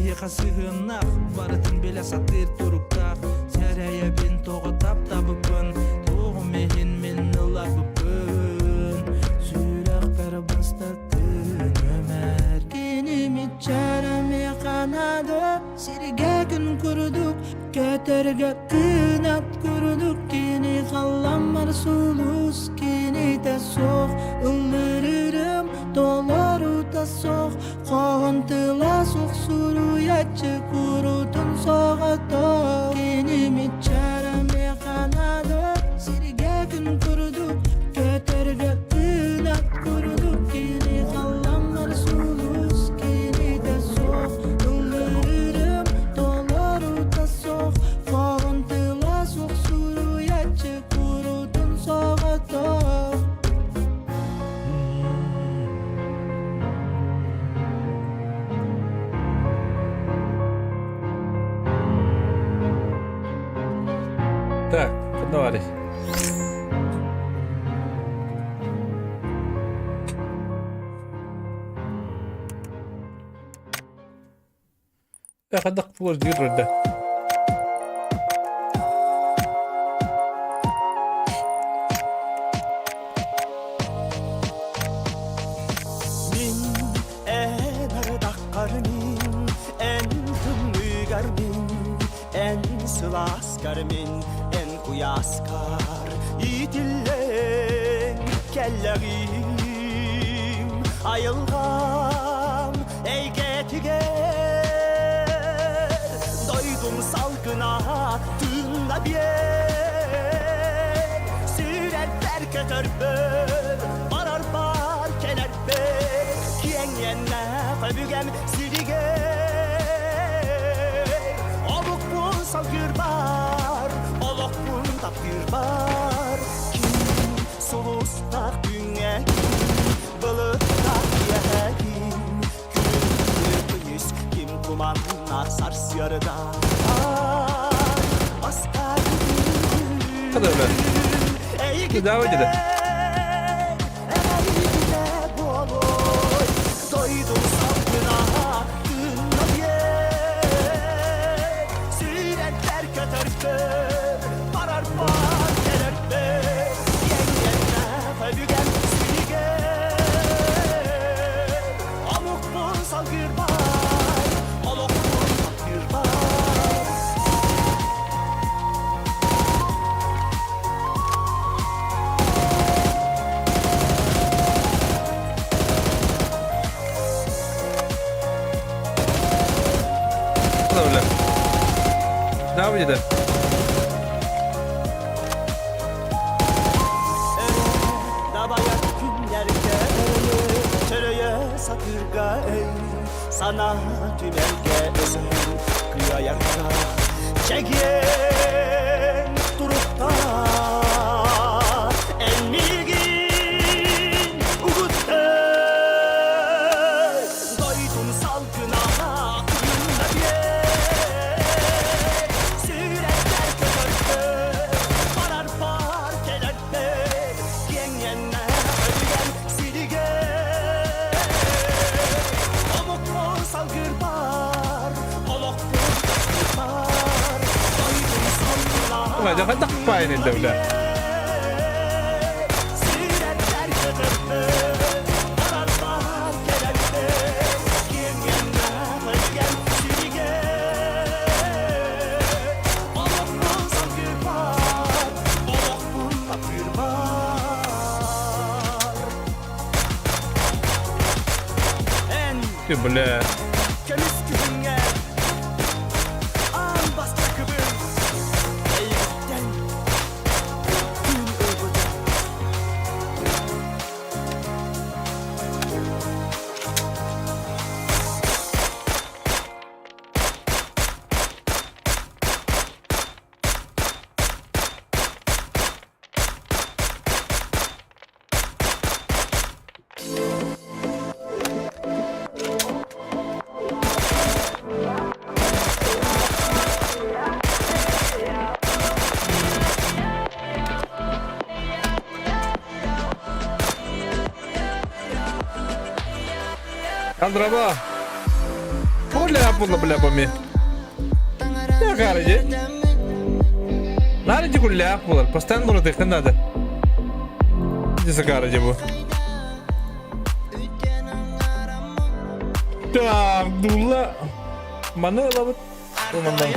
Киһиэхэ сыһыаннаах, барытын билэ сатыыр туруктаах. Сэрэйэбин тоҕо таптабыппын, туоҕум иһин мин ылабыппын. Сүрэхпэр бастакы нүөмэр кини мичээрэ миэхэ наада. Сиргэ күн курдук, көтөргө кынат курдук кини халламмар сулус кинитэ суох ыллырырым толорута суох хоһун тыла суох суруйаччы курутун соҕото кини мичээрэ миэхэ наада сиргэ күн курдук көтөргө кынат курдук кини халламмар сулус кинитэ суох ыллырырым толорута суох хоһун тыла суох суруйаччы курутун соҕото. Так, давай. Хайдах буолар да. Мин эн ардаххар мин, эн тымныыгар мин, эн сылааскар мин, эн куйааскар иитиллэн кэллэҕим. Айылҕам эйгэтигэр дойдум салгына тыынна биэр. Сүрэрбэр көтөрбөр, барарбар кэлэрбэр, киэҥ иэннээх өбүгэм сиригэр. Олукпун салгыырбар, олохпун таптыырбар, ким сулустаах күҥҥэ былыттаах киэһэ ким күндү күнүс ким туманнаах сарсыарда Hadi öyle. Devam edelim. Doydum salgına Sürekler kötörkör Barar bar kelerper Yengenle fügem Amuk salgır var Olok tapır var. Hadi öyle. Devam edelim. Дабайар күннэргэ Төрөйө сатыырга Сана түмэлгэ өсөн Кыайарга Чэгиэн туруктаах Эн миигин угутта Дойдум салгына күннэ биэр Сүрэхтэр көтөрдөр Барар бар кэлэрдэр Киэҥ өлүгэн сиригэр Омукпун салгыр бар Олохпун таптыыр бар Дойдум салгына Хайдах паайын бля. Сүрэхтэр көтөрдөр Барар бар кэлэрдэр Киэҥ өлүгэн сиригэр Олохпун салгыр бар Олохпун таптыыр бар Эн Ты, бля. көмүс күһүҥҥэ аан бастакыбын эйигиттэн күн ылбытым. Дорообо. Толя була бля боми. Гаражи. Надо гулях булар. Постоянно булар надо. Иди гаражи бу. Так, дула. Маны ылабыт. Бу мандан.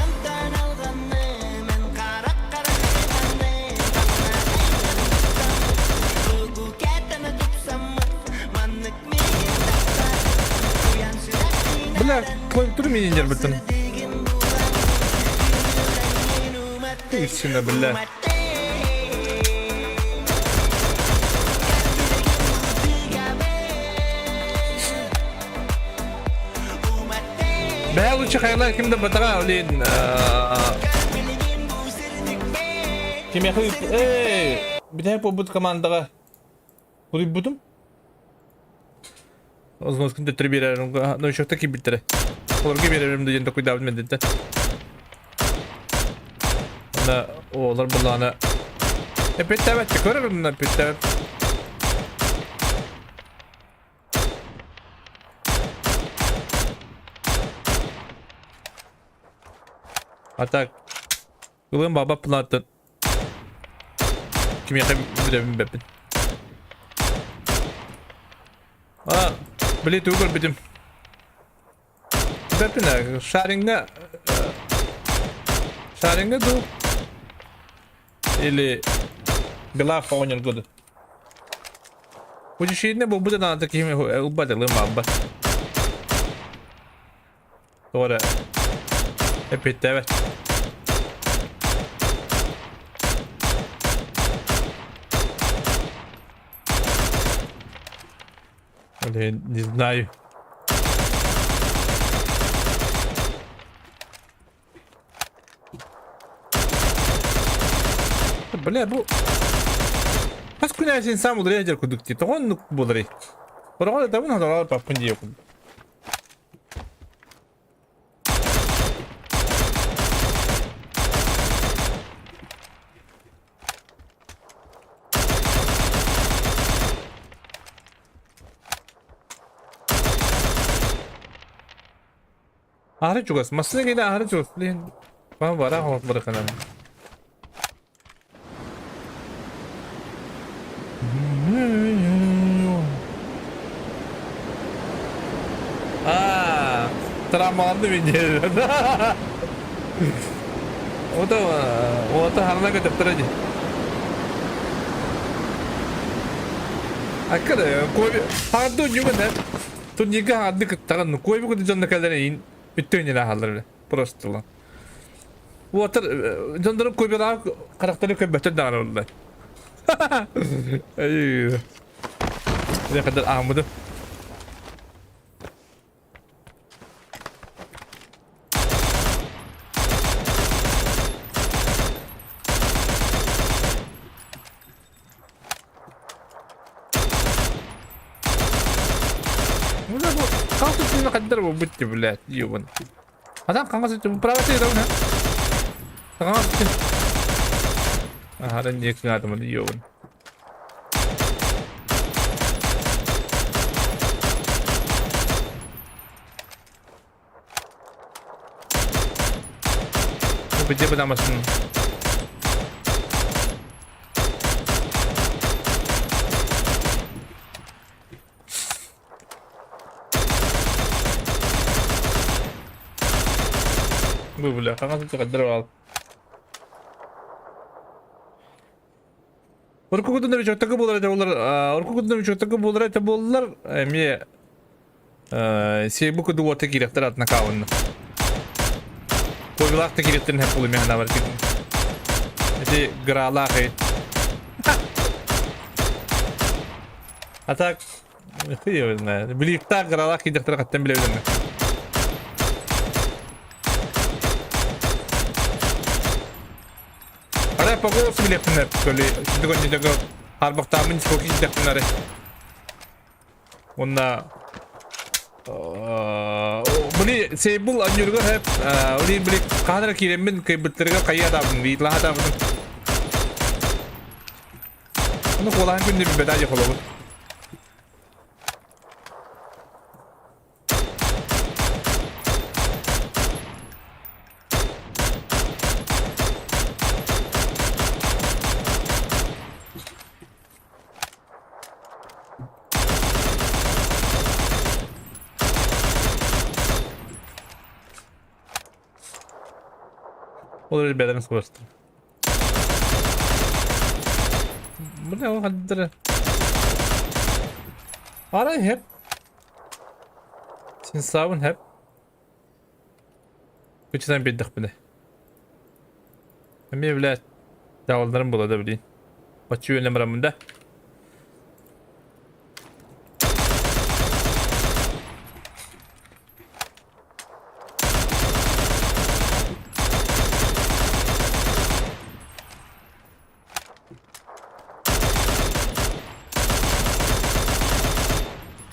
Бля, клавиатура меня не бүтін. Истина, бля. Бэйэ лучше хайалар ким да батаға блин. Кимиэхэ эй, бүтэһик буолбут командаҕа Улуйбутум. Озноскун төттөрү биэрэрим, новичокта киирбиттэрэ. Олорго биэрэрим да диэн токуйдаабытым эрдэттэн. Онно оҕолор былаана эппиэттээбэт көрөрүм да эппиэттээбэт. А так, ылыам баба планаттан Кимиэхэ бүтэбин бэппин. А, били тугу көрбүтүм. Бэппин ээ, шариҥҥа шариҥҥа дуу или глав оҕонньорго дуу. Учишиинэ буолбут анаата киһим ылбат ылыам баабат. Тоҕо эрэ эппиэттээбэт. Блин, не знаю. Бля, бу хас күн аайы сам уларыйа дьэр курдук дии. Тоҕо оннук буоларый? Хороҕор этабын, хороҕор паппын диэ курдук. Аһары чугас. Массыына киинэ аһары чугас. Блин. Баа бара барыканан. Аа, травмаланды мен Ото, ото харна көтөптөрө ди. Аккада, кой харды нюгана. Турнирга харды кыттаган, кой бу дьонно кэлэр ин үттөөнү хааллар просто. Уотар дьоннорум көбөлаах харахтары көбөттөр даҕаны буолла. Ай. Ne kadar ahmadım. Бля, бу халтысыны қаддар бу блядь, ебан. Адам қаңғас өтті, право ты равна. Қаңғас өтті. Ага, не кыңадым, ебан. Где бы там Бу бля, хаҥас өттө Урукку курдук новичоктарга буолар этэ буоллар, урукку курдук новичоктарга буолар этэ буоллар, эмиэ сиэбу курдук уота киирэхтэр атына каабынна. Куобилаах да киирэхтэрин хэп буолуо миэхэ бар Ити граалаах А так, хуй его знает. Биликтаах граалаах киидэхтэрэ хаттан билэбин Арай погода билиэхпинэ көли сидгонньудого харбахтааммын сколько киирдэхпинэ Уонна били сейбул анньуурга хэп ули били хаһан эрэ киирэммин кыайбыттарыгар хайыы атаабын биитлаһа атаабытым. Ону куолаһын күннэ билбэтэ дьэ холобур. Ол эрэ бэлэм скоростар. Бля, ол хаддара. Арай хеп. Син саабын хеп. Күчүтэн биэрдэхпинэ. Эмиэ блядь, дьаалларым була да билин. Баччы үөнэ бараммын да.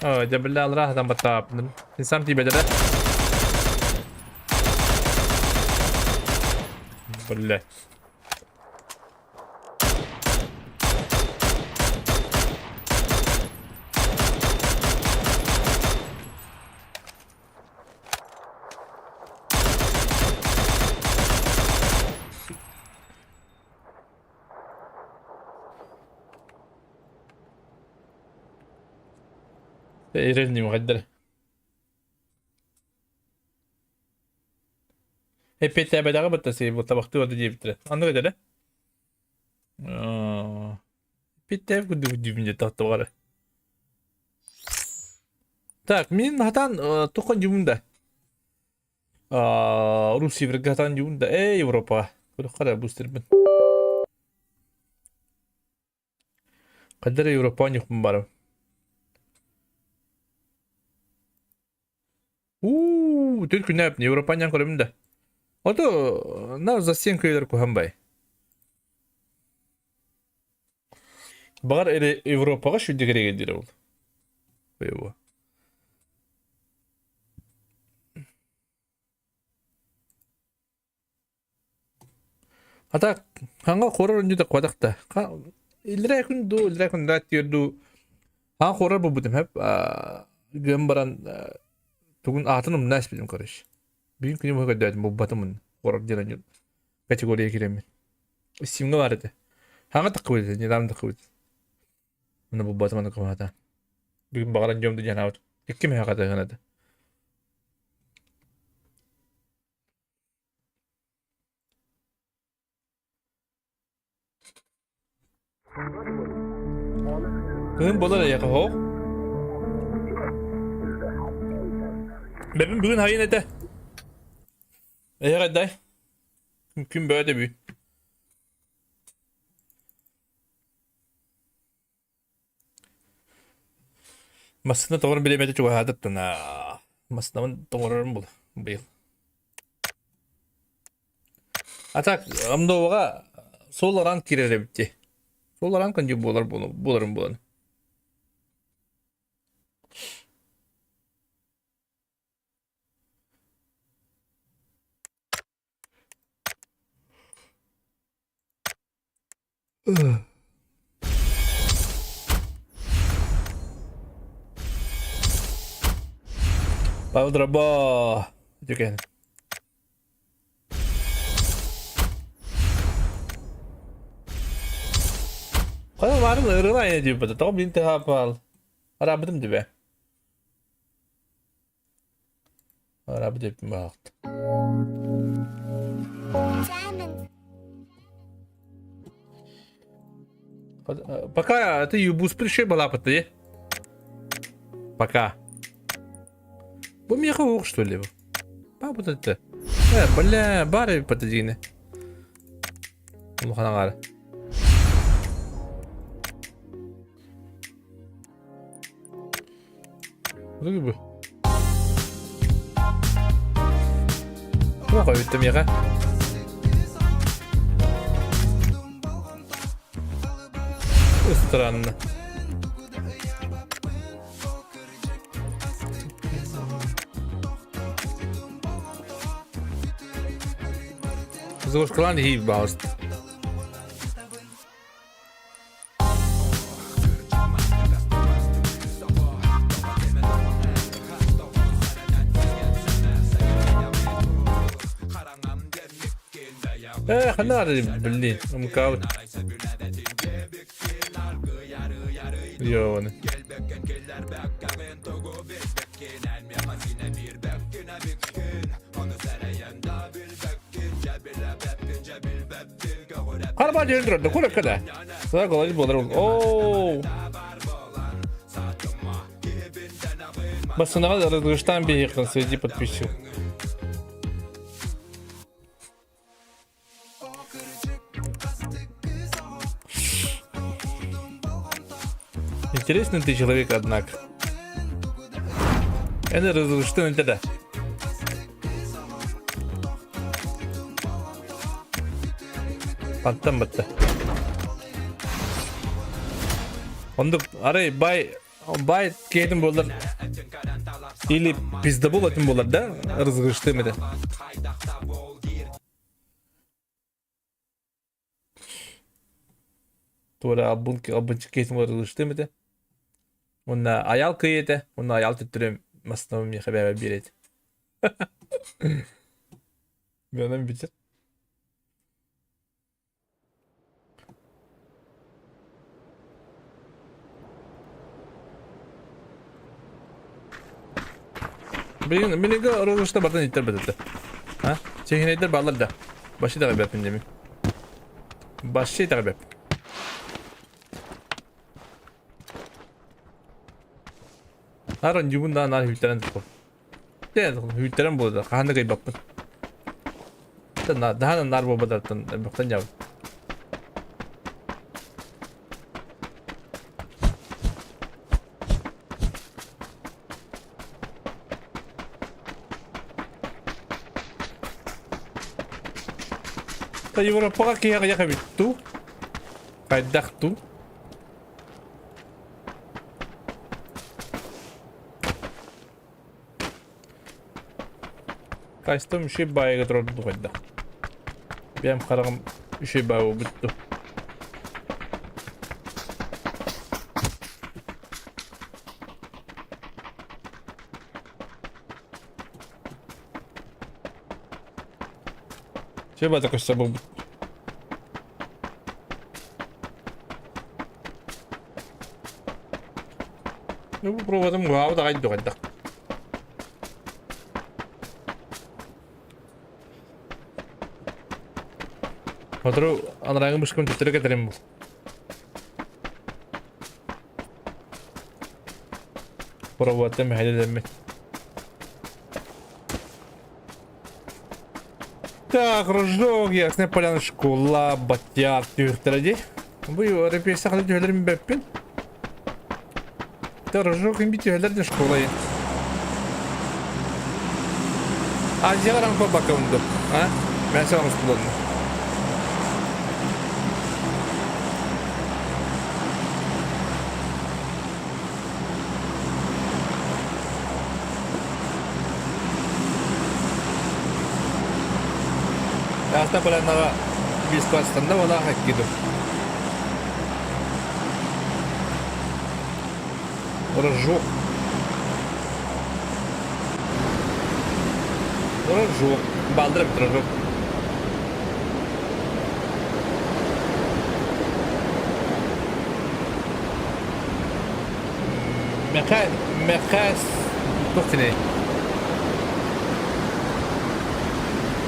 Оо, дьэ биллэ алраһатан баттааппын. Сам тиийбэтэ Блять. Эрэлни мухаддара. Эппиэттээбэтэҕэ бытта сиэбит табахтыы барда диэбиттэрэ. Оннук этэ да? Эппиэттээбит курдук диибин дии тохтоҕор. Так, мин хатан тухон дьумун да. Руси хатан дьумун да. Эй, Европа. Көрөххө бу сирбин. Хайдара Европа ньухпун барым. Уу, түр күнәп, Европанян көрөмүн да. Ото на застенка үйлер куһан бай. Бағар эре Европаға шүдді керек дир ол. Его. А так, ханга хорор үнді қуадақта. Илрә күн ду, илрә күн да тиерду. Хан хорор бу бутым хеп. Гөм баран тугун атын умнас билим короче. Бүгүн күнүм көдөөтүм бу батымын хорор диэн категория киремин. Симга бар этэ. Хаҥа таххыбыт, недавно таххыбыт. Мына бу батыманы кымата. Бүгүн баҕаран дьом диэн аабыт. Икки мэһэ хатыһын этэ. Кыһын буолар эйиэхэ оһох. Бэбин бүгүн хайын этэ. Эйиэхэ дай. Күн бөҕө бүгүн. Массыына тоҕор бириэмэтэ чугаһаатыттан массыынабын тоҥорорум була быйыл. А так Амдоваҕа суол араан киирэр эбит дии. Суол араан кондю буолар буоларым буолан. Павел Дробо. Үтүкэн. Хайа баарын ырыла айна диэбит. Тоҕо блин тыһаапал. Арабытым дибэ. Арабыт эппин баҕахт. Пока ты юбус пришей была ты. Пока. Бу меха уох что ли? Ба вот это. Бля, бары пододины. Улахан аҥаара. Бу. Туох эбит миэхэ? Странно. Заглушкалаан иһии баҕаста. Э, ханна блин, умкаут. Йоны. Саба дьүһүн турар да, куракка да. Саба голодец буолар ол. Оо. Бассынаҕа разгрыштаан биһиэххин среди подписчиков. Интересный ты человек, однако. Это разрыштын это. Аттан батта. Ондук арай бай бай киһитин буоллар или пиздобол этим буолар да разгрыштым это. Туора албын албынчык киһитин разгрыштым этэ. Уонна айаал кыйы этэ, уонна айаал төттөрү массыынабын миэхэ бэйэбэр биэрэ этэ. Гынан бүтэр. Билигин билиги розыгрышта бартан иттер бэтэтэ. А? Чехинейдер баалар да. Баши да бэппин деми. Баши да бэп. Аарон дьубун да наар хүлтэрэн туппун. Хүлтэрэн буолда. Хаһан да кыйбаппын. Даһан наар буолбатартан бөхтөн дьабын. Та Европаҕа киһи аҕыйах эбит дуу? Хайдах дуу? Кайстым үчүгэй баайыга турар хайдах. Бэйэм хараҕым үчүгэй баай буолбут дуу. Все бата көстө буолбут. Ну, попробуем главу давай дугайдах. Сотору анарааҥы бышкым төттөрү кэтэрим бу. Пробоваттан мэһэйдэммит. Так, Рожок, Ясная Поляна школа, Батяр түһүхтэрэ дии. Бу репрессия хата түһэлэрин бэппин. Та Рожок им түһэлэр де школа. Азияға рампа бакаунду. А? Мен саған ұстыланды. Ясная Полянаға бес класстан да бала хоккейду. Рожок. Рожок. Балдырып рожок. Мэхэ Мэхэ туох кини?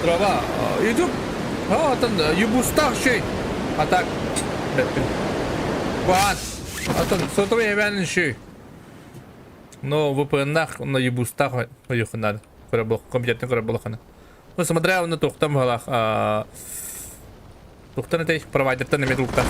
Трава. YouTube. Ha, атын Юбустаах шүй. А так бэппин. Куан. Атын сотовый эбээн шүй. Но VPN-нах, но Юбустаах ойуохун надо. Компьютерин көрөр болохына. Ну, смотря оны туохтан баһалаах туохтан этэй провайдертан эмиэ тулуктаах.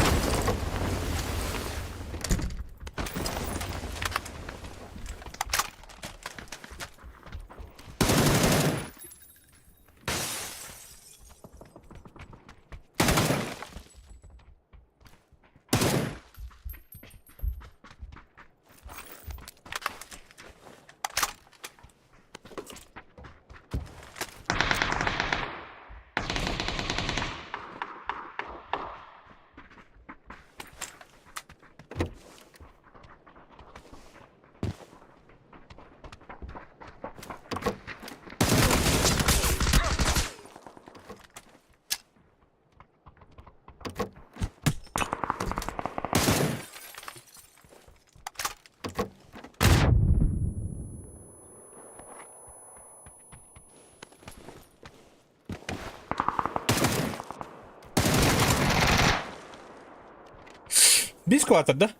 Бис квартир, да?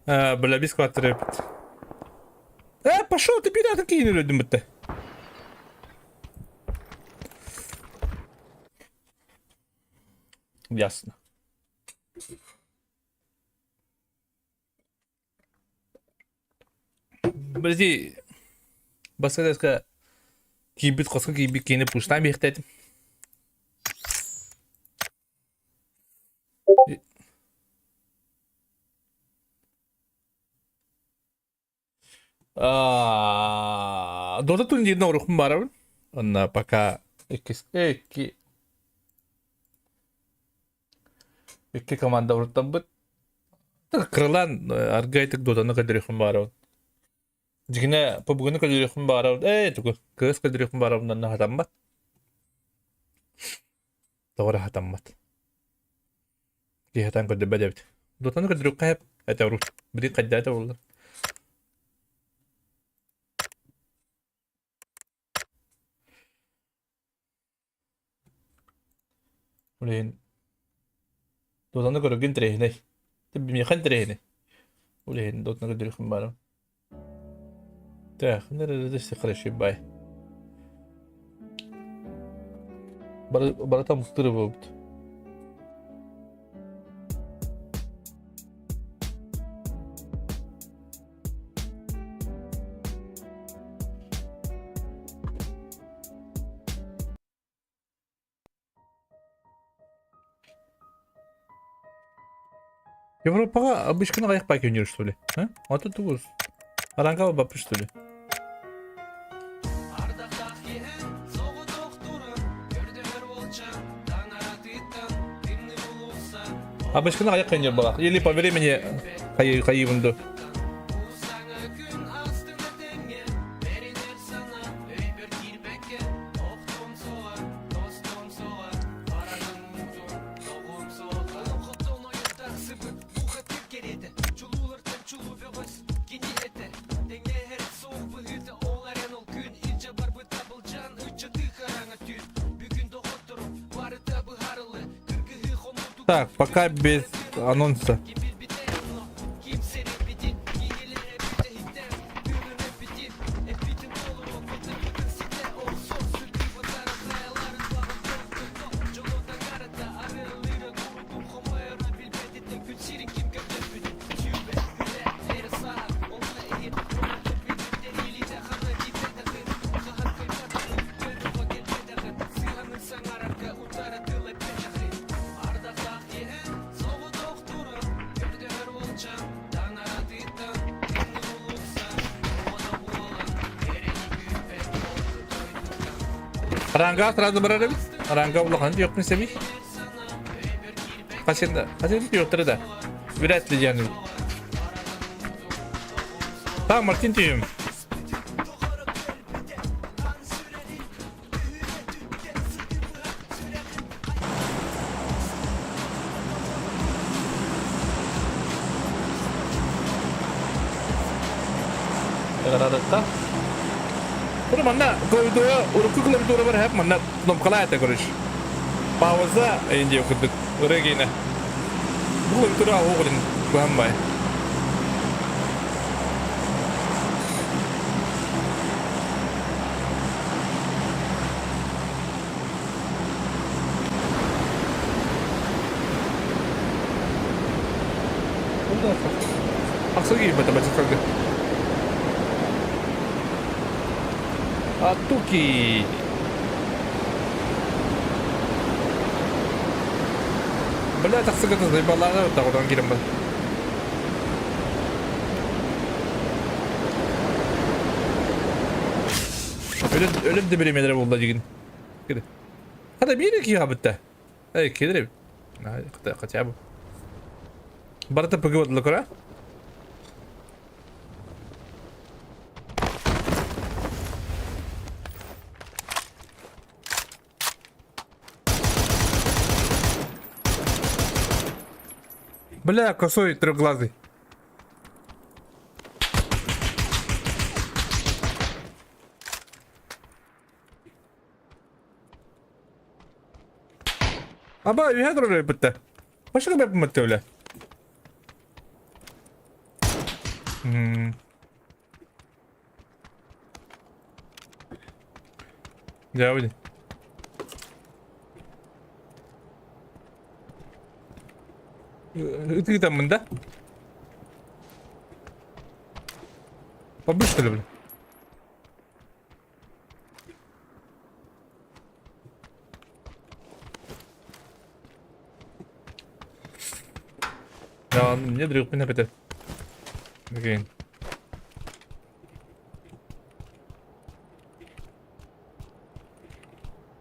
А, бля, бис квартир эбит. Э, пошел ты пираты кинули өлдүм бітті. Ясно. Подожди, Баскетка киирбит хоско киирбит киини пуштаан биэхтээтим. Дота турнирын оҥоруохпун баарабын. Онно пока иккис икки икки команда уруттаммыт. Кыралаан аргыайтык Дотаны көрдөрүөхпүн баарабын. Дьиҥинэ PUBG-ны көрдөрүөхпүн баарабын. Ээ тугу кыыс көрдөрүөхпүн баарабын онно хатаммат. Тоҕо эрэ хатаммат. Киһи хатан көрдөрбөт эбит. Дотаны көрдөрүөххэ сөп. Это урут. Билигин хайдаата буолла. Блин. Дотаны көрөргө интэриэһинэй. Миэхэ интэриэһинэй. Ол иһин дотаны көрдөрүөхпүн баарым. Так, хорошо, бай. Барыта мустыры буолбут. Европаҕа обычканы аҕыйах паки өнүөр что ли? А? Ото тугус. Аранга баппыт что ли? Обычканы аҕыйах өнүөр балах. Или по времени хайы ду. Так, пока без анонса. Ранга сразу барар эбит. Ранга улахан диэхпин сэбий. Хасенда, хасенда диэхтэрэ да. Вряд ли диэн. Та Мартин тиийим. Ыраратта. Bunu манна клавиатура, урукку клавиатура бар хеп манна кнопкалаа это короче. Пауза инде курдук ырыгина. Бу клавиатура оҕурин куһаммай. Ахса киирбэтэ бачыкарга. Атуки! Бля, тахсыгата заебалаҕа таҕытан киирэн бар. Өлөр, өлөр да бириэмэлэрэ буолла дигин. Кири. Хата биир киһи хабытта. Эй, кири. Хотя бы. Барыта ПГ бодла кора. Бля, косой трехглазый. Аба, үһэ турар эбитте. Башка бэп мөттөлө. Дьээбэ Ытыытаммын да? Побыть что ли, бля? Да, мне дрюкпин опять. Окей.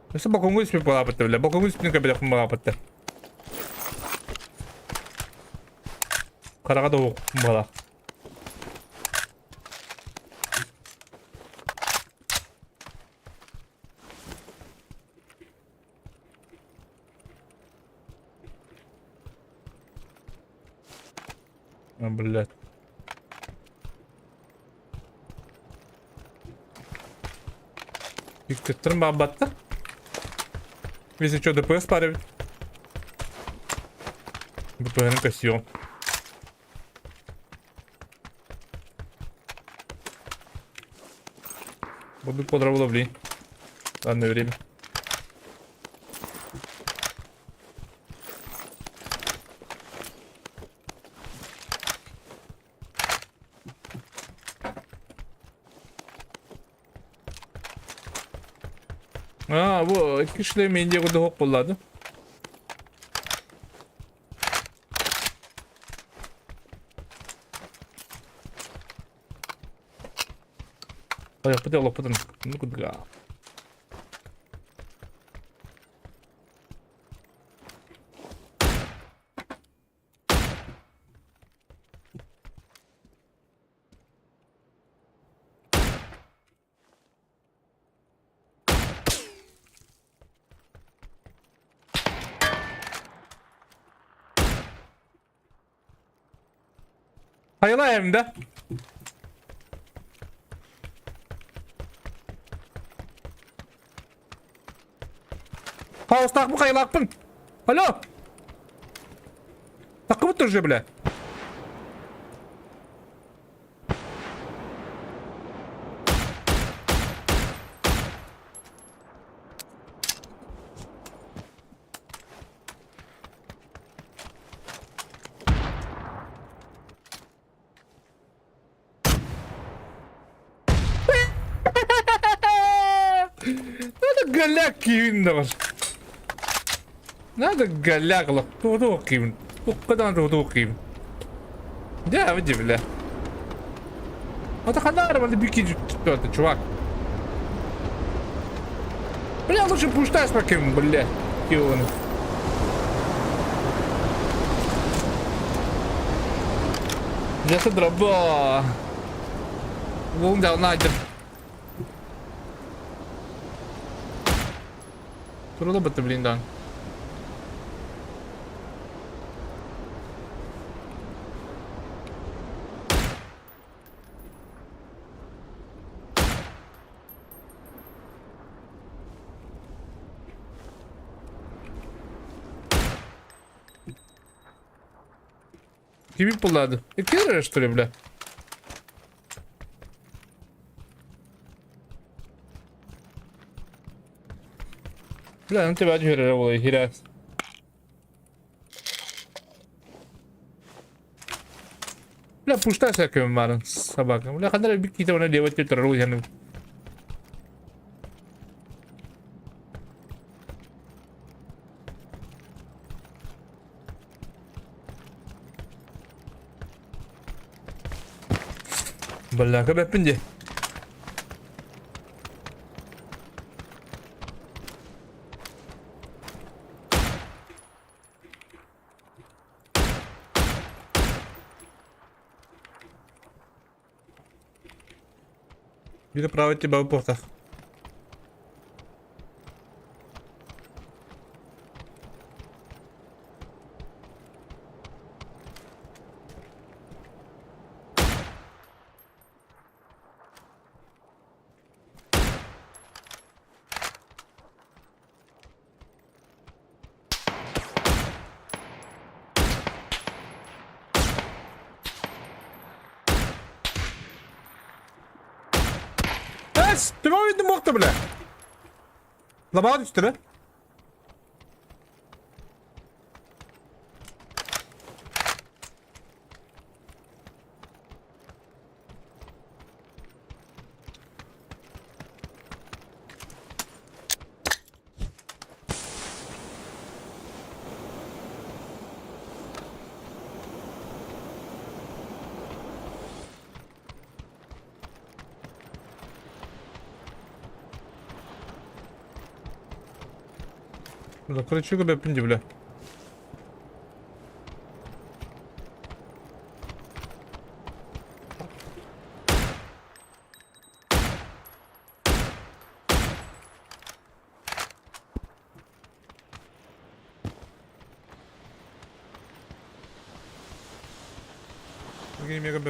Өссө бокуҥҥу түспүт буолаабыт бля. Бокуҥҥу түспүтүн көрбөтөхпүн буолаабыт. Хараҕа да буолаах. А, блядь. Иккиттэрин баабатта. Если что, ДПС парень. БПН костюм. Буду подравловли. Данное время. Аа, бу икки шлем индия курдук буолла Айахпыт олохпутун ну кудга. Хайалаа эмдэ. Хаустаахпын хайалаахпын. Алло! Таккыбыт уже, бля. Надо голяк киин да бар. Надо голяк лох. Тугу киин. Уккадан тугу киин. Да, выйди, бля. Это ханара, надо бики, это, чувак. Бля, лучше пуштай с таким, бля. Кион. Дьэ дроба. Вон да найдем. Турулла блин да. Кими буллады? Кирер, что ли, бля? Бля, ну тебя херер буолай, херер. Бля, пушта всякими марын собака. Бля, ханара бикките она делать турар яны. Бля, көбөппүн дии. Биир правый тебя упортах. Эс, ты мой мохта, бля. Лабаҕа түстэ бе. Короче, бэппин дии бля. Мега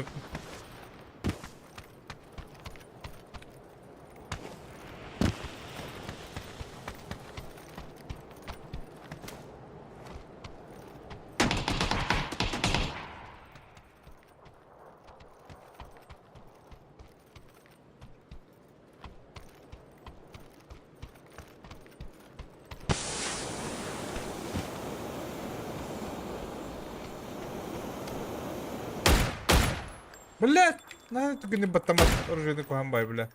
Блядь! На түгүнү баттамат оружиены куһан бай, бля.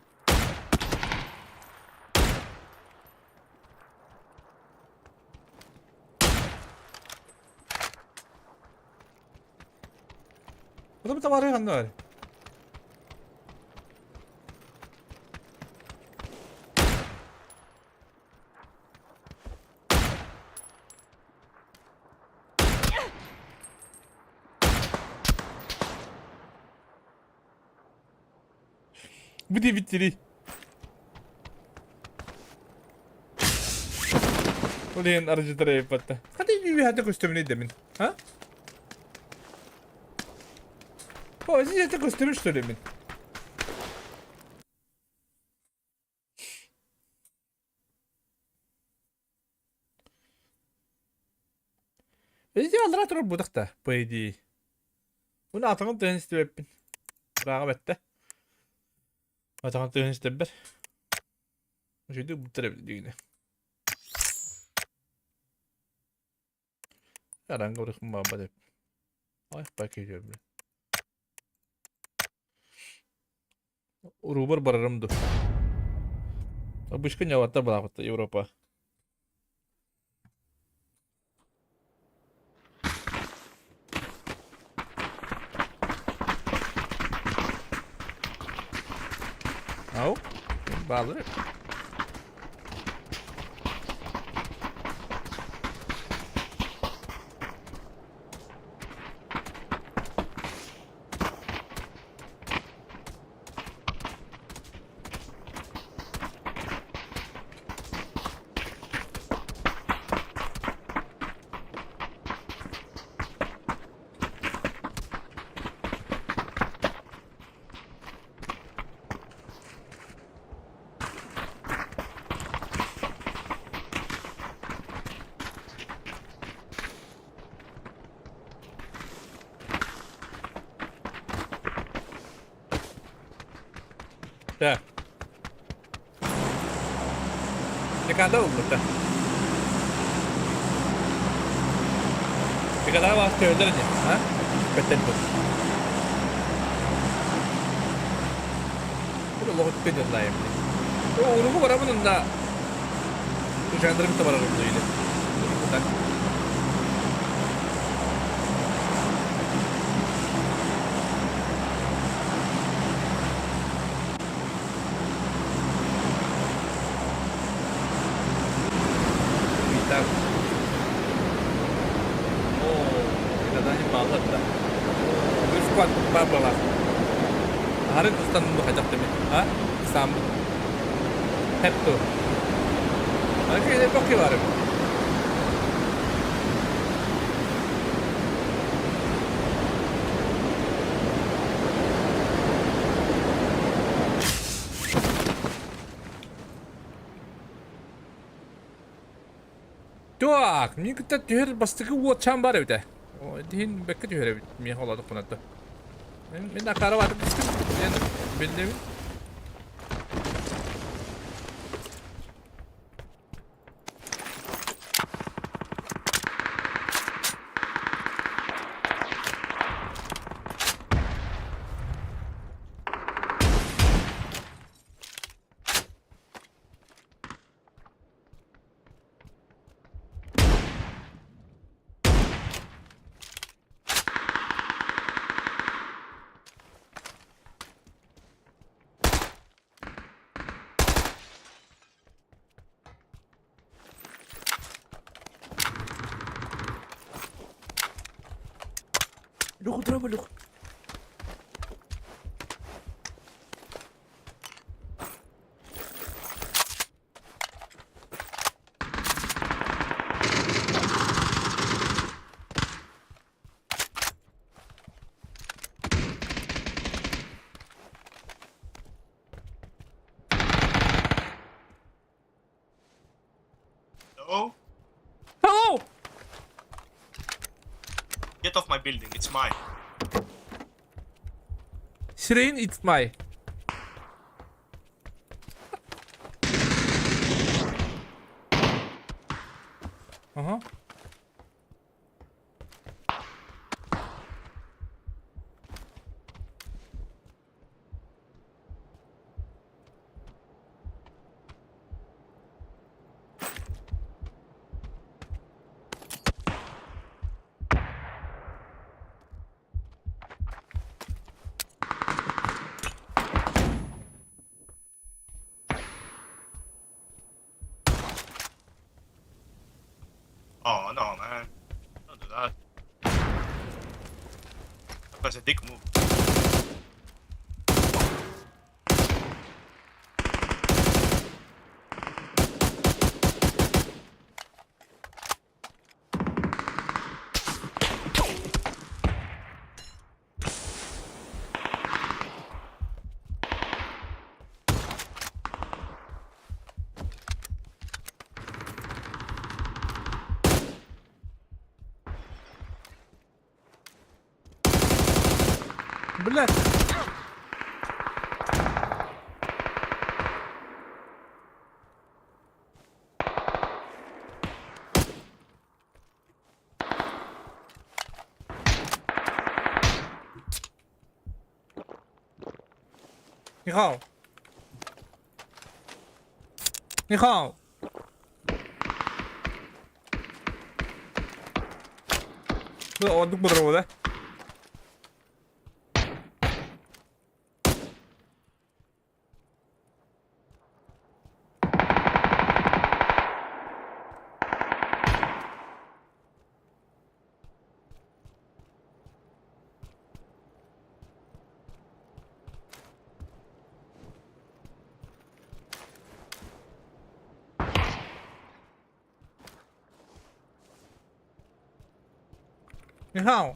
Ота табары ханна бар? Бу диэбиттири. Ол иһин арыдьытара эппатта. Хата үһәтэ көстөмүнэй да мин. А? О, здесь это көстөмүн что ли мин? Везде аллара турар буотах да, по идее. Уну атаҕын тыаһын истибэппин. Ырааҕа бэттэ. Атаҕын тыаһын истэрбэр. Үчүгэй буттар эбит диигинэ. Аранга барыхпын баҕарбат эбит. Ай, пакет Уруубар барарым ду. Обычка ньаватта балаахпыт Европа. Ау, баалыр. Так. Декада ылбыта. Декада баас төһөлөр ини, а? Бэттэн тут. Бұл олох өтпен дьоннаайым. Уругу барабын онна Жандрым да барарым или. Так. Так. Оо, декадани бааллар да. Үс куат баар буолар. Аһары тустан хайдах дэмин, а? Сааммыт. Hep tu. Okej, bok var. Так, мин кытта түһэр бастакы уотчаан бар эбит ээ. Иһин бэккэ түһэр эбит миэхэ олоодохпуна Мин акаара баатым түстүм. Диэн биллибин. Леху, драба, Леху. Hello? Hello! Get off my building, it's mine. Sireen, it's my. Aha. Oh no man. Don't do that. That was a dick move. Блядь. 你好，你好。Бу ордук бодоруода. 你好。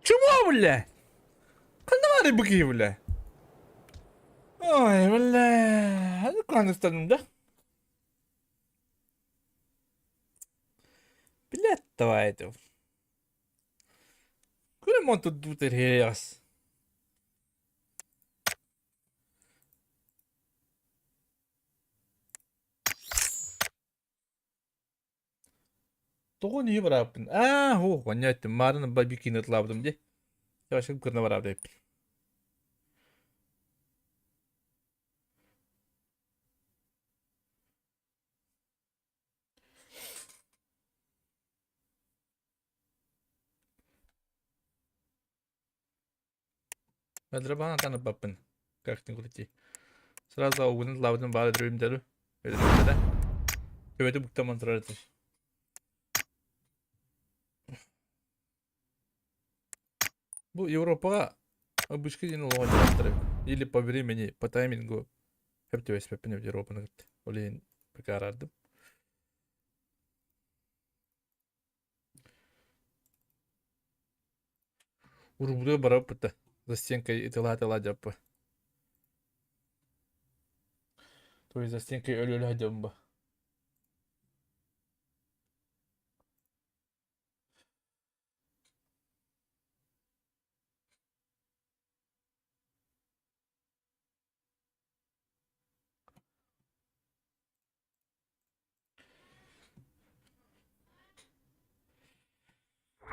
Чего, бля? Ханна быки, бля? Ой, бля. Ну, кан да? Блядь, давай это. Куда мон тут дутер херес? Тоҕо ньии барааппын? Аа, һуох, онньо эттим, маарын бабикины ыллаабытым дии. Чавашым кырна бараабыт эбиппин. Öldüre tanıp Как ни крути. Сразу угунун лабытын баары өлөрүмдөрү. Өлөрүмдөрө. Төбөтү буктаман турар этир. Бу Европаҕа обычка диэн олоҕо дьарыктар Или по времени, по таймингу хөп түбэспэппин эбит Европаны кытта. Ол иһин пока араардым. Урубутугар барабыт да за стенкой ытылаа-ытылаа дьаппа. То есть за стенкой өлө-өлө дьон бу.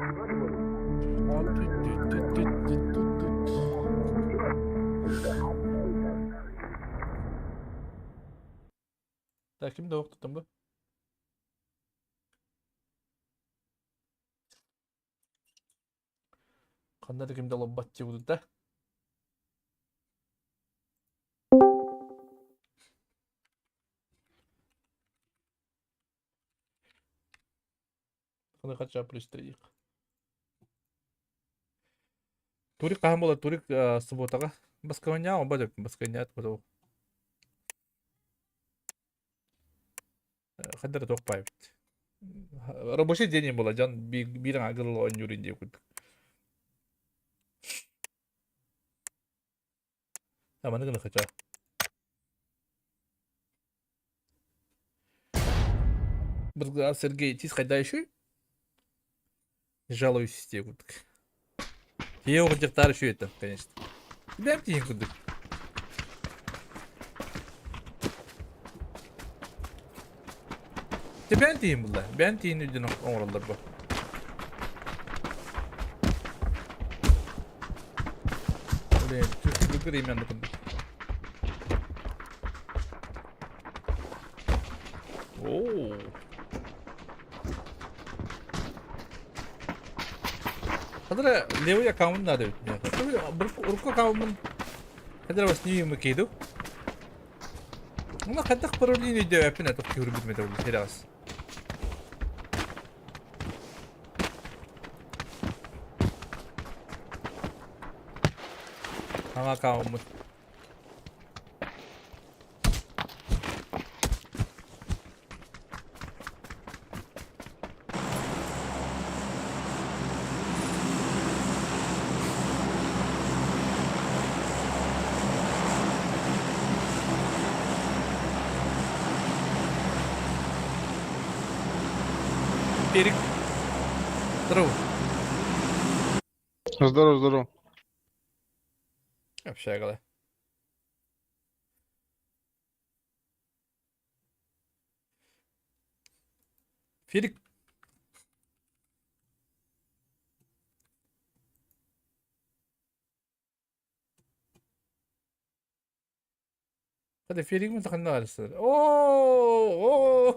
Так, ким да охтутан бу? Ханна да ким да олорбот дии да. Ханы хотя плюс 3. Турик хаһан буолар? Турик субботаҕа. Баскыһынньаа оба деп баскыһынньаа тупа Хаддара туох баайбыт. Рабочий день була дьон биир аҥагыл оонньуур диye курдук. Аманы гына хача. Быргыа Сергей тиз хайда еще? Жалуюсь диye курдук. Тие оҕудьахтаар үчүгэй это, конечно. Бэм тиийин курдук. Те бэм тиийин булла. Бэм тиийин үрдүн оҥороллор бу. Блин, чувствую именно курдук. Оу. Хадара левый аккаунт надо ведь мне. Урукку аккаунтун хадара вас не юм кейду. Уна хадах паролин өйдөбөппүн атах киһурбут метр херас. Ама аккаунтмут. Перек. Здорово. Здорово, здорово. Общага. Филик. Hadi Felix mi takın arası? Oo!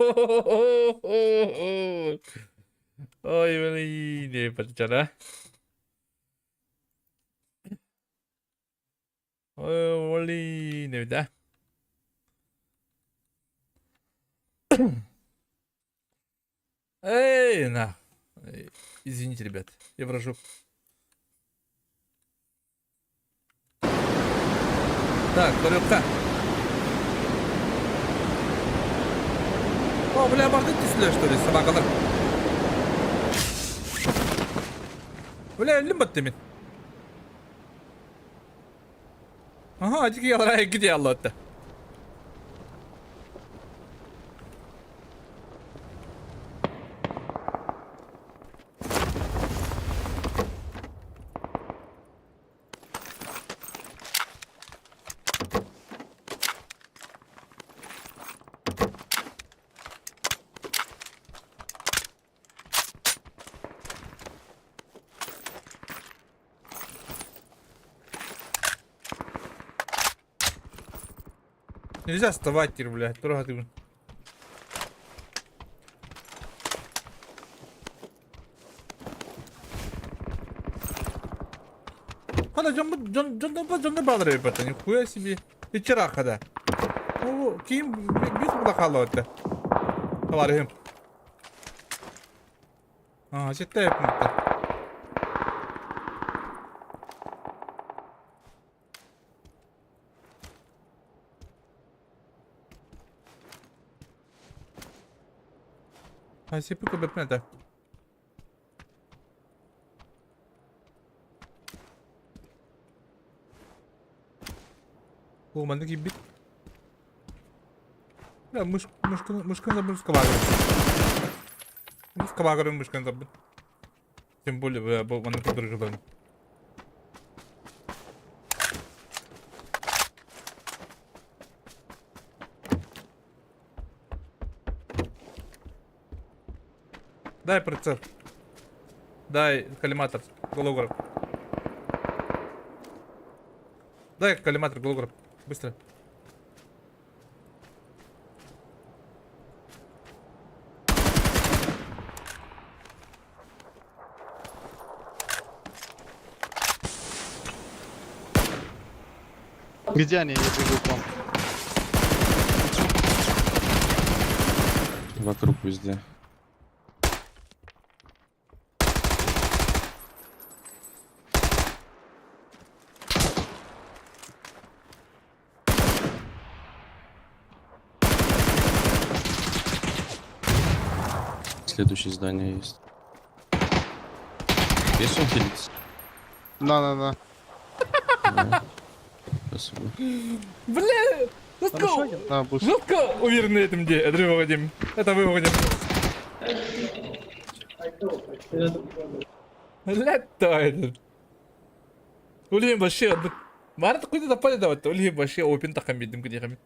Ой, блин, пачара. Ой, блин, да. Эй, на. Извините, ребят, я вражу. Так, көрүөххэ. О, бля, бардык түстүлэр, что ли, собакалар. Бля, өллүм батты мин. Ага, дикий алара где аллатта. Нельзя вставать теперь, блядь, трогать. Хана дьон дьон дьон дьон баалар эбит нихуя себе. Иччирах хада. Оо, ким бит буда хаалла Товарищ. Аа, ситте эппиттэр. Сиппи көбөппүн этэ. О, манна киирбит. Бля, мышканы, мышканы забыл скабагырым. Скабагырым мышканы забыл. Тем более, бля, бу манна курдур Дай прицел. Дай коллиматор, голограф. Дай коллиматор, голограф. Быстро. Где они? Я бегу к вам. Вокруг везде. Следующее здание есть. Есть он хилится? Да-да-да. Да. Спасибо. Бля! Let's go! Да, буст. Жестко уверены этом где, это выводим. Это выводим. Лето этот. Улием вообще... Марат куда запали давать? Улием вообще опен такам видим, где хами.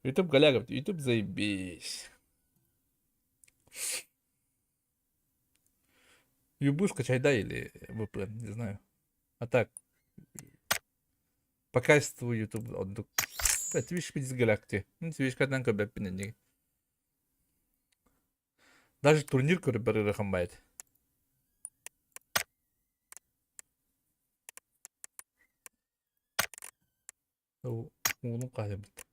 Ютуб галягов, Ютуб заебись. Юбу скачай, да, или VPN, не знаю. А так, по качеству YouTube оннук. Twitch билис галакти. Twitch катан көрбөппүн инники. Даже турнир көрүп барырахан байт. Уулун хаһыйбыт.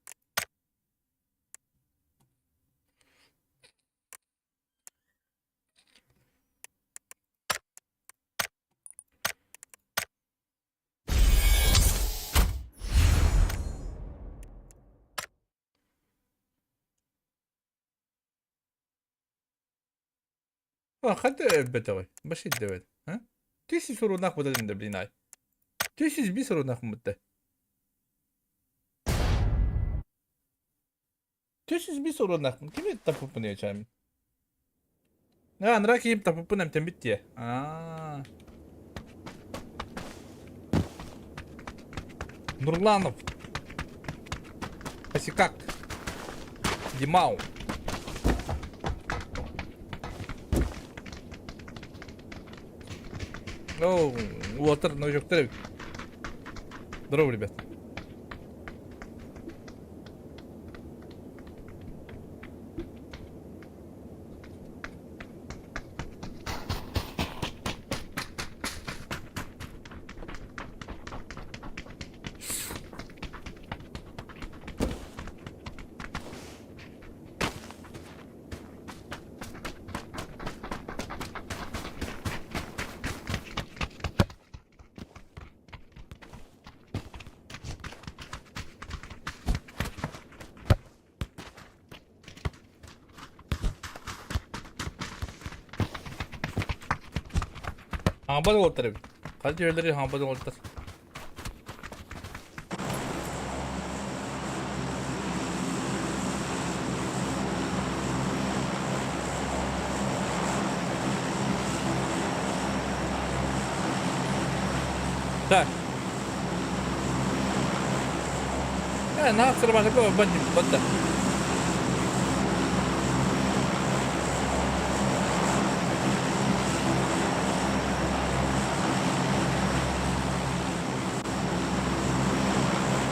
Ханта өлбөтөҕүй? Баши дэбэт. Түс сурунаах бутатын да блин ай. Түс би сурунаах мутта. Түс би сурунаах. Кими тапыппын ечамин? А, нра киим тапыппын эмтэммит дии. Аа. Нурланов. Косикак. Димау. Оу, уолаттар новичоктар эбит. Здорово, ребят. Хаҥаппат уолаттар эбит. Хас түһэллэрий хаҥаппат уолаттар. Так. Э, наһаа сырбатака барбат да.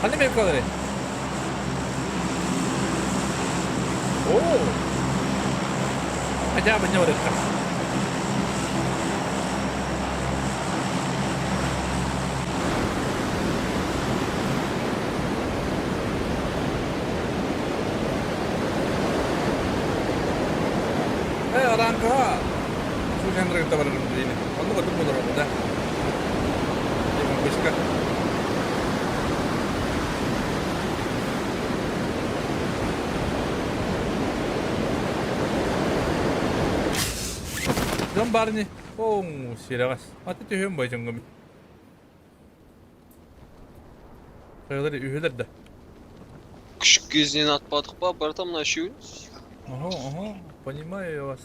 Ханна мелкалары? Оо! Хотя бы не барыахха. Э, араҥкаҕа сүүсэндэрэ кытта барарым диини. Оннук ордук буолар да. Бышка. Дьон баарыни Оҥ, сирэҕэс. Аты түһүөм бай дьоҥҥо Хайалар үһүлэр да. Күшік кезінен атпадық па, братан, мына үшеуін? Ага, ага, понимаю я вас.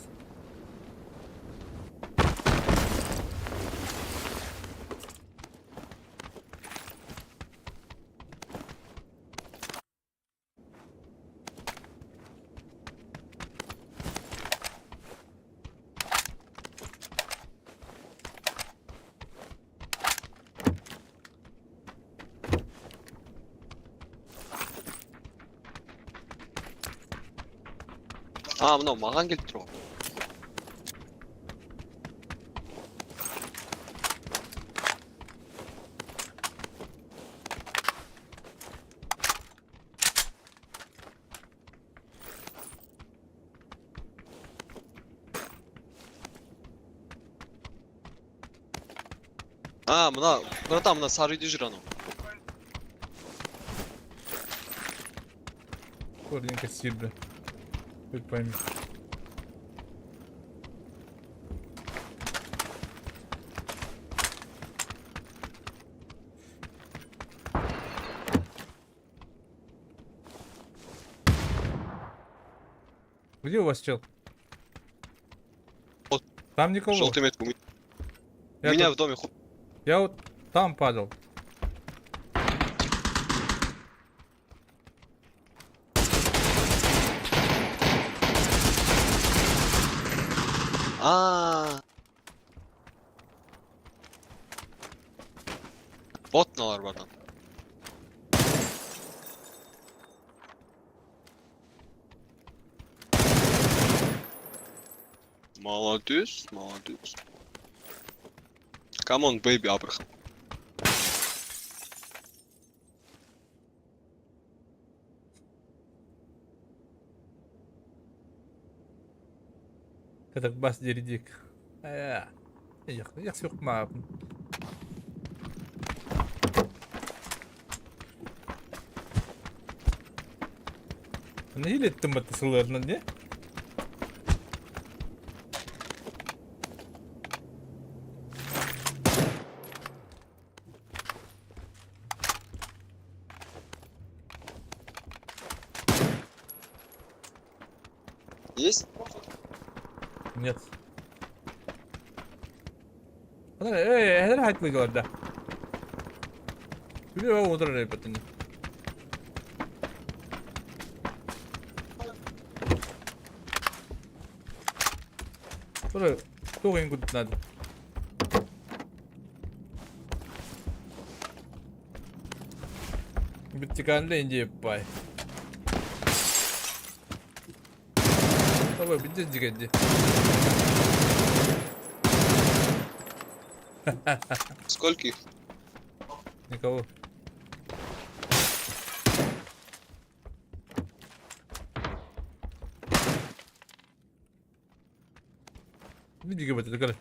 А, мынау маған келіп тұр ғой. А, мына, братан, мына сары үйде жүр анау. Корненько сильно. Хоть пойми. Где у вас чел? Вот. Там никого. Желтый метку. У Я меня тут- в доме ху- Я вот там падал. А. Бот мыналар братан. Молодец, молодец. Come on, baby, Abraham. Катак бас деридик. Яхсюк ма. Нэһиилэттим батта сылларынан не? Есть? Нет. Эй, это хайт да. Биле отырар эпетин. Тура, тугын кут надо. Биттиканды инди пай. Давай, биттен дигенди. Сколько их? Никого. Видите, это такая.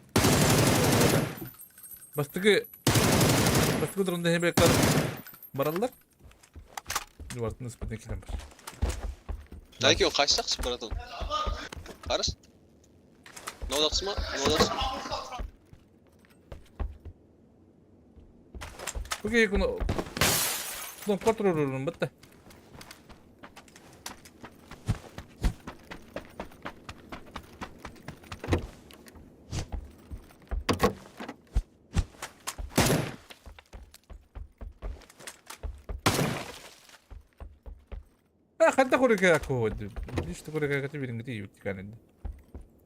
Бастыгы бастыгы турунда хебеккар бараллар. Дубартын ыспытын кирен бар. Дайки, ол қайсы братан? Қараш. Мынау ма? Мынау Окей, куно кнопка турурун бітті. Ханта хорика код. Лишь такой как ты видишь, где ютиканед.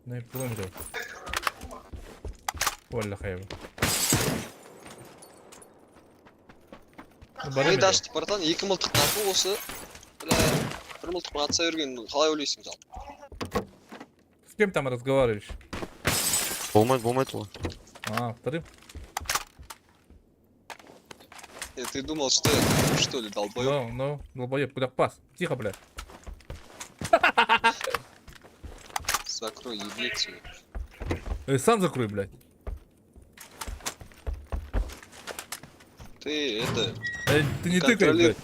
На пулом Валла хайба. Ой, дашты, братан, екі мылтық тапу осы. Бля, бір мылтықпен атса берген қалай ойлайсың жалпы? С кем там разговариваешь? Болмайды, болмайды олай. А, вторым? Ты думал, что я, что ли, долбоёб? Ну, ну, долбоеб, куда пас? Тихо, бля. Закрой еблицу. Сам закрой, блядь. Ты это... Ты не тыкай, блядь.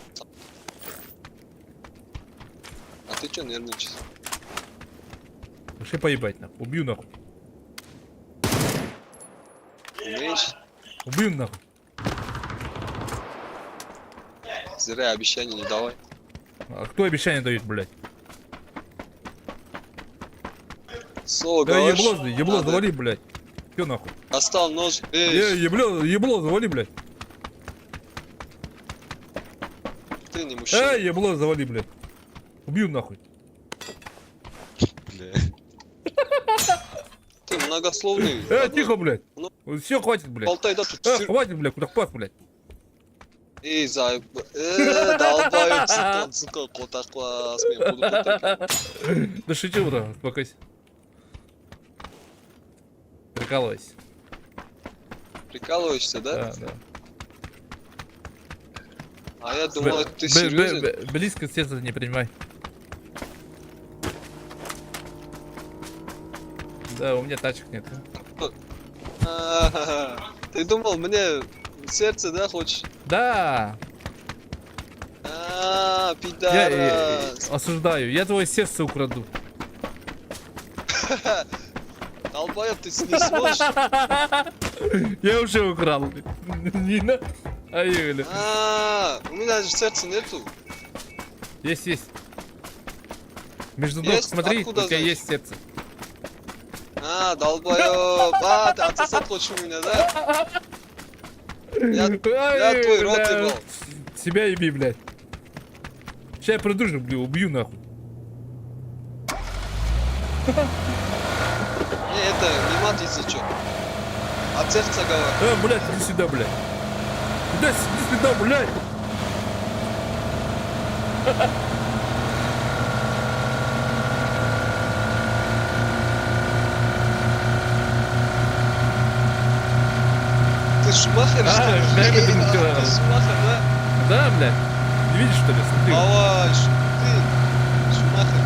А ты чё нервничаешь? Вообще поебать, нахуй. Убью, нахуй. Умеешь? Убью, нахуй. Зря обещания не давай. А кто обещания дает, блядь? Слово Да говоришь, ебло, ебло, надо. завали, блядь. Чё нахуй? Достал нож. Эй, Ебло, ебло, завали, блядь. ты не мужчина. Эй, ебло, завали, блядь. Убью нахуй. Бля. Ты многословный. Эй, тихо, блядь. Ну. Все, хватит, блядь. Болтай, да, тут Э, хватит, блядь, куда пас, блядь. Эй, заеб... Долбоёб, сука, сука, қотақбас, мен буду қотақ. Да шучу, бро, успокойся. Прикалывайся. Прикалываешься, да? Да, да. А я думал, ты серьезен? Близко к сердцу не принимай. Да, у меня тачек нет. Ты думал, мне сердце, да, хочешь? Да! А, Я пидорас. осуждаю. Я твое сердце украду. Долбоёб, ты не сможешь? Я уже украл. Не на. Ай, бля. А, у меня же сердца нету. Есть, есть. Между ног, Есть? смотри, Откуда у тебя знаешь? есть сердце. А, долбоёб. А, ты отсосать хочешь у меня, да? Я Ай, твой рот бля. ебал. Себя еби, блядь. Сейчас я придурю, блю, убью нахуй. Не, это не мат, если чё. От сердца говорю. Блядь, иди сюда, блядь. Куда иди сюда, блядь? Ты Шумахер, А, что ли? да, я думаю, Ты ты- Шумахер, да? Да, блядь. Не видишь, что ли? Смотри. Давай, ты Шумахер.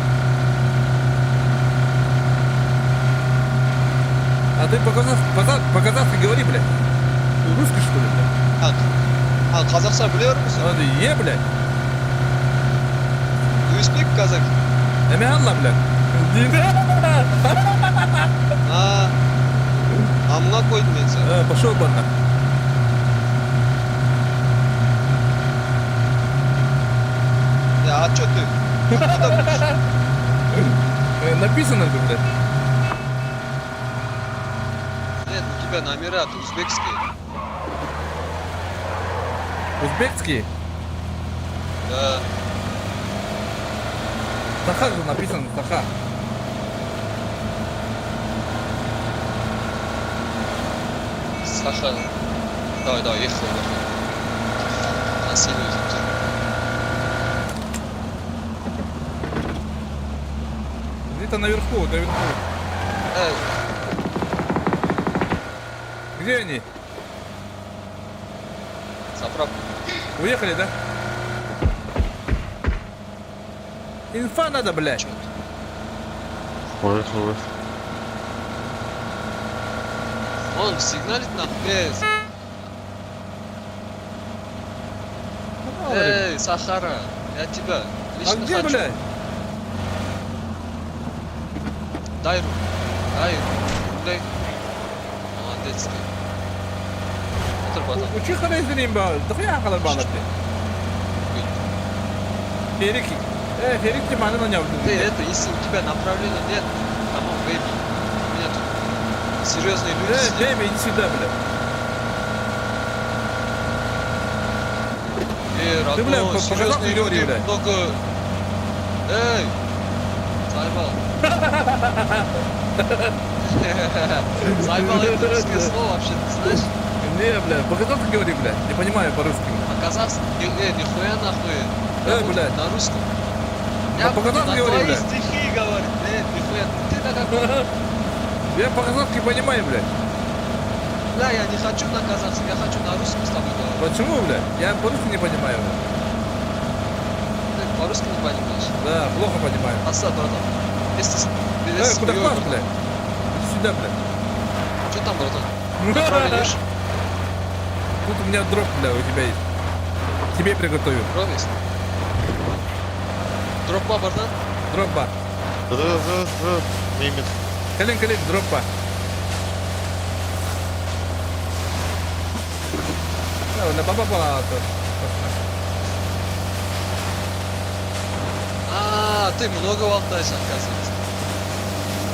А ты по-казахски говори, блядь. Ты русский, что ли, блядь? А, қазақша біле бермісің? А ты е, блядь. You speak Kazakh? Эме алла, блядь. А, амына қойдым мен сені. Пошел бы нахуй. А чё ты? Откуда будешь? Написано же, блядь. Нет, у тебя номера, ты узбекские. Узбекские? Да. Саха же написано, Саха. Саха. Давай, давай, ехал, ехал. На силу өзіміз. Где-то наверху, наверху. Где они? Заправка. Уехали, да? Инфа надо, блядь. Чё это? Уехал, уехал. Он сигналит нахуй. Эй, эй, Сахара, я тебя А лично где, хочу. блядь? Дай руку. Дай руку. Дай. Молодец ты. Отыр, братан. Учи харизмин ба. Дохуя халар балар. Ферик. Ферик ти маны на нем. Ты это, если у тебя направления нет, come on, baby. У меня тут серьезные люди сидят. Бэби, иди сюда, блядь. Эй, Ты, бля, родной, по-казахски серьезные говори, люди бля. много... Эй! Заебал. Заебал это русское слово вообще, ты знаешь? Не, бля, по-казахски говори, бля. Не понимаю по-русски. По-казахски? Нихуя нахуй. Я Эй, буду блядь. На русском. Да Я буду по-казахски на говори, твои бля. стихи говорить. Нихуя. Ты на каком? Я по-казахски понимаю, блядь. Бля, я не хочу на казахском, я хочу на русском с тобой говорить. Почему, блядь? Я по-русски не понимаю, блядь. Ты по-русски не понимаешь? Да, плохо понимаю. Асад, братан. Если Эй, куда хуёй, пас, братан. блядь? Иди сюда, блядь. Что там, братан? Направление видишь? Тут у меня дроп, бля, у тебя есть. Тебе приготовил. Дроп есть? Дроп па, братан? Дроп ба. Да, да, да, да. Немец. Колен, колен, дроп ба. Да, на баба ба. А, ты много болтаешь, оказывается.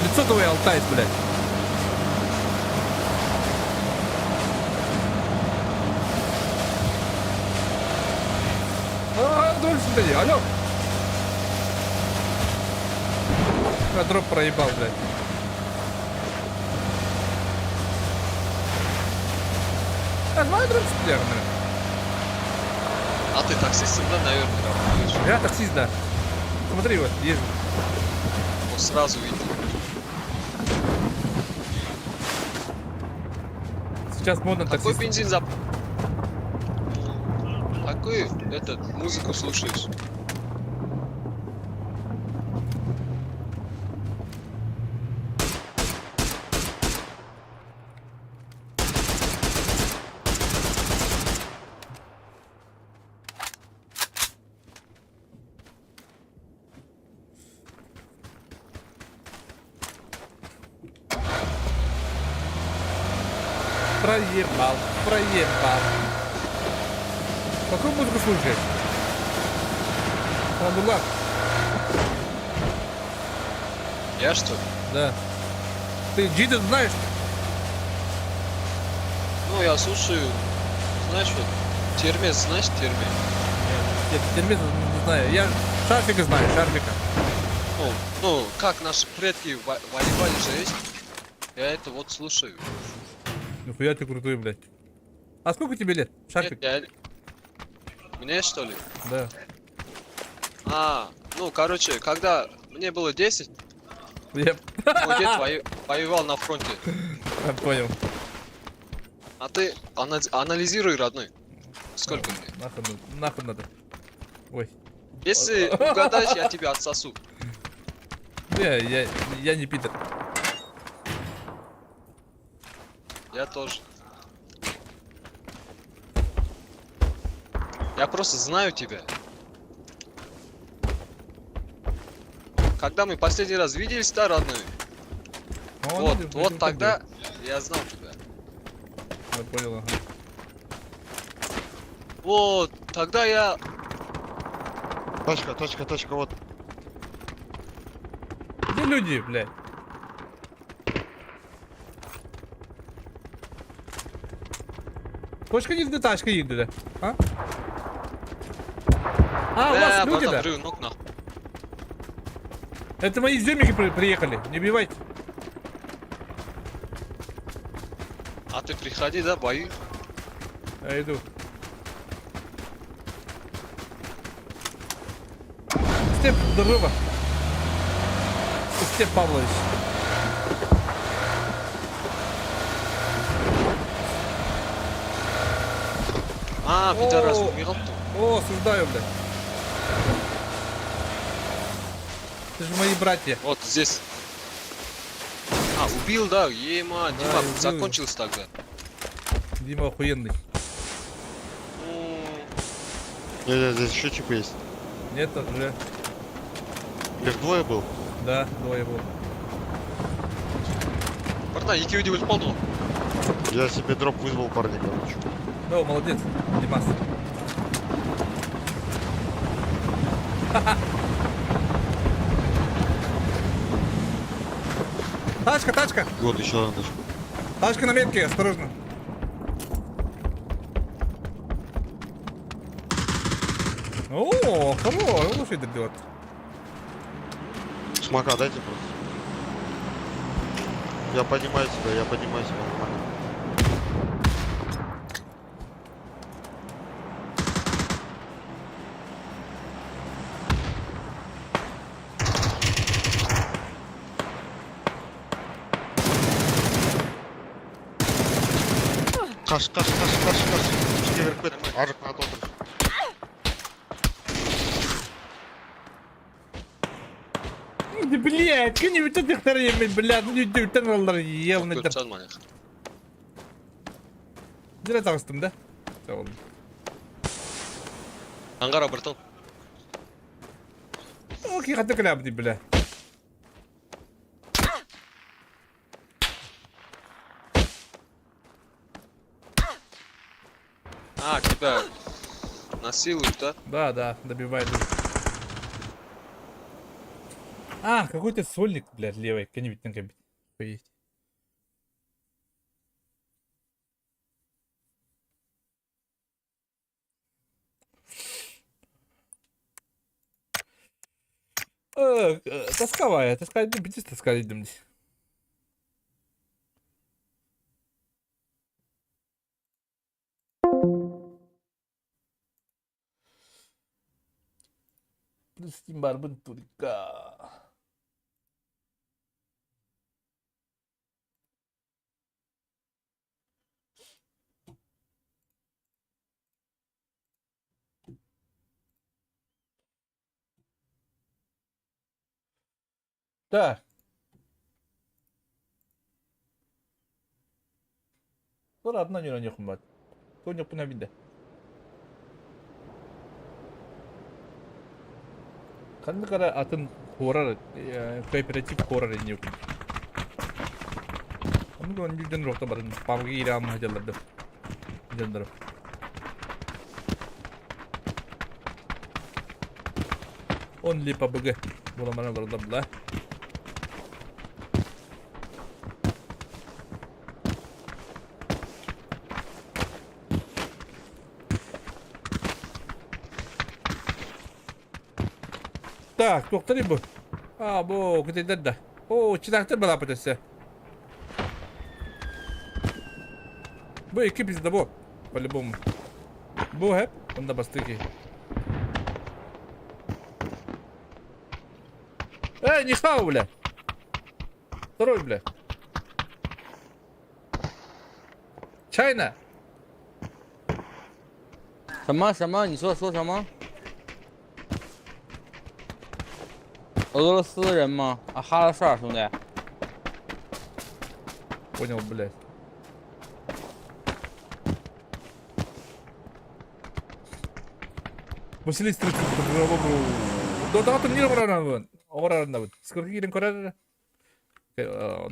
Лицо твое алтайс, блядь. А, дольше ты, алло. Я дроп проебал, блядь. А, давай дроп стреляем, блядь. А ты таксистом, да, наверное, работаешь? Я таксист, да. Смотри, вот, езжу. Вот сразу видно. Сейчас модно Какой таксист. бензин за... Какую, этот, музыку слушаешь? Проебал, проебал. Какую музыку слушаешь? Абдулла? Я что ли? Да. Ты Джида знаешь? Ну, я слушаю, знаешь, вот, Термез, знаешь Термез? Нет, Термез не знаю. Я Шарфика знаю, Шарфика. Ну, как наши предки воевали же есть? Я это вот слушаю. Нихуя ты крутой, блядь. А сколько тебе лет, Шарфик? Нет, я... Мне что ли? Да. А, ну, короче, когда мне было 10, Я мой дед воевал на фронте. понял. А ты анализируй, родной. Сколько мне? Нахуй надо. Нахуй надо. Ой. Если угадаешь, я тебя отсосу. Не, я не пидор. Я тоже. Я просто знаю тебя. Когда мы последний раз виделись, да, родной? Ну, Вот, он вот идет, тогда я знал тебя. Я понял, ага. Вот, тогда я... Тачка, тачка, тачка, вот. Где люди, блядь? Кошка едет, тачка едет, да? А? А, у вас Бля, люди, братан, да? врю, ног нахуй. Это мои землики приехали, не убивайте. А ты приходи, да, бои. Я иду. Степ, здорово. Степ Павлович. А, пидорас, О. убегал тут. О, осуждаю, блядь. Это же мои братья. Вот здесь. А, убил, да, ема, Да, Дима, убил. закончился тогда. Дима охуенный. Ну, Не, не, здесь еще типа есть. Нет, уже. Их двое был. Да, двое было. Братан, екеуі де өліп қалды ғой. Я себе дроп вызвал, парни, короче. Да, молодец, Димас. Тачка, тачка! Вот еще одна тачка. Тачка на метке, осторожно. О, хорош, он что делает. Смока дайте просто. Я поднимаю себя, я поднимаю себя нормально. Қаш, қаш, қаш, қаш, қаш. Ішке кіріп кет. Ар жақтан атып отыр. Да, блядь, кто-нибудь тут их блядь, ну не явно. Көріп тастадым ана жақта. Зря тағыстым, да? Сау болың. Аңғара, братан. Окей, қате кілябды, бля. А, тебя насилуют, да? Да, да, добивает. А, какой-то сольник, блядь, левый, кто-нибудь на кабине. Охуеть. Тосковая, тоска, ну, пиздец, тоска, идем здесь. Steam барбын турка. Да. Тур одна не нюхмат. То нюхпуна виде. Ханнык эрэ атын хоррор, кооператив хоррор инньэ Оннук он дьон рохта барын пабга киирэ алмаһа дьоннору. Only PUBG буламан олордо була. Так, туохтарый бу? А, бу кытайдар да. О, читактар балапыт өссө. Бу икки пизда бу. По-любому. Бу хэп, онда бастыки. Эй, не хау, бля. Второй, бля. Чайна. 什么什么？你说说什么？俄罗斯人吗？啊，哈拉少兄弟。 Понял, блядь. Василий Стрыков, Дотаҕа турнир оҥорорбун. Оҥорорунабыт. Сколько киирэн көрөр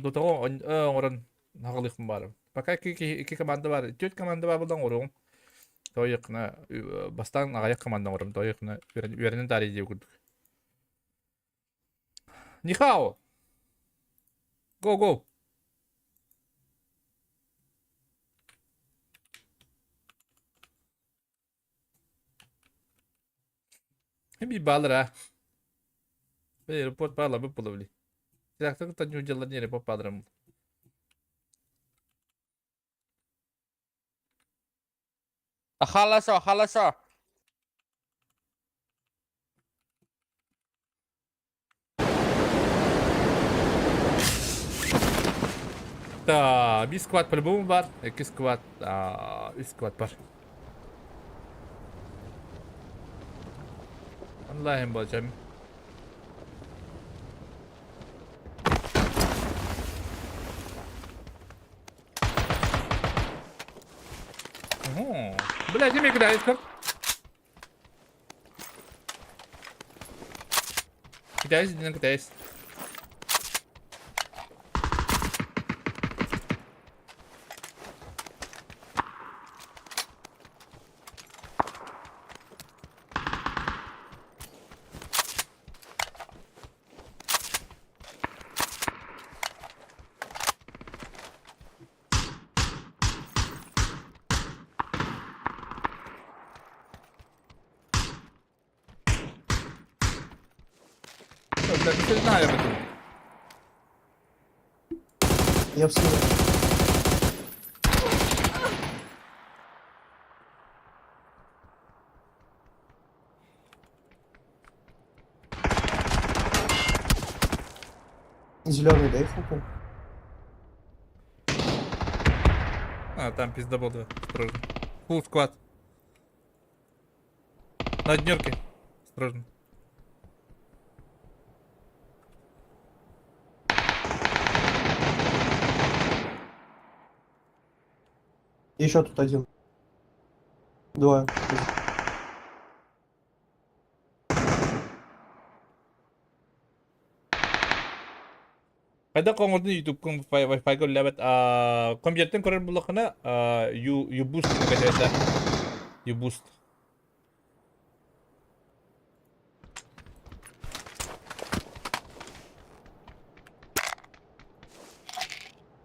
Дотаҕа оҥорон хаҕалыахпын баарым. Пока икки команда бар. Түөрт команда бар буолан оҥоруом. Тойыкна бастаан аҕыйах команда оҥором. Тойыкна үөрэнэн таарый диye курдук. Нихао! Go, go! Биир баалар аа. Аэропорт баалабыт буолабыли. Трактор кытта дьыллар аэропорт бааларым. Хорошо, хорошо. Да, биир сквад по-любому бар, икки сквад, үс сквад бар. Онлайн болчам. Бля, ким играет как? Китайец, не китайец. Бля, не знаю об этом. Я в спину. Зеленый, дай фуку. А, там пиздобол, да, осторожно. Фулл склад. На днерке. Осторожно. Еще тут один. Двое. Хайдах оҥордун ютубкун Wi-Fi-га үлэлээбэт компьютертан көрөр буоллаххына Uboost кэтээтэ Uboost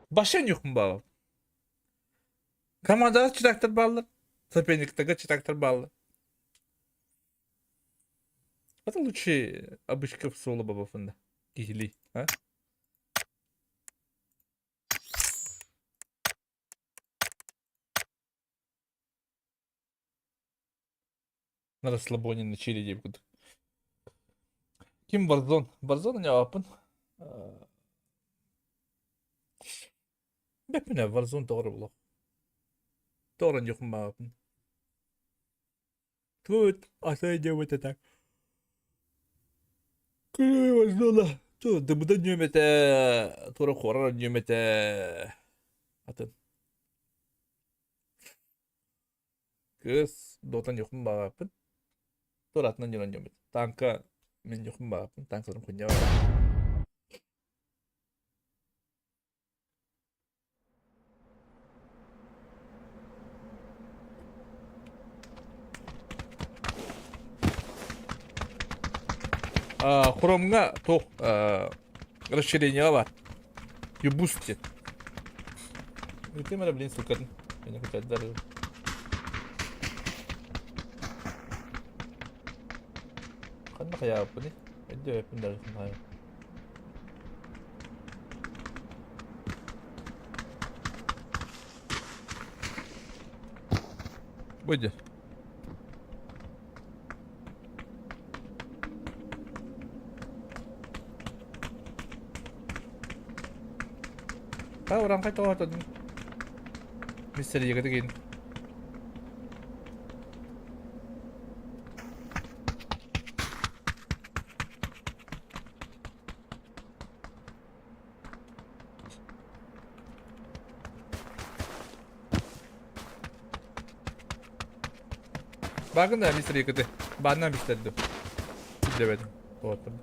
Баша ньухун баҕа. Командаҕа читактар бааллар. Соперниктарга читактар бааллар. Это лучше обычка в соло бабафында. Киһили, а? На расслабоне на чили деп курдук. Ким Warzone? Warzone оонньообоппун. Бэппин ээ Warzone тоҕо эрэ булуох. Тоҕо эрэ оонньуохпун баҕарабын. Тут аса диэбит этэ. Күнү Warzone ту дыбыда нүөмэтэ туора куорар нүөмэтэ атын. Кыыс дотан дьохун баҕараппын. Туратынан дьонон дьоммут. Танка мин дьохун баҕараппын. Танкаларым хуйня баҕараппын. Хромҥа туох расширение бар. Юбус диэн. Ытым эрэ блин ссылкатын. Мені хотят Ханна хайаабыппыный? Өйдөөбөппүн даже ханна Будет. Та уран қайта отодун. Мистер егіті кейін. Бааргын да мистер Якуты. Баарынан бистэрдим. Билбэтим. Тоҕоттум.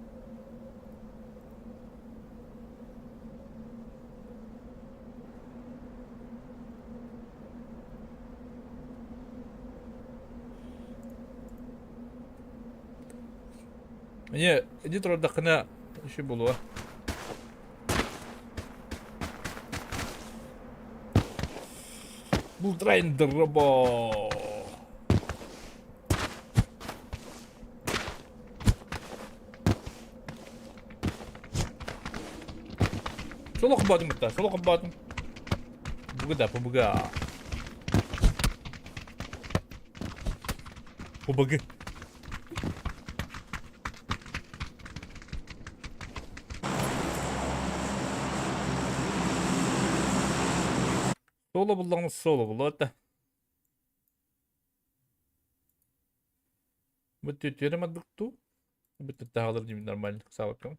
Не, иди турардаххына еще буолуо. Бултрайн дробо. Соло кыбаатым бытта, соло кыбаатым. Бугда, побуга. Побугы. Соло буллаҕына соло булуо да. Бу түөрэ мадык дуу? Бүттэ таһалар дии нормально саабаккам.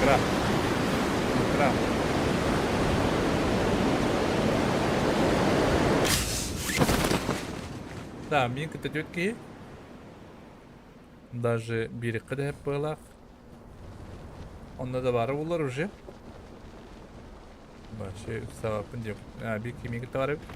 Кыра. Кыра. Да, мин кытта түөрт киһи. Даже биириккэ да быалаах. Онно да баара булар уже. Вообще сабаппын диэм. А, биир кими кытта бар эбит.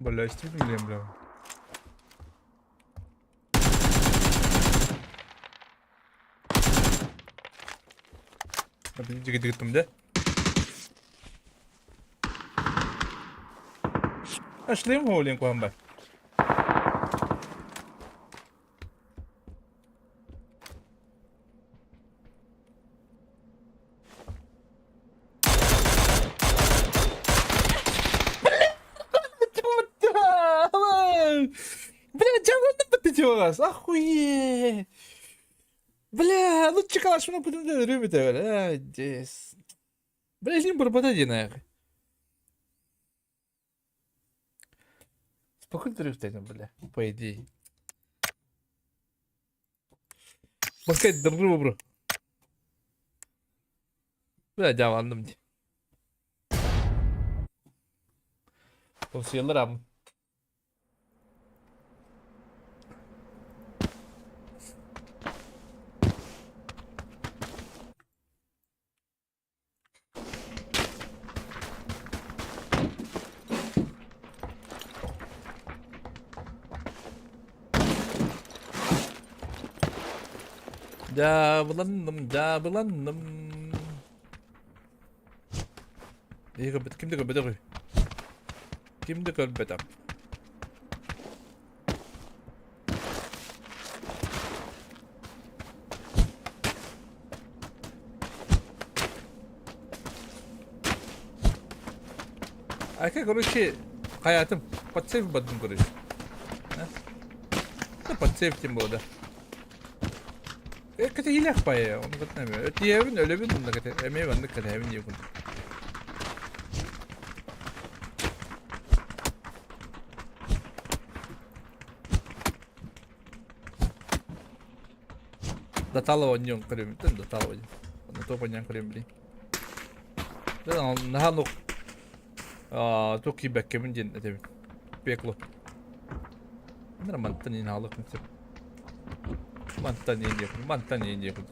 Бля, истребим, бля. Дигитим да? Ашлем хоолин куамба. Бля, дьаҥ баҕас, охуеть! Бля, ну чекалашмына бүтүн өлүм этэ бля, дес. Бля, илин барбата диэн аяғы. Спокойно трюктайдым, бля, по идее. Пускай дырры бро. Бля, дьаабанным дии. Тонсуйаллар аамын. Дьаабыланным, дьаабыланным. Эһиги көрбөт, ким да көрбөтөх үһү. Ким да көрбөтөх. Ака, короче, хайаатым, под сейф бардым, короче. А? Под сейф тем более, да. Кэтэһиилээх баайа, ону кытта эмиэ. Өтүйэбин, өлөбүн онно кэтэ, эмиэ маннык кэтэһэбин диир курдук. Даталова онньон көрөмүн, Даталова диэн. Онно туох онньон көрөм билин. Наһаа нук туох киирбэккэбин диэн этэбин. Пекло. Мантан иин хаалык сөп. Мантан иин диэхпин, мантан иин диэхпин.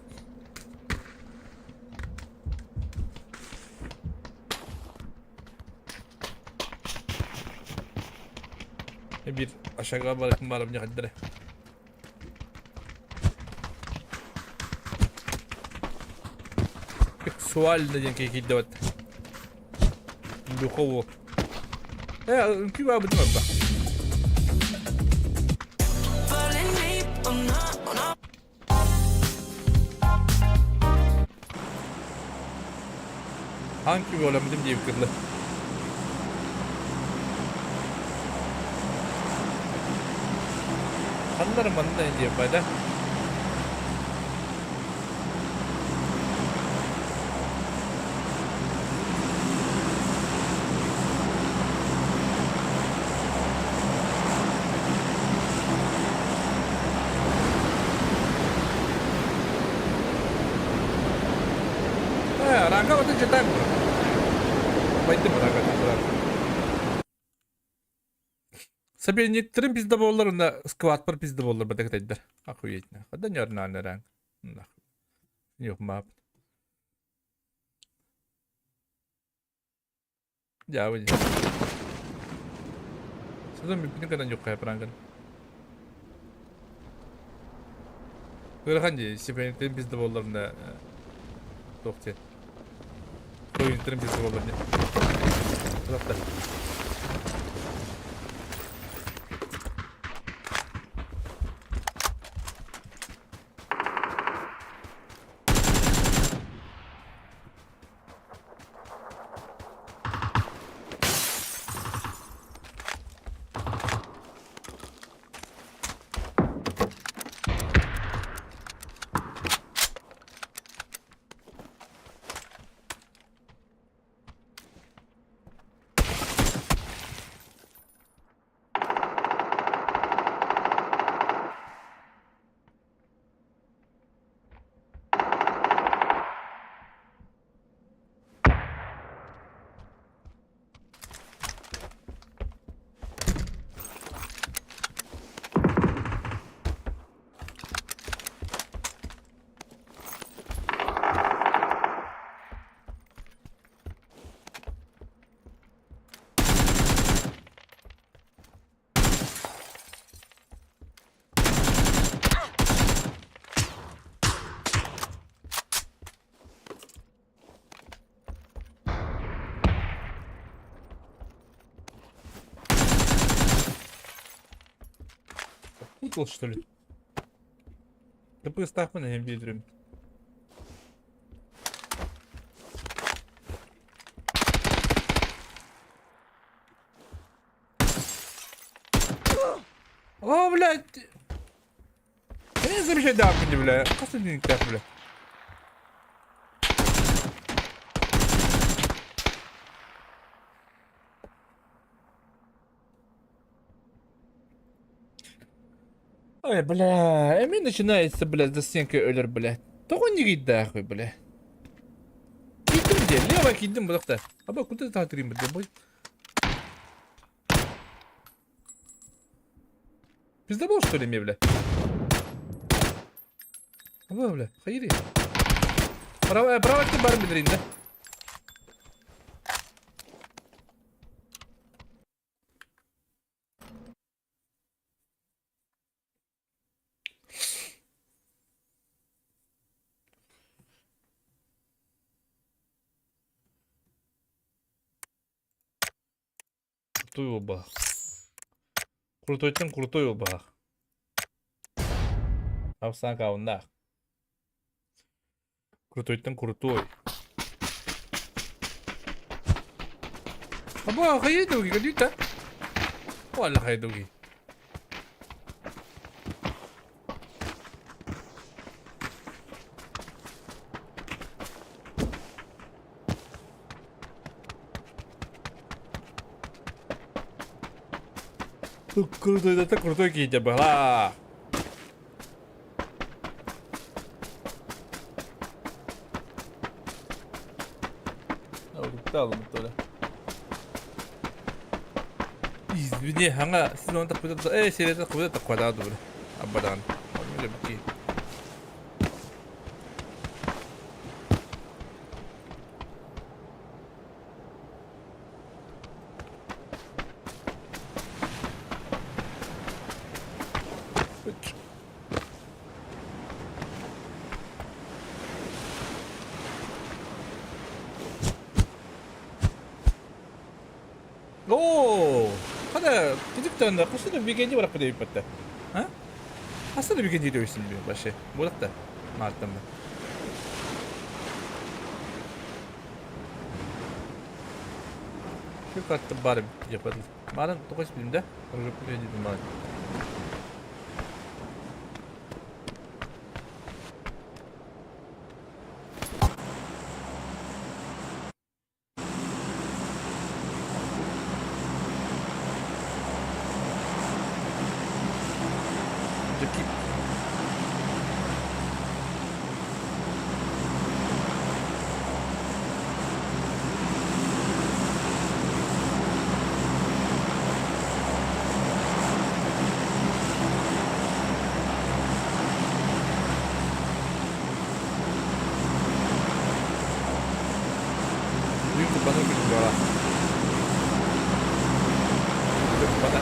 Биир ашага барытын барым дьахайдара. Сексуально диэн киһи киирдэ бат. Духову. Э, үҥкүү баабытым арба. Hangi bölemedim diye kırdı. Ханнар манна диye бада. Э, ранга вот читаем. Пойдем ранга читаем. Соперниктерим пизда буоллар уонна сквадпар пизда буоллар бата кэтэйдэр. Охуеть нахуй. Да нормально ранг. Нахуй. Нюхмап. Дьаабы дии. Сытан бүппүтүн кытан юккайа пранкын. Ыарахан дии, стипендиятын пизда буолларына туох диэн. Союзтарын пизда буоллар диэн. Тулапта. Путал, что ли? Да пыстахпын эһэм биэдирим. О, блядь! Не замечай дааппын бля. Хас да бля. Ой, бля, эми начинается, бля, за стенкой өлөр, бля. Тоҕо нигийдээх бля. Киирдим дьэ, лево киирдим будахта. Аба, куда таатырыйм бля, бой. Пиздобол, что ли, мне, бля? Аба, бля, хайри. Право, право ты бар билирин да. Крутой убах. Крутойтан крутой убах. Апсан кауннах. Крутойтан крутой. Аба, хайдуги, кадюта. Валла хайдуги. Крутой, это крутой киһитэ быһалаах. Извини, хаҥа син оны таппыта э сирэтэ куда таккуадаа дубур аббадаан. Онно бики. Оо, хана кыдыктан хасы да бигенди барап деп батта. А? Хасы да бигенди дейсин би башы. Болакта. Мартан ба. Şu kartta barım yapalım. Баран тоқыс білім да? Барын. Büyük bana gülüm bana. Büyük bana.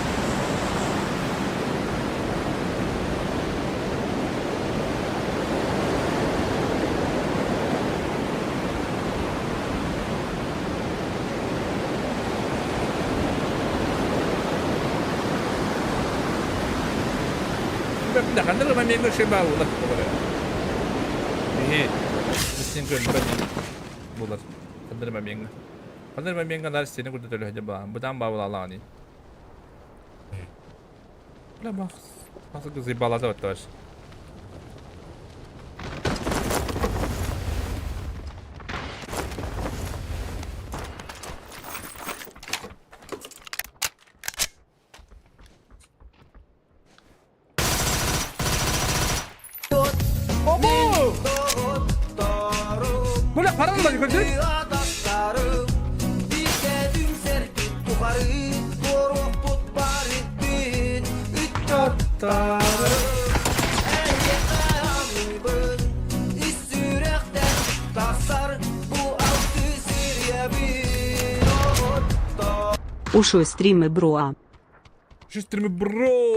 Ханнар мамеңге шеба улар. Эһи, бистин көн булар. Ханнар мамеңге. Ханнар мамеңге нар сени курда төлө ба. Будан ба булалаани. Бля бах. Nasıl kızı balada var. Obo! Бля, паран ба көрдү? Ушо стримы броа. Что стримы бро?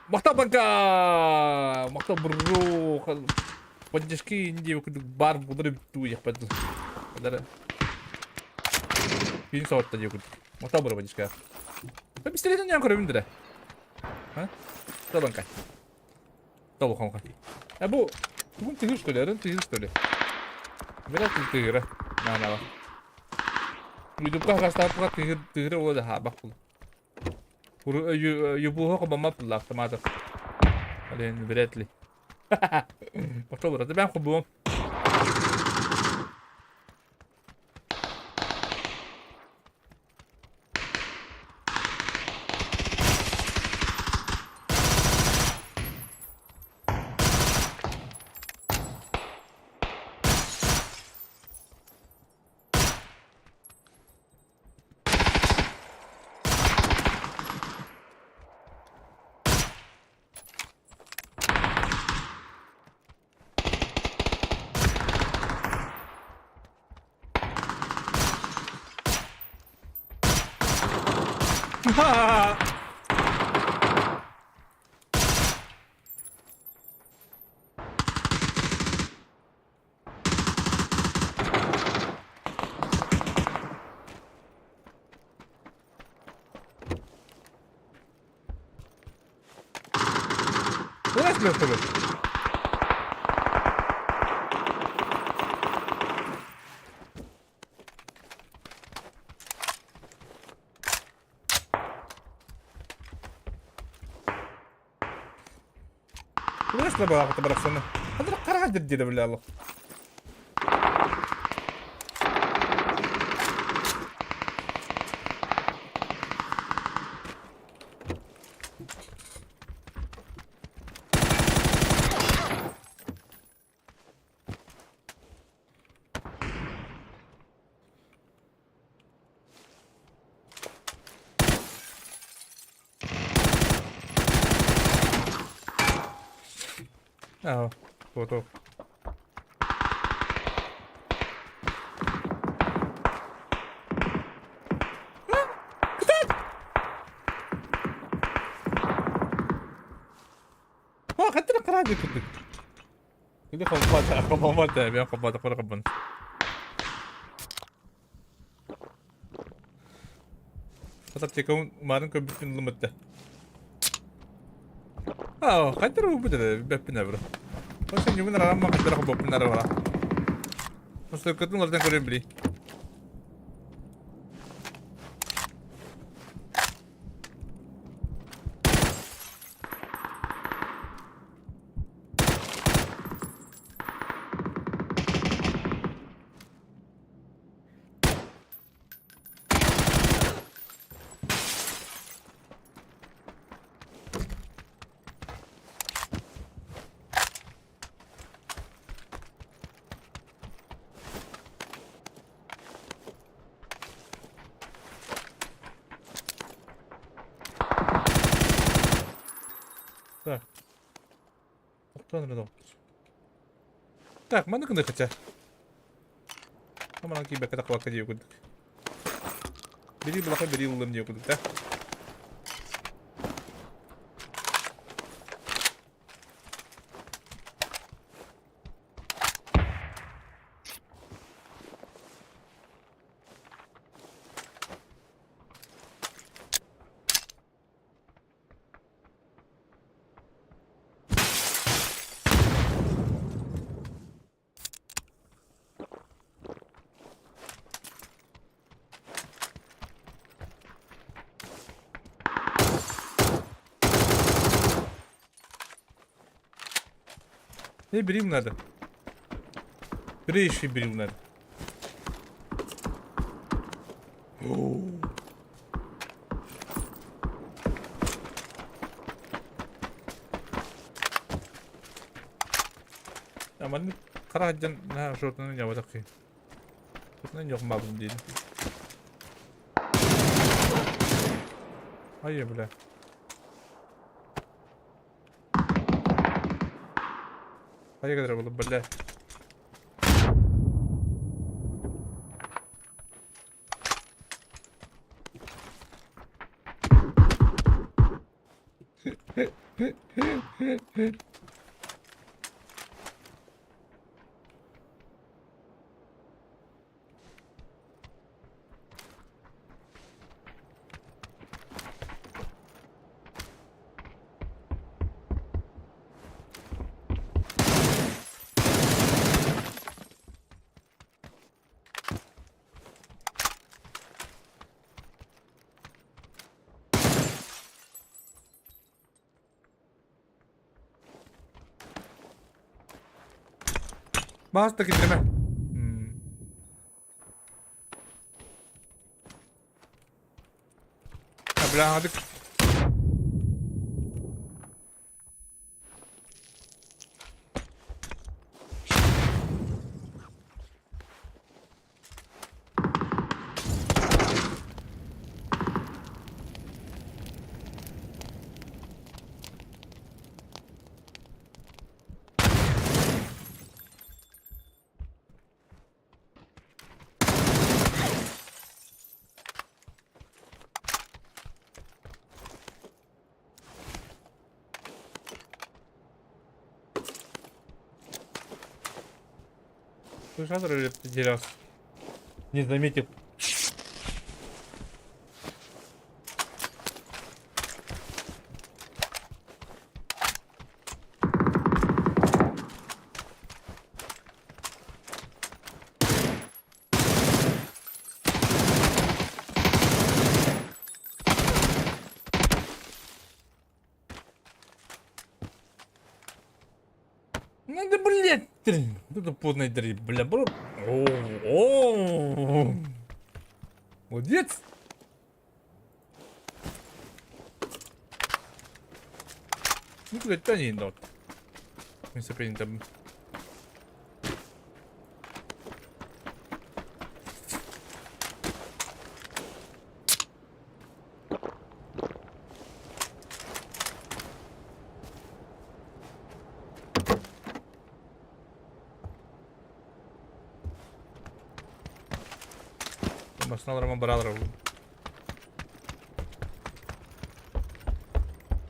Махта банка! Махта бро! Поддержки инди курдук бар булар ту япады. Kadar. Gün soğutta diyor kurduk. Махта бро поддержка. Ben пистолетен ян көрөмүн дре. Ha? Табанка. Табу хамка. А бу бүгүн тыгыр что ли? Арын тыгыр что ли? Верат тыгыра. На на. Ютубка хастапка тыгыр тыгыр ола да бак бул. Юбуһа хобоммат булла автомата. Блин, вряд ли. Пошел, брат, бэм хобуом. Вылазь, мертвый. Вылазь на балаҕа барахсаны. Ханна хараҕа дирдиирэ бile аллах. Аа, фото. Оо, хаттара хараадыы курдук. Или хоммот, хоммот, мен хоммот, хоммот. Хатаптекаун маарын көрбүппүн ылыммыт да. Аа, хайдах ылбыт эрэ, билбэппин ээ бро. Ошо ньугун араамма хайдах хоммоппун эрэ бара. Мустуккутун уларытан көрүм били. Так. Охтон эрэ Так, маннык гына хотя. Манан киирбэккэ тахсыбакка диэ курдук. Бери булаха бери ыллым диэ курдук да. Не берем надо. Бери берем надо. Маннык хара сылдьан наһаа шортунан ньабатах киһи. Шортунан ньохмаабын диэн. Айа бля. Хайа кэлэр буолуп бля. Баас да киллэрмэ. Бля, Слышал, потерялся. Не заметил. Ну да блять, тут поздно бля, бро. О, о, молодец. Ну куда тянет, да. Мы там. Машиналарыма баралар ол.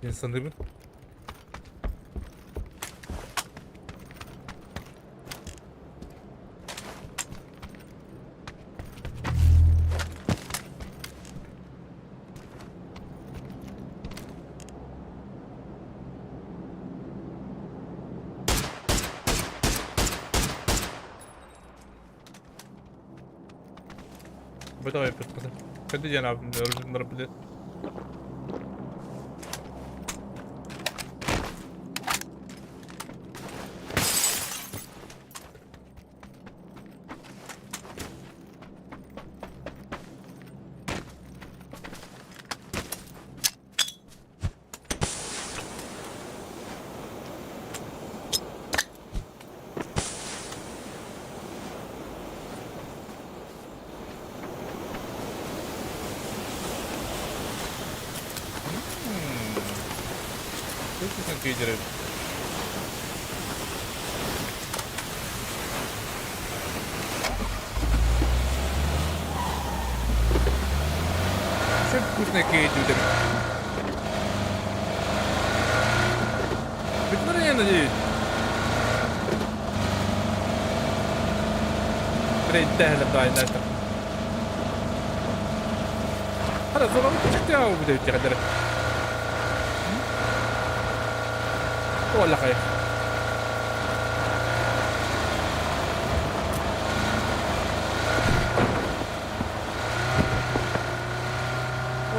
Мен саныыбын. Давай Ходи я на на Вкусно кидеры. Что вкусные кидеры? Бүтмөр надеюсь. Блядь, дай на это. Хара, зона чыктя будет тягадыр. Wala kayo.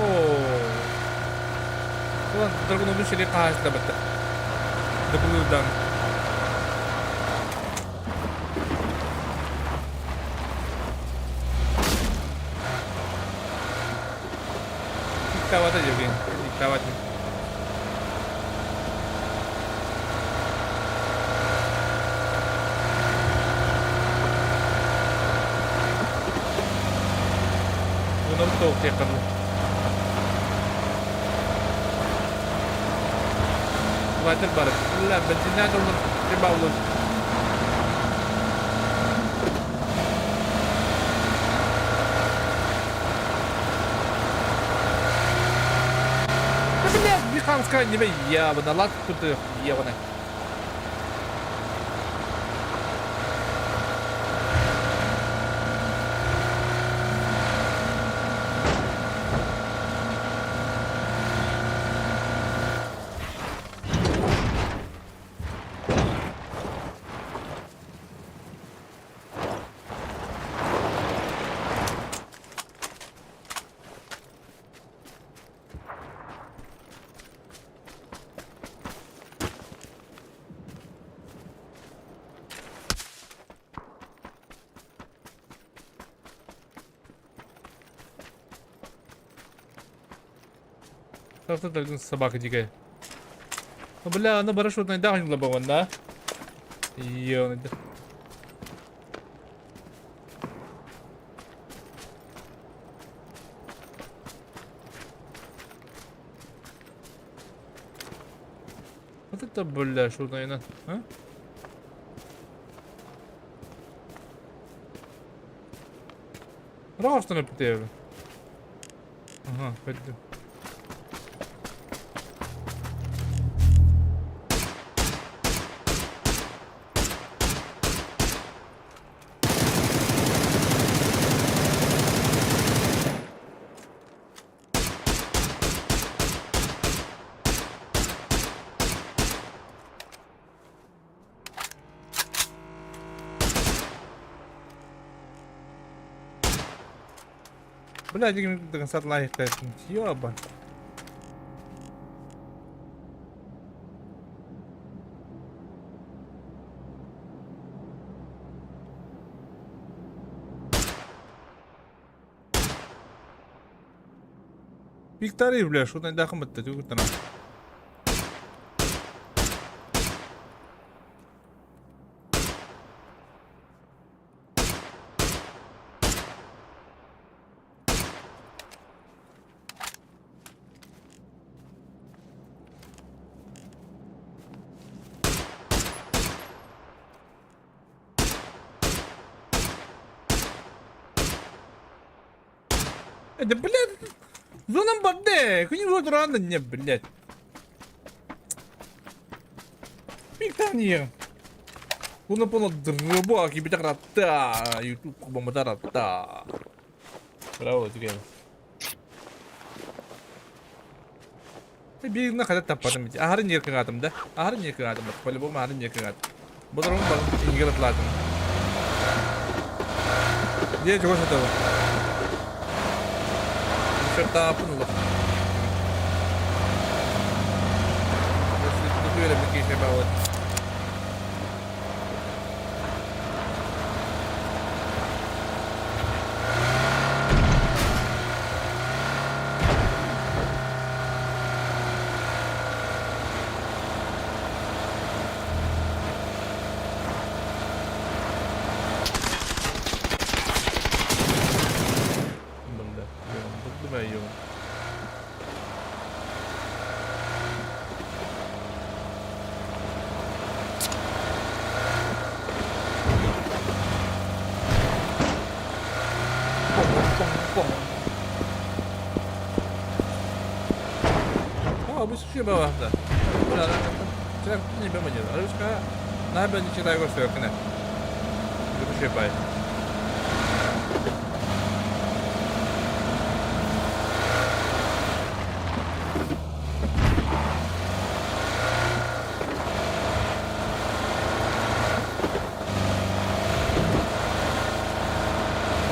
Оо. Драгуновын шире қағазда бітті. Дыбылыдан. Иктавата Евген. Иктавата. Bunu тоқтайқырлы. Ватер бар. Ла, бензин olur. Riba olur. Да, блядь, Миханская не ебана, ладно, тут ебана. Тарта собака дикая. Ну бля, аны бара шутнайдаах ньылабаҕын да. Ё, Вот это, бля, шутнайна, а? Раустан эпитееве. Ага, пойду. Бля, до конца Ёба. Виктория, бля, что на дахам это Да, блядь, зона баде, хуй вот рано не, блядь. Виктория. Уна поно дробо, кибita rata, YouTube kubamata rata. Браво, деген. Биирна хата таппатым ити. Аһарын неркыгатым да. Аһарын неркыгатым. По-любому аһарын неркыгатым. Бодорум бар ингер атлатым. Дие чого сатабы. Шартапын улах. Если Бай.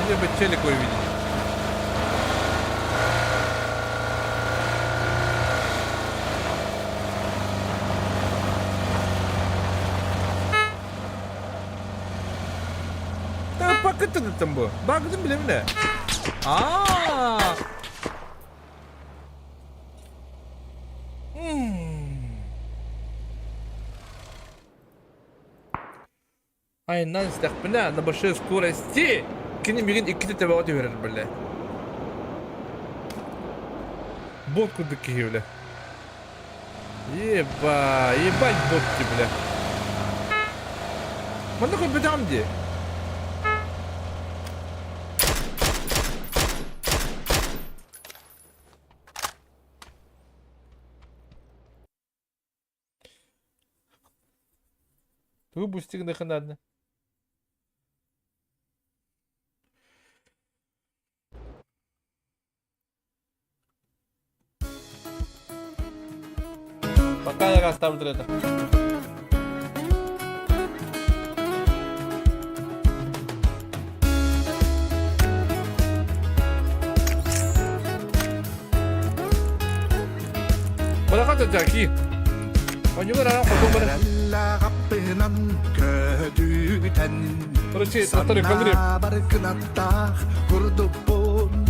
Мне бы челик увидеть. Да там bu. Bakın bile bile. Aa. Айнан истәхпенә на большой скорости. Кини мигин икките тебәгә төбәрер берле. Бот кудык киһи Еба, ебать бот ти, бля. Манда кой бедам ди. Бустик наханадна. Пока я оставлю это. Бараката Джаки. Короче, татары калдырып. Баркынаттах курдуппун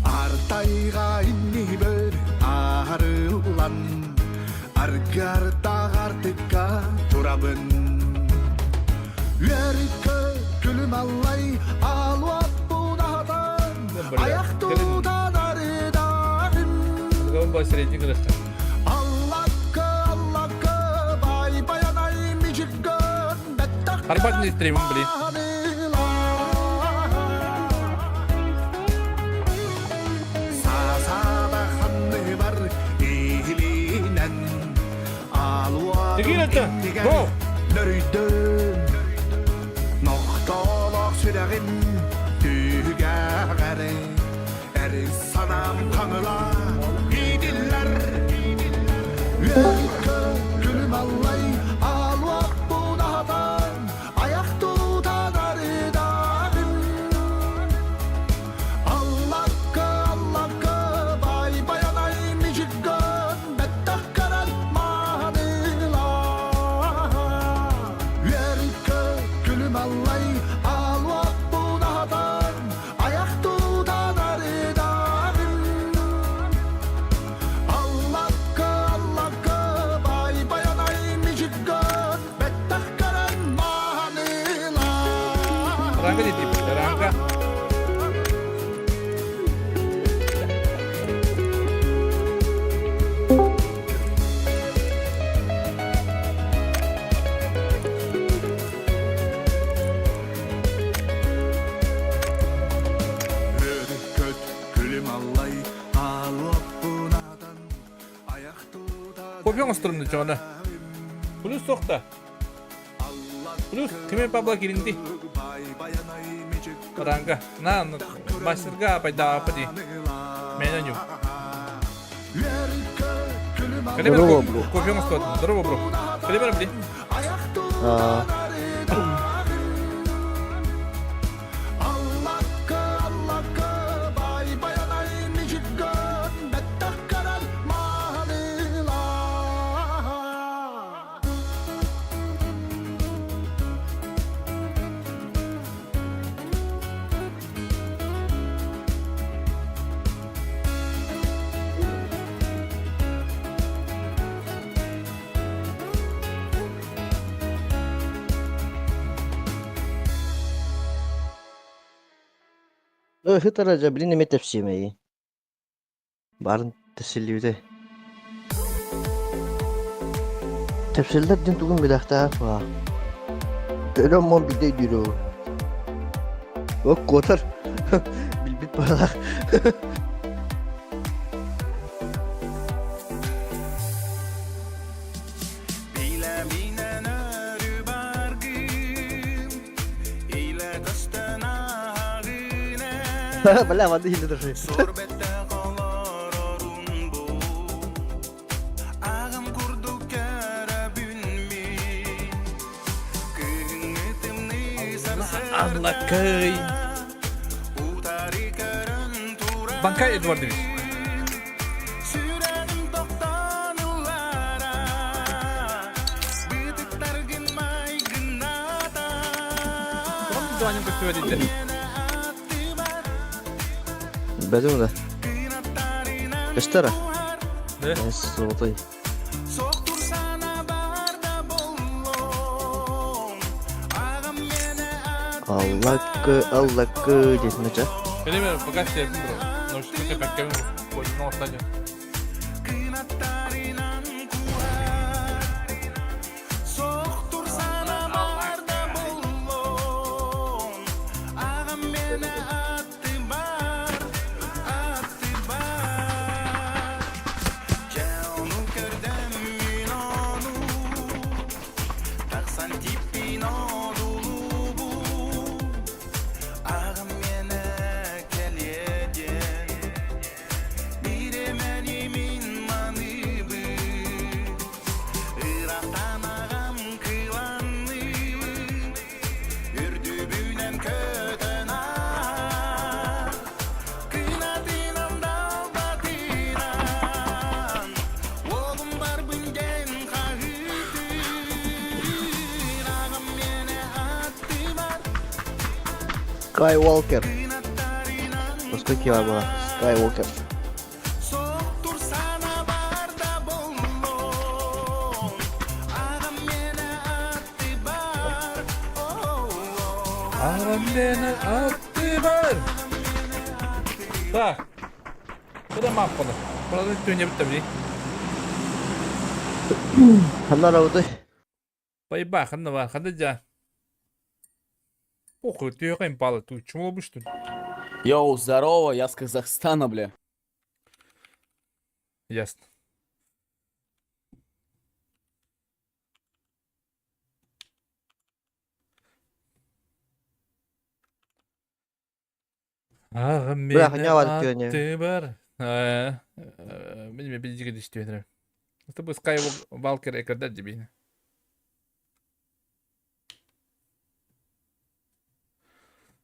Артайга инни бер. Харыллан Аргартаах артыкка турабын Үөрүккө күлүм аллай Аалуаппун аһатан Бля, Аяқ тутан арыдағым Разговор средний грышка. Аллакка, аллакка, бай баянай мижиккөн Арбат не стримим, блин. Тигин это! Go! Нөрүйдөн Нохтолох сүрәгим түгәгәре Әри санам қаңыла идилләр Үөркө күлүм аллай алуаппун аһатан Аяқ тутан арыдагым Аллакка, аллакка, бай баянай мижиккөн Бэттэх көрөн маанылаа Үөркө күлүм аллай алуаппун аһатан Аяқ тутан арыдагым Аллакка, аллакка, бай баянай мижиккөн Бэттэх көрөн маанылаа Ранга не типа, ранга. Көт күлүм аллай алуаппунадан аяқ Кофе оңостурум чоғына. Плюс соқта. Плюс кеме пабла киринди. Ранга. На, мастерга пайда апади. Меня ню. Здорово, бро. Кофе оңостурум. Здорово, бро. Калибер, блин. А, Аллакка, аллакка, бай баянай мижиккөн бэттэх көрөн маанылаа Хытара блин эме тепсиемей. Барын тесилибите. Тепсилдер дин тугун билахта ва. Төлөм мон билде дүрө. Ок котар. Билбит бала. Билеминен өрү баргым, иле көстөн ағынен. Бля, воды хилде дұршы. Сорбетте колорорун бу, ағым курдук көрөбүн мин. Күңүтүмнү Аллакай. Утари көрөн турар. Банкай Эдуардович. Сүрәгим токтанулара, бытыктаргын майгыната. Ком звоним көстүбөт Бәдім да. Көстәрі. Да? Золотой. Соктурсана барда боллом, агам мени Аллакы, аллакы дейтін ча. Калибер, пока все, бро. Ну что ты пока ну, остань. Кынаттарынан куар. Соктурсана барда боллом, агам мени атты бар, атты бар. Жауну көрдөм мен ону, таксан типпин одулубу. Агам мени келеден, биремени мин маныбы. Ырактан агам кыланны, үрдүбүнөн көтөн ар. Кынатынан далбатынан, олум барбын ден кагытыр. Агам мени атты бар, Скайуокер. Во сколько я была? Скайуокер. Соктурсана. Аҕам аттыбар. Так. Куда маппаны? Куда түнне битте били. Ханна арабыты? Байба, ханна бар, ханна жа. Похуй, түйе импала, ту чмо бы что ли? Йоу, здорово, я с Казахстана, бля. Ясно. Аҕам Бля, миэнэ ханя бар түөнэ. аттыбар. Мен билдиге дистүөнөр. Это бы Skywalker экердер дебейне.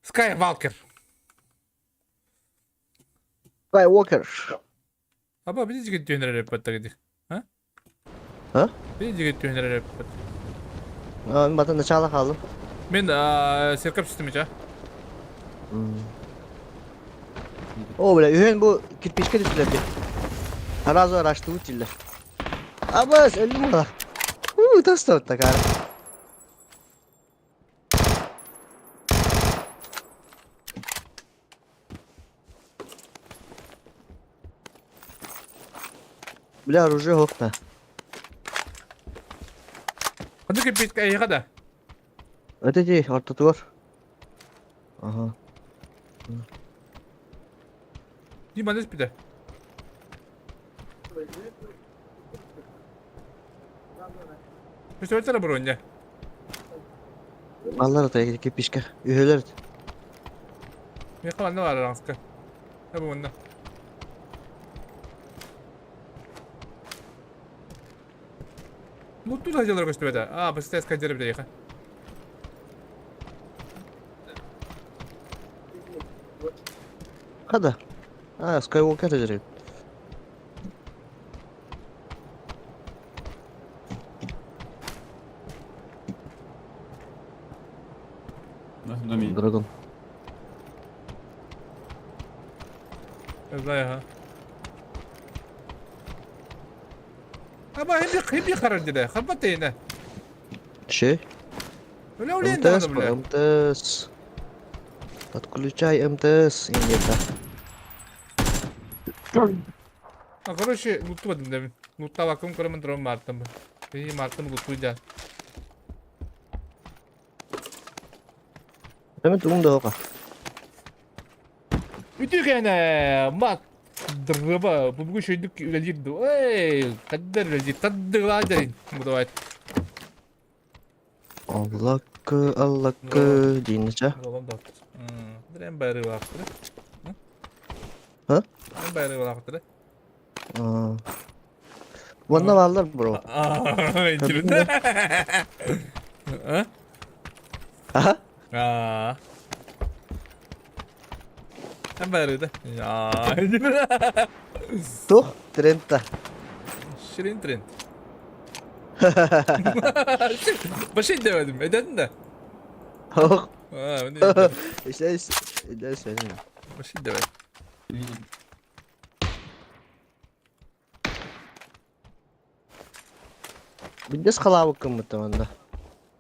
Skywalker. Skywalker. Аба билдиге түөнөр эппеттер А? А? Билдиге түөнөр эппет. А, мен батын начало қалдым. Мен серкап системе жа. О, бля, үйен бу кирпичке түстүлөр ди. Сразу араштырып тиллер. Абас, өлдүм бала. У, тастап такар. Бля, оружие хокта. Ханды кирпичке эйга да. Вот эти ортотугар. Ага. Ди манес биде. Көстөбөттөр броня. Аллар ата кирпичке. Үйөлөр. Мен қаланда бар араңызға. Ә бұнда. Ну тут хотел көстөбөт. А, біз тест кадер бide яха. Када? А, Skywalker жерек. Драгон. Знаю, ага. Аба хемби хемби харар диде. Хабатейна. Че? Бля, улен МТС, да, бля. МТС. Подключай МТС. Индета. А, короче, луту бадым да. Лутта вакуум көрөмөн дрон мартым. И мартым луту да. Hemen тугун да ока. Үтүгәнә мат дрыба бүгүн шөйдүк үлелирди. Эй, каддер үлелир. Таддыла дерин. Бу давай. Аллакы, аллакы дейінче. Ролом да. Дрем бәрі вакыты. А? Дрем бәрі вакыты. Ванна балдар бро. Интересно. А? Аха. А. Дрем бәрі да. Я. Тух трендта. Ширин тренд. Башын demedim. Ededin de. Ох. А, міне. İşte işte Башын demedim. Бидес қалабы кім бұтты онда.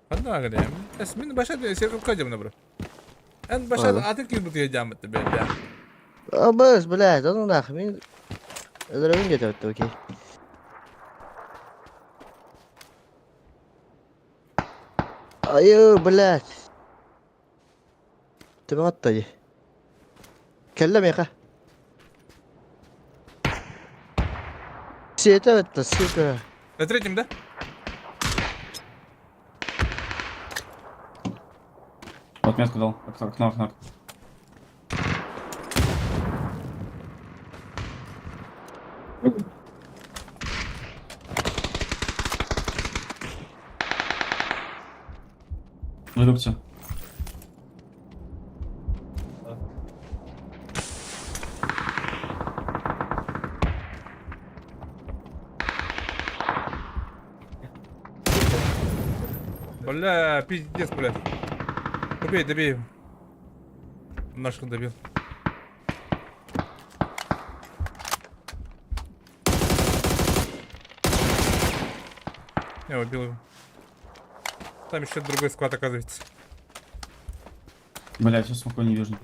Ханна агырым. Эс мен баша серкап кайдым бро. Эн баша атын ким бутыга жамытты бе. Абыз, блядь, оны нах, мен Өлөрөбүн жетебетти, окей. Айы, блядь. Төбе атта ди. Келле меха. Сиетебетти, сука. На третьем, да? Вот метку дал. Окно, окно, окно. Вырубцы. Бля, пиздец, бля. Добей, добей его. Наших добил. Я убил его. Там еще другой склад оказывается. Бля, сейчас смоку не вижу.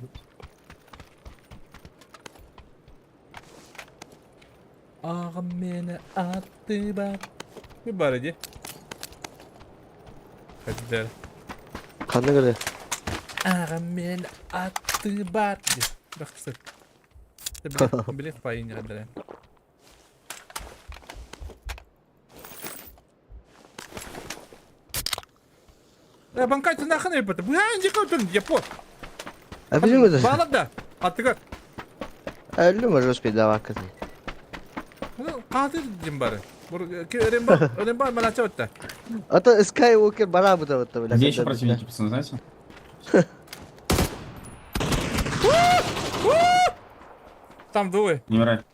Аҕам миэнэ аттыбар. Ми баар дии. Хайдах. Ханнык ырыа? Аҕам миэнэ аттыбар дии. Бахсы. Билет паин хайдах. Э, банкайте нахрен ебать. Бля, иди ка тут, я по. А билим это? Балар да. Аттыгар. Өллүм уже успеть давакка. Каатыр дим бары. Ремба, ремба малача отта. А то Skywalker бара бута вот бля. Где еще противники, пацаны, знаете? Там двое. Не умирай.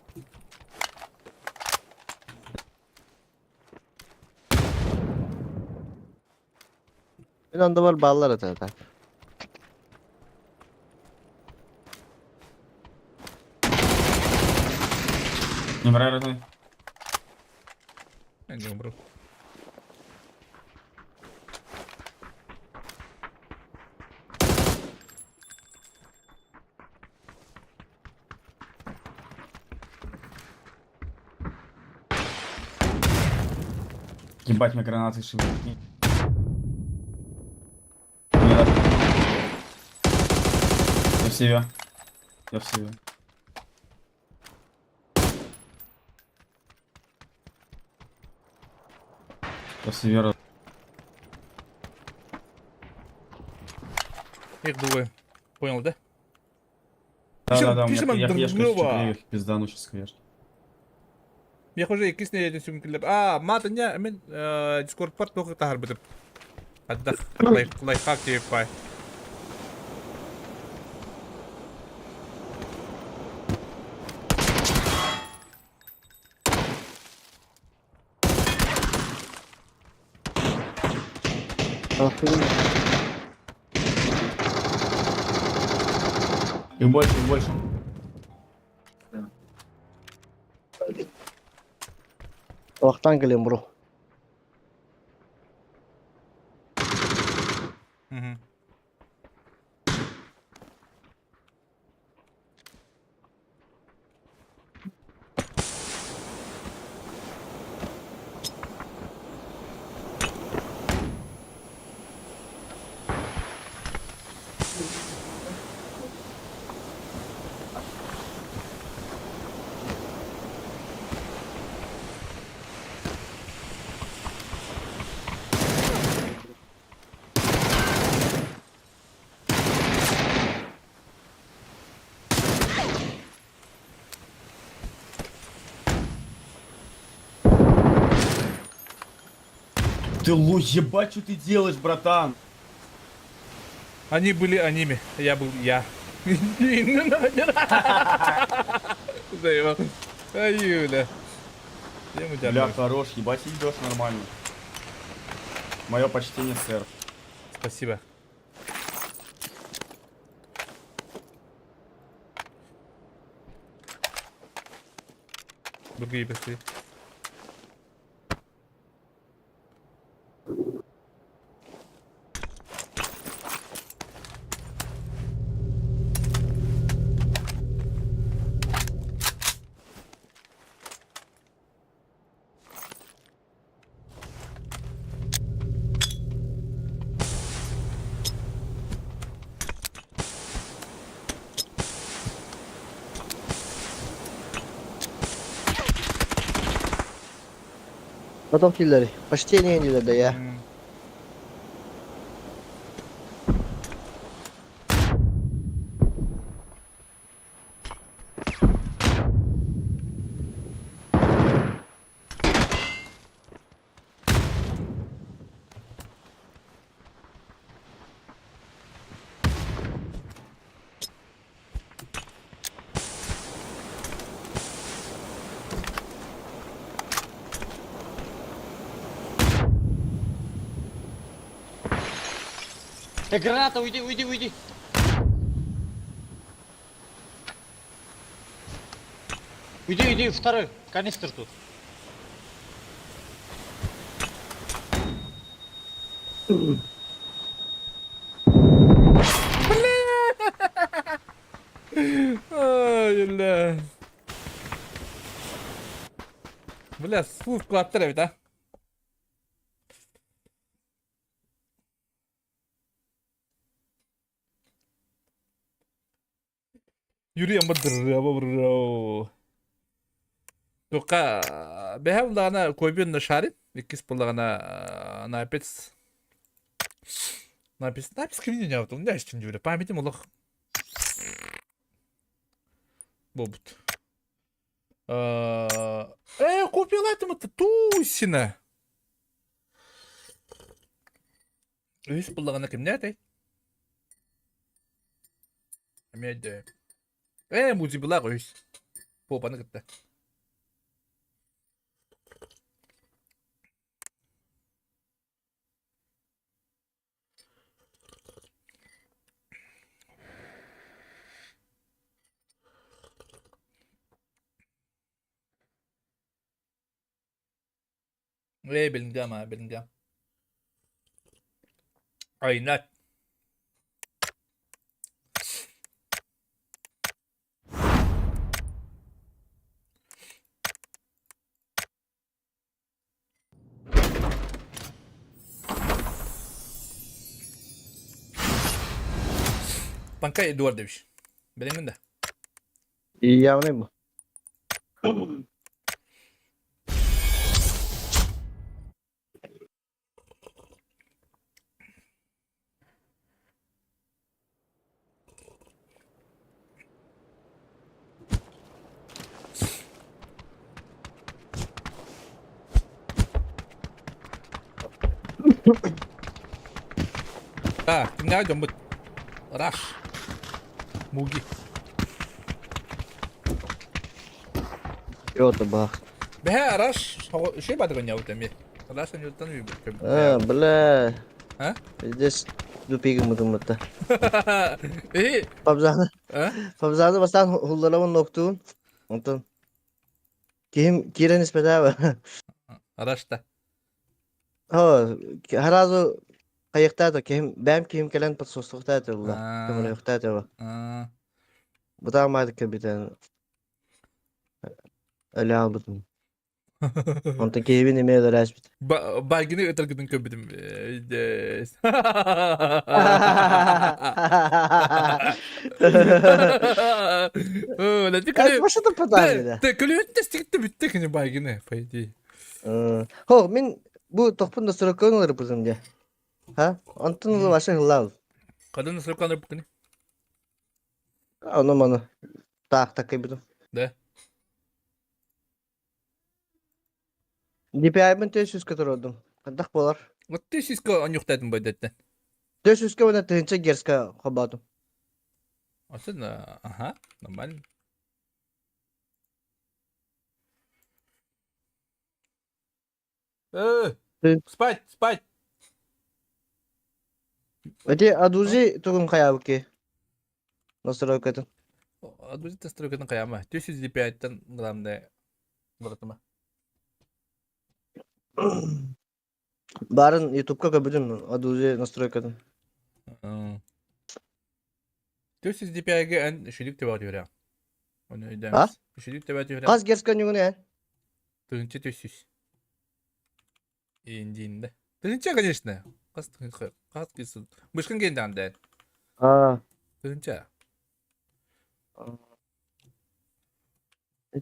Мен анда бар баллар ата так. Не умирай, родной. Я не умру. Ебать, меня гранаты шибут. Не надо. Я в себе. Я в себе. Я в себе. Их двое. Понял, да? Да, да, да, у Пишем меня от я хаешка другого. сейчас их пиздану сейчас хаешки. Я уже иккис не сүгүн киллеп. А, мата не, мен Discord порт тоғы тахар бітіп. Аддах, лайфхак деп пай. Их больше, их больше. Вахтан кэлэн бро. Мгм. Ты лох, ебать, что ты делаешь, братан? Они были аними, я был я. Заебал. Ай, Юля. Бля, хорош, ебать, идешь нормально. Мое почтение, сэр. Спасибо. Другие пошли. Потом киллеры. Почтение не да я. Граната, уйди, уйди, уйди. Уйди, уйди, второй канистр тут. Бля! Бля, службалааттар эбит а. Юрий Амбадырыа Тука бэһэ буллаҕына Койбин шарит, иккис буллаҕына Напец. Напец, Напец кимин ойнаабыт, не истин дьүрэ. Памятим олох буолбут. Э, купила это Тусина. Үһүс буллаҕына кимнээтэй? Эмиэ өйдөө. Ээ, музыбылаах үһүс. Попаны кытта. Ээ, билингэм аа, билингэм. Айнат. Панкай Эдуардович. Билиҥҥин да? Явный бу. Так, кимнээх дьоммут? Раш. Муги. Йота бах. Бэһэ Раш үчүгэй баатык оонньообут эмиэ. Раш оонньууттан А, бля. А? Здесь тупигым мытыммытта. Э, Пабзаны, а? пабзаны бастаан хулларабын ноктуун. Онтон киһим киирэн испэтээбэ. Рашта. О, сразу хайыктаата киһим, бэйэм киһим кэлэн подсосуохтаата була. Көмөлөһүөхтаата Бутаан маатык кэлбитэ. Өлө албытым. Онтон киһибин эмиэ өлөрөөспүт. Байгины ытаргытын көрбүтүм. Что подарили? Күлүөт тестигитте бүттэ кини байгины, по идее. Хо, мин бу тохпун да сороккон ылырбытым дии. Ха? Онтон ыла вообще ыллаабыт. Кадын сороккон ылырбыккыны? Ону маны таах такайбытым. Да. DPI-бын 400-ка туруордум. Хайдах буолар? Вот 400-ка онньуктаатым бойдаттан. 400-ка уонна 1000 герцка холбоотум. Особенно, ага, нормально. Э, спать, спать. Эти адузи тугун хайабыки настройкатын. Адузи настройкатын хайама. 405-тен главное братыма. Барын ютубка көрбүтүм адузи настройкатын. 405-ге эн үшүлүк төбө түһэрэ. Оны А? өйдөөмүс. Үшүлүк төбө түһэрэ. Хас герц көнньүгүнэ эн? Тыһынча 400. Индиинде. Тыһынча, конечно. Хас хас кисын. Бышкын кендан дэн. А. Тыһынча.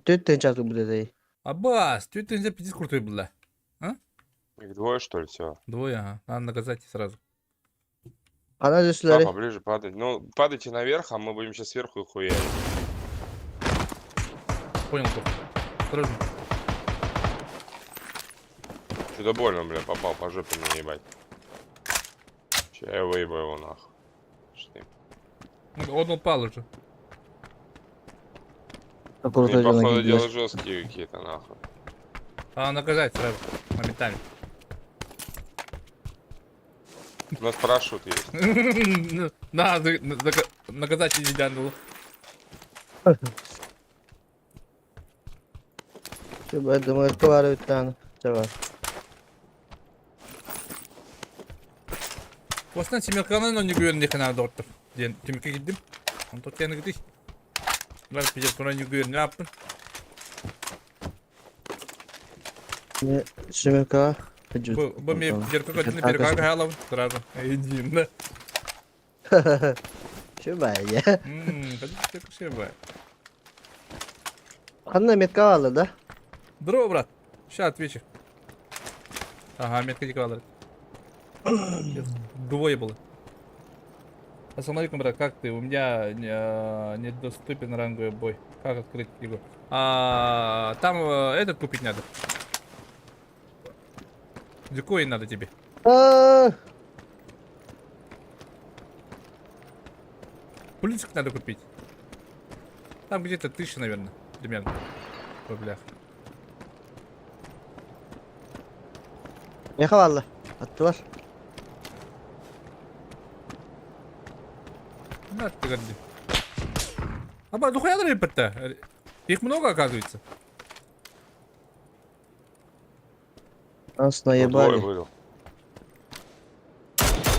Төрт тыһынча бу Аббас, төрт тыһынча пиздец крутой была. А? Их двое, что ли, все? Двое, ага. Надо наказать сразу. Она Да, здесь поближе падать. Ну, падайте наверх, а мы будем сейчас сверху их хуярить. Понял, только. Осторожно. Что-то больно, бля, попал по жопе мне, ебать. Ща я выебу его нахуй. Что Он упал уже. Они, походу, дела жесткие какие-то, нахуй. А, наказать сразу. Моментально. У нас парашют есть. На, наказать не Думаю, там. Давай. Осынан семерканы но не күөрүн дехана доктор. Диэн түмүккэ киирдим. Онтон кэнэ гытый. Бар пиздец, куна не күөрүн аппын. ШМК. Бу бу ми дерка көтүнү перка хаалабын сразу. Иди на. Шубая. Мм, шубая. Ханна метка алды да? Здорово, брат. Сейчас отвечу. Ага, метка дикого алды. Двое было. Ассаламу алейкум, брат, как ты? У меня недоступен ранговый бой. Как открыть его? А, там этот купить надо. Дикой надо тебе. А, Пулицик надо купить. Там где-то 1000, наверное, примерно. В рублях. Не хавалла. Аттылар. На, ты горди. А, ну хуя то Их много, оказывается. Нас Ну, двое наебали. было.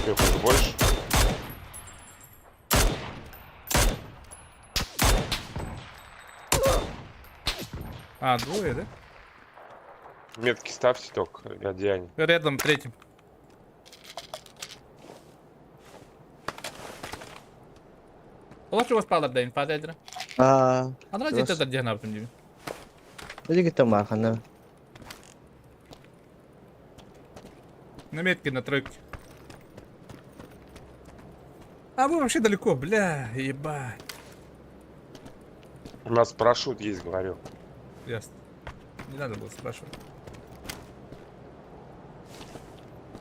Их уже больше? А, двое, да? Метки ставьте только, где они? Рядом третьим. Лучше у вас палар да инфа дедра. А, Ана Бас. где то где на этом деле. Иди там ханна. На метке на тройке. А вы вообще далеко, бля, ебать. У нас парашют есть, говорю. Ясно. Не надо было спрашивать.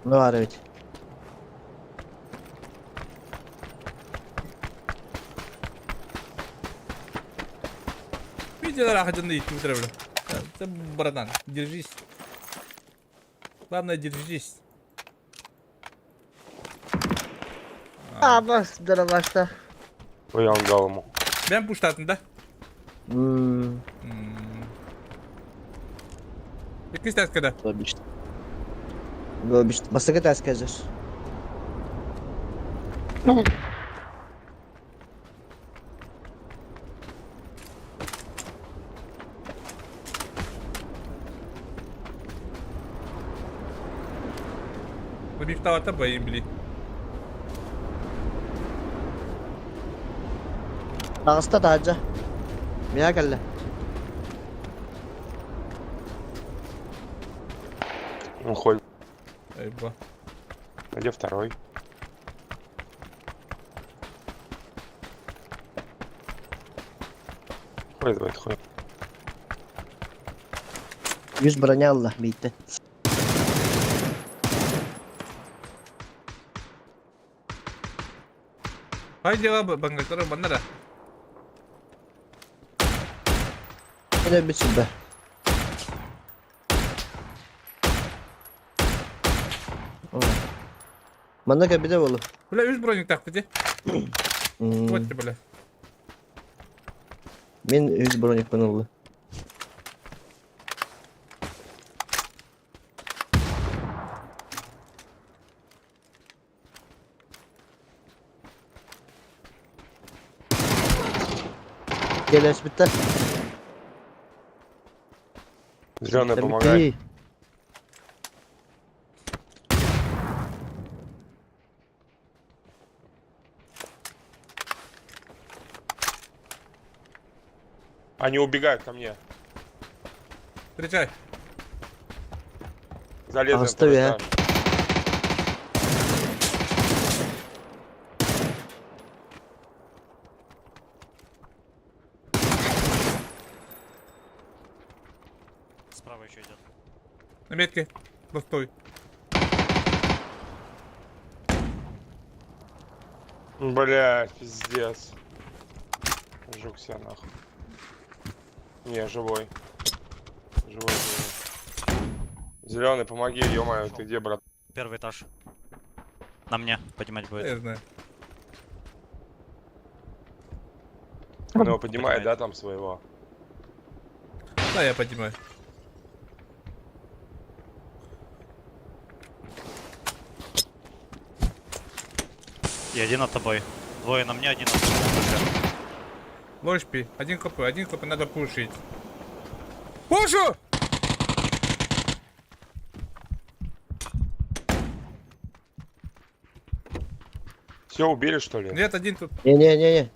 Ну, ара ведь. Видите, один идти бля. Братан, держись. Главное, держись. А, бас, дорогашта. Ой, я он дал ему. Бям пуштатын, да? Ммм, Икки когда? Логично. Логично. Басыгы тәс кәзір. Выбив боим, блин. Ағыста тажа. Мия кәлі. Он ходит. Айба. А где второй? Хуй давай, хуй. Yüz броня алла бейті. Хай дела бангалтара баннара. Öyle bir sübe. Манна кәбіде болу. Бля, үс броник так где? Вот тебе, бля. Мен үз броник олы. Келес бітті. Зеленый, помогай. Они убегают ко мне. Встречай. Залезли на А, второй стой, а. этаж. Справа еще идет. На метке. Постой. Бля, пиздец. Жук себя нахуй. Не, живой. Живой, живой. Зеленый, помоги, ё-моё, ты где, брат? Первый этаж. На мне поднимать будет. Я знаю. Он его поднимает, да, там своего? Да, я поднимаю. И один над тобой. Двое на мне, один над тобой. Ложь пи. Один хп, один хп надо пушить. Пушу! Все, убили, что ли? Нет, один тут Не-не-не-не.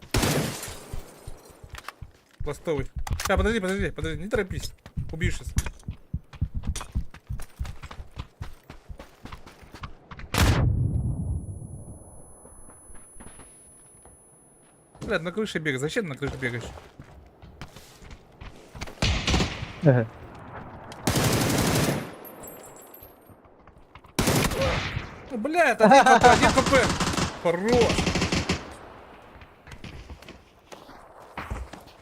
пластовый. Сейчас, подожди, подожди, подожди, не торопись. Убью сейчас. Блядь, на крыше бегай. Зачем на крыше бегаешь? Ну, Бля, это один хп, один хп. Хорош.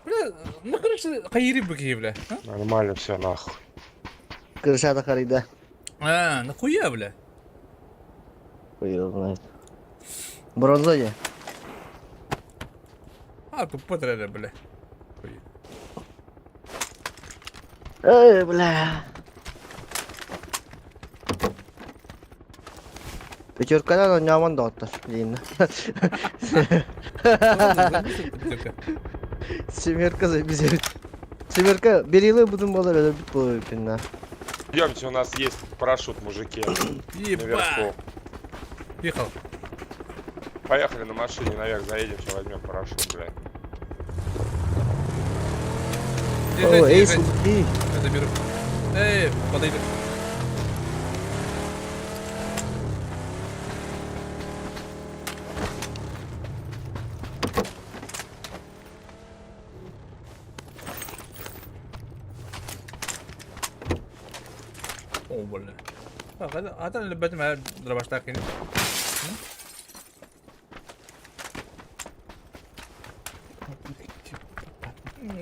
Бля, ну короче, хайри быки, бля. А? Нормально все, нахуй. Крышата харыйда. А, нахуя, бля? Хуй его знает. Бронза я. А, тупой реально, бля. Хуй. Эй, бля. Пятеркадан ойнааман доҕоттор, диин. Ладно, записывай, пятерка. Семерка забизебит. Семерка берилы будун болар өлөрбүт болор эбиппин на. Идемте, у нас есть парашют, мужики. Ебать. Наверху. Ехал. Поехали на машине наверх, заедем, сейчас возьмем парашют, блядь. Держите, О, эй, держите. суки. Я заберу. Эй, подойди. О, блин. هذا اللي بدي ما ضربش لكن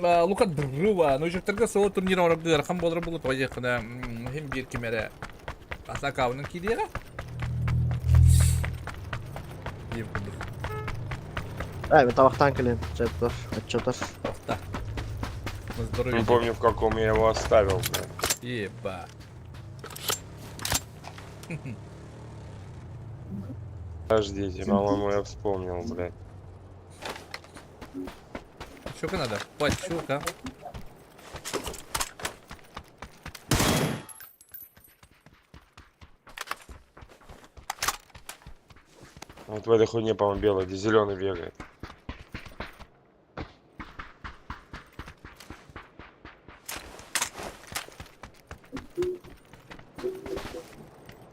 Лука Друва, ну жүктерге сол турнир орып архан болыр бұл тояқына мұхим бір кемері Асакауның кидері. Деп күндік. Ай, мен табақтан келем. Четтор, отчеттор. Тоқта. На здоровье. Не помню, в каком я его оставил, блядь. Еба. Подождите, по-моему, я вспомнил, блядь. Щука надо. Пачука. Вот в этой хуйне, по-моему, белый, где зеленый бегает.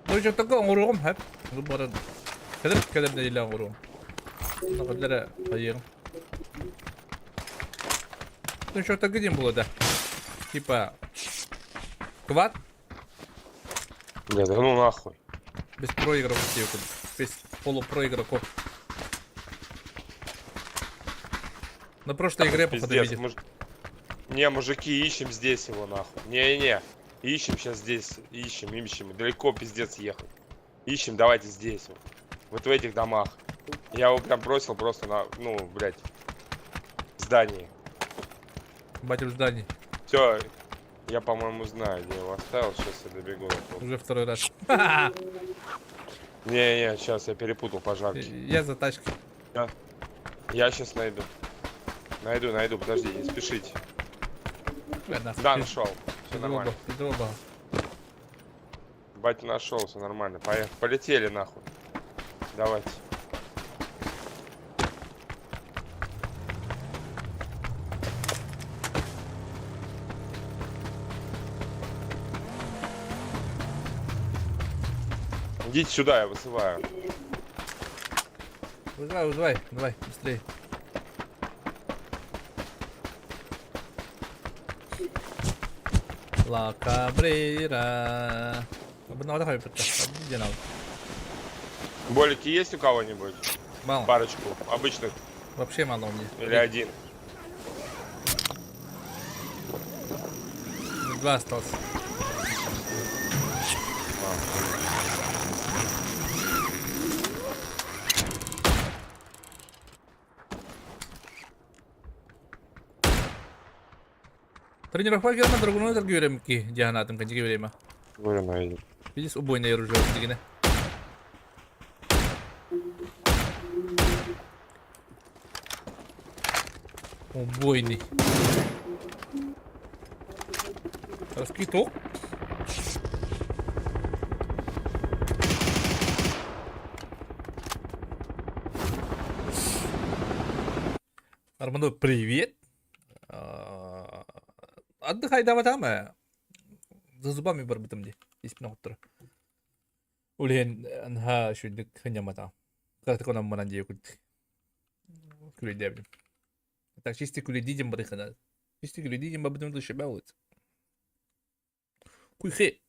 Ну что такое, оңоругум хэп. Бу бары кэлэр кэлэр нэдиэлэ оҥоруом. Наҕаллара хайыаҕым. Ну что так где было, да? Типа квад Нет, да ну нахуй. без проигров типа, без полупроигроков. На прошлой игре, походу, Пиздец, видел. Не, мужики, ищем здесь его нахуй. Не-не-не. Ищем сейчас здесь, ищем, ищем. Далеко пиздец ехать. Ищем, давайте здесь вот. Вот в этих домах. Я его прям бросил просто на, ну, блядь, в здании. Батя в здании. Все, я, по-моему, знаю, где его оставил. Сейчас я добегу. до туда. Уже второй раз. Не-не, сейчас я перепутал пожарки. Я за тачкой. Я сейчас найду. Найду, найду, подожди, не спешите. Бля, нахуй. Да, нашел. Все нормально. Пиздоба. Батя нашел, все нормально. Поехали. Полетели нахуй. Давайте. Идите сюда, я вызываю. Вызывай, вызывай, давай, быстрее. La Cabrera. Абы надо хай бітті. Абы надо. Болики есть у кого-нибудь? Мало. Парочку. Обычных Вообще мало у меня. или один? Два осталось. Тренировка герман другую другую время ки дианатым кончики время. Говорю, найди. Видишь, убойное оружие дигине. Убойный. Раскиток. Армандо, привет. Отдыхайдаабатаҕым ээ. За зубами барбытым дии, испин оҕуттара. Ол иһин наһаа үчүгүйдүк сынньамматаҕым. Кыратык онон манан дии курдук күлэйдээбитим. Так чисто күлэйдии диэн барыахха Чисто күлэйдии диэн барбытым душебе Куйхи.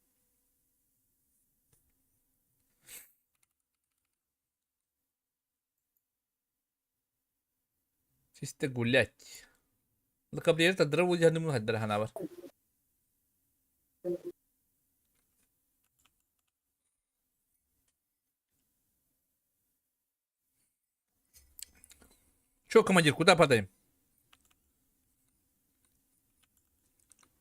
Чисто гулять. Лакабриэр тардара буолдьаһаным хайдара ханаабар. Чё, командир, куда падаем?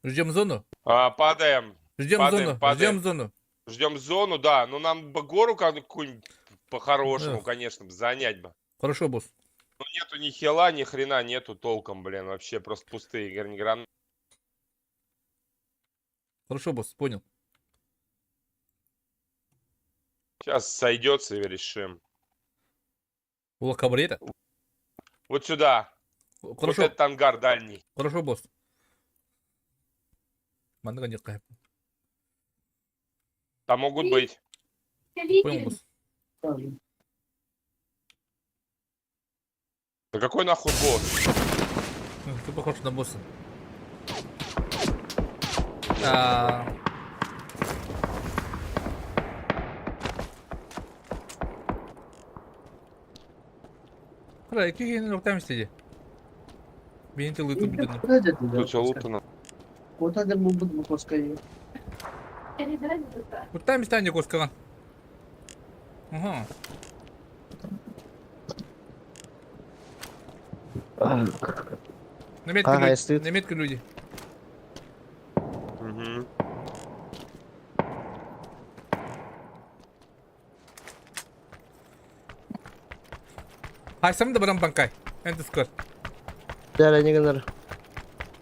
Ждем зону? А, падаем. Ждем Падаем, зону, падаем. ждем зону. Ждем зону, да. Но нам бы гору какую-нибудь по-хорошему, Эх. конечно, б занять бы. Хорошо, босс. Ну нету ни хила, ни хрена нету толком, блин. Вообще просто пустые гран. Хорошо, босс, понял. Сейчас сойдется и решим. Ула Кабрера. Вот сюда. Вот Хорошо, этот ангар дальний. хорошо, босс. Манныга не Там могут быть. Понял, босс. Да какой нахуй босс? Ты похож на босса. А... Хара, икки нуктам истеди. Бейін тылы бүтүн. Тут все лутано. Куттам истәне коскаган. Ага. На метке Ага, люди. стоит. На метке люди. Угу. Хайсам да барам банкай. Эндискор. Да, не гынар.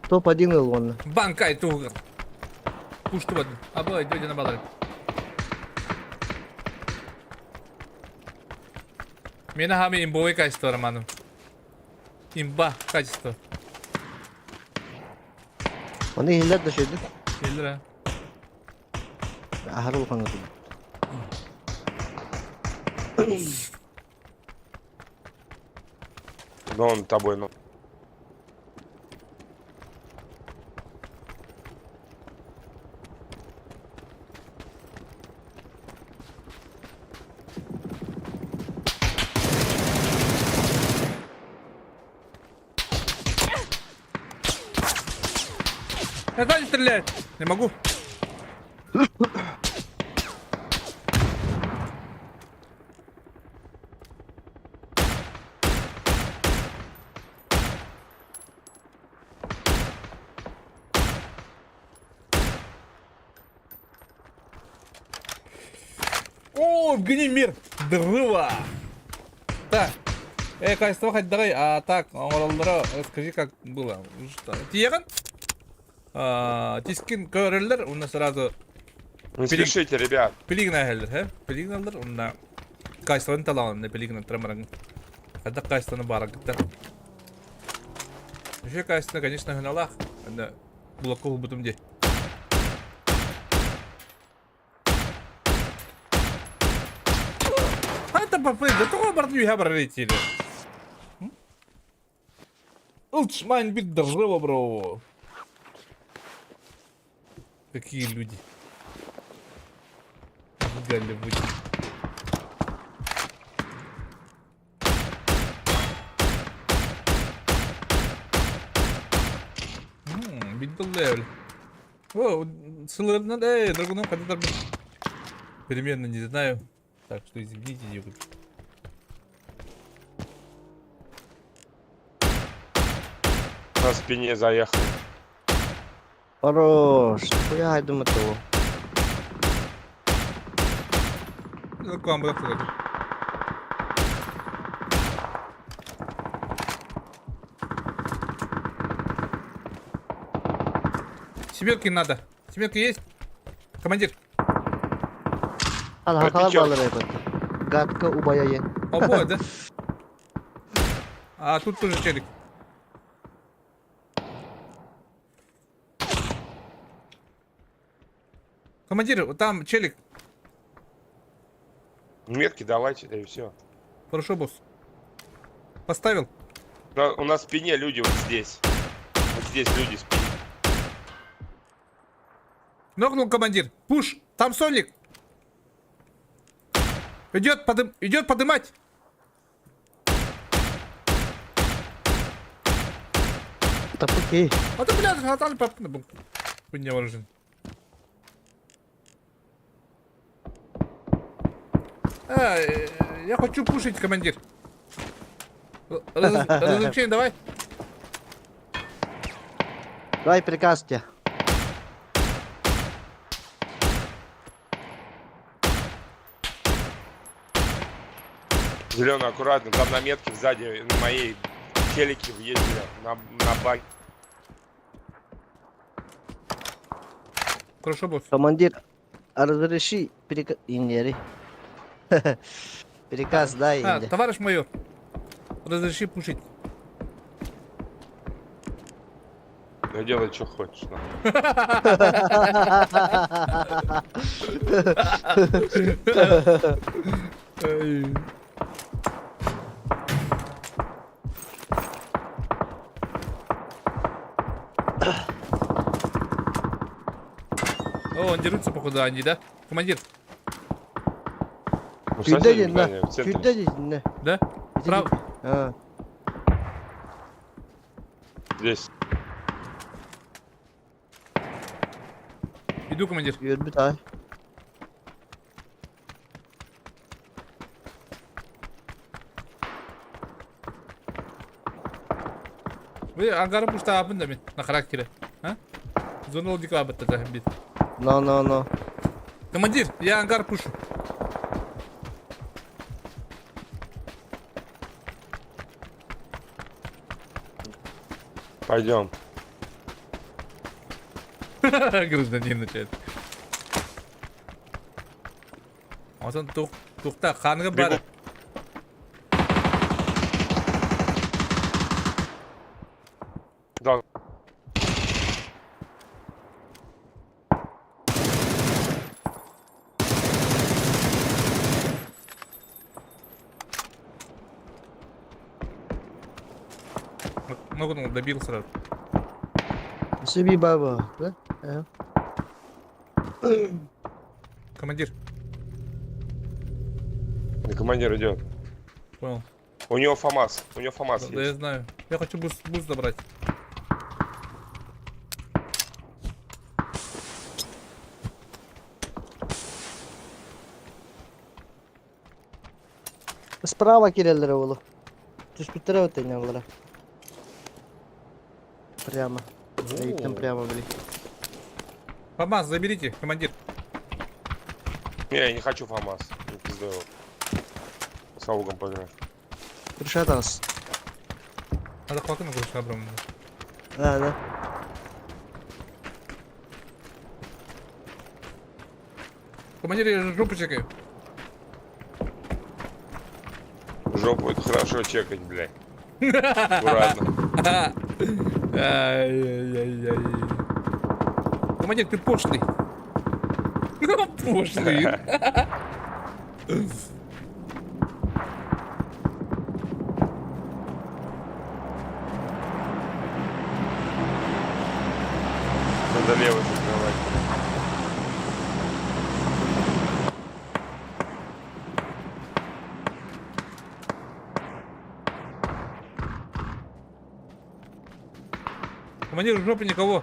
Топ-1 ыл онна. Банкай тугар. Пушту бадын. Абай, дойден абалар. Мена хами имбовый качество, Роману. Имба качество. Оны хиллер да шөйдүк. Келдир а. Ахар улхан оту. Ну он тобой, ну. Я сзади стреляет. Не могу. О, вгони мир! Дрыва! Так. Эй, качество хоть давай, а так, оңороллоро, расскажи, как было. Что? Тиеган? Тискин көрөллөр, уна сразу Не спешите, ребят. Пилигна хеллер, хэ? Пилигналар, уна качествоны талаан, пилигна трамаран. Хадда качествоны барагыттар. Еще качественно, конечно, гналах. Анда булакул бутум де. Это попы, да того бардю я барретили. Улчмайн бит дожива, бро. Какие люди. Голливуд. Видел левел. О, сылырна, эй, драгуном хотя бы. Примерно не знаю. Так что извините, девушка. На спине заехал. Хорош. Хуя думаю того. К вам подходит. Семерки надо. Семерки есть? Командир. Ал хакала балар эбит. Гадка убая Обои, да? А тут тоже челик. Командир, там челик. Метки давайте, да и все. Хорошо, босс. Поставил. У нас в спине люди вот здесь. Вот здесь люди в спине. Нокнул командир. Пуш. Там Соник. Идет, подым... идет подымать. Тапыки. А ты, блядь, хатан пап... Хуйня вооружен. А, я хочу пушить, командир. Разрешение давай. Давай приказ тебе. Зеленый, аккуратно, там на метке сзади, на моей челики въездили на баг. Хорошо, босс. Командир, а разреши приказ... Инери. Приказ дай, А, Инди. товарищ майор, разреши пушить. Да делай, что хочешь. Нахуй. Ай. О, он дерутся, походу, они, да? Командир, Ну, в Күйдө соседнем дедин, на. здании, в центре. Күйдө дедин, на. да? Прав... А, Здесь. Иду, командир. Үөрбүт ай. Вы ангары пушта абын да мен, на характере. А? Зону дика абытта да бит. Но, но, но. Командир, я ангар пушу. Пойдем. Гражданин начинает. Онтон тух тухта ханга бар. Да. Ногу ну, добил сразу. Себе баба, да? Ага. Командир, Да, командир идет. понял. У него ФАМАС. У него ФАМАС Да, я есть. знаю. Я хочу boost, boost забрать. Справа киреллere oğlu. Түспүттэр өтен Прямо. Эйттен прямо, блин. ФАМАС, заберите, командир. Не, я не хочу ФАМАС. Не пизду его. С аугом поиграю. Решатас. Надо хватать на короче, обром. Да, да. Командир, я жопу чекаю. Жопу это хорошо чекать, блядь. Аккуратно. Ай-яй-яй-яй. Командир, ты пошлый. Пошлый. Надо левый закрывать. Командир, в жопе никого.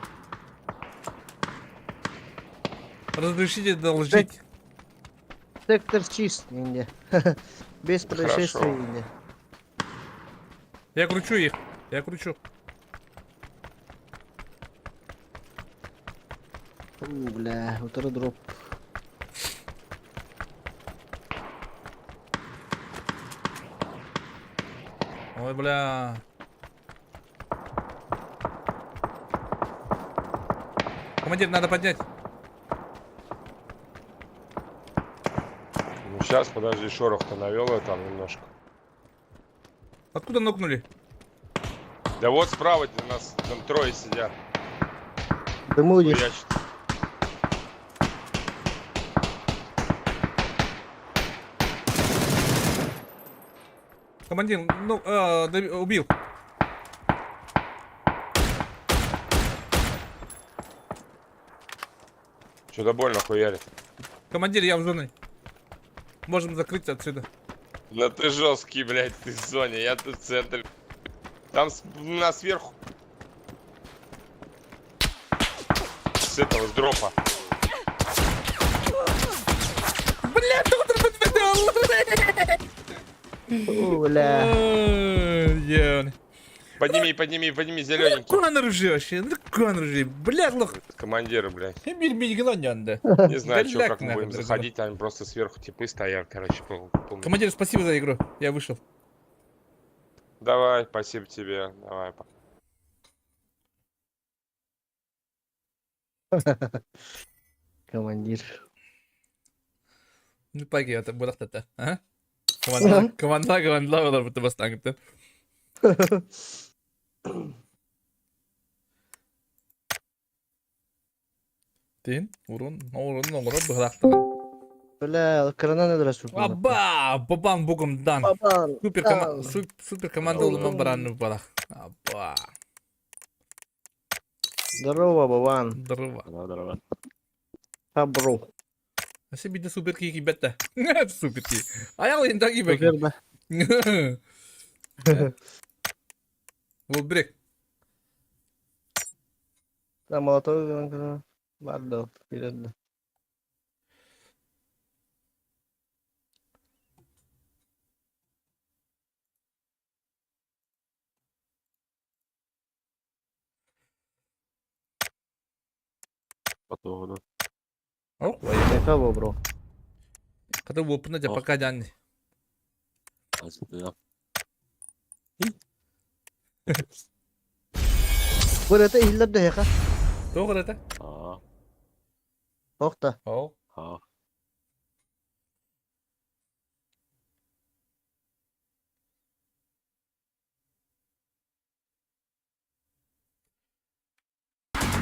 Разрешите доложить. Сектор чист, инде. Без происшествий, Хорошо. инде. Я кручу их. Я кручу. У, бля, утро дроп. Ой, бля. Командир, надо поднять. Ну сейчас, подожди, шорох-то навел я там немножко. Откуда нокнули? Да вот справа у нас там трое сидят. Дыму у них. Хуячат. Командир, ну, убил. Что-то больно хуярит. Командир, я в зоне. Можем закрыться отсюда. Да ты жесткий, блядь, ты в зоне, я тут в центре. Там на сверху. С этого, с дропа. Бля, доктор подведал! Бля. Ебаный. Подними, подними, подними, зелененький. Куда ружье вообще? Ну куда ружье? Бля, лох. Командиры, блядь. Мир мигнан Не знаю, чё, как мы будем заходить, там просто сверху типы стоят, короче, Командир, спасибо за игру. Я вышел. Давай, спасибо тебе, давай. Командир. Ну, паки, это будет это. А? Команда, команда, команда, вот это Тин, урон, урон, урон, быһалаахтаҕын. Бля, кыранан өлөрө сүрдүм. Абба, бабам бугум дан. Бабан. Супер команда, супер команда улуман баранны балах. Абба. Здорово, бабан. Здорово. Здорово. Абру. Вообще бидде супер ки кибетте. Супер ки. Аял инда кибек. Супер да. Ол брек. Да, молоток барды. Билерdi. Потом. О, Кого, бро? Когда опына жа пока жан. Бу это иллер да яха. Тоғыр это? Тоқта. О.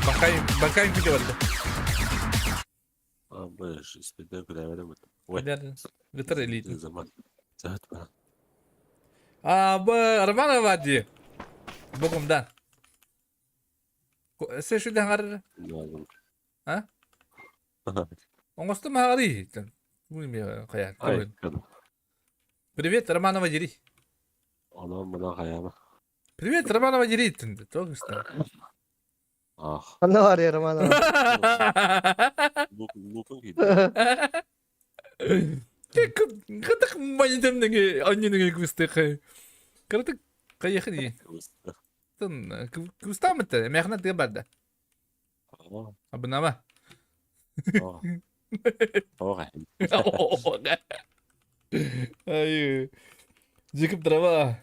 Банкай, банкай видео это. Витер элит. А, б Романова ди. Богом да. Се şu хаңар. А? Оңосту мағари. Привет, Романова дери. Привет, Романова дери. Ханна бар я Романова. Кытык манитемнеге анненеге кустык. Кыртык кайыхы Тын кустамыты, мехна тыга барды. Абынама. Ай. Жекіп дрова.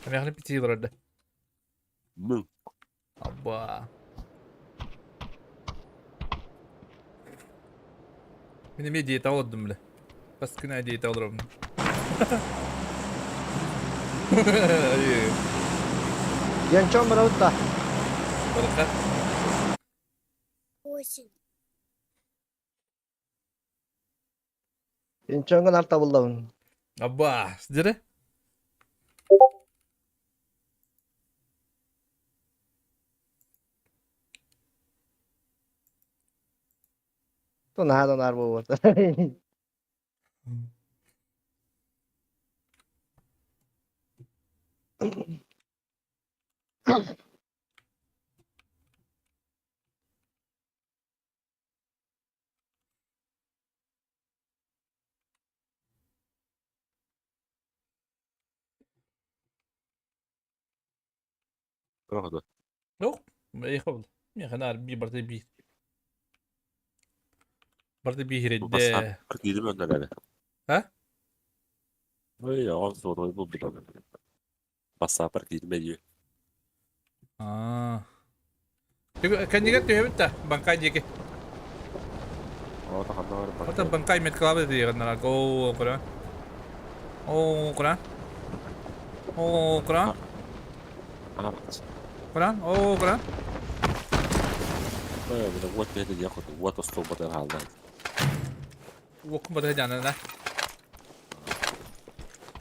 Мехна пяти вроде. Аба. Мен эме диета олдум бля. Бас күнә диета олдум. Янчон барабытта. Барака. Осень. Янчонга нар табылдабын. Аба, сидере? То наһаа нар болот. Yok. Ехал. Механар би барты би. Барты би хиредде. А? А. Кандигер түһэбит банкай диэки. Ота банкай метклабы диэн О, кура. О, кура. О, кура. Кура. О, кура. Уоккун батыһа дьаанана.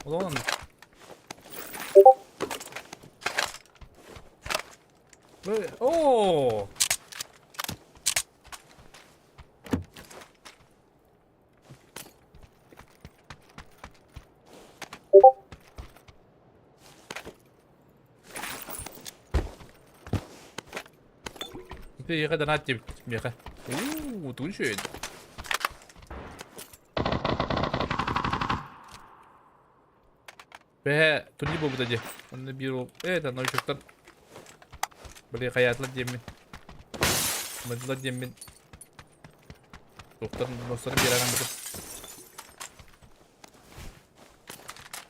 Олоҕун Оо! Миэхэ донат диэбит миэхэ. Уу, тугун үчүгэй. Бэһэ турнир буолбута дии. Онно биир уол э это новичоктар Блин, хайаатылар диэммин. Мындылар диэммин. Туохтар носторун биэрэн бытым.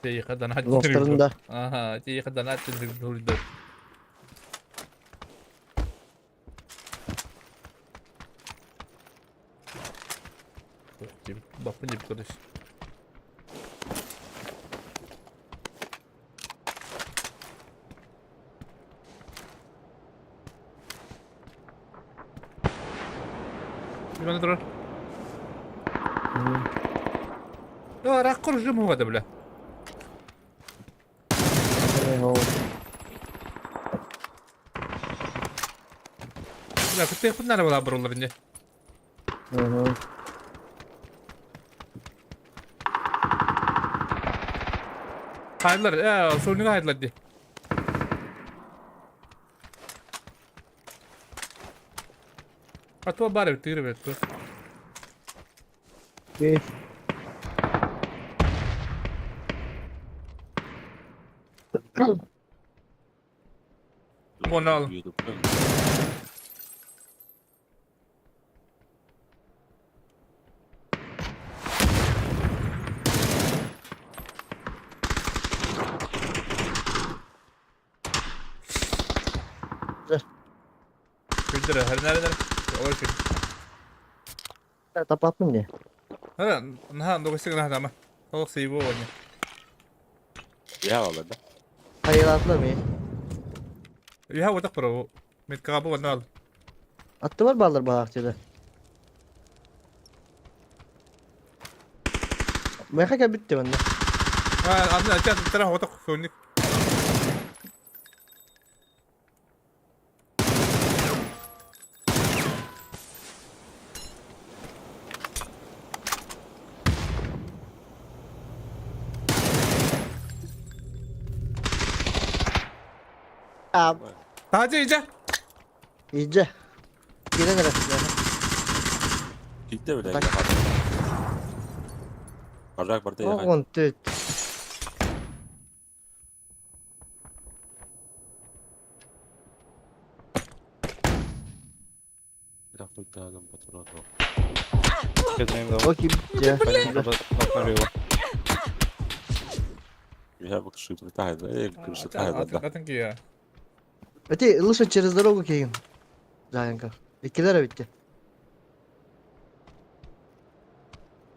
Тиэйиэхэ донат Носторун да. Аха, тиэйиэхэ донат диэн Баппын диэбит көрдөс. Иван турар. Да, рак коржым угада, бля. Бля, кытыахпын наада буолаа барыллар инде. Хайдылар, э, сольнуга хайдылар ди. А то бар эбит, тыыр эбит, то. Уонна Күндер, хәрнәренер. Олар күн. Тапаппын дии. Ха, наһаа ногостик наһаа дама. Олох сейбо оня. Я олар да. Хайалаатылар ми? Үһэ отак бро. Меткаға бу ал. Аттыбар баалар баахчыда. Мэхэ кэлбит манна. А, аны ача тара отак сөнник. Таажа ижа. Ижа. Кирен эрэ. Килте бile. Бардак барда Оҕон түт. Окей, Эти лучше через дорогу кейин. Заянка. Иккилер эбитте.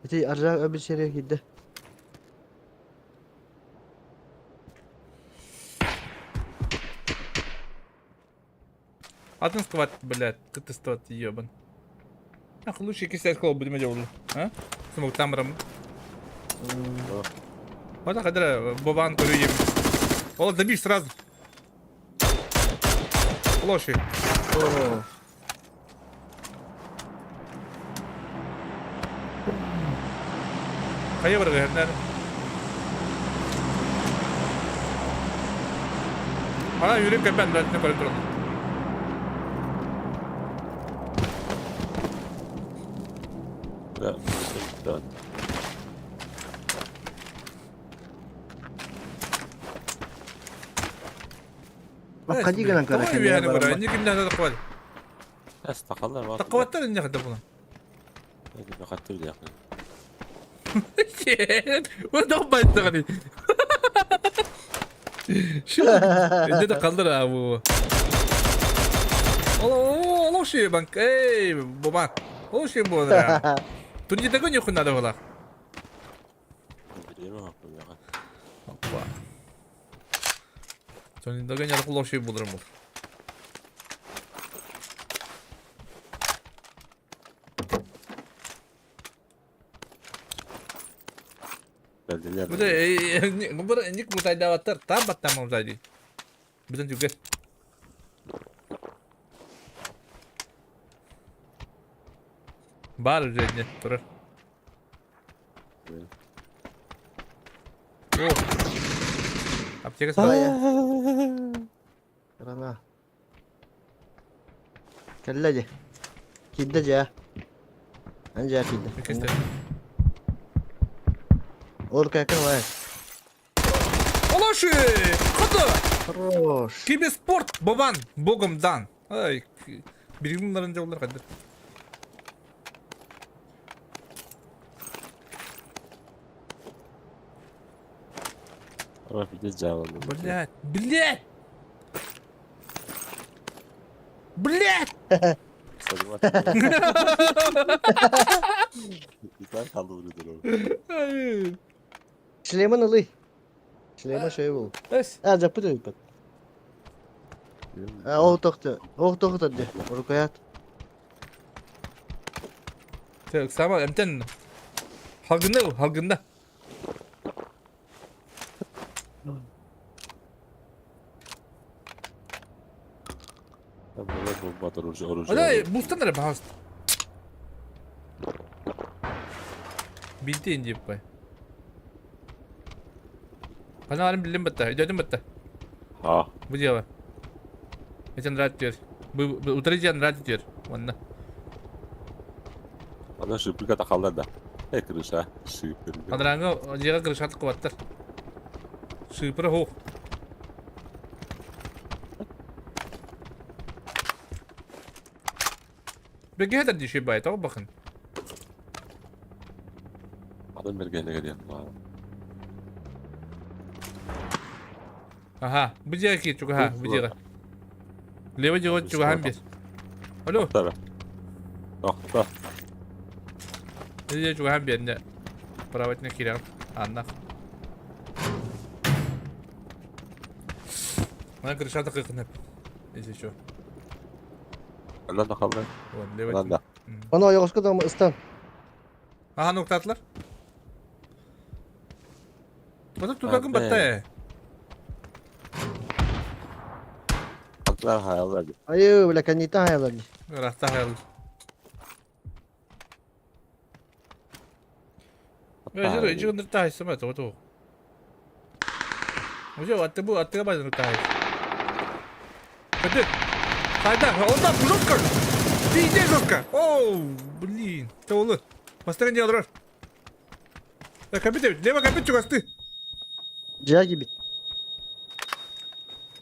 Эти аржа өбү серия киирдэ. Атын скват, блядь, кытыстыват ебан. Ах, лучше кисять кол будем делать, а? Смог там рам. Вот так, когда бабан көрүем. О, добишь сразу. Лоши. Хайа барга Ана yürüyüp ben de ne kadar Бакка гынан Тоҕо көрө үөһэни көрө, инни кимнээх да тақпад. Таққыбаттар инни хадда буна. Уонна байтаҕани. Шу. Инни да қалдыр абу. Оло, оло ши банк. Эй, бома. Оло ши бола. Турни такой нюху надо было. Опа. Турни такой нюху лоши булдырым бул. Бу да ник мутайдаабаттар, таам баттаама мутайдыы. Бүтэн түргэн. Баар üzerine турар. О! Аптека сразу. Рана. Кэллэ дьэ. Киирдэ дьэ. Ан дьэ киирдэ. Кэстэ. Ол кэкэ вай. Олоши! Ходу! Хорош. Киберспорт бабан богом дан. Ай, билигин дьоллор хадыр. Блять, блять! Блять! Шлемын ылый. Шлема шөй бол. Эс. А, жаппыт өлбөт. А, ол тохты. Ол тохты де. Рукоят. Так, сама эмтен. Халгында, халгында. Ада бустан эрэ пожалуйста. Бинтин дип бай. Каналым билим батта, идётым батта. Бу дело. Этен рад тер. Утырыжан рад тер. Онна. Ана шипырга тахаллар да. Э, крыша. Шипыр. Андраңы жега крышат кыбаттар. Шипыр хух. Беге хәтер диши бай, тагы бакын. Адам бергенеге диэн. Ага, бу жега ки чугаха, бу жега. Лево жега чугахан бир. Алло. Тохто. Лево чугахан бир не. Правотне кирәк. Анна. Мана крышата кыкынып. Если что. Анан да қалды. Вот, лево. Анан да. Ана ойоҕоско да ыстан. Ага, ноктатлар. Потом туда кым батта. Аттар хаялар. Айы, бля, канита хаялар. Раста хаял. Жир, жир, ныртай сама, то то. Уже атты бу, атты базы ныртай. Кыды. Хайда, он там жестко. Пиздец жестко. Оу, блин. Толы. Постоянно не дрожь. Так, компьютер, лево компьютер чугасты. Жаги бит.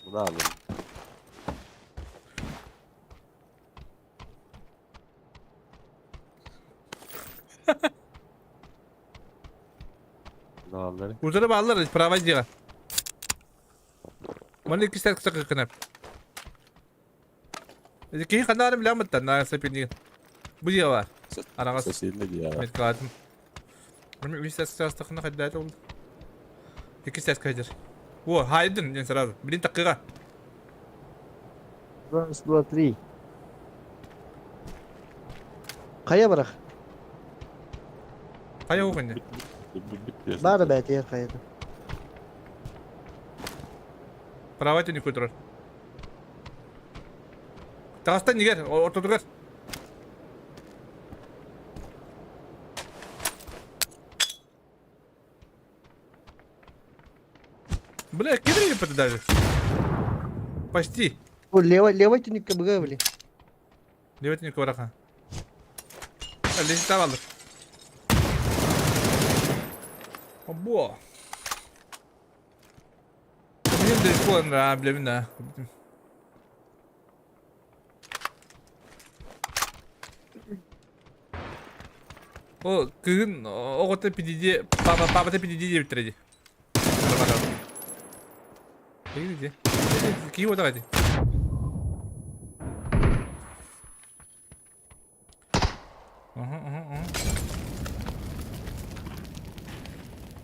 Мына алым. Мына аллары. Узары баллар, право дело. Маны кистер кысак кынап. Кихи ханарым лямыттан, на сапини. Бу дело. Арагас. Соседний дело. Меткаладым. Мен үс астахына хаддат oldu. Iki ses kaydır. О, хайдын, мен сразу. Блин, такыга. Раз, два, три. Кая барах? Кая оғын. Бары бәтер каяда. Правать не көтөрөр. Тагастан нигер, ортодугар. Бля, кидри это даже. Почти. О, лево, лево тюникка быга, блин. Лево тюникка бараха. Лезет алыр. Обо. Мен де школан да, бля, мен да. О, кыгын оҕото пидиди, папа, папата пидиди диэбиттэрэ дии. Иди. Киһи уотаҕа дии.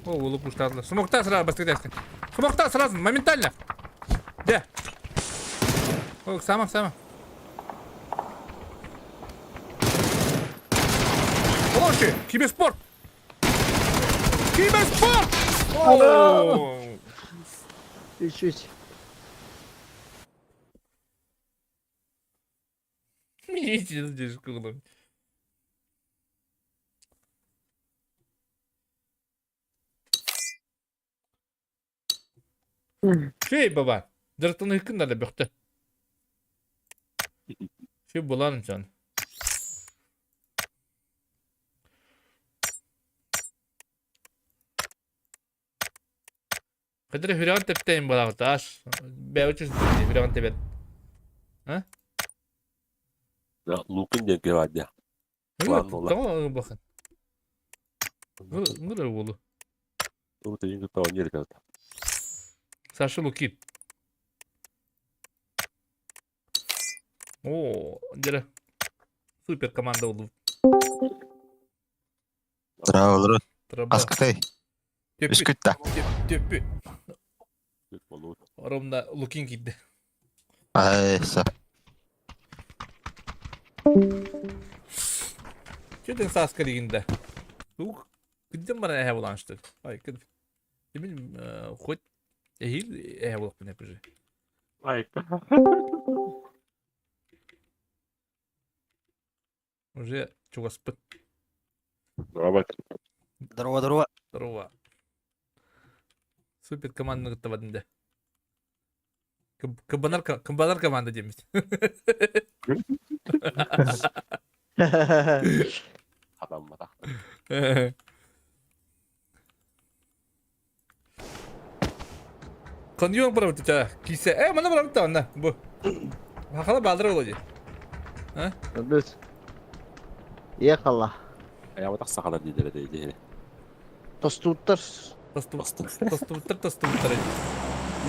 О, улуп уштадылар. Смокта сразу бастык Смокта сразу, моментально. Де. О, сама, сама. Лоши, киберспорт. Киберспорт! О! Чуть-чуть. Видите, здесь Шей баба. Дыртын хыкын да бөхтө. Шей булан чан. Кыдыр хүрәгін тептейін балағы аш. Бәу чүз хүрәгін тебет. А? Лукин диэн кевадя. Tamam bakın. Ngыр болу. Саша Лукин. О, дere. Супер команда болду. Здорово, Аскытай. Үскүтта. Төппү. Ромна Лукин кидди. Айса. Чөтен саска дегенде. Ух, күнден бара әһә буланышты. Ай, көн. Демин, хоть әһил әһә булып менә пүже. Ай. Уже чугаспыт. Здорово. Здорово, здорово. Здорово. Супер команданы кыттабадын да. Кыбанар кыбанар команда демит. Адам матах. Коньон барабыт кисе. Э, мана барабыт онна. Бу. Хакала балдыр болду. А? Бүт. Ехала. Я вот так сахалар диде диде. Тостуттар. Тостуттар, тостуттар.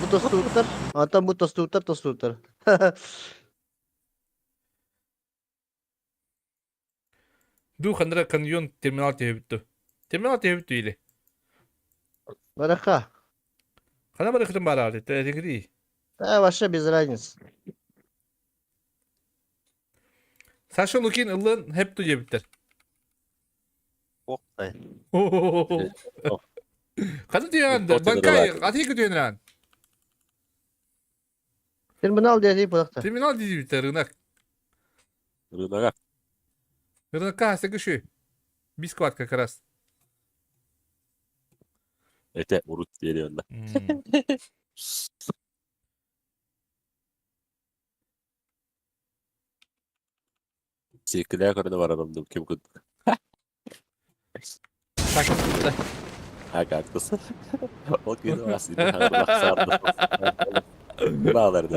Бу тостуттар. Ата бу тостуттар, тостуттар. Ду хандра каньон терминал тебиттü. Терминал тебиттü или. Бараха. Хана барахтын барады. Тегри. Да, вообще без разницы. Саша Лукин ылын хеп ту жебиттер. Октай. Хана дүйен банкай атыгы дүйен Терминал деді бұлақта. Терминал дейбиттер рынок. Рынок. Рынокка хасыгы шу. Бискват как раз. Это урут деревья. Секіле көріне барарым кем күн. Кактус. Ол күні басыйды, Bağlardı.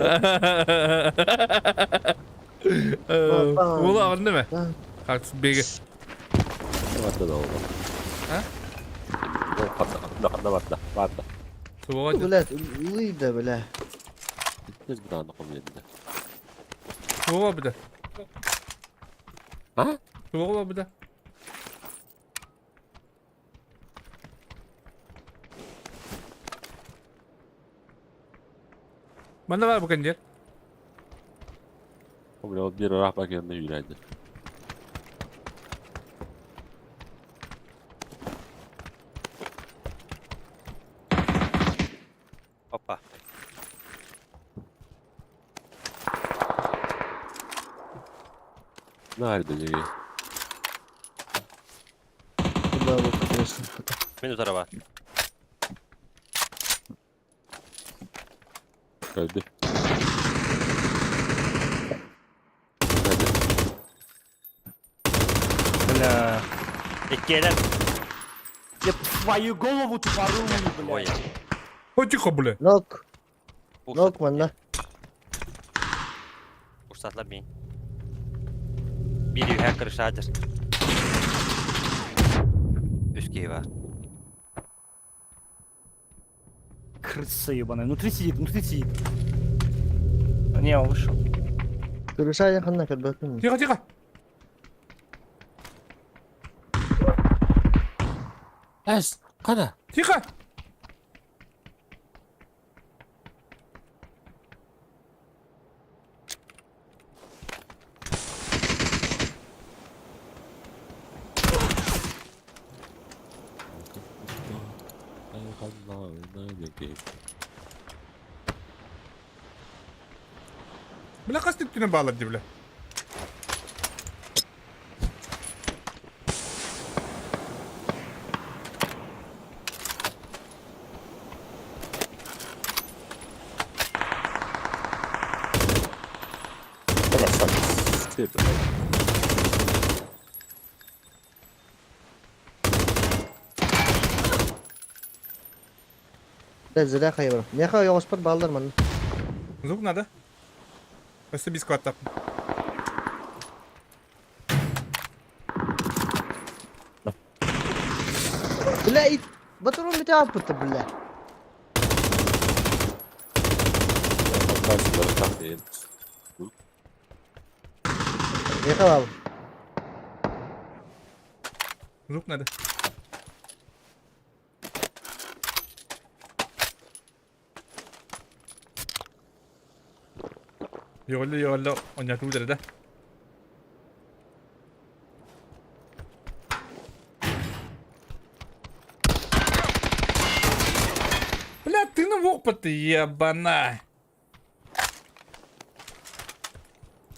Ула алды ме? Кактус беги. Барда да oldu. А? Барда, барда, барда. Бля, улыйда, бля. Biz bir anda koyayım. Туға бida. А? Туға бida. Мана бар бүгін дер. Бля, bir rahbak yanına yürüydü. Опа. Nerede diyor? Куда вы, конечно. Минут арaba. Öldü. Hadi. Бля. Иккелер. Твою голову тупорылую, Ой. Ой, тихо, бля. Нок. Нок, манна. Урсатла бин. Bir yuha kırışadır. Üsküyü var. Крыса ебаная. Внутри сидит, внутри сидит. Не, он вышел. Крыша якынна кірбәтін. Тихо, тихо. Эс, қана? Тихо. Ханна диэн Бля хас түктүнэ баалар дии бля. Бля, зря хайбар. Меха йоҕоспор бааллар манна. Звук надо. Өссө бис кваттап. Бля, ит... Батырым бите аппыты, бля. Меха баал. Звук надо. Йоҕолло йоҕолло онньатуу да. Бля, ты на ты ебана.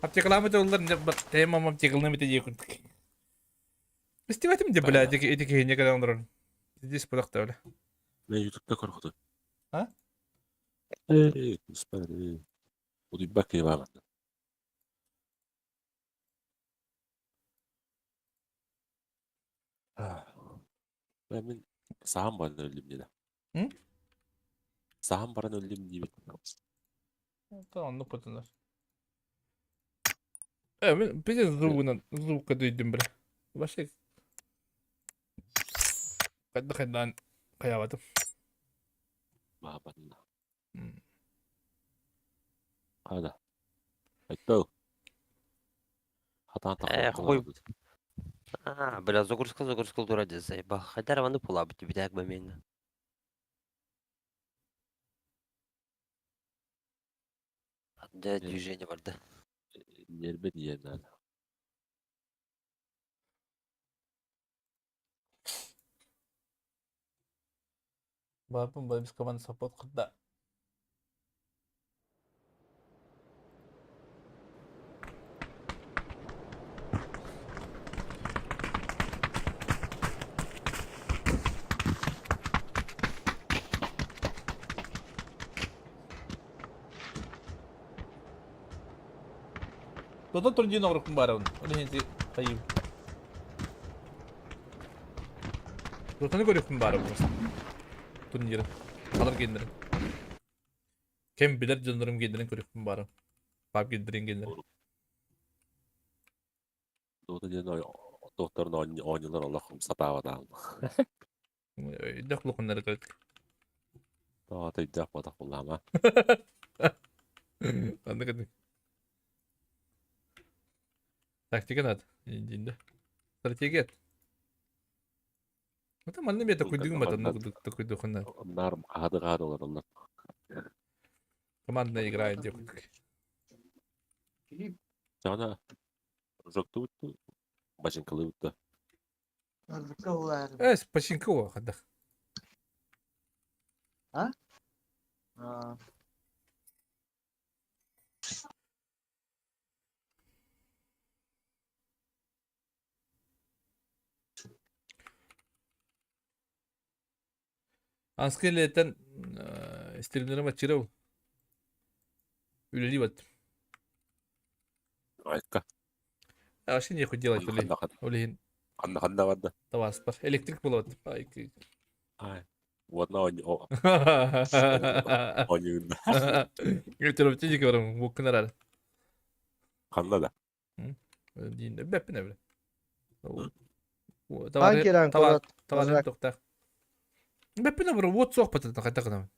Аптекаламы олар темам аптекалны бите дии Истибэтим де, бля, эти киһини кэлэн олорон. Здесь пудахта, бля. Мен ютубта көрөхтө. А? Эй, господи. Удуйбак киһи баар. Мен саһан баран өллүм диэтэ. М? Саһан баран өллүм диибит. Оннук бутунар. Мен пиздец звугунан звукка дөйдүм, бля. Вообще хайда хайдаан хайаабатым. Баабанна. Хада. Айттау. Хатаан Э, хуй. А, бля, загрузка, загрузка дура заебал. Хотя рвану пула бы тебе так бы меня. Да, движение бар да. Нербе диэн надо. Баапын ба без команда саппот кытта. Тота турнир оҥорукпун баарабын. Ол иһин ити хайыым. Дотаны көрүөхпүн баарабын просто. Турниры. Алар геннерин. Кем билэр дьоннорум геннерин көрүөхпүн баарабын. Пап геннерин геннерин. Дота диэн докторун оонньуулар олох сатаабатаҕым. Өйдөөх лухуннары көрдүк. Тоҕо өйдөөх буотах буллаама. Ханнык этин? Тактика надо. Диинде. Стратегия. Это манна мен такой дыгым это такой духунна. Нар аады олороллор. Командная игра идет. Жана жоктубут бачынкалыбыт да. Эс, починкова хадах. А? Анскелетен стримнерим ачырау. Үлели бат. Айка. А вообще нехуй делать олин. Олин. Ханна ханна барда. Таваспар. Электрик болот. Ай. Ай. Уотна онь оньюн. Интероптик барым буккунарар. Ханна да. Дин бэппин эбре. Анкеран Тавар тавар тоқтақ. Бэппин эбре вот соқ патата қайта қынам.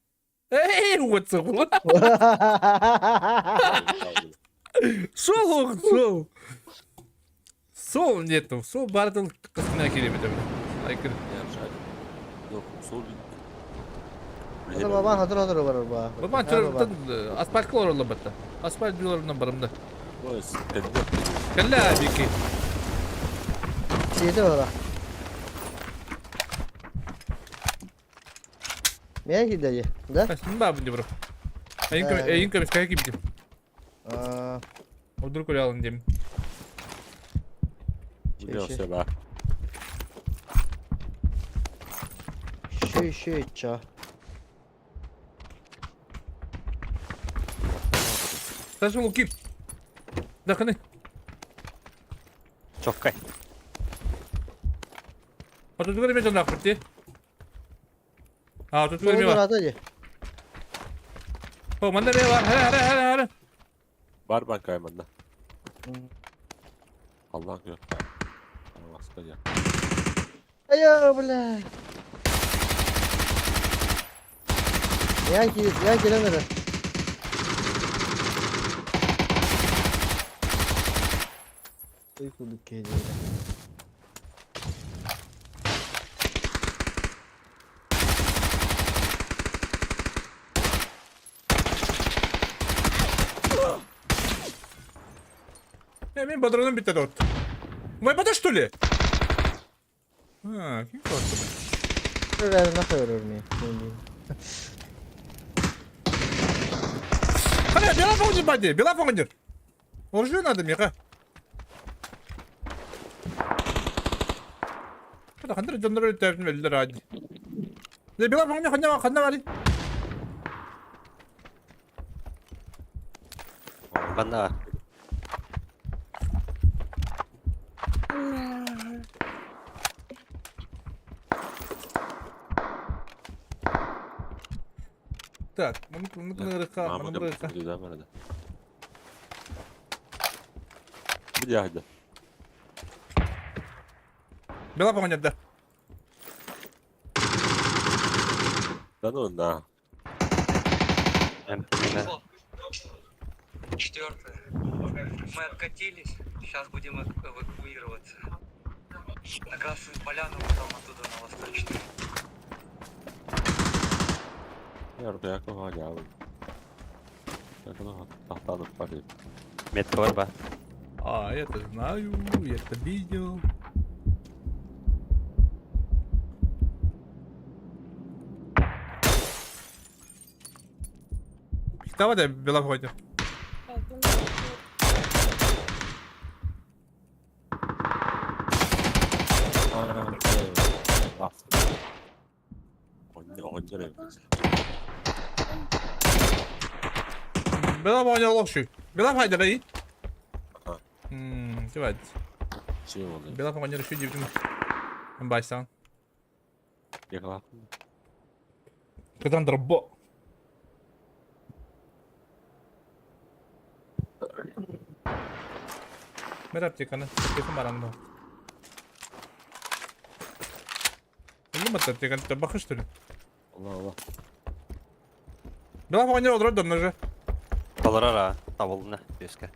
Эй, вот соқ. Сол сол. Сол нету. Сол бардыл қысқына келемет эбре. Айкыр. Сол Бабан хатыр хатыр бар ба. Бабан төртен асфальт олар батта. Асфальт билорунан барымда. Кэллэ бики. Сиэте бара. Мен кидали, да? Бабын бро. Эйин көмүскэ кибдим. Одур көрө алын дем. Билиосеба. Еще, еще, ча. Саша Лукин. Даханы. Чоккай. А тут говорим, это нахуй ты. А, тут говорим. О, манна не бар. Хара, хара, хара, хара. Бар банкай манна. Аллах gör. Аллах Ая, бля. Я я келемеді. Ой, кудык келді. Мен патроным бітті от. Мой бата что ли? А, ким korktu? Нахуй мен. Қане, бела фоңдер бади, бела фоңдер. Оружие надо мне, ха. Қана қандыр жондар өтәпін өлдір ади. Бела фоңдер қанда қанда бар? Бана. Так, мını мını bırakka. Bir yerde. Бела фоңдер да. Да ну на. Четвертое. Мы откатились, сейчас будем эвакуироваться. На Красную Поляну, потом оттуда на Восточную. Метка бар ба. А, я это знаю, я это видел. Давай, да, бела фоңдер. Бела фоңдер лохшу. Бела фоңдер да. Давай. Бела фоңдер şu дибдим. Байсан. Кадан дробо. Мэр аптеканы. Аптека баран да. Ну, аптеканы табахы что ли? Allah Allah. Бела фоңдер олдырады домна же. Таларара, табылны, беске.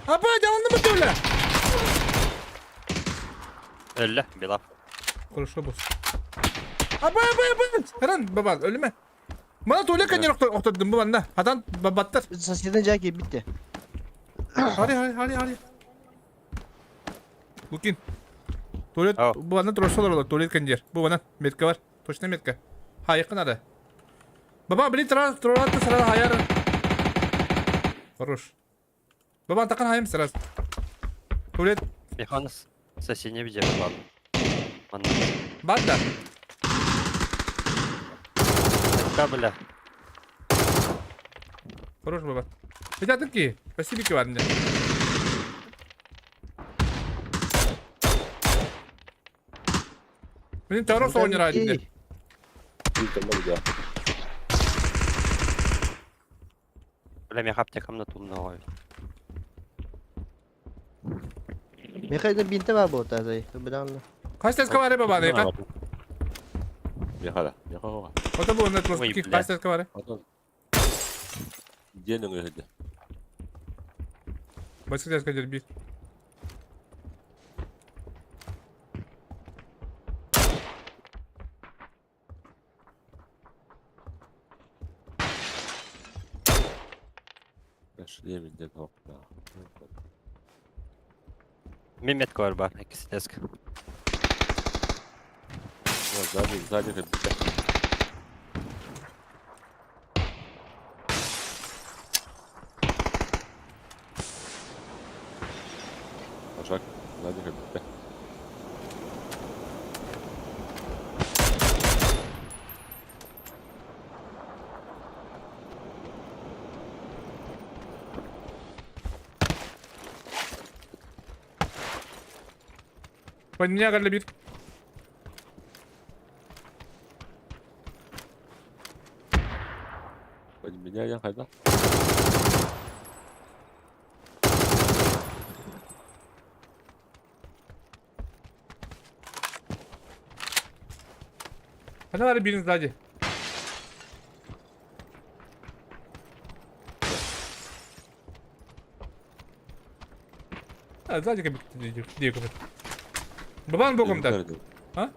Апа, жалынды мы төле? Өлле, бела. Хорошо, босс. Апа, апа, апа! Ран, баба, өліме. Мана төле кәнер оқтадым бұл анда. Атан бабаттар. Соседin жаки бітті. Хари, хари, хари, хари. Лукин. Туалет, бұл анда тұрсалар олар, туалет кәндер. Бұл ана, метка бар. Точно метка. Ха, якын ары. Баба, блин, тұра, тұра, сразу хаяр. Хорош. Баба, тақын хайым сразу. Туалет. Механос соседний виде, ладно. Банда. Кабеля. Хорош, баба. Хотя ки, спасибо, ки ладно. Блин, Тарос он не ради. Бля, меха аптекам на тум новый. Мехайда бинті бар бұл тазай. Бұдан. Қайсы бар баба, не ка? Мехара, мехара. Ото бұл не тлос, қайсы бар? Денің өйді. Басқа теска дерби. Шлемин ден хоп. Мин метка бар бар. Иккис деск. Сзади, сзади кэлбитэ. Пашак, сзади кэлбитэ. Подня кэллэ биир. Меня я хайда. Хана бары биирин сзади. А, сзади кабик диэки. Бабан боком да. А?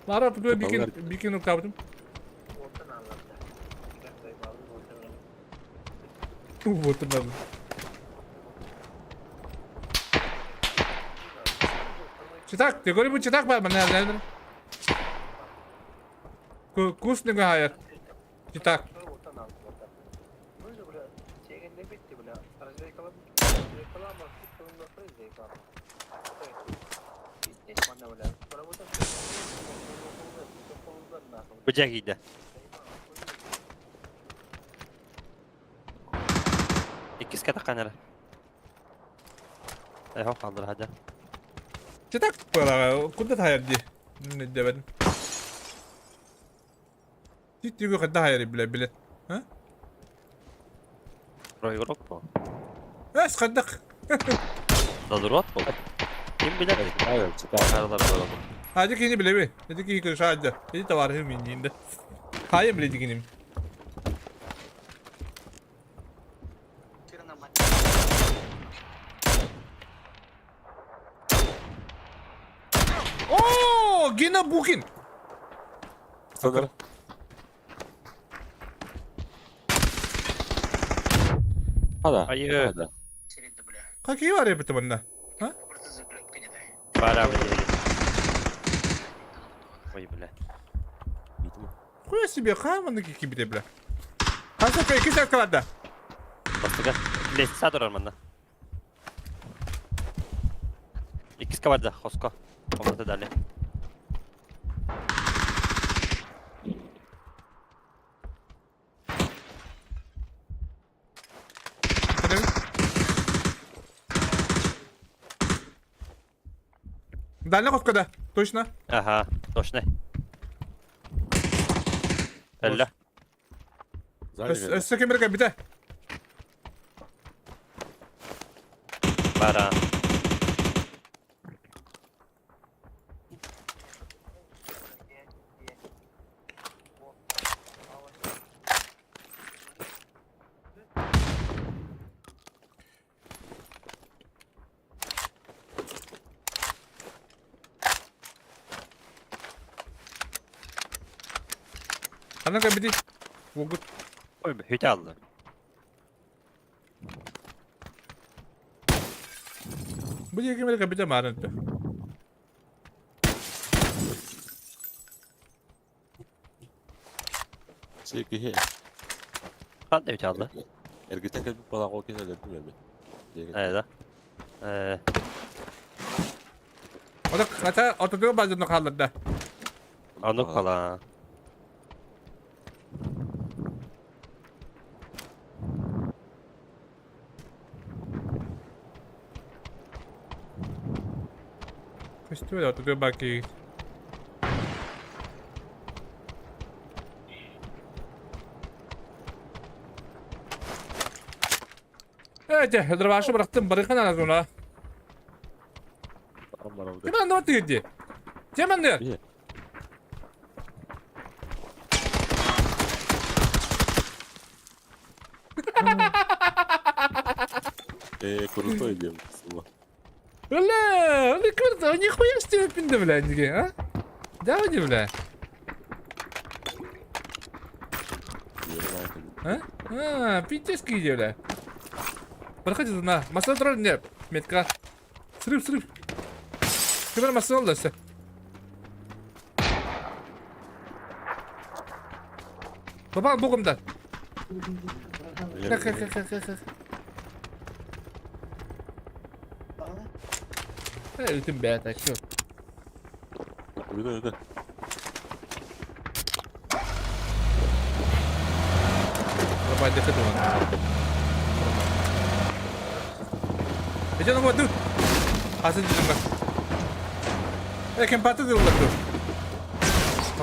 Мара тутуя бикин бикин уктабытым. Вот надо. Читак, ты говори, читак, ба, мен Кус не гаяр. Читак. Быдьа киирдэ. Иккискэ таххан эрэ. Эхо хааллар хадьа. Читак куда тахайар дии? Дэбэтим. Титтүгү хадда хайары биле билет. А? Проигрок по. Эс хаддак. Задрот был. Ким билэр? Аралар барабын. Hadi kini билеби. Эти кини кыршаадя. Эти товарищи миннинде. Хайа биледи киним. О, Гена Букин. Садыр. Хада. Айы. Хада. Какие варианты манна? А? Пора выделить. Ой, бля. Хуя себе, хаманы какие бля, бля. Хаса кай киса калада. Бастыга. Лестница турар манна. Иккиска барда, хоско. Комната дали. Дальний ход когда? Точно? Ага, точно. Элле. Өссө кемер кабита. Бара. Ана кабити. Угут. Ой, хүтэ алды. Бу кемер кабита марын. Сики. Ханна хүтэ алды. Эргитен кэлбит балаҕа киһи өлөрдүм эми. Э, да. Э, Ода хата ототуга базын халларда. Ону кала. Көстүбэ ототуга баки. Э, дробашы бырахтым, барыхан аназуна. Ким анны тыгди? Ким анны? Э, крутой дем. Бля, он круто, нихуя с тебе пинда, бля, а? Да, не, бля. А? А, пиздец, бля. Проходи на, масса тролль нет. Метка. Срыв, срыв. Ким эрэ массыына ылла өссө. Попал боком да. Как, как, как, как, как. Э, үтүм бэйэтэ, чё? Үйде үйде. Рабайдыхы дуон. Эден оҕо Атын дьонугар. Э, кемпаты дыллар ду.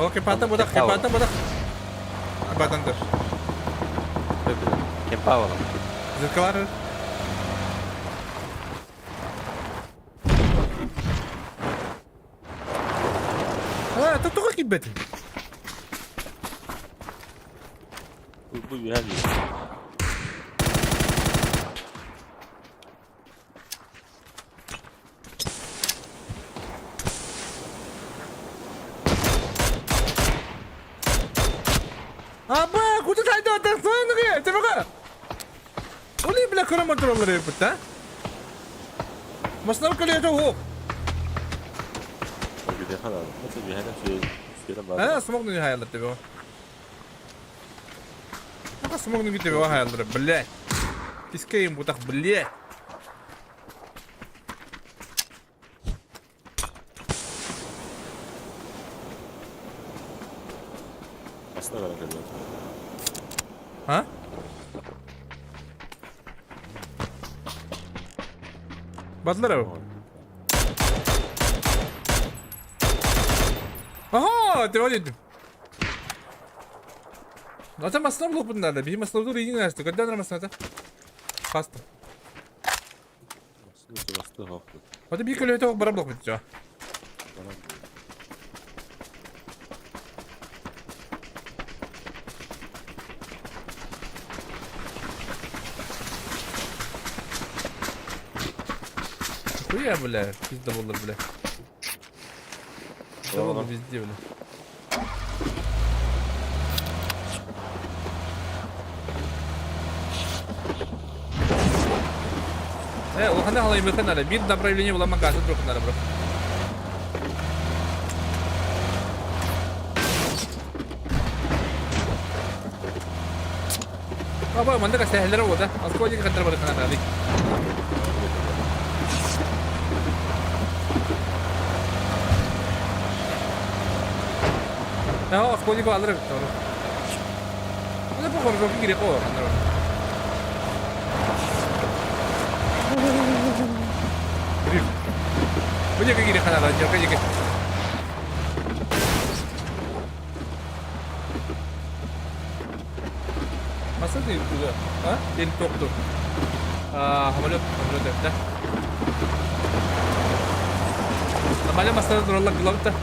О, кемпата будах, кемпата будах. Кемпатандар. Кемпа буолар. Зеркалар. А, это тоҕо киирбэтин? Бу үһэ дии. Аба, куда тайда тахсаныгы? Тебага. Оли бля көрө моторлар эпит, а? Масна көле хо. А, смог не хаялар тебе. А, смог не тебе хаялар, блядь. Кискейм бутах, блядь. Aslında merak ediyorum. А? Бадлар ау. Ага, ты вот Ата масна блок надо. Би масна дур иң асты. Когда на масна Паста. Hadi bir kilo öte bara blok bitiyor. Хуя, бля, пизда болар, бля. Пизда болар везде, бля. Э, улахана халайбытын ара. Бир направление буламан газы турхун ара, бро. Баба, манда сәһәлләре ода. Аскоди катар бар канада. Ja, askodi ko alır. Ne bu korku gire ko. Oye, ¿qué quieres ganar? Yo, ¿qué Masa değil bu da. Ha? Benim toptu. Aa, самолет, самолет да. Нормально masada duralım kulağımda.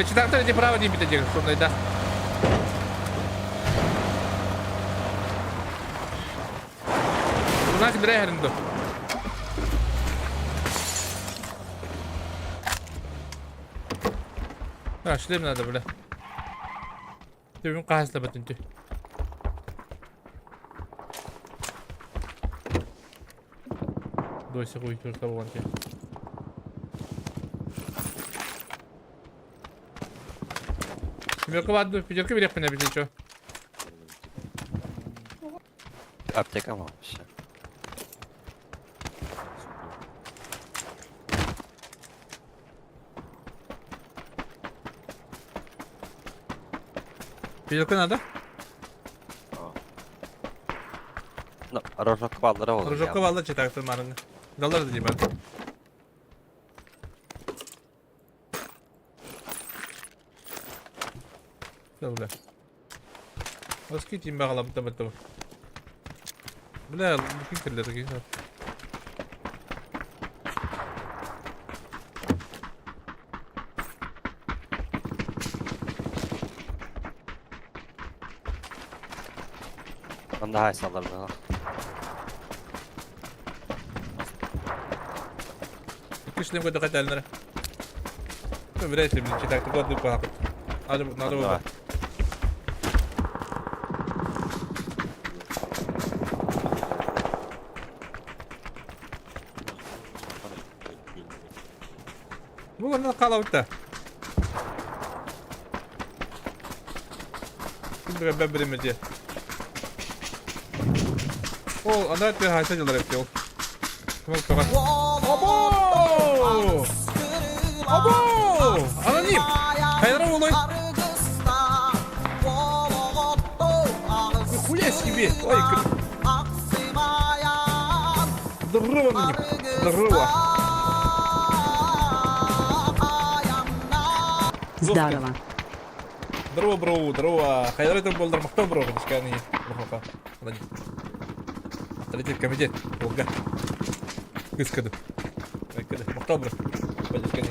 Читактар иди право не битэ сонной да. Унак дрехеринду. А, шлем надо, бля. Ты қағазла бітінті. Дойсы қой төрт болған те. Пятерка ладно, пятерка берег меня без ничего. Аптека вам все. Пятерка надо? Ну, рожок баллары olur. Рожокка баллар четактыр марыңы. Далар да деймін. Бля. Оски тим бағалап та бітті. Бля, бүкін кірлер екен. Онда хай салдар. Икки шлем көрдөхө этэллэрэ. Вряд ли, блин, читак, ты кладу пахнет. Надо, надо было. Бу манна хаалабыт да. Ким биримэдиэ. Ол ана тыа хайса дьылар эпти ол. Обо! Обо! Аноним! Хайдара олой? Нихуя себе! Ой, Здорово, аноним! Здорово! Здорово. Здорово, бро, здорово. Хайдара это болдар махтал, бро, дисканы. Аноним. Авторитет комитет. Волга. Кыскады. Кыскады. Махтал, бро. Подисканы.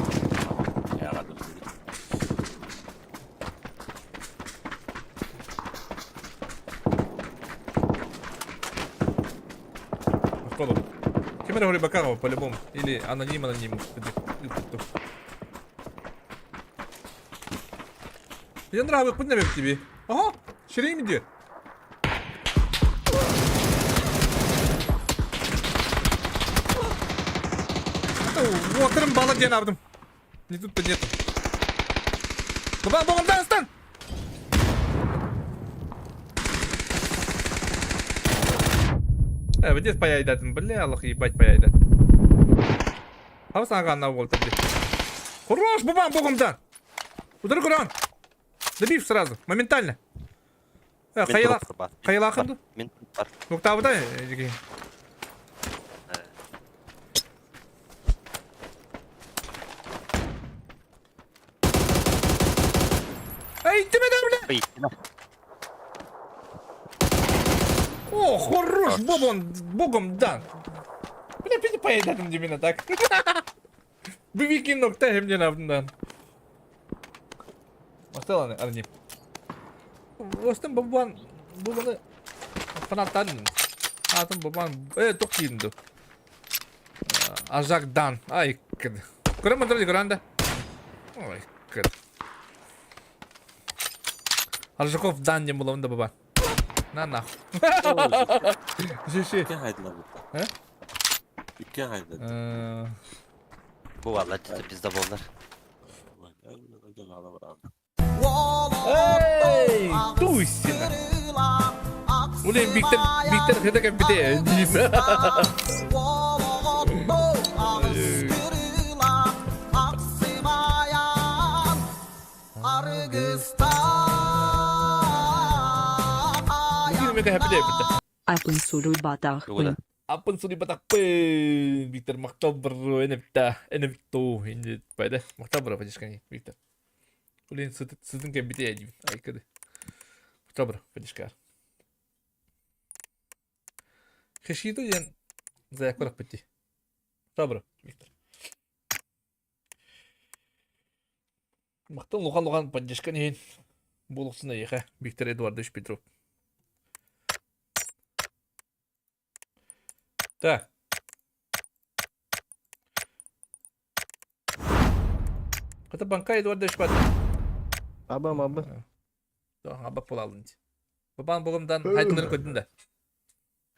Махтал. Кем это Бакарова, по-любому. Или аноним, аноним. Я нравы, поднавик тебе. Ага, ширим иди. Уотырым бала диэн абдым. Не тут-то нету. Баба, богом стан! Э, здесь паяйдатын, бля, Аллах, ебать паяйдат. Хабыс ага на бол Хорош, бабам, богом да! Удар Куран! Добив сразу, моментально. Э, хайла, хайла Мин бар. Нуктабыда, жеге. Эй, ты меня, бля! О, хорош, бобон, богом дан. Бля, пиди поедать именно так. Бывики ногта мне на Мастеланы, арни. Остан бабан, бабаны фанаттан. Атын бабан, э, токинду. Ажак дан. Ай, кд. Көрө мандыр көрәндә. Ой, кд. Аржаков дан дем буламын да баба. На нахуй. Ши. Икки хайдылар бу. Э? Икки хайдылар. Бу валла пизда болдар. Эй, туйсина. Улен Виктор, Виктор хыта кәпите. Апын суруй батахпын. Апын суруй батахпын. Виктор мактабр, энепта, энепту, инде пайда. Мактабр, подишкани, Виктор. Улен сытын кәпите әдим. Айкады. Мактабр, подишкар. Хешиду ден заякурак битти. Мактабр, Виктор. Мактан лухан-лухан поддержка нейін. Болықсына еха Виктор Эдуардович Петров. Так. Ката банка Эдуардович бат. Аба, аба. Аба болалын. Бабан бұғымдан хайтыларын көдін да.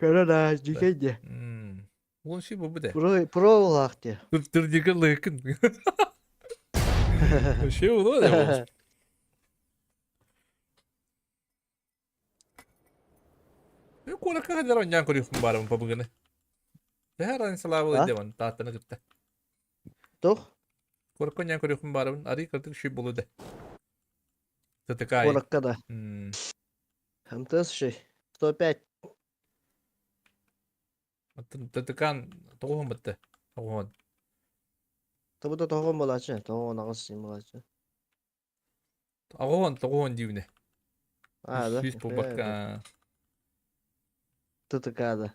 Көрө жикейде. Ол ши бұл бұды. Про про улахте. Түрдегі лыкын. Ши ол да. Куоракка хаддар онньоон көрүөхпүн баарыбын побуганы. Тэһэр салаабыл идемон тааттаны кытта. Тух? Куоракка онньоон көрүөхпүн баарыбын арый кырдык шүй болу да. ТТК. Куоракка да. МТС ши. 105. ТТК тоҕуһун бытты. Тоҕуһун. Табыта тоҕон болачы. Тоҕон ағыс син болачы. Аҕуһун тоҕуһун диибине. А, да. Сүүс буолбакка. ТТК да.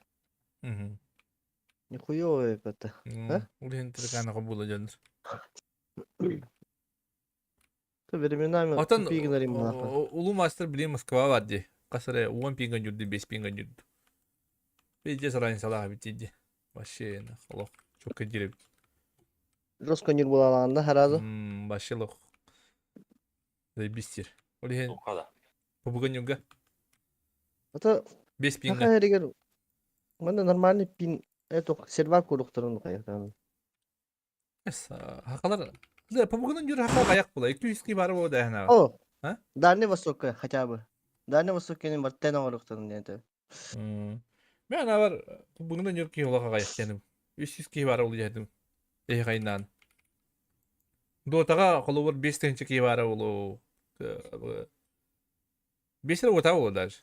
Нихуёвый это. А? Улиһин ТТК-ны була дьоннор. То временами Отон тупигнарим нахуй. улуу мастер билин Москва бар дии. Касаре 10 пинган жүрдү, 5 пинган жүрдү. Бейже сарайын салаға битиди. Вообще, олох, чокка диребит. Жестко нюр буолаалаҕында сразу. Вообще лох. Заебись Ол иһин Побуганюга. Это Без пинга. Саха эригэр манна нормальный пин это сервак куруктарын хайатан. Хакалар Да, побуганын жүр хака аяк була. 200 бары болду әһна. О. Дальний Востокка хотя бы. Дальний Востокка бар тен оҥоруктарын диэн Мен бар побуганын жүр ки олаға аяк дедим. 300 ки бары болду дедим. Эһ кайнан. Дотаға холобур 5 тыһынча ки бары болу. 5 ле болу даже.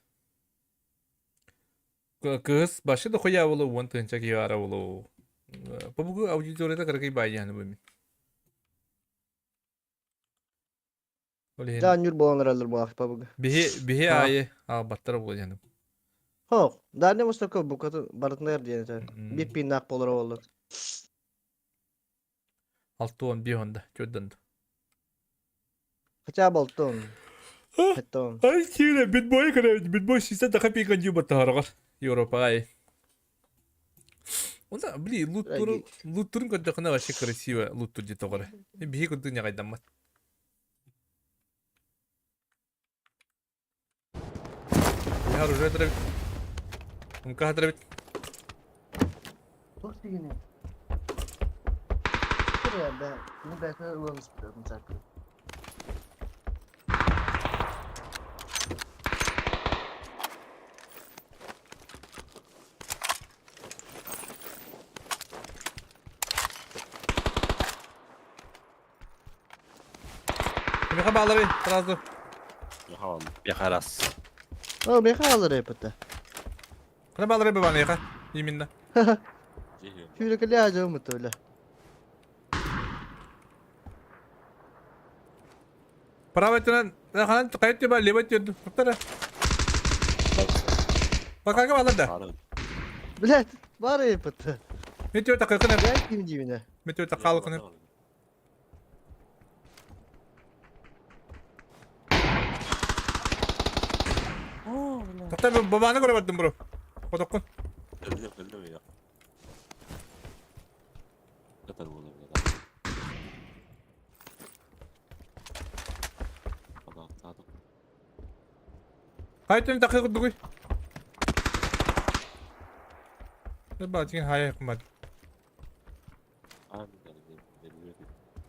Кыыс башы да хуя болу 10 тыһынча ки бары болу. Побугу аудиторияда кыргый бай бу мин. Да, нюр болан эрэллэр буолаах пабыга. Биһи биһи аайы аалбаттар буолуо диэн. Хоох, Дальний Востокка букатын барытыныгар диэн этэ. Биир пиннаах буолара буоллар. Алтуон биэһонда, төрдөн. Хотя бы алтуон. Хеттон. Ай киирэ битбой көрөбүт, битбой сисе таха пика дьуба таһарҕар Европаҕа ай. Онда, блин, луттурун луттурун көрдөхүнэ вообще красиво луттур дии тоҕо эрэ. Биһи курдук ньаҕайдаммат. Я оружие травит. МК травит. Туох дигини? Меха баалары сразу. Меха раз. О, меха баалары эппэтэ. Кына баалары баба меха. Именно. Сүүрэкэлээ ажабым бля. Право өттүнэн ханан хайа өттү бар, левый өттү туттара. Бакага балар да. Блядь, бар эппэтэ. Метеор такыкын. Ким диибинэ? Метеор такалыкын. Тоқта бабаны көрө бардым бро. Хотоккун. Өлдүм, өлдүм я. Катар буолар. Хайтын тақы курдугуй. Баатин хая кымат.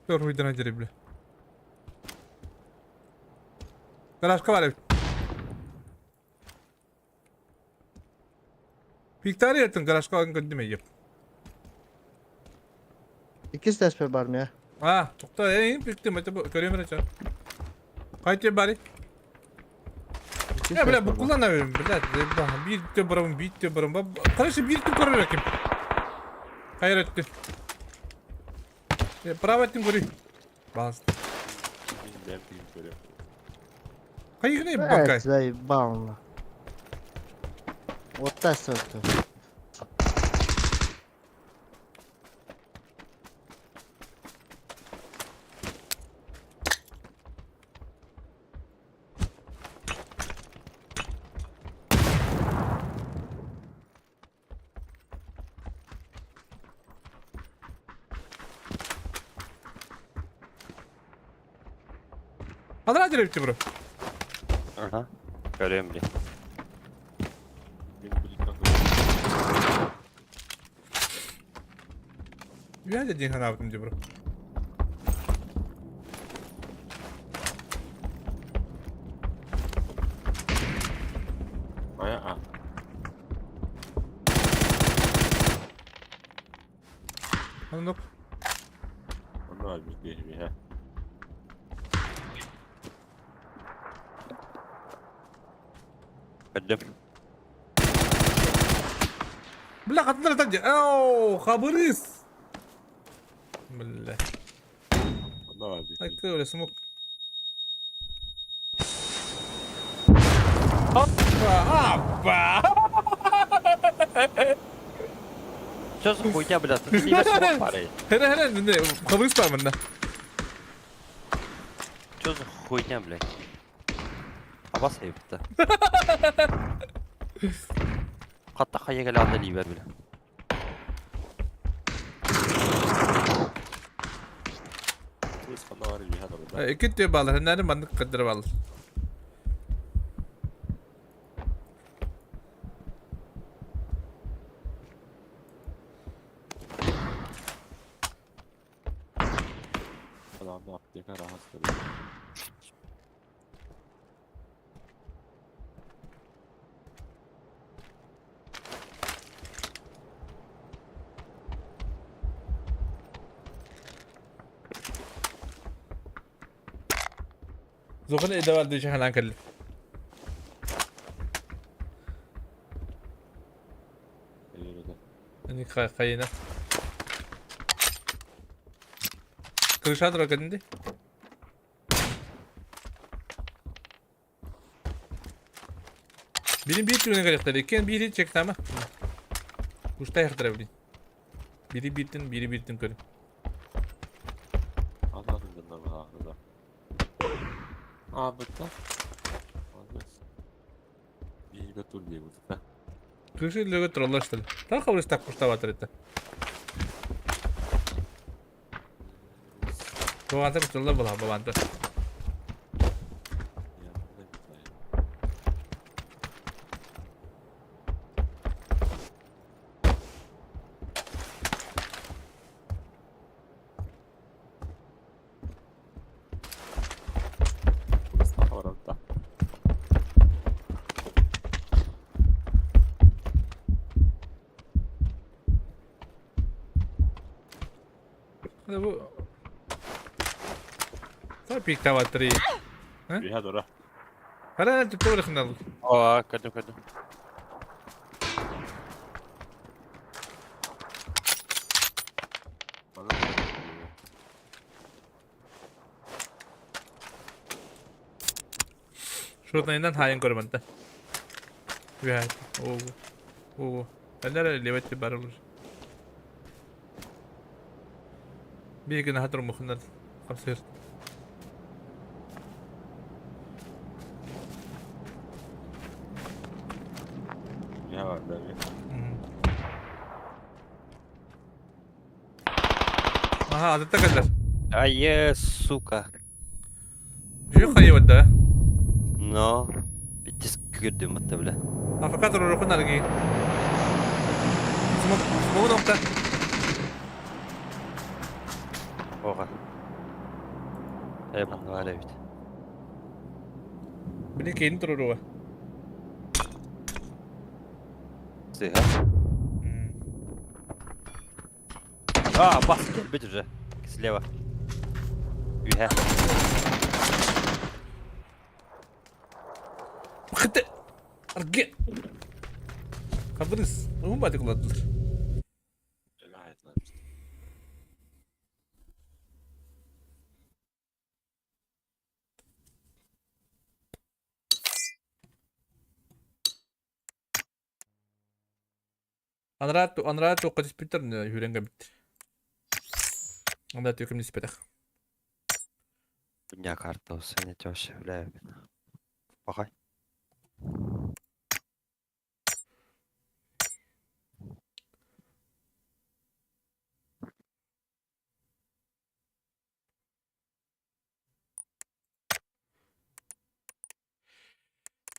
Tor huydan жеребли. Гаражка бар эбит. Виктория ертең гаражка алган көрдүм еп. Иккис тэспэр бар мия. А, тоқта, эй, пиктим, это көрөм эрэ Кайтып бari. Я, бля, букулана берем, бля, биир те барам, биир те барам. Короче, биир те көрөр эким. Хайыр өттү. Право өттүн көрүй. Балас. Хайыгына бакай. Заебал. Вот та сотка. Алра деревти бро. Ага. Көрөм бile. Үйәде ден ханабытым де бро. А. Анық. Онно бир ха. Көрдүм. Бля, хатындар тан Оу, хабырыс. Бля. Онно бир. Айкы өле смок. Опа, опа. Что за хуйня, бля? Ты не смог парень. Хере хере, не, хабырыс бар мында. Что за хуйня, блядь? Абас айыпты. Қатта қая келе анда либер, бля. Икки түө баалар, хэннээри маннык кырдыры баалар. Adamda apteka rahat duruyor. Зохан эдэ бар дии ханаан кэллим. Ини хайына. Крыша тура кэлин Бирин биир түгэнэ кэлиэхтэрэ, иккиэн биири чектаама. Кустаайахтара блин. Бири бииртин, бири бииртин көрүн. Кышы лөгө тураллар что ли? Так хабырыстак куштабатыр это. Бабанта кутулла була бабанта. Пиктаватри. Биһа тура. Хара түптэ хынал. Aa, көрдüm көрдüm. Шутнайынан хайын көрмөнтө. Биһа. Оо. Оо. Энер леветти бар olur. Bir gün hatır muhundan. Kapsır. Ne var be? Aha adette kadar. Ай, сука. Жүйе хайы да. Но. Биттис көрдüm атта бля. Афакатор рухун арги. Смог смог нокта. Ога. Эбан var evet. Били кейин туруруга. Сыга. А, бас, бит уже. Слева. Үһэ. Хыты. Арги. Хабырыс. Уум баты куладылар. Анрат анрат тоққа диспютер хүренге бит. Анда төкім диспетах. Дуня карта усыня тёща, бля. Пахай.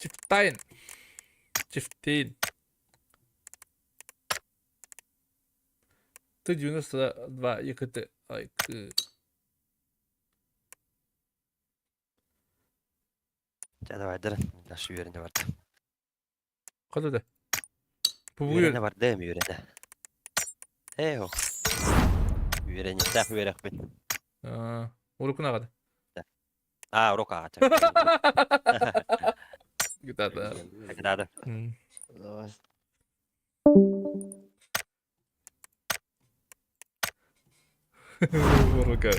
Чифтайн. Чифтейн. Т-92 ЕКТ. Ай, к. Дя давай, дыр. Наш үйеріне барды. Қада да? Үйеріне барды, үйеріне. Эй, ох. Үйеріне, так үйерек бен. Урукун ағады. А, урук ага. Гитада. Гитада. Давай. Урука.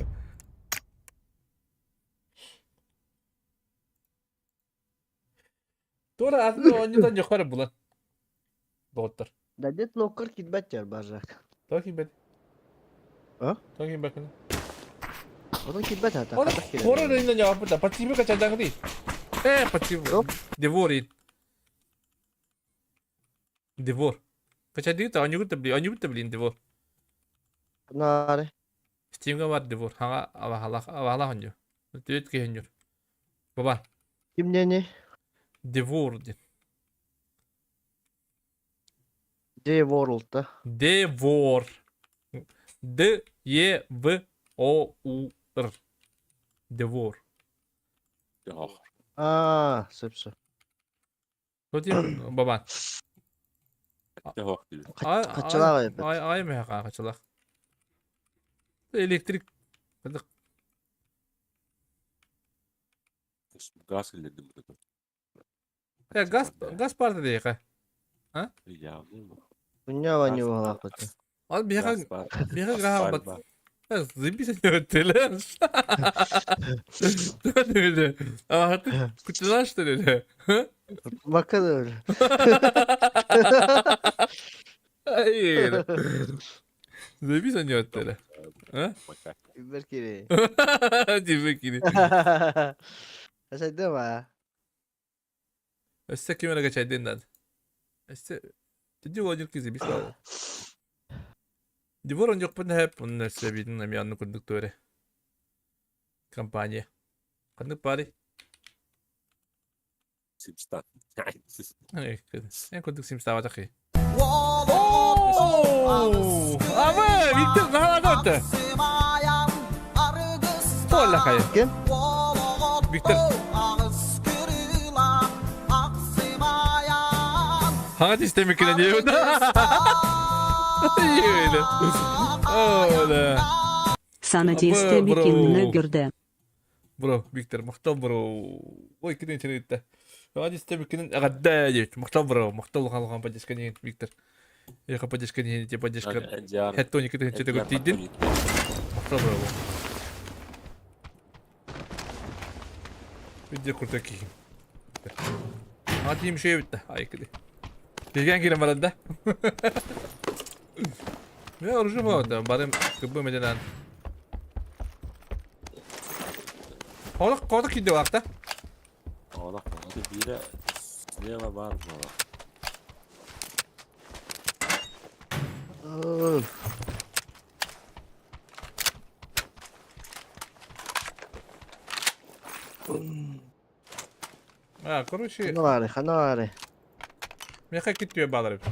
Тура атын оонньутан дьоххор булан. Доҕоттор. Да дед ноккор кидбет дер баржак. Тоҕо киирбэт? А? Тоҕо киирбэккин? Онон кидбет ата. Ora, ora ринна ньооппута. Патсиба качадаҥый. Э, патсиба. Девор. Девор. Качадыта, оонньугут блин, оонньугут блин, девор. Наре. Steamга бар девор. Хаҥа авахалах авахалах оонньуу. Түөт киһинньүр. Баба. Ким диэни? Девор диэн. Deworld да. Девор. Д Е В О У Р. Девор. Аа, сөп сөп. Хотим баба. Хаччалаах эбит. Ай ай мэхэ хаччалаах. Электрик. Газ киллэрдим бу. Газ газ парта диэхэ. А? Уньа ваню буолаахпыт. Ал биһиэхэ биһиэхэ граһа бат. Заебись они теле. А ты кутила что ли? Бакка да öyle. Hayır. Заебись они теле. А? Бер кири. Дибе кири. Асайдым а. Өссө ким эрэ качайдын надо. Өссө Тиди Владимир кизи бис Дивор оньохпун хэп, онно өссө эбиитин эмиэ оннук курдук туора. Компания. Ханнык баарый? Симстан. Эн курдук симстаабатах киһи. Абы, Виктор наһаалаата Туолла хайа. Ким? Виктор. Хаҥа тистэмиккинэ диэбит. Сана тиэстэмиккинэ көрдө. Бро, Виктор, махтал бро. Ой, кини чинитте. Хаҥа тистэмиккинэн эҕэрдэ диэбит. Махтал бро, махтал улахан улахан поддержка диэн Виктор. Эха поддержка диэн те поддержка. Хеттони кытын чете тиийдин. Махтал бро. Видео крутой киһи. Атыым шөй битте. Ай киди. Билген кирен баран да. Мен оружие болады. Барым кыбы меденен. Қолық қолық киді уақта. Олох биирэ слева баар буолар. А, короче, Ханаары, ханаары. меха киттүө баалар эбит.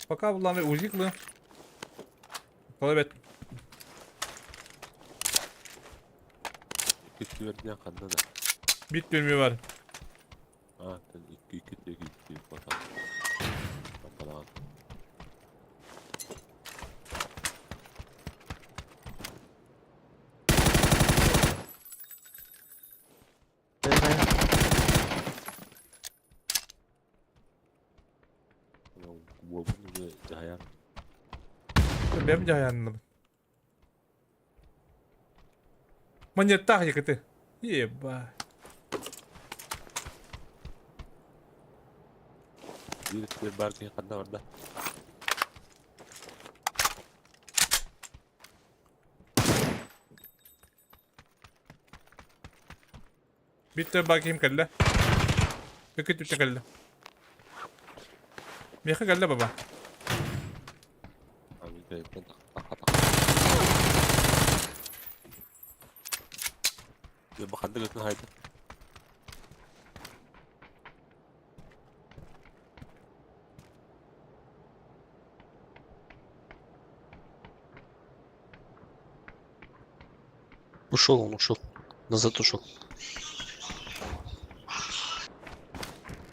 Пока булланы узиклы. Колобет. Икки түөрдүнэн ханна да. Бит түөрмү бар. А, икки икки икки икки батан. Баталаан. Уолбун дьаһайар. Бэм дьаһайанныбын. Монеттаах якыты. Еба. Биир өттүгэр баар киһи ханна барда? Биттер бар киһим кэллэ. Үкүт үтэ кэллэ. Миэхэ кэллэ баба. Ханнык ытын хайда? Ушел он, ушел. Назад ушел.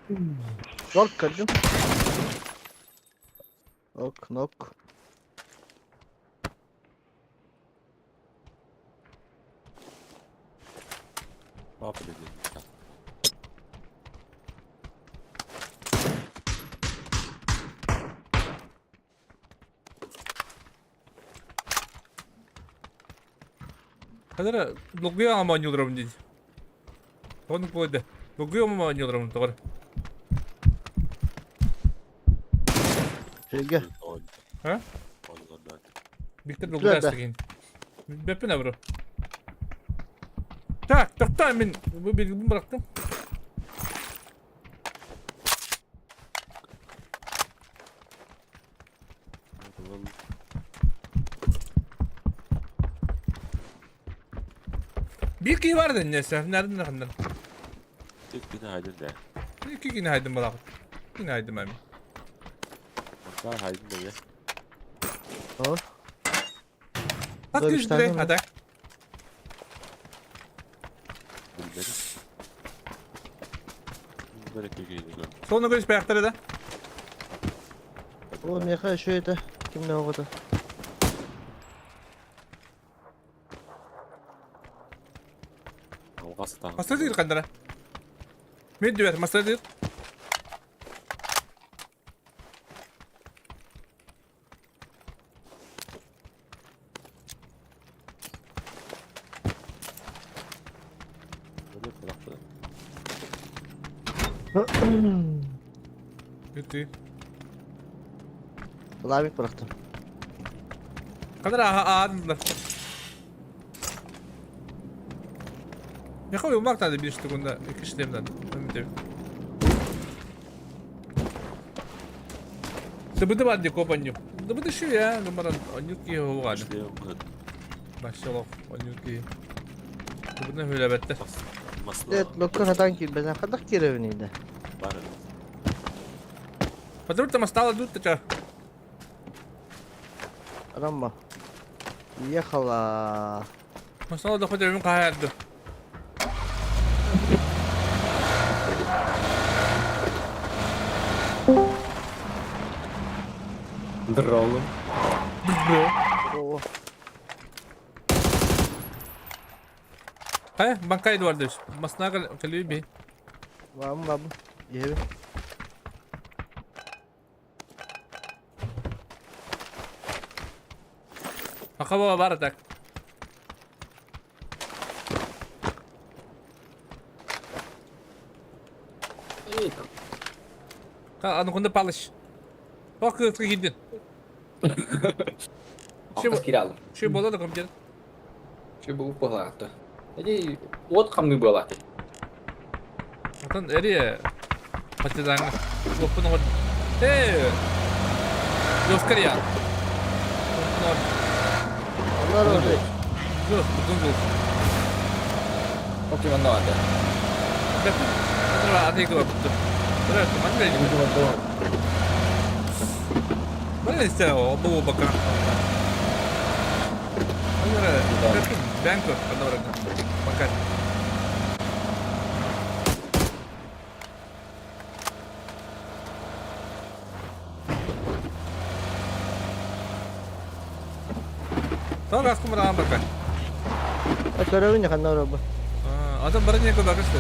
Нок көрдүм. Ок, нок. Папа dedi. Хадара лугуя аманьылырым дейді. Оны қойды. Лугуя аманьылырым тоғыр. Şeyge. А? Виктор Түләдә. лугуя істеген. Бәппін абро. Так, тоқта мен бұл белгімін бұрақтым. Биир киһи бар да несэ, нарын ханнар. Иккини хайдын да. Икки кини хайдын балаҕыт. Кини хайдым эми. Мантаа хайдын да я. О. Хат күз ата. Билбэри. Билбэри кигини көр. Соны көрүс бэйэхтэрэ да. О, меха еще это. Кимне оҕото. Алҕас таһын. Мастер хандара. Мен дүбэр мастер Бүттү. Лавик бырахтым. Хандара аадылар. Яха уймак надо бир штугунда iki шлемнан. Өмүтөбү. Сыбыты бар ди копанню. Дыбыты шу я, гымаран онюк ки хоуганы. Машаллах, онюк ки. Сыбытын хөлөбөттө. Нет, локка хатан киирбэтэх хадах киирэбин Бар. Потому что стало тут ча. Рамма. Ехала. Масала да хоть өмүн каарды. Здорово. Здорово. Хайа, банка Эдуардович, масна калюби. Вам, вам. Еби. Акаба бар так. Ка, аны кунда палыш. Бак кыртка кидин. Киралым. Şu бола да компьютер. Şu bu палата. Эди от хамны была. Отон эри патиданга. Лопун вот. Э! Yoskar ya. Onlar orada. Yok, bugün bu. Окей, надо. Атыгы бапты. Бирок, ман Ман исте бу бака. Банк канда Бака. Тог аскым бака. Көрөбүн ханна оробу. Адам бары не көбөк исте.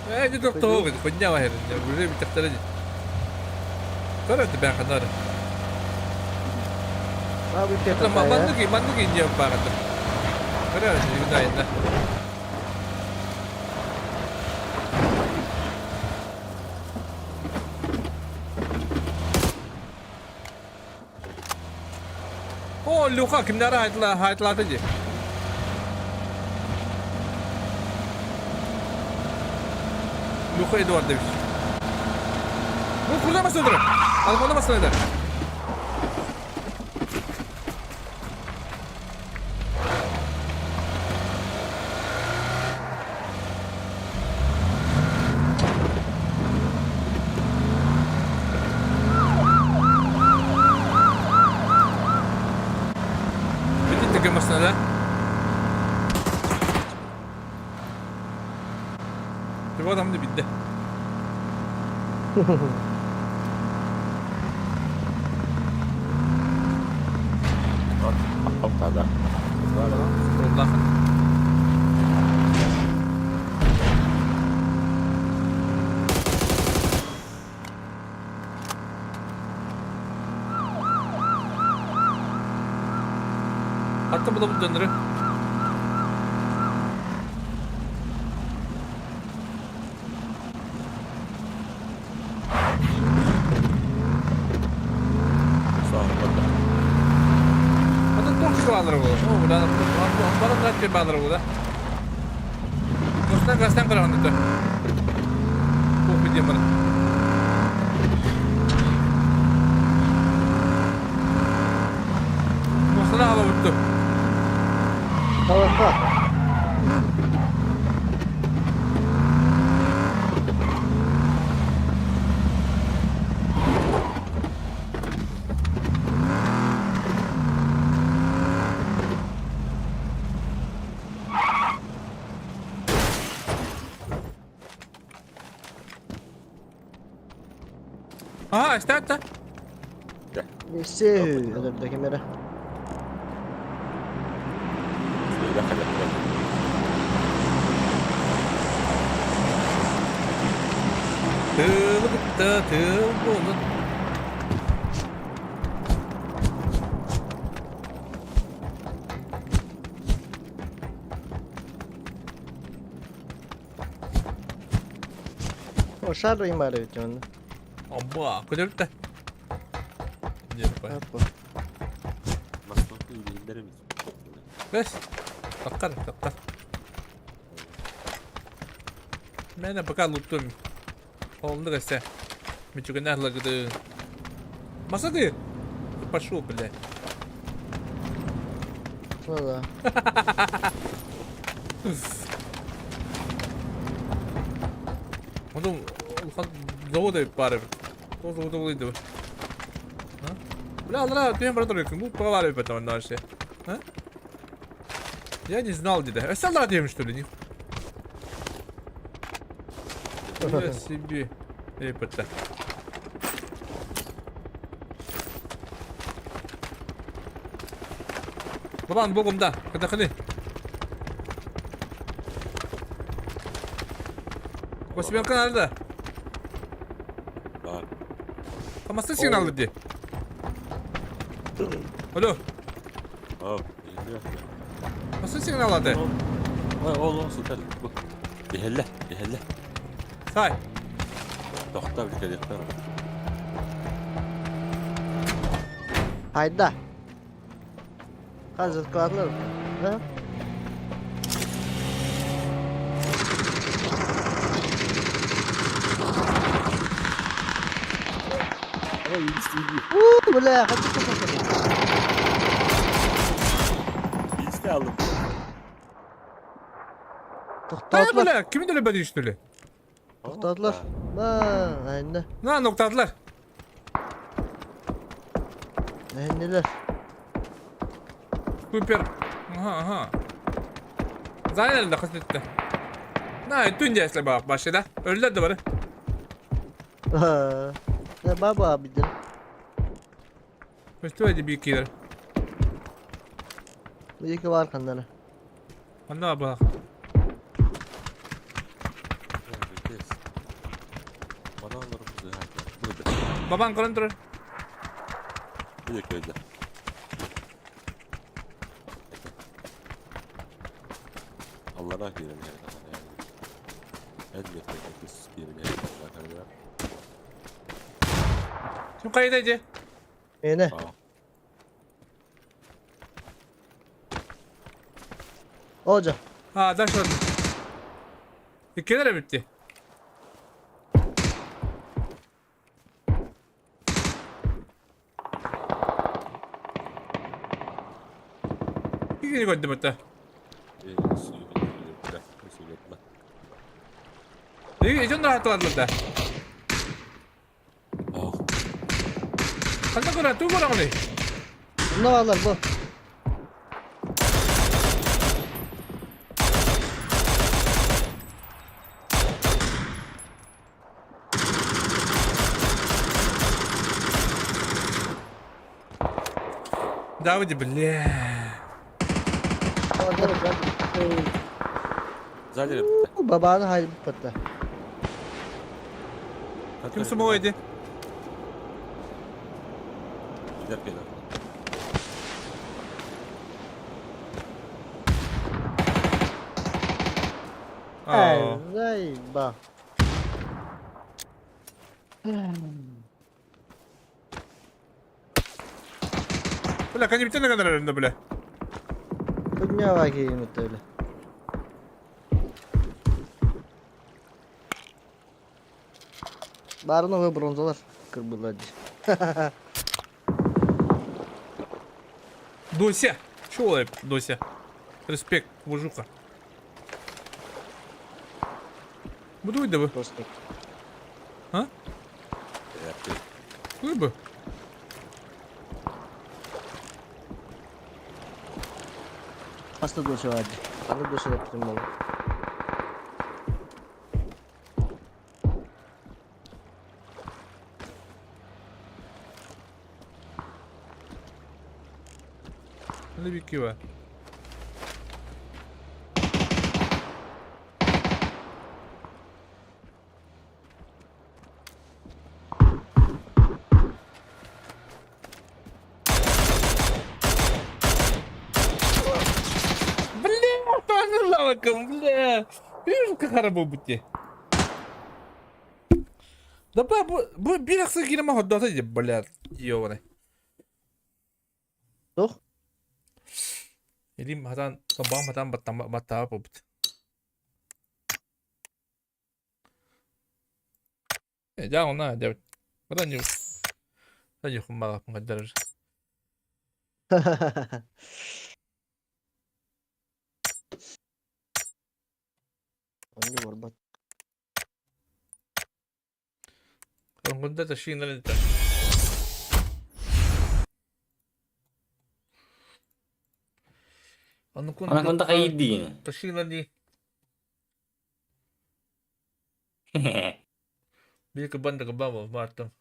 Э, не доктор, хуйня вахер, уже битахтары. Көрөт бә ханар. Бабы Манныги, манныги не багаты. Көрөт, юдайна. О, Люха, кимнәре айтла, айтлады ди. Люха Эдуардович. Бу курда масыдыр. Алганда масыдыр. Видите, такая машина, да? Bu adam da bitti. Tada. Allah. Hatta bu da bu döndürü. Hatta tox bağları bu. O buradan bana da bir bağları bu da. Dostlar gazdan kırandı. Bu bir bana. Охтон аҕалабыт дуо? Халаха. Aha, stand Все, өлөрдө кемере. Тыылы кытта тыыл буолун. О, шар имар эбит онно. Абба, көтөрүттэ. Диэппэ. Бэс. Таххар, таххар. Мэнэ пока луттум. Олны кәсә. Мичугана лагды. Масады. Пошел, блядь. Ну да. Потом завода пары. То завода выйду. Бля, ладно, ты брат, ну проваливай потом дальше. А? Я не знал, деда. А сам делаем, что ли? Не себе. Эй, пата. Бабан, богом, да. Когда ходи. Восьмерка надо. Да. Хамасы сигнал иди. Алло. А, Масы сигнал ады. Ой, ол сытар. Бихелле, бихелле. Сай. Тохта bir kere Hayda. Қазір қылатылар. Да? Уу, бля, хочу посмотреть. Biz de aldım. Тоқтатылар. Бля, kimin öyle ben что ли? Тоқтатылар. Ба, әнді. На, ноктадылар. Әнділер. Супер. Ага, ага. Zaten de kastetти. На, түн если бак башыда. Өлдер де бары. Баба бидер. Что эти бикилер? Екі бар қандары. Анда бак. Бабан көрөн турар. Bir de köyde. Allah'a girelim yani. Elbette ki girelim yani. Kim kayıda ece? Ene. Hoca. Ha, daş var. İkiler bitti. Bir koydum hatta. İyi, çok rahat oldu da. Ханна көрө, туу көрөҥүнүй? Мына балдар бу. Давайте, бля. Zaten Бабаны хайып бітті. Ким сумой Gider gelir. Эй, ба. Бля, кани битен kadar önünde бля. Dünya кейімет öyle. Барын бронзалар кырбылар. Дося! Чуолай, Дося. Респект, мужука. Буду да бы. А? Куй бы. Хаста досье бар. Аны досье деп бүтүн болду. Аны бикки бар. Бля, тоже лавыком, бля. Видишь, как хорошо будет. Да бу бу бир ахсы кириме ходдоото дии, бля, ёбаный. Туох? Илим хатан, тобаҕым хатан баттаба буолбут. Э, дьаа онно дьэбит. Бата ньу. Та ньухум балаппын хайдарыр. Оннук барбат. Оҥкунда ташииннар это. Анаконда хайдин. Ташииннар дии. Биир кыбан да кыбан буол баартым.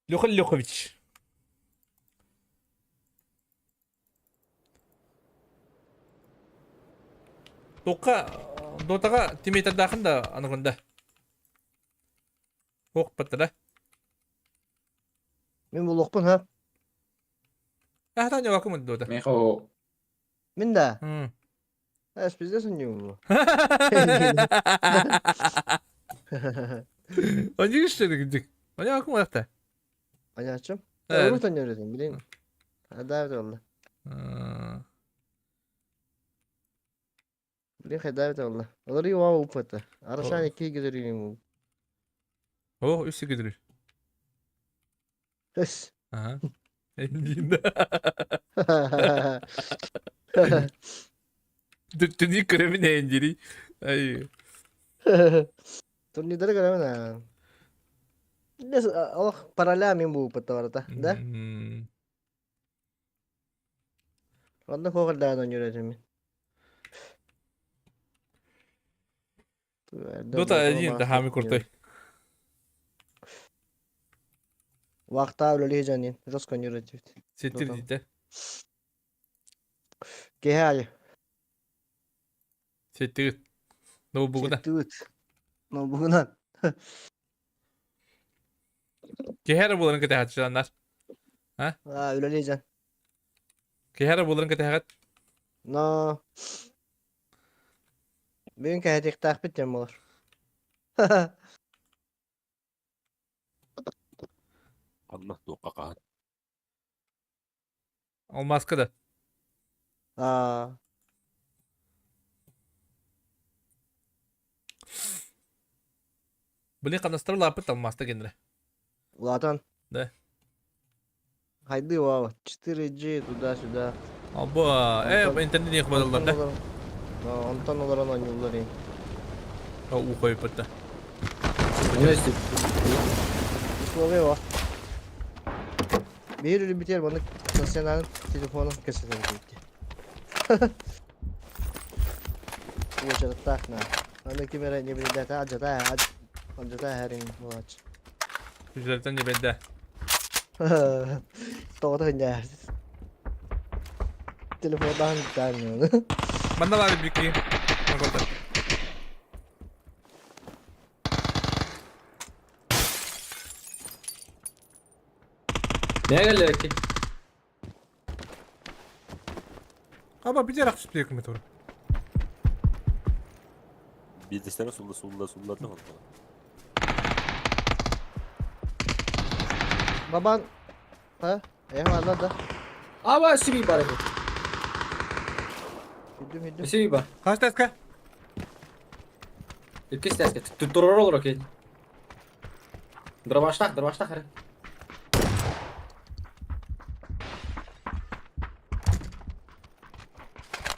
Леха Лехович. Тока Дотаға тиммейтардаахын да аныкында. Ох баттара. Мин булуохпун ха. Ахтан явакым Дота. Мехо. Мин да. Эс пиздец у Они что ли? Они акым атта. Понятно. Урут ойнор билин. Хайдаабыт олла. Билин хайдаабыт олла. Олар юа упата. Арашан икки гүдөрүм. О, үс гүдөрү. Өс. Ага. Түнү көрөмүн эндири. Ай. Турнирдары көрөмүн аа. Олох параля мин бу упата барата, да? Онно хоҕордаан ойнор этим. Дота один да хами крутой. Вахта үлэлии дьонин, жестко ойнор этибит. Сеттир диите. Киһи аайы. Сеттигит. Ноутбугуна. Сеттибит. Ноутбугунан. Киһи эрэ буоларын кэтэһээччилэннэр. А? Аа, үлэлии дьон. Киһи эрэ буоларын кэтэһэҕит. Но бүгүн кэһэтиэхтээхпит диэн буолар. Ханна туохха хаһан? Алмааска да. Аа. Блин, хамнастара улааппыт алмааста генре. Улаатан. Да. Хайды вау, 4G туда-сюда. Албо, интернет не хватало, да? Онтон олорон оонньууллар ин. Уу хойуппутта. Условия во. Биир үлүбүтэр маны стационарный телефонун кэсэтэн киирди. Уочараттаах на. Аны ким эрэ не билдэтэ адьата адьата эһэрин буолааччы. Күзлэртэн не бэрдэ. Тоҕото хынньаар. Телефондаан таан. Манна баар бики. Макота. Ne geldi ki? Аба битер ахсып кем тур. Биирдэстэрэ сулла сулла сулларда онтон. Бабан. Ha? Eyvallah да. Аба сиби бар эбит. Хүдүм хүдүм. Сиби бар. Хас таска? Иккис тәске. Турор олор окей. Дробаштах, дробаштах эрэ.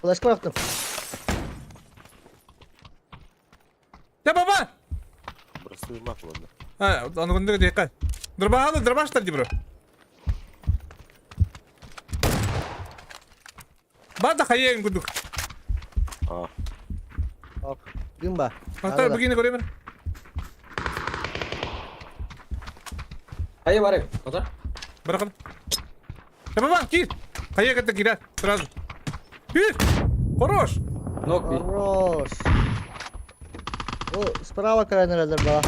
Флешка bıraktım. Да баба! Burası uyumak mı? А, аны күндүгө дейкай. Дырбааны дырбаштар ди бро. Бада хайын күндүк. А, Дым ба. Ата бүгүнү көрөмүн. Хайа бар эбит. Ота. Баракан. Да баба, кир. Хайа кете кират сразу. Кир! Хорош! Нок би. Хорош. О, справа крайне разорвала.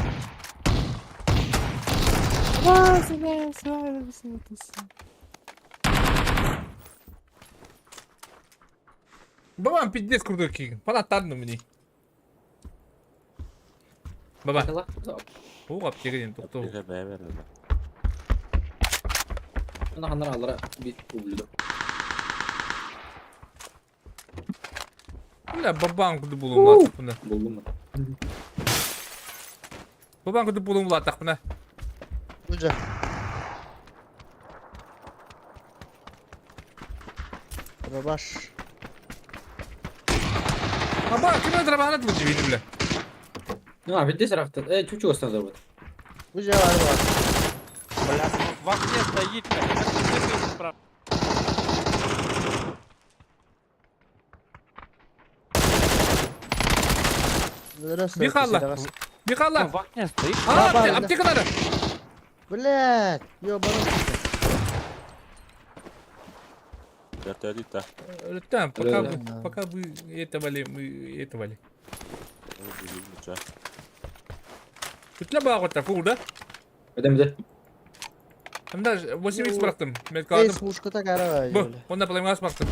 Бабам пиздец крутой кигин. Фанаттардым мени. Баба. О, аптека ден токтоо. bir de B verin. Ана ханнар аллара би ублюдок. Бля, бабам куды булум латак мына. Булдум. Бабам куды булум латак мына. Уже. Рабаш. Аба, ким дробана тут видим, бля. Ну, а видишь, рафта. Э, чучу остановил. Уже var var. Бля, в окне стоит, блядь, как ты справа. Михалла. Михалла. В окне стоит. А, Баба, аптека надо. Блядь, ёбаный. Dört да. Там, пока Да. вы, пока вы этого ли, мы этого ли. Үтле багы фу, да? Ödem de. Hem de 8x bıraktım. Ey, Medkaldım. смушка такая Bu, onda племгас bıraktım.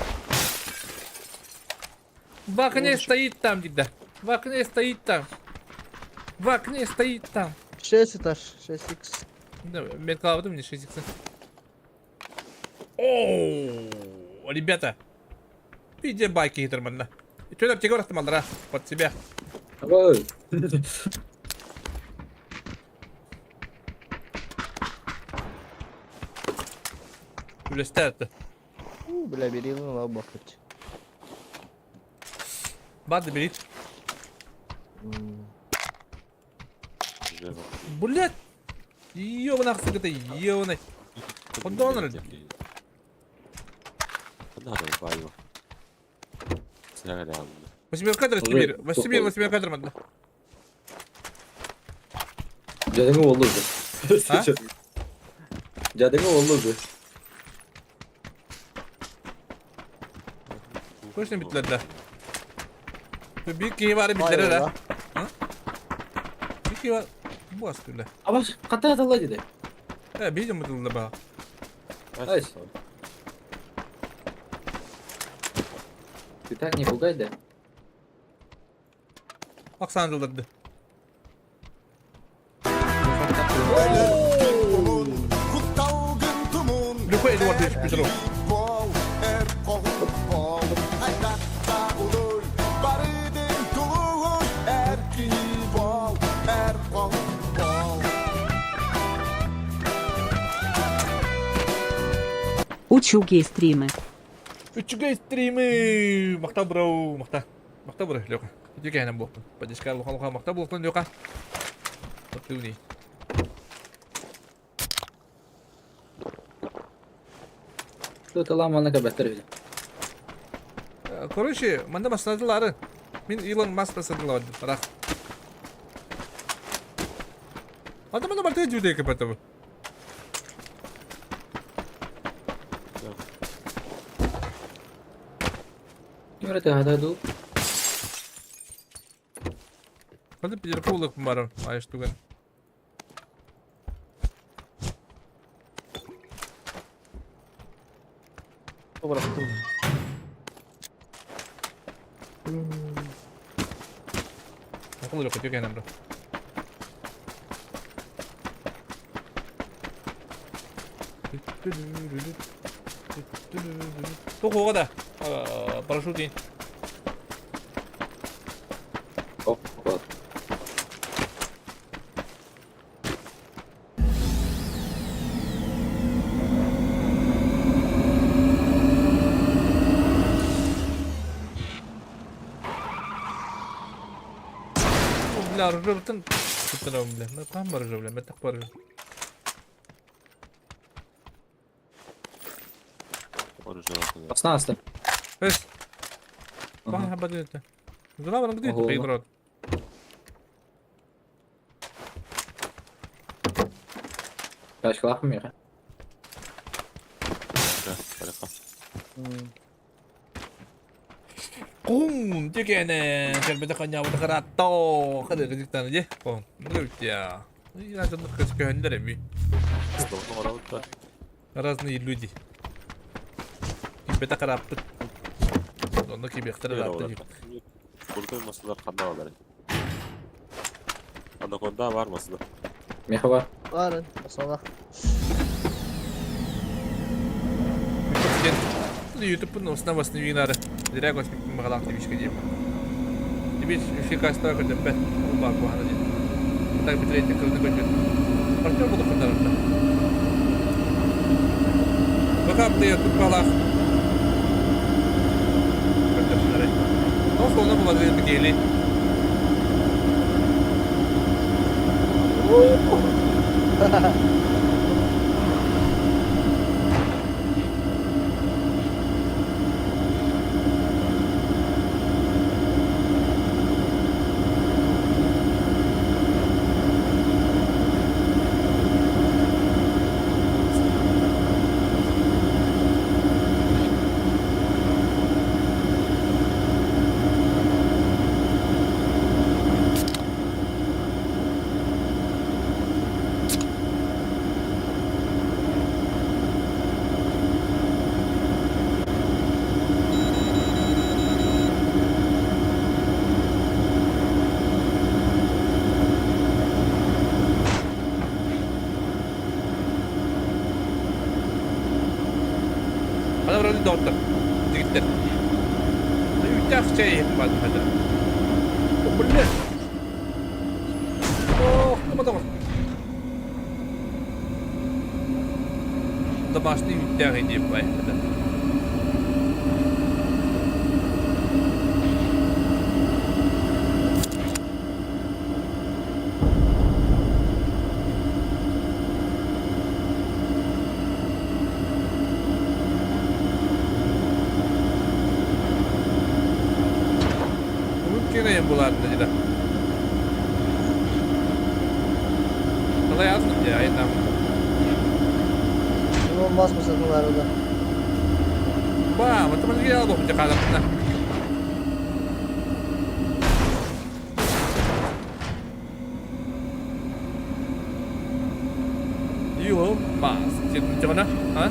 В окне стоит там, деда. В окне стоит там. В окне стоит там. 6 этаж, 6х. Да, медкалдым, не 6x. О, ребята. Иди байки хитерманна. Что там тебе bıraktım алра под себя. Ой. Үлестәрді. У, бля, бери ну лаба хоть. Бады бери. Блять! Ёбана это ёбана. Подонор. Восьмерка Сибирь. Восемь восьмерка мадна. Жадыңы oldu. А? Жадыңы oldu. Точно битлерде. Bir keyif var bitlere de. Bir keyif var. Bu aslında. Ama ката аталла деди. He bir de bu da Ай. Ты так не пугай, да? Bak sandallardı. Luka Edward Pedro. Учугей стримы. Үчүгэй стримы! Махта бро, махта. Махта бро, Лёха. Үчүгэй хэнэн буолтун. Поддержка луха луха махта буолтун, Лёха. Топтуни. Что-то ламаны кабаттар били. Короче, манда баснадылары. Мин Илон Маск баснадылар бірақ. Ата манда барты жүдей кепетебі. Ким это хададу? Hadi bir кулык бар, айш туган. Bıraktım. Акыл Лёха, тёкәнем бро. Туох да парашют ин. Бля, оружиебытын туттарабын, бля. Мен хаһан бар бля, мен так бар. Басна аста. Эс. Хаһан бар деді. Зула баран где ты Качкалаах миэхэ. Кум, дегене, кэлбэтэ ханньаабыта караатто, хады кызыктаны дьэ, ком, нырытя. Я дьоннор көһөннөр эми. Разные люди. Кимбэтэ карааппыт. Онно кибиэхтэрэ ыраатта дии. Курдук масылар ханна балар. Анаконда бар масыла. Миэхэ бар. Бар, масалах. Диэн Ютубпун основа винары. Зря космик махалаах тибишке диэм. Тибиш үчүгэй кастаға көрдөппөт. Ол баар куһаҕана диэн. Так битирэйдик кырыны көрбүт. Партнер буолуох курдарарда. Пока плеер туппалаах. Көрдөпсүнэрэй. Ол фона булады бикели. Ана вроде доктор. Дигиттер. Үтәх чәй бар хәзер. Бля. Ох, кама Домашний үтәх иде бай. Мөмкин буларды диде. Қалай аздым я, айнам. Olmaz mı sakın arada? Ба, вот мы я алып жатқанымда. Йо, мас, сен жана, а?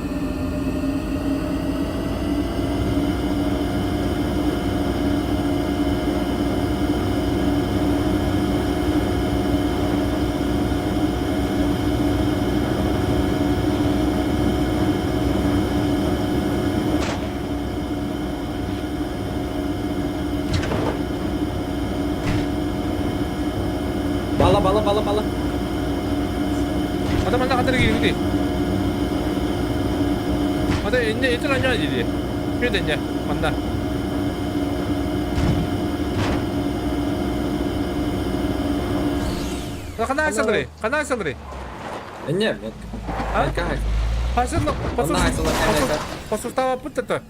Бала бала бала бала. Ата манна хатыр киирбитий. Ата инне итин анньаа дии. Күөт инне манна. Ханаа сылдырый? Ханаа сылдырый? Не, нет. А? Хасыл Онна хайсылар Посустава пыттата.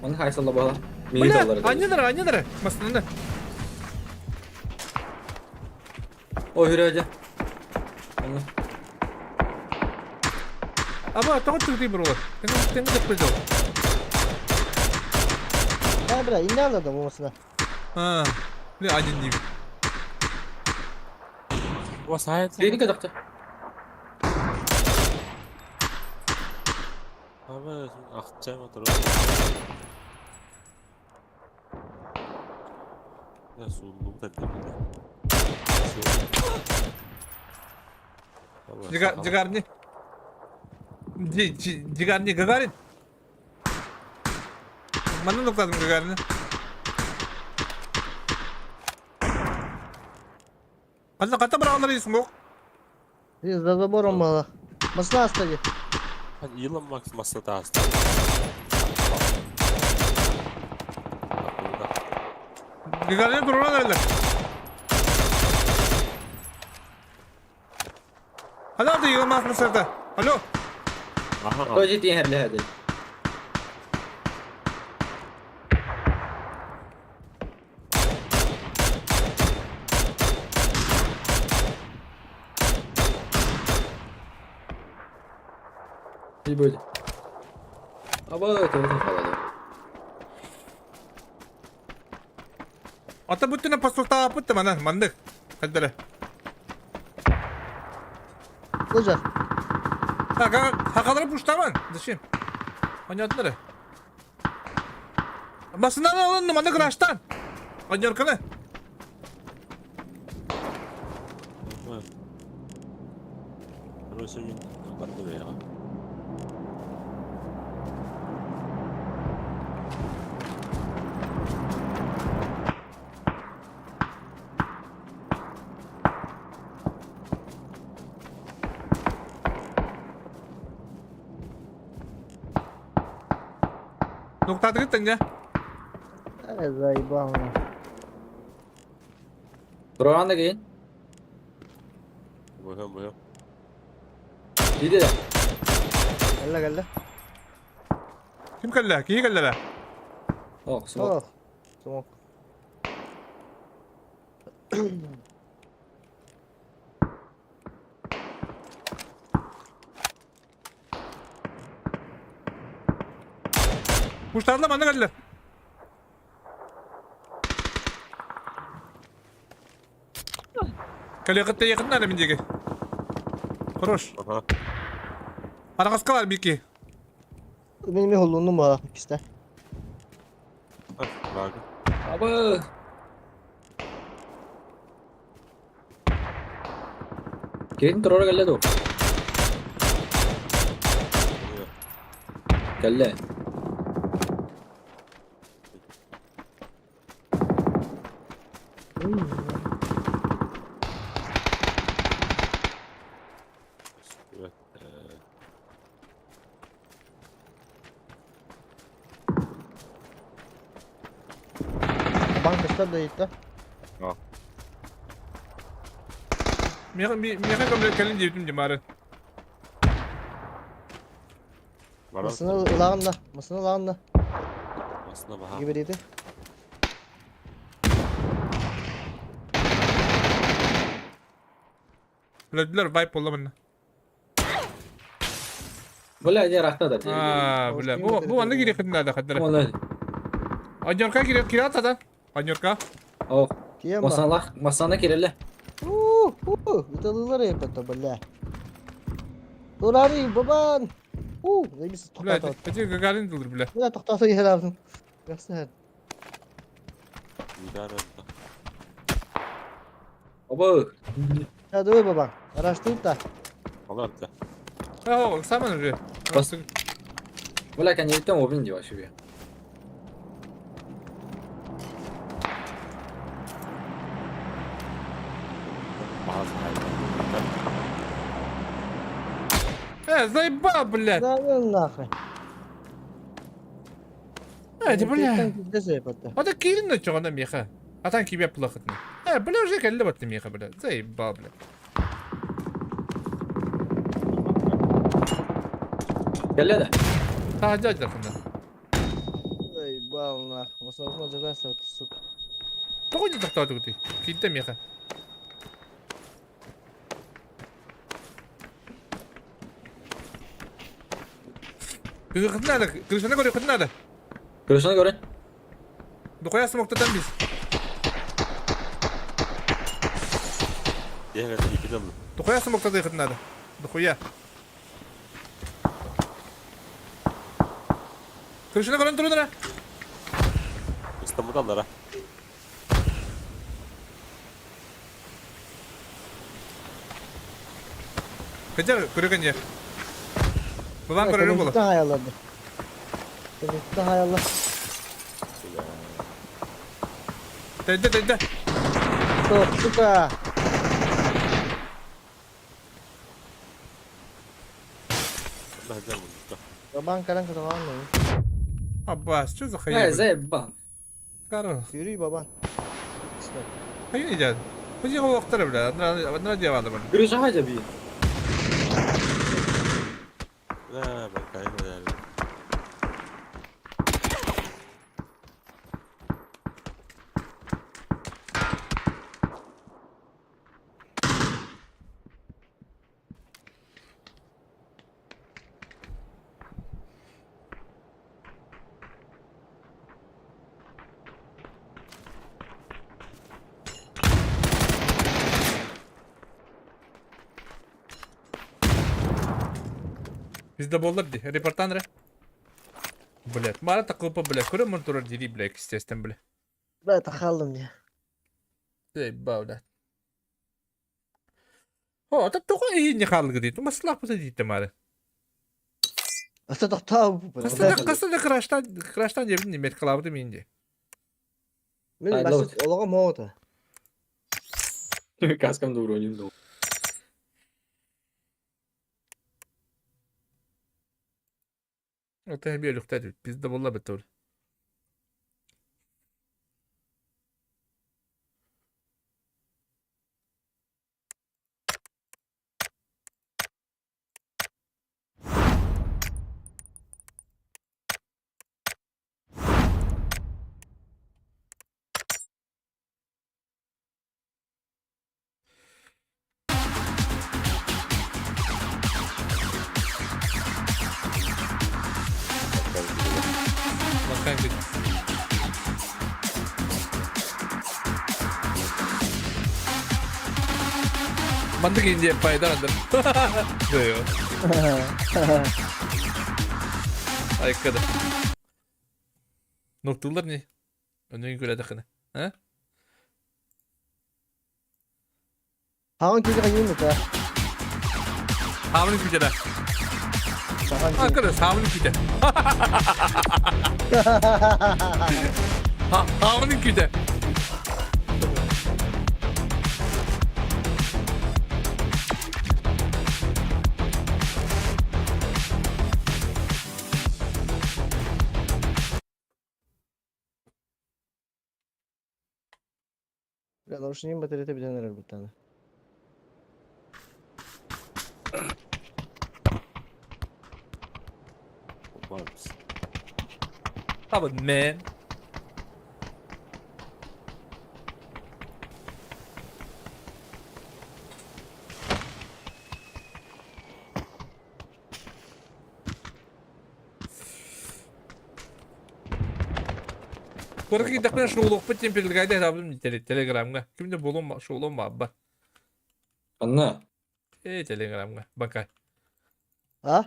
Он хайсылла бала. Бля, анньынара, анньынара. Масынаны. Ой, хүрәҗә. Аба, тоҕо түгдүй бурула. Тэҥ тэҥ деп жол. Ha бля, инне алладым olmasına. А, бля, один дим. Бейни кадакта. Abi akçay motoru. Ya sululu da değil. Жигарни. Гагарин, Гагарин. Манна нуктадым Гагарины. Ханна хата быраҕаллар смог. За забором было. Масла остави. Илон Макс масса ааста. Гагарин туран эрэллэр. Алло, ты Илон Маск масса Алло. Кто жети хәрле Не будет. Аба, это вот қалады. Ата бүттүнэ постултааппыт манан маннык. Хаддара. Лыжа. Хакалары пуштаман. Зачем? Понятно. Басынан алынды маннык раштан. Понярканы. Короче, барды бэйэҕэ. Нуктаатыгыт тэҥҥэ. Э, заебал. Тұрғанда кейін. Быһым, быһым. Дейді де. Кэллэ, кэллэ. Ким кэллэ? Киһи кэллэ О, смок. Смок. Пуштадылар манна кэллэ. Кэлиэххит якыннар мин диэки. Хорош. Ага. Араҕаска бар Бики. Мин ми холлуннум ба кисте. Бага. Аба. Келін тұрора кәлле ду. Кәлле. Банк көстөр да итте. Миэхэ көмө кэлин диэбитим димары. Масына ылаҕын да, масына ылаҕын да. Масына баха. Гиберити. Өлдүлэр вайп болла манна. Бля, не рахта да. А, бля. Бу бу манна кириэххитин наада хаддара. Оны. Аньорка кириэ кириат ата. Аньорка. О. Кием ба. Масалах, масана кереле. У, у, ыталыылар эппэтэ, бля. Турари, бабан. У, заебись, Бля, тоқтатат. эти Гагарин дылыр, бля. Бля, тоқтата еравдым. Жақсы. Оба. Я давай, бабан. Араштырып та. Алар да. О, саман уже. Бас. Бля, коньяктан обин деп вообще. Заебал, блядь. Да ну нахуй. Эти, бля. Пиздец, эппэтэ. Ата киирин да чоҕона миэхэ. Атан кибе плахытны. Бля, уже кэллэ батты миэхэ, бля. Заебал, бля. Кәлле да. Та дядя хана. Заебал нахуй. Масына жазасың, сука. Тоҕо не тоқтоотугутуй? Киирдэ миэхэ. Кыргытын надо, крышаны көрүөххүтүн надо. Крышаны көрін. Духуя смоктатан біз. Evet, iki de Духуя смоктатыаххытын надо. Духуя. Крышаны көрөн турунара. İstanbul'dan ha. Кыдьар көрөгөн же. Бабан көрөрүм боло. Кэнниттэн хаяллар. Кэнниттэн хаяллар. Тәйдэ, тәйдэ. Стоп, сука. Бабан каран кыталаан Аббас, что за Э, хуйня? заебал. Карл. Yürü бабан. Хайын идет. Хожи холоқтары бля, одна дьяволы бля. Грыжа хаҗа би. Бля, бакай бля. Bizde bollar di. Репортан ре. Блять, мара такой бля, көрө мон турар дири бля, естественно бля. Бля, тахаллым я. Эй, бля. О, это только и не халгы дейт. Маслах бу дейт мары. Ата тохтоо бу. Кастада кастада краштан краштан жебин немет кылабы менде. Мен басып олого моута. Каскам да уроним дол. Это би люхтат. Пизда болла бетор. Макан бит. Мандык инде пайдан андан. Айкада. Ноктулар не? Өнүн күләдә кына. А? Хаан киһи кайын да. Хамын күтәрә. А, кара, хамын күтә. Хамын күтә. Бля, нарушение батареята бүтэн эрэр буттаны. Табын мен. Корки дакна шоулук бит предлагайды табым телеграмга. Кимде болом шоулом ба. Анна. Э телеграмга. Бакай. А?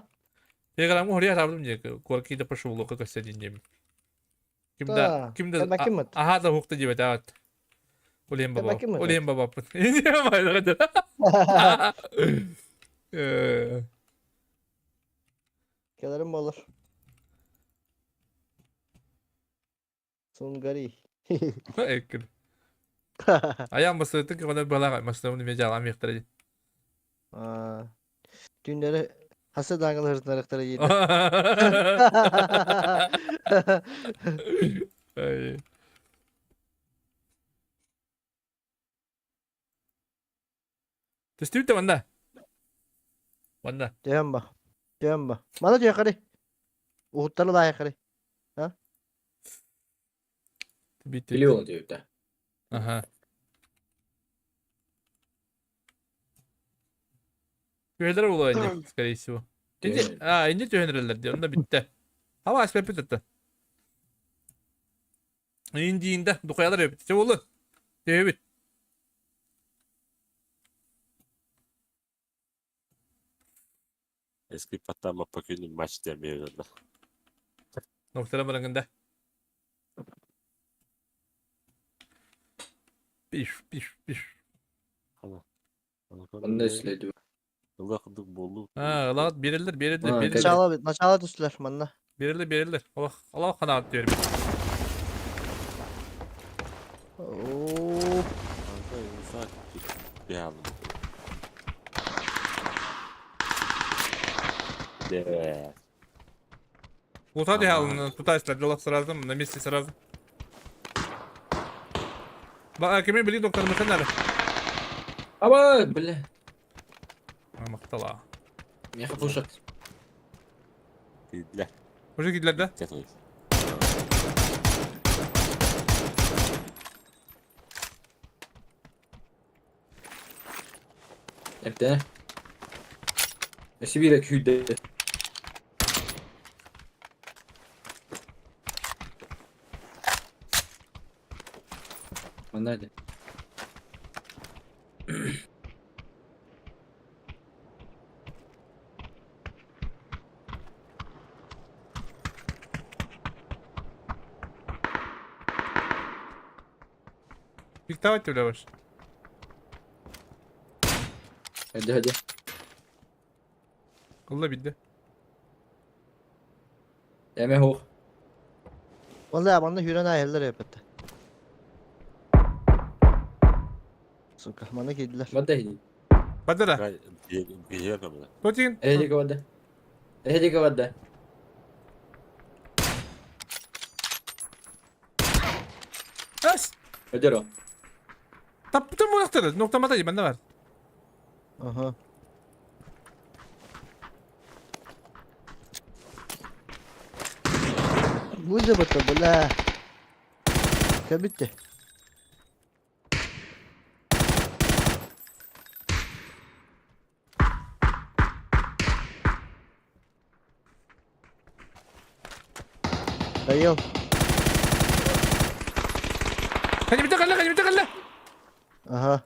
Телеграмга хория табым же. Корки да шоулук көстәдин дем. Кимде кимде Аха да хукты дип атат. Улем баба. Улем баба. Не Келерим болор. Сунгари. Эккин. Аян басытын кына балага масламын ме жалам яктыр. Аа. Түннәре хаса даңгыл хыртнарыктары йети. Ай. Төстүтэ манда. Манда. Төһөн ба. Төһөн ба. Мана төһө кары. Уһуттары лайы кары. А? Миллион диэбитэ. Аха. Түһэлэр буолуо инде, скорее всего. Инде, а, инде түһэнэрэллэр дии, онно бүттэ. Хава аспеппит этэ. Индиинде духаялар эбит. Чэ буоллун. Түһэбит. Eski patlama pakünü maç demiyor da. Noktalar барангында. Биш, биш, биш. Онно эслэдүү. Ыла курдук буоллу. А, ылаат береллер, береллер, А, береллер. Начало, начало түстүлэр манна. Береллер, береллер. Олох, олох ханаат бербит. Оо. Лута дихалын тутайсылар, жолақ сразу, на месте сразу. Ба, кеме били доктор мыхын Аба, бля. Мактала. Меха пушат. Кидлер. Уже кидлер да? Эптene. Өсі бире күйді. Манна Пиктовать бля ваш. Hadi hadi. Allah bildi. Эме хоқ. Vallahi манна хүрэн айыллар эпетте. Сука, манна киирдилэр. Бадда хidi. Бадара. Тотин. Эхдик бадда. Эхдик бадда. Ас. Өдөрө. Таптым мунактыр. Ноктамата бende var. Ага. Бу да бля. Кабитте. Доел. Хани бите калла, хани бите калла. Ага.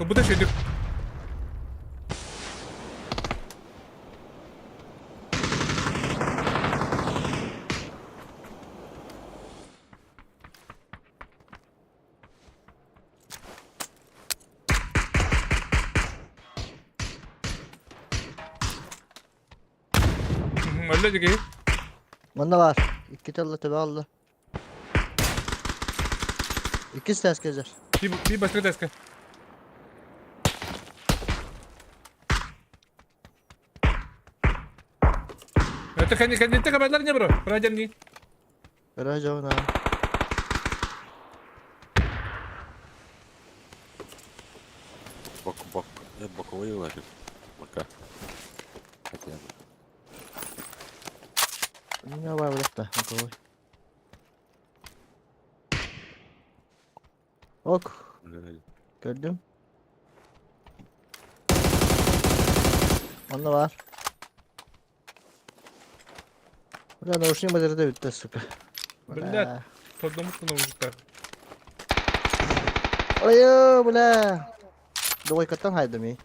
Bu da şeydi. Öyle ki. Манна бар. Икки талла төбө алла. Икки стас кезер. Bir başka deska. Это kendi kendi tek haberler ne bro? Bırakacağım değil. Көрө на. Бок бок боковой лагерь. Пока. Хотя бы. Не бар билетте, боковой. Ок. Көрдүм. Онно бар. Бля, наушник базарда бүтті, сука. Бля, сордомуттun наушниктар. Ой, бля. Двойкаттан хайдым и.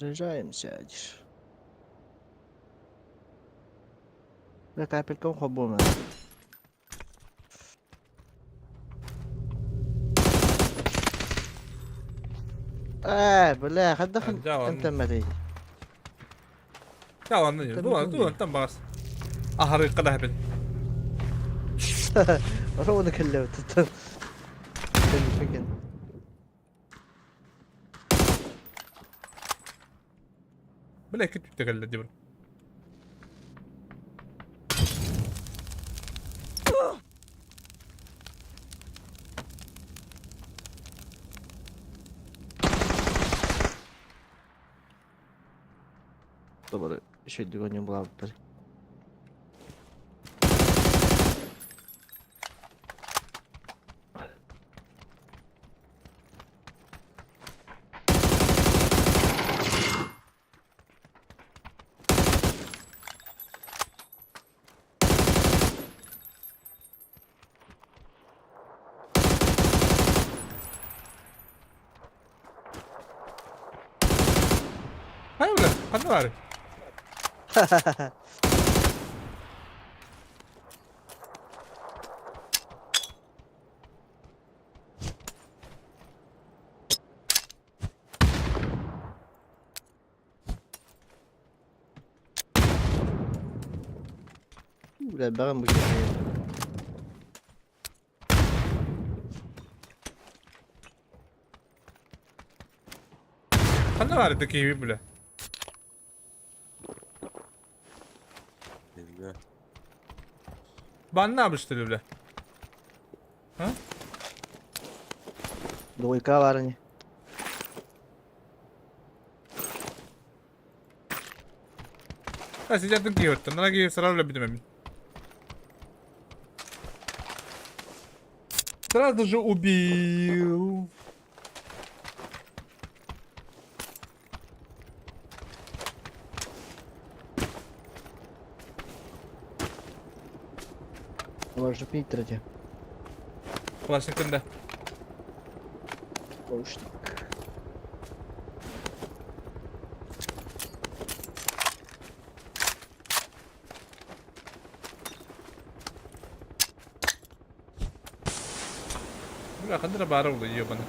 Заряжаемся. Бля, капельком хобуна. Бля, хаддах انت مدي. Ya anlayın. Duvan, duvan tam bas. Ahırı kadar ben. Ровно кэллэбит. Бля, кит кэллэ дибр. Добре, еще не была. Ханна баар? Элбэҕин бу киһи. Ханна баар это киһи бля? Bilmiyorum. Банна абыштыр бля. А? Двойка баар ини. А сидятын киһи оттон. Нара киһи сразу бля бүтүмэмин. Сразу же убил. Может пить третье. Калашникында. Может. Бля, ханна баара буолла, ебаный.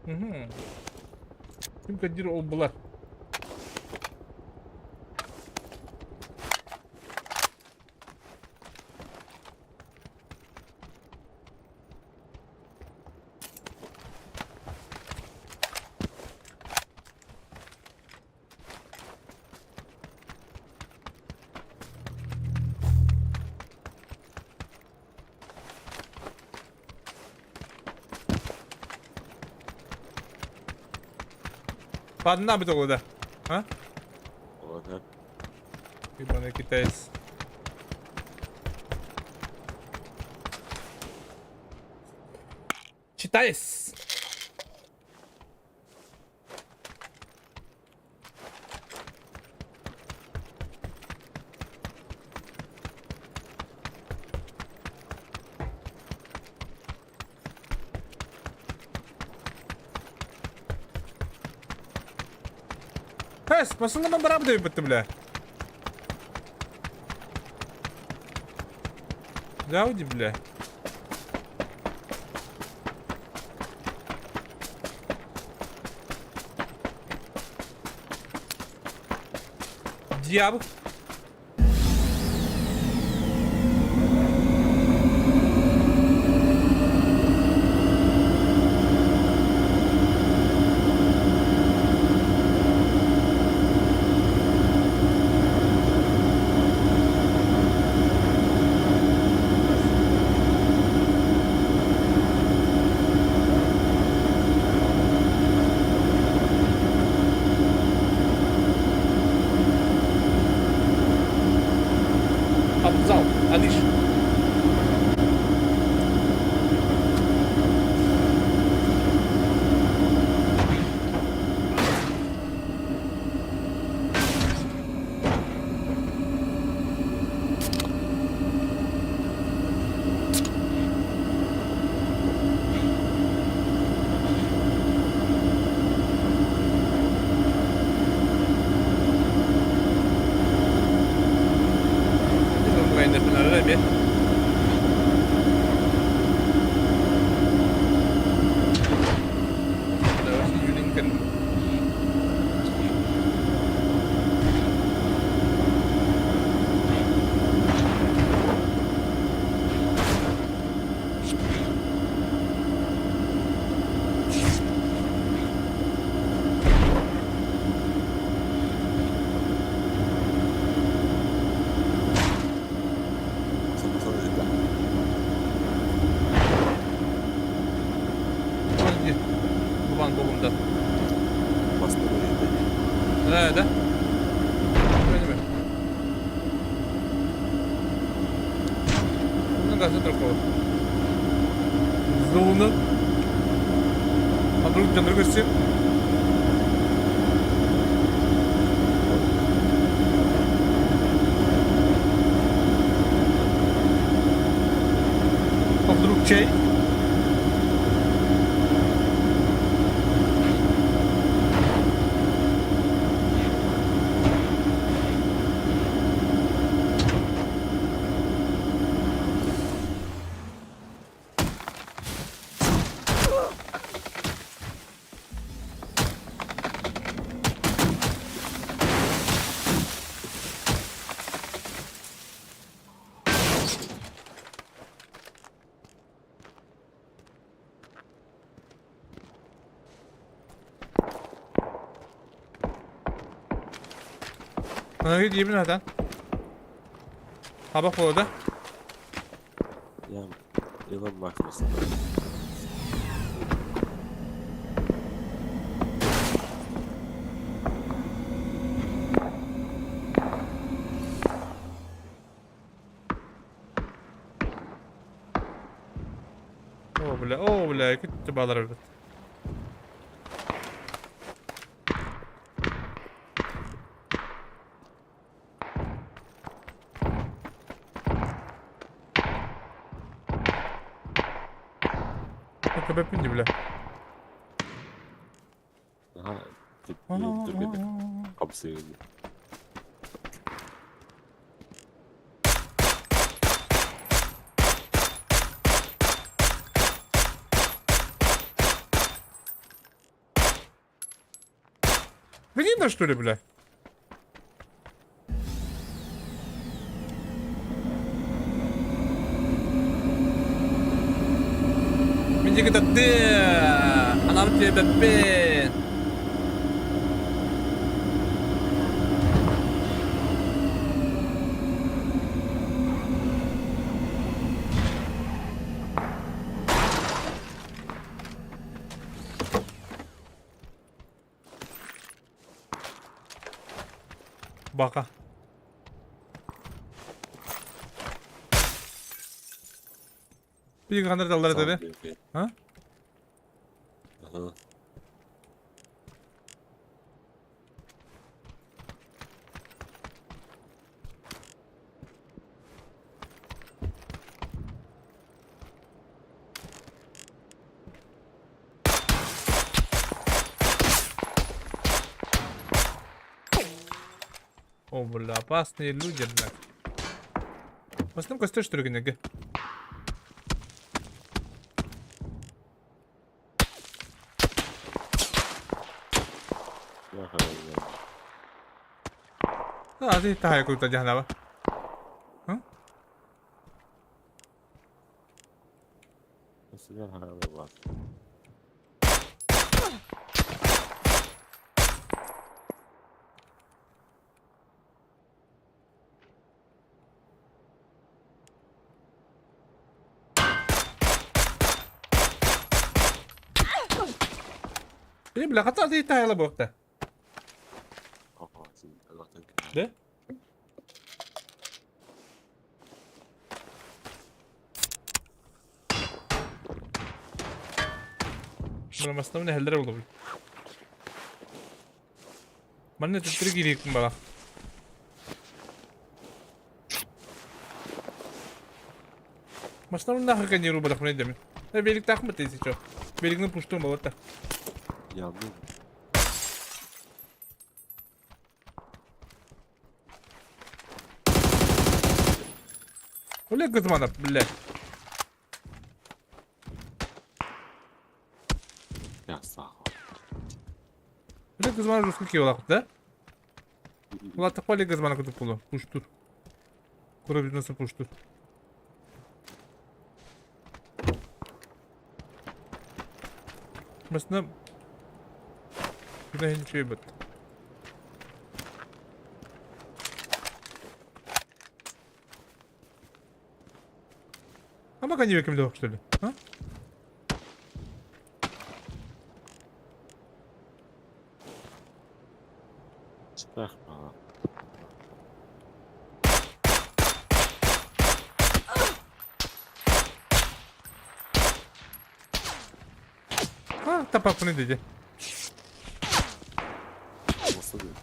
Угу. Ким кадир ол булар. Падна бы тогда. А? Ладно. Ебаный китаец. Читаец. Пес, басылынан барабы деп бітті, бля. Гауди, бля. Дьявол. Абзал, Алиш. Бан богумда. Баста Да, да. гасит такого. Зона. А вдруг дьоннор көрсүө? А вдруг чей? Ана диибин хатан. Хабах буолла да? Я Илон Маск. О, бля, о, бля, күттү балар эбит. Көбөппүн дии, бля. Aha, түргенник хамсыыр. Видно, что ли, бля? Мин диэки тардыа! Анаабыт тиэрбэппин! Бака. Биир хандар даллар этэ А? Ага. О, бля, опасные люди, бля. В основном костер, что ли, гнега? А, ты тахай куда дяхнаба. Э, бля, хата ты тахай лабокта. Да? Бля, основные хелдер болду. Манна төттөрү киириэхпин баҕа. Машинабын нахуй каниру бадахпын өйдөмүн. Э, великтаахмыт если чё. Велигин пуштуум болот да. Янды. Олег Газманов, блядь. Олег Газманов русский киолах, да? Улаттахпа Олег Газманов кутуп буолуо. Пуштур. Кура бизнеса пуштур. Масна Күнэһин үчүгэй Ама коньяк ким что ли? А? Страх мало. А, тапаппыны диди. Nasıl diyor?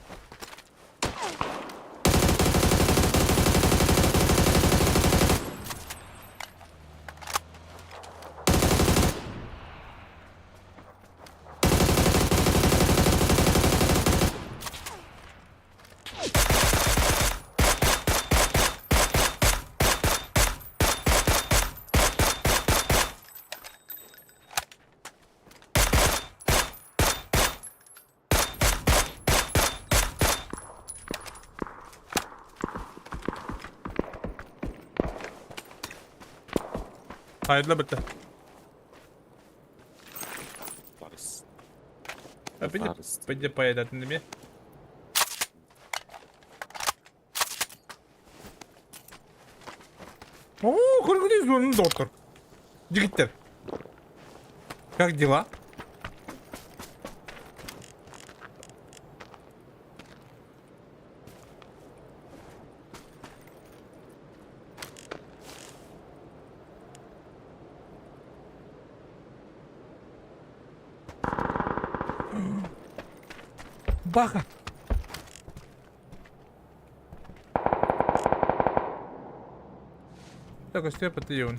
Hayırlı bitti. Paris. Пойди поедат на мне. О, көргүнүз доктор. Жигиттер. Как дела? Баха. Так, а патрион.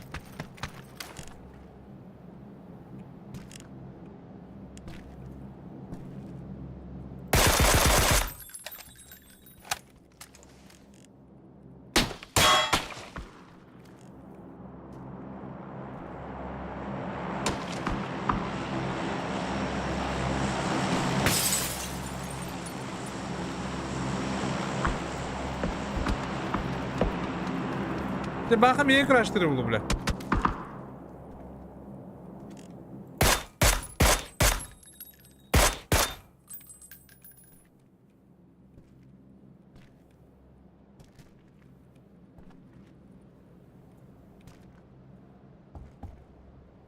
Баха миэ краштыры булу бля.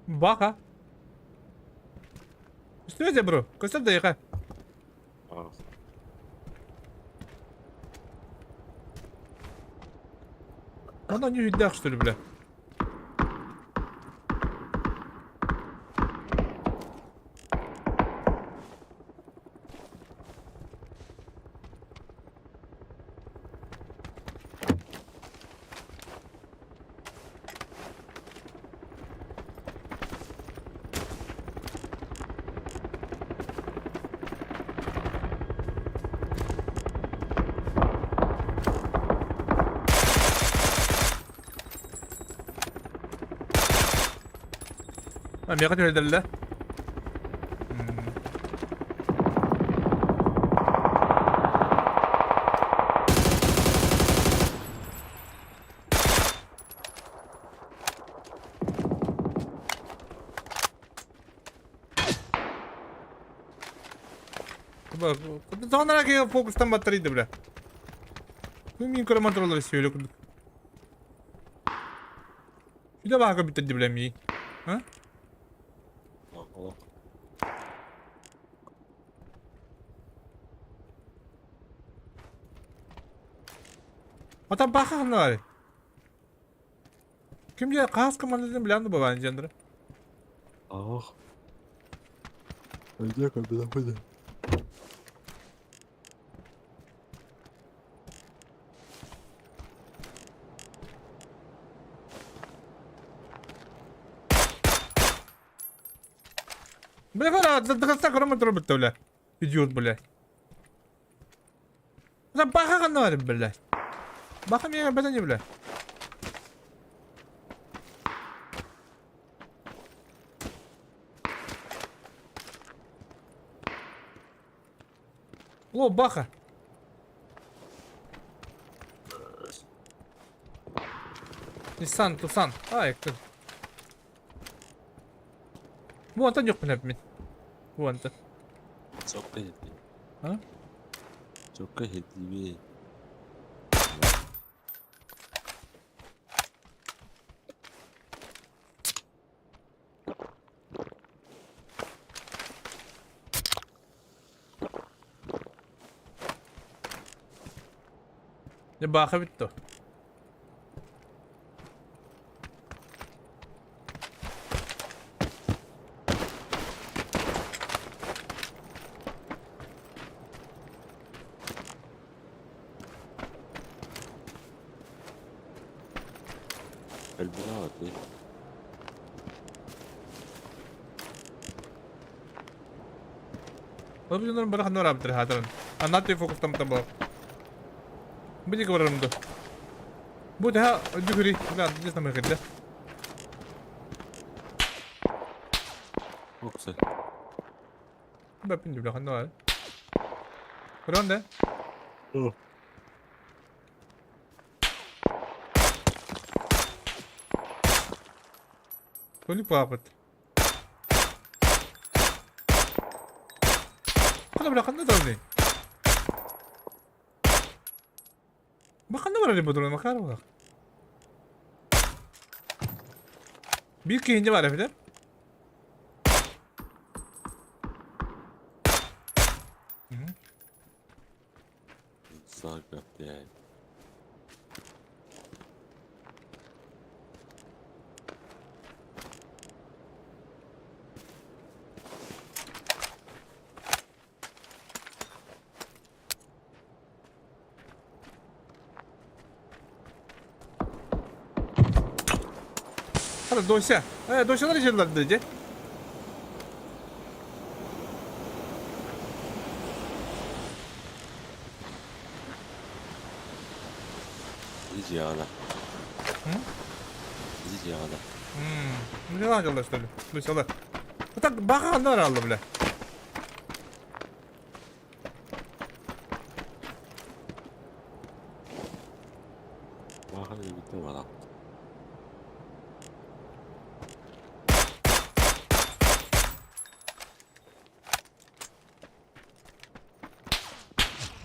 Баха. Что это, бро? Костя доеха. Она не видях, что ли, бля? Меха түһэлдэллэ. Тоҕонара киһи фокустан баттарыйды бля. Мин көрө контроллар сөйлө курдук. Сүдэ баха бүттерди бля ми. А? Ата баха ханнары. Ким же каас командатын билен бабан жандыр. Ах. Öyle kabul Бля, кара, до конца көрө бітті, бля. Идиот, бля. Ата баха ханнары, бля. Баха мега бәдәне, бля. Ло, баха. Nissan, Tucson. Ай, кто? Вон, там ёпна, Вон то. Çok hediye. А? Çok hediye. Ne баха битті. Өлбүт дии. Ол дьоннорун бары ханна бараабыттар хаатыран. Аннат фокустаммыттан буолар. Бу диэки барарым дуо? Бу тэһэ дьүкүри, бля, здесь нам кэллэ. Уксы. Бэппин бля, ханна бар? Көрөн да? Толик баапыт. Ханна бля, ханна турар Бу ханна барар бу турар Макар булак. Биир киһинчэ бар эбитэ. Сага, блядь. Хара Дося. Э, Досялар ижерларды дьэ. Идеально. Идеально. Не надо, что ли? Досялар. Вот так баха алла, бля. Баха бүтүн бара.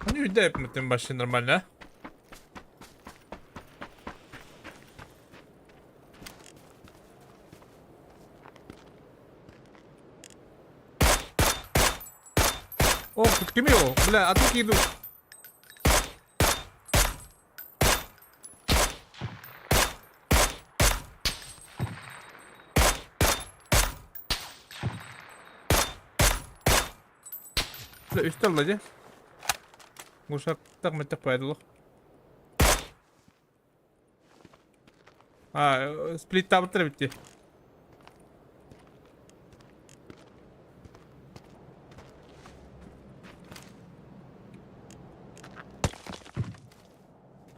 Ну и дай мы вообще нормально, а? О, тут кимио, бля, а тут иду. Бля, үстел ладе. Гушак так мы так пойду. А, сплит там битти.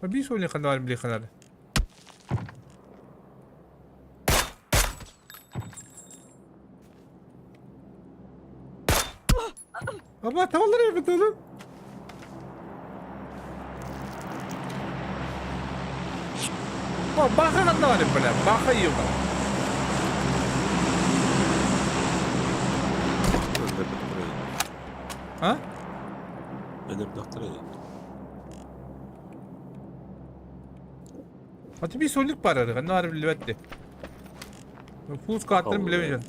Биис уолун ханна баарын билиэххэ наада. Аба табаллар эбит oğlum. Баха ханна баар бля, баха йоба. А? Өлөрдөхтөрө. Аты биис уоллук баар ханна баарын билбэт дии. Фуз кааттарын билэбин.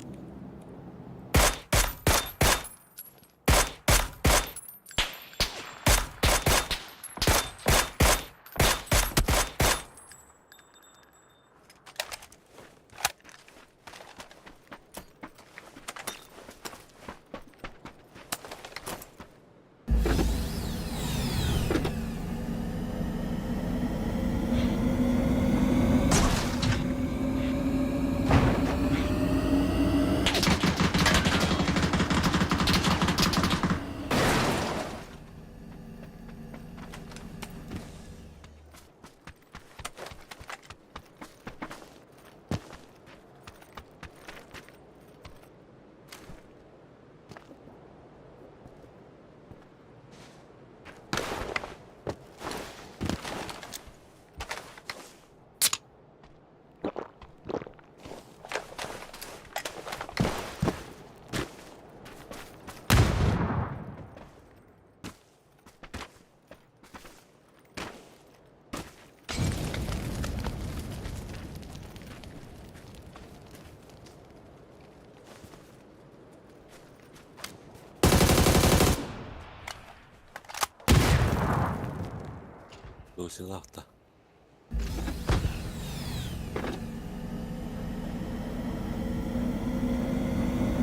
Досилахта.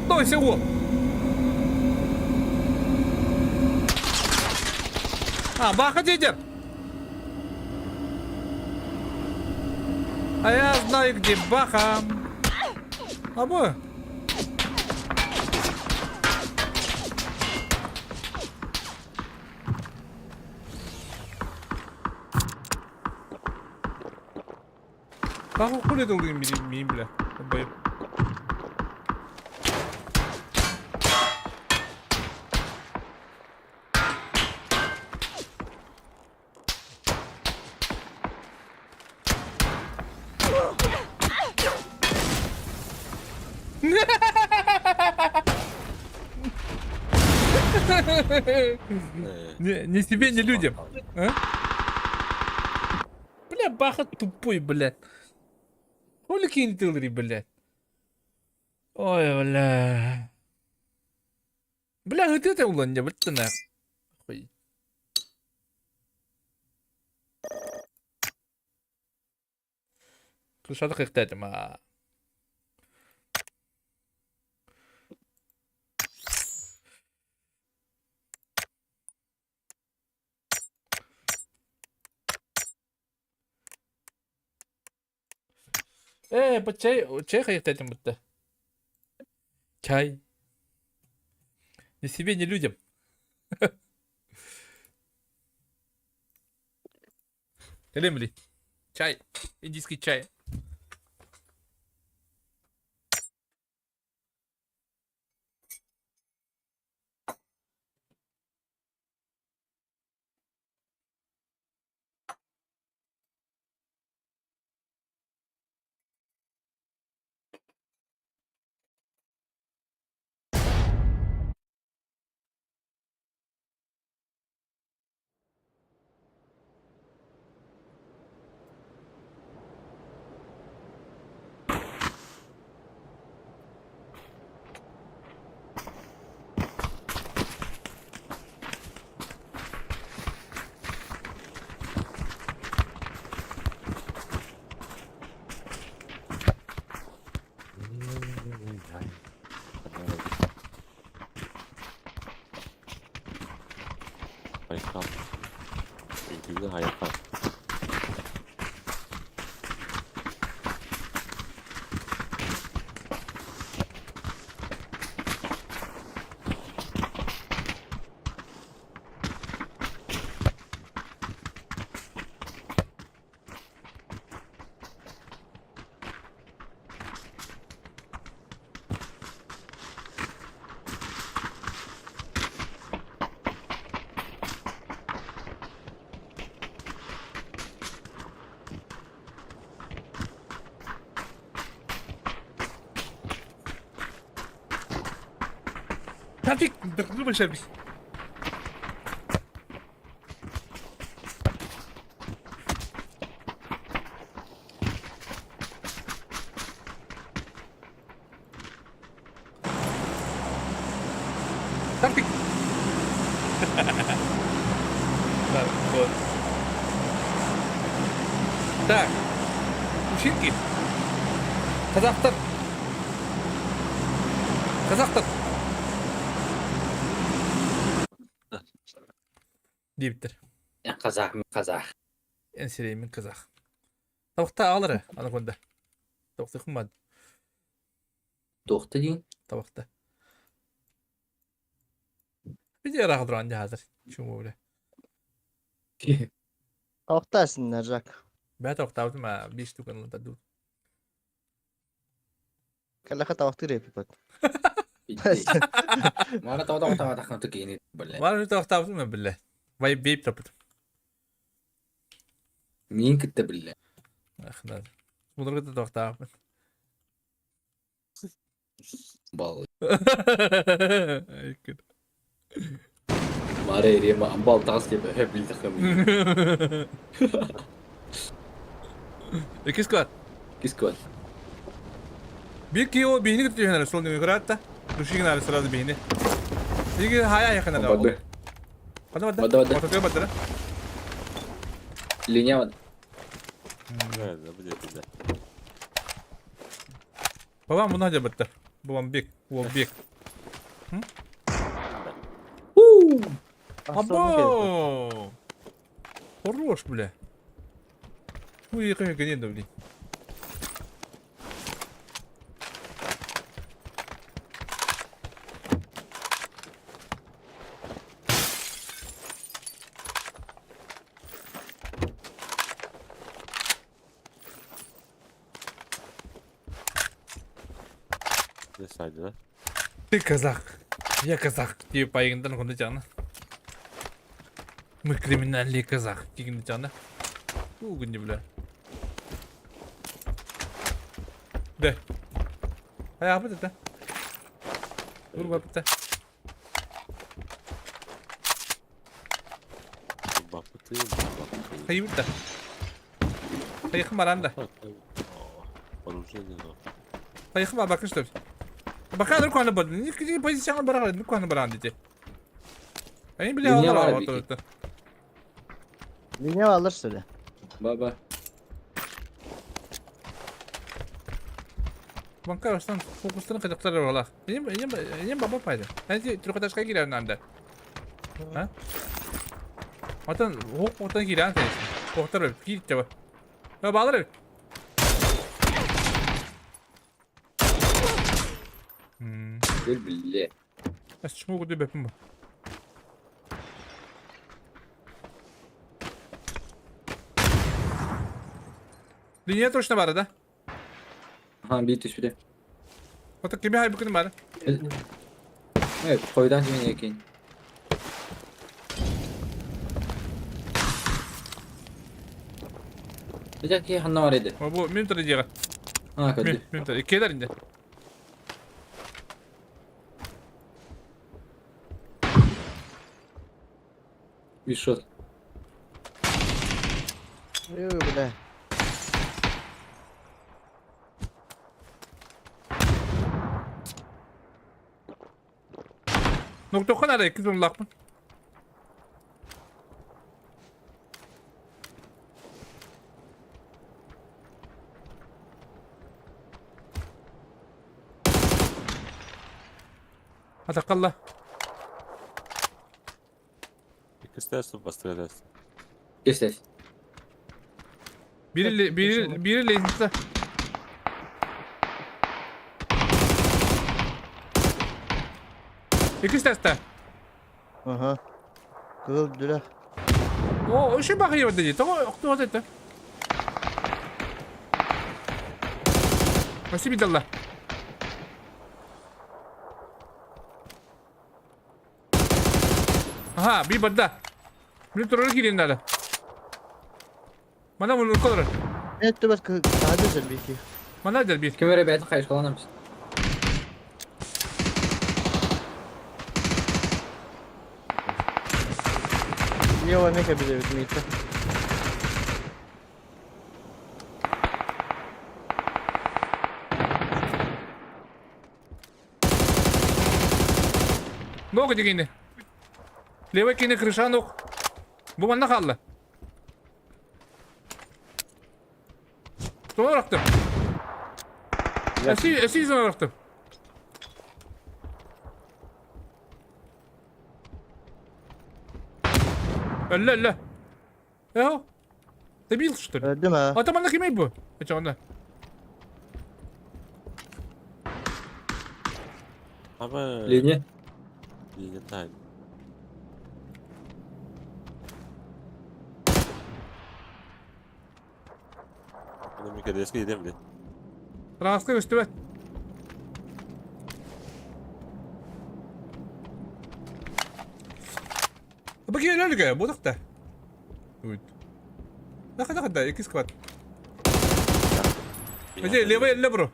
Дойся уол! А, баха дедер! А я знаю, где Баха. Абы. Баха хули долгим мин, бля. Обоюк. Не, не себе, не людям. А? Бля, Баха тупой, блядь. Хули кинь ты, блядь. Ой, бля. Бля, где ты улан, не вот на. Хуй. Крышата кыхтатым а. Ээ, бу чай, чай хайыктайтым бутта. Чай. Ни себе, ни людям. Кэлем Чай. Индийский чай. Айкам. Үҥкүүгэ айакам. Нафиг, да грубо шабись. Нафиг. Так, вот. Так. Мужчинки. Казахтар. Казахтар. Диэбиттэр. Казах, казах. Эн сирэймин казах. Табахта аҕалара анаконда. Табахта хуммад. Туохта диин? Табахта. Види араҕа дьаһазар. Чумо бля. Табахтаасыннар, Жак. Бээ табахтаабытым аа биир штука ылла Кэлэхэ табахтыыр эпипат. Мара таба таба таба тукини бля. Мара табахтаабытым бля. Вай бейп тапытым. Мин кытта бля. Ахнад. Мудргыта табахтаабыт. Бал. Айкын. Мара эрема амбал таас деп билдик хам. Иккис квад. Иккис квад. Биир кио биһини кытта түһэнэр сол нөҥүө кыраатта. Душигин сразу биһини. Иги хая якынар. Барды. Ханна барда? Барды, барды. Ортотугар бардара. Линия барды. Бабам муна жабытта. Бабам бек, уол бек. Або! Хорош, бля. Ой, как гнеда, блин. Не сайдыла. Ты казах. Я казах. Диye пайгындан конда Мы криминальный казах. Дигин жана. Угунди бля. Де. Аяғы бітті. Урба бітті. Хайы бітті. Хайқым баранда. Хайқым бар bakın işte. Bakın dur konu bu. Ne pozisyon bara dur konu bara dedi. Ayın bile Линия alır бар ortalıkta. Линия алыр söyle. Баба. Банка arasından fokuslarını kaçaklar var. Benim benim benim baba paydı. Ben трехэтажка girer nanda. Ha? Atan hop otan giren sensin. Koktar öp gir çaba. Ya bağlar Gül бля. Чмо гуди бепим бу. Dünya точно бар да? Ага, бит түспүдэ. Ата кими хай букын бар? Evet, koydan kimin екен. Жаки ханна бар еді. Бу мин тур дига. А, көрдү. Мин тур. Келер инде. Бишот. Ой, бля. Нокто хана да кизон лакмын. Атақалла. İstersin bastırabilirsin. Кестес. Biri biri biri lehinde. İki teste. Ага. Кыл дүлә. О, үші бақы dedi. Tamam, oktu vaziyette. Nasıl bir dalla? Aha, bir badda. Bir turur girin dala. Mana bunu kadar. Evet, bas кыл hadi bir ki. Mana der bir. Ким бере бәйті қайшы қаланамыз. Лево мека биде бит. Ног дегенде. Левый кene крыша ног. Bu bana kaldı. Sona bıraktım. Esi, esi sona bıraktım. Ölle ölle. Eho. Debil что ли? Öldüm ha. Atamanla kim bu? Açağında. Ama Линия. Линия тайм. Bunu bir kere eski gidelim de. Rahatsız üstüme. Bakayım öyle bu da. Evet. Ne kadar da ikiz kat. Hadi leva elle bro.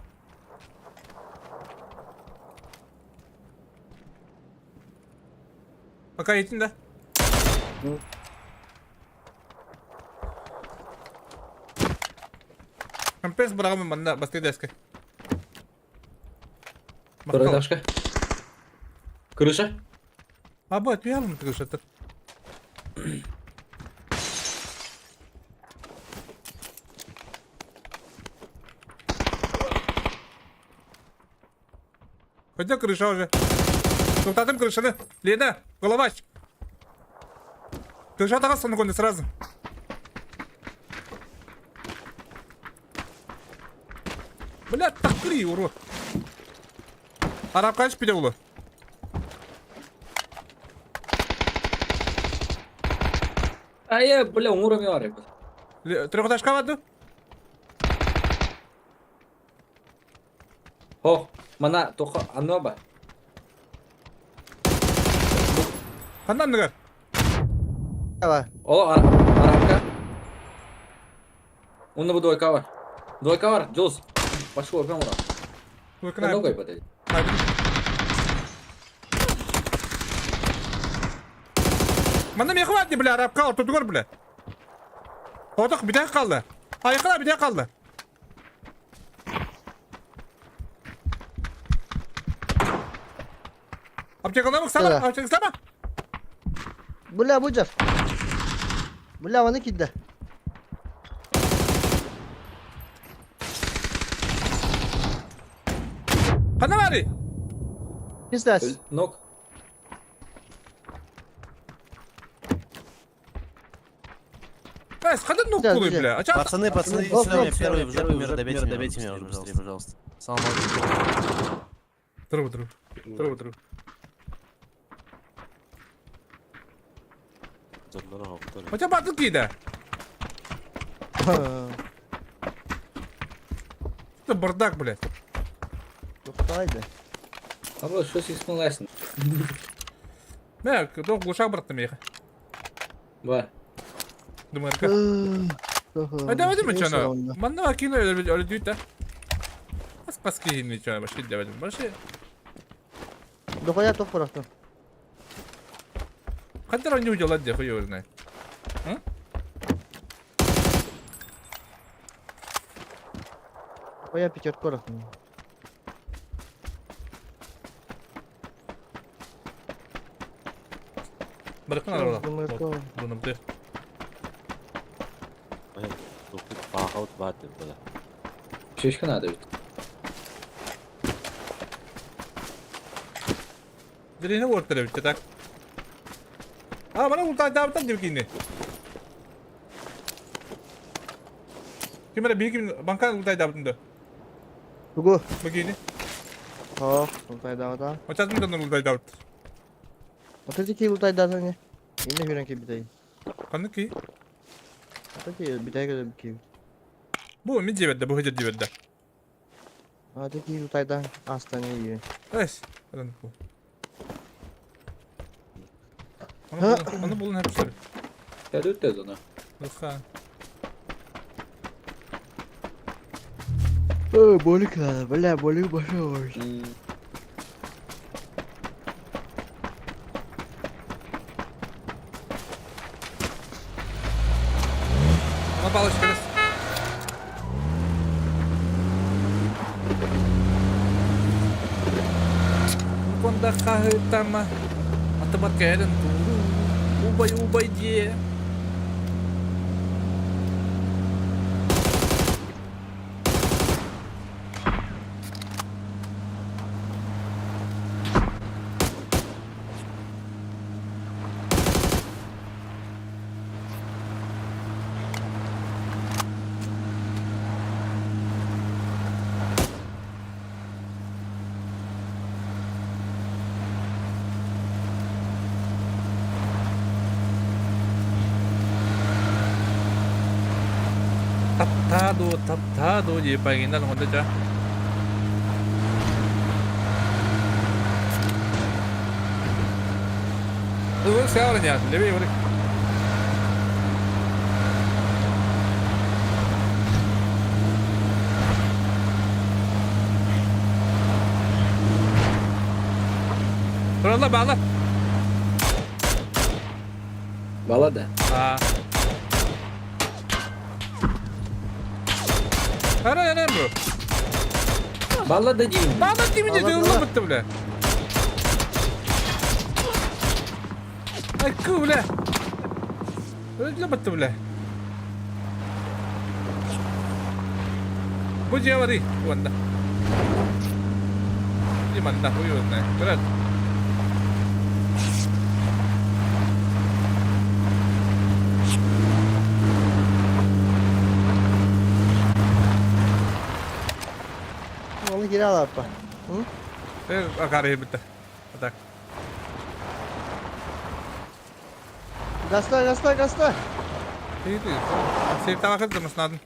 Пока yetin de. Компресс бырагым манна басты деске. Второй Крыша? Аба, отвялым крыша-то. Хотя крыша уже. Тоқтатым крышаны. Лена, головач. Крыша тағасың конды сразу. Бля, такри, урод. Арап kaç bir de ulu. Ай, бля, уровень бар. Трехэтажка барды? Хо. Мана тоха аноба. Ханна анныгар? Давай. О, арабка. Онно бу двойка бар. Двойка бар, Джоз. Пошел, прямо ура. Двойка Ногой подай. Манна миэхэ баар дии, бля, арабка ортотугар, бля. Отох бүтэн хаалла. Айыкалаа бүтэн хаалла. Аптекалама ыксама, аптека ыксама. Бля, бу Бля, оны кидде. Ханна баарый? Пиздец. Ног. Эс, ханна ног кулуй, бля. Пацаны, пацаны, сюда мне первый в жопу мира, добейте меня, добейте меня уже быстрее, пожалуйста. Самый Тру, тру. Тру, тру. Хотя батын кида. Это бардак, блядь. Тухтайды. А вот что здесь смылась? Мә, дох глушак братты меха. Ба. Думаю, как. А давай мы что, манна кину өлдүйт да. Бас бас кийин ничего, башки давай. Башки. Дохуя тоқ бұрақтым. Қандар не удела де хуй его знает. Дохуя пятерку бұрақтым. Барыкын арала. Буну бды. Шишка надо ведь. Дирини ортара битте так. А, бана ултай давтан деп кейіне. Ким эрэ биһиги банка ултайдаабытын да? Тугу? Бу киини. О, ултайдаабыта. Очатын донор ултайдаабыт. Вот эти ки ултайдаата не? Инне хүрэн ки битэй. Ханнык ки? Вот эти битэй көдө ки. Бу мин дьиэбэр бу сылдьар дьиэбэр А эти ки ултайдаан астане ийэ. Эс, адан бу. Аны булун хеп сөп. Кәдүт зона. Лыха. Ой, болик надо, бля, болик большой. Ана палочка раз. Конда хаһытама. Атыбар кэлэн тууру. Убай убай диэ. Таптаа дуу, таптаа дуу диye пагиндан онда Ылы сәвәрін лебей варик. Туралла баала. Балада. А. Ара ара бу. Балада деймін. Баала деймін де ылы бітті бля. Айкы бля. Өлді бітті бля. Бу же бар уонда. И манна хуй знает. Брат. Оны кире алаппа. Акары бітті. Так. Гаста, гаста, гаста. Сен табақы жұмысынадın.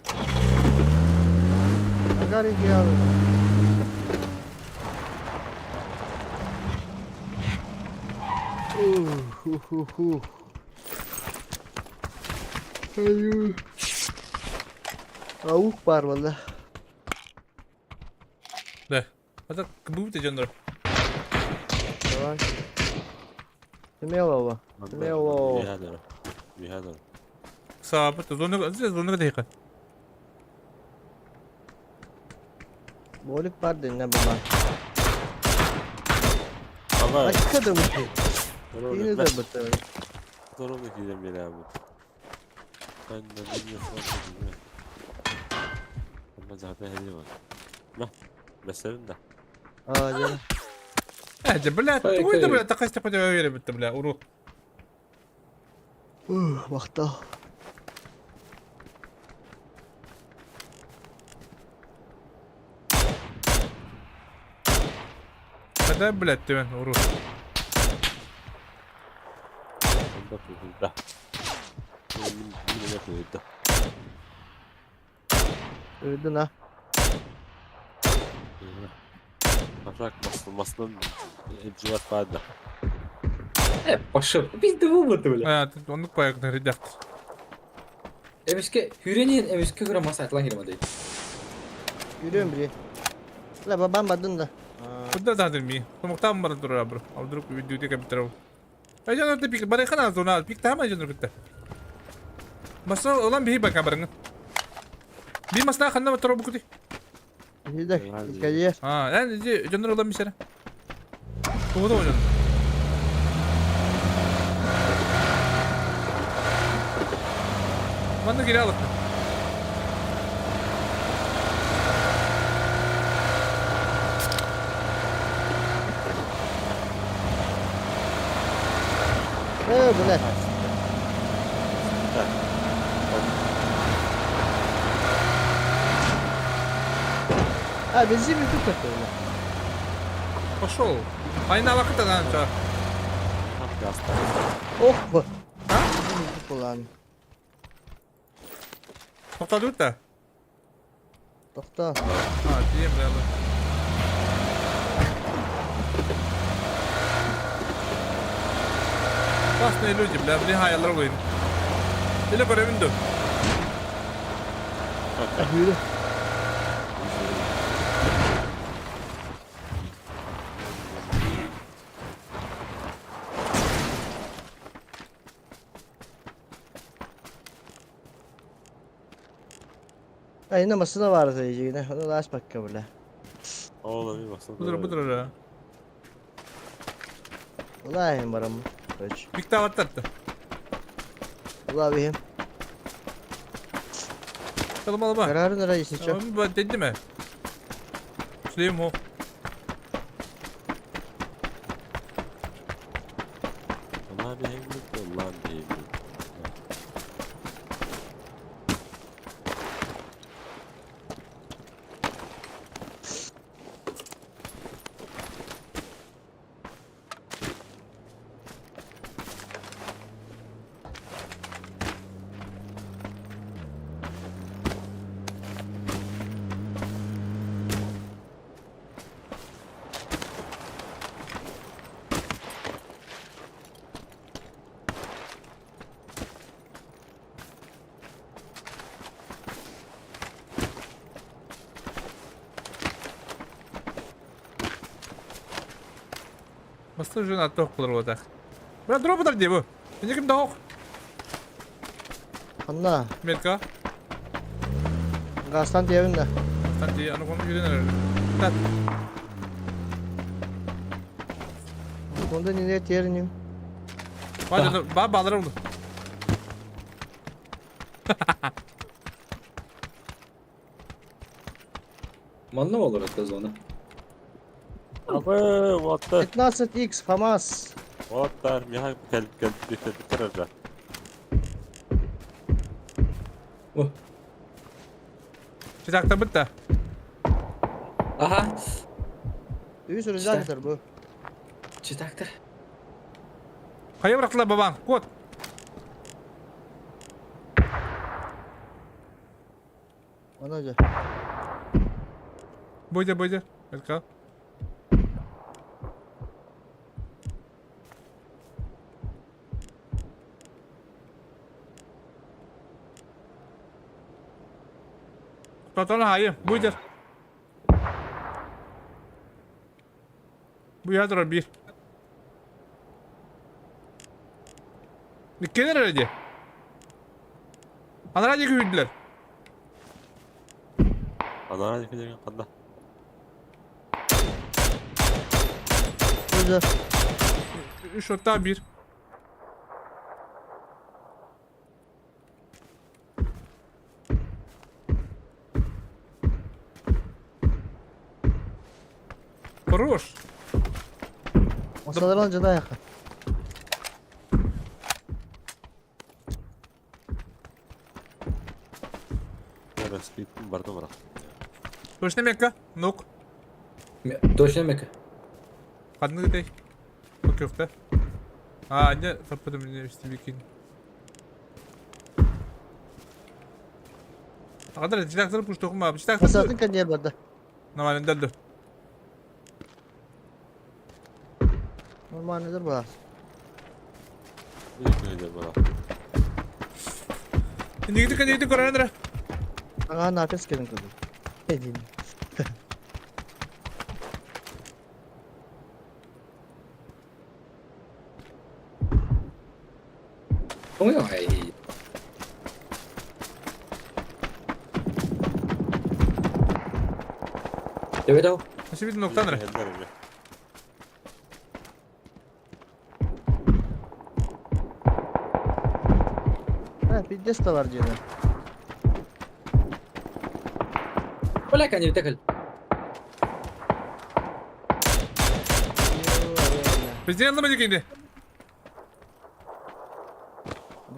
Агары кире алаппа. Ух-ху-ху. Аю. Аук бар валла. Да. Это как дьоннор. Давай. Смелого. Смело. Бихадыр. Саабыт зона зона дыйка. Болик бар дэнэ баба. Ага. Ачка да бу. Yine de бытыр. Zorunu киирэн биэрээбит. Ханна билиэ суох Amma zaten hediye var. Nah, mesela да. А, дьэ. Э, бля, туй да бля, такая степа вере бля, уру. Ух, махтал. Когда, блядь, ты, уру. Да. Да. Öldün ha. Afrak маслын эбжуат баада. Э, пошел. Пизды выбор бля. А, оннук баягы рядят. Эмиске хүренин эмиске хүрен маса айтылан келем дейт. Yürüyorum bile. La babam badın da. Куда да ми? Томуктан бар тура бр. А вдруг видео компьютер. А жан орта пик барай хана зона пик тама жан орта. Масна olan bir baka барың. Би масна ханна тура букути. Gidelim. Gel. А, yani жан olan bir sene. Тугуда жан. Манна кире алып. Э, бля. А, бензин mi тут такой, бля? Пошел. Айна вакыт анча. Ох, бу. А? Kullan. Токтоду да. Тохта. А, тием бля. Классные люди, бля, блин, хаялар ойын. Или көрөмүндү. Yürü. Ay masına vardı yine. Onu da aç bakka bile. Oğlum bir baksana. Budur budur ora. Ulan барам. Короче. Бикта баттатты. Ulan бihim. Çalım alma. Kararın arayışı çok. Tamam, dedi mi? Süleyim ho. Allah bir hemlik, Allah bir hemlik. Баста уже на тоқ булар отақ. Бра дроп дар дебу. Мене ким даук? Анна. Метка. Гастан диебин да. Стан ди аны кону жүдөн Тат. Онда не терним. Ба ба балар oldu. Манна olur это зона. Абы, вот 15x ФАМАС. Вот Михай кел кел битер битер О. Читакта битте. Ага. Үс рюкзактыр бу. Читактыр. Кая бырактылар бабаң? Кот. Ана же. Бойда бойда. Метка. Тотон хайы, бу дер. Бу ядро bir. Иккилэр эрэ дии. Анараа диэки күүрдүлэр. Анараа диэки деген ханна? Burada. Үс оттаа биир. Хорош. Masalar alınca daha yakın. Спидпин барды бара. Точно мекка? Нук. Точно мека. Ханнык этэй? Көкөхтө. А, не, таппытым не истибикин. Агадар, читактыр пуштухума, читактыр. Masatın kan barda. Нормально, дальше. Normaldir bu. Бара. Инигити канигити көрөндөр. Ага, напис келин кылды. Эдин. Ой, Давай, давай. Спид ноктан. Ha, пиздец да бар жерде. Бля, они текал. Бізден алма дегенде.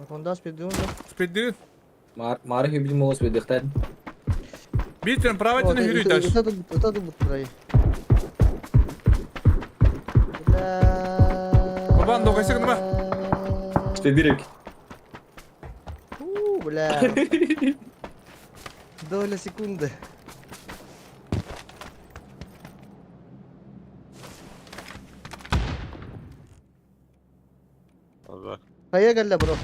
Кондас пиддиун. Спиддиун. Мар мар хибли молос бедехтер. Биттен правительно хүрүйташ. Утады бут бурайы. Курбан догайсы гынма. Спидирик. У, бля. Доля секунды. Хайа кэллэ бро.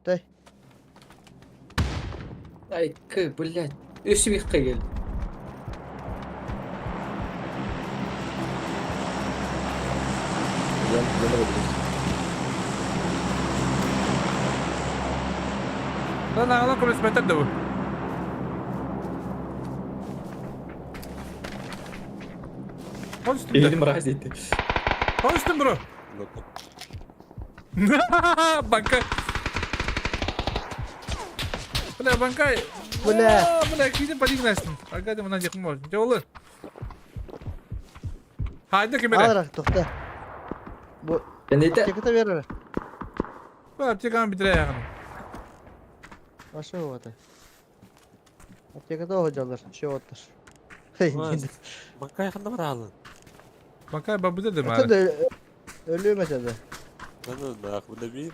Тэй. Ай, к, блядь. Үс бих кел. Lan ağlan көмөс бетер да бу. Үстүн. Elim razı etti. Үстүн бро. Банка. Бля, банкай. Бля. Бля, кийдин подигнастын. Ага, мына жакын бол. Жолы. Хайда кемере. Алра, тохта. Бу Кенете. аптеката берер. Бу аптеканы битире ягын. Башы вот. Аптеката ходжалар, чё оттар. Банкай ханна бара алын. Банкай бабыда да Это да өлүм этеде. Да да, буда бир.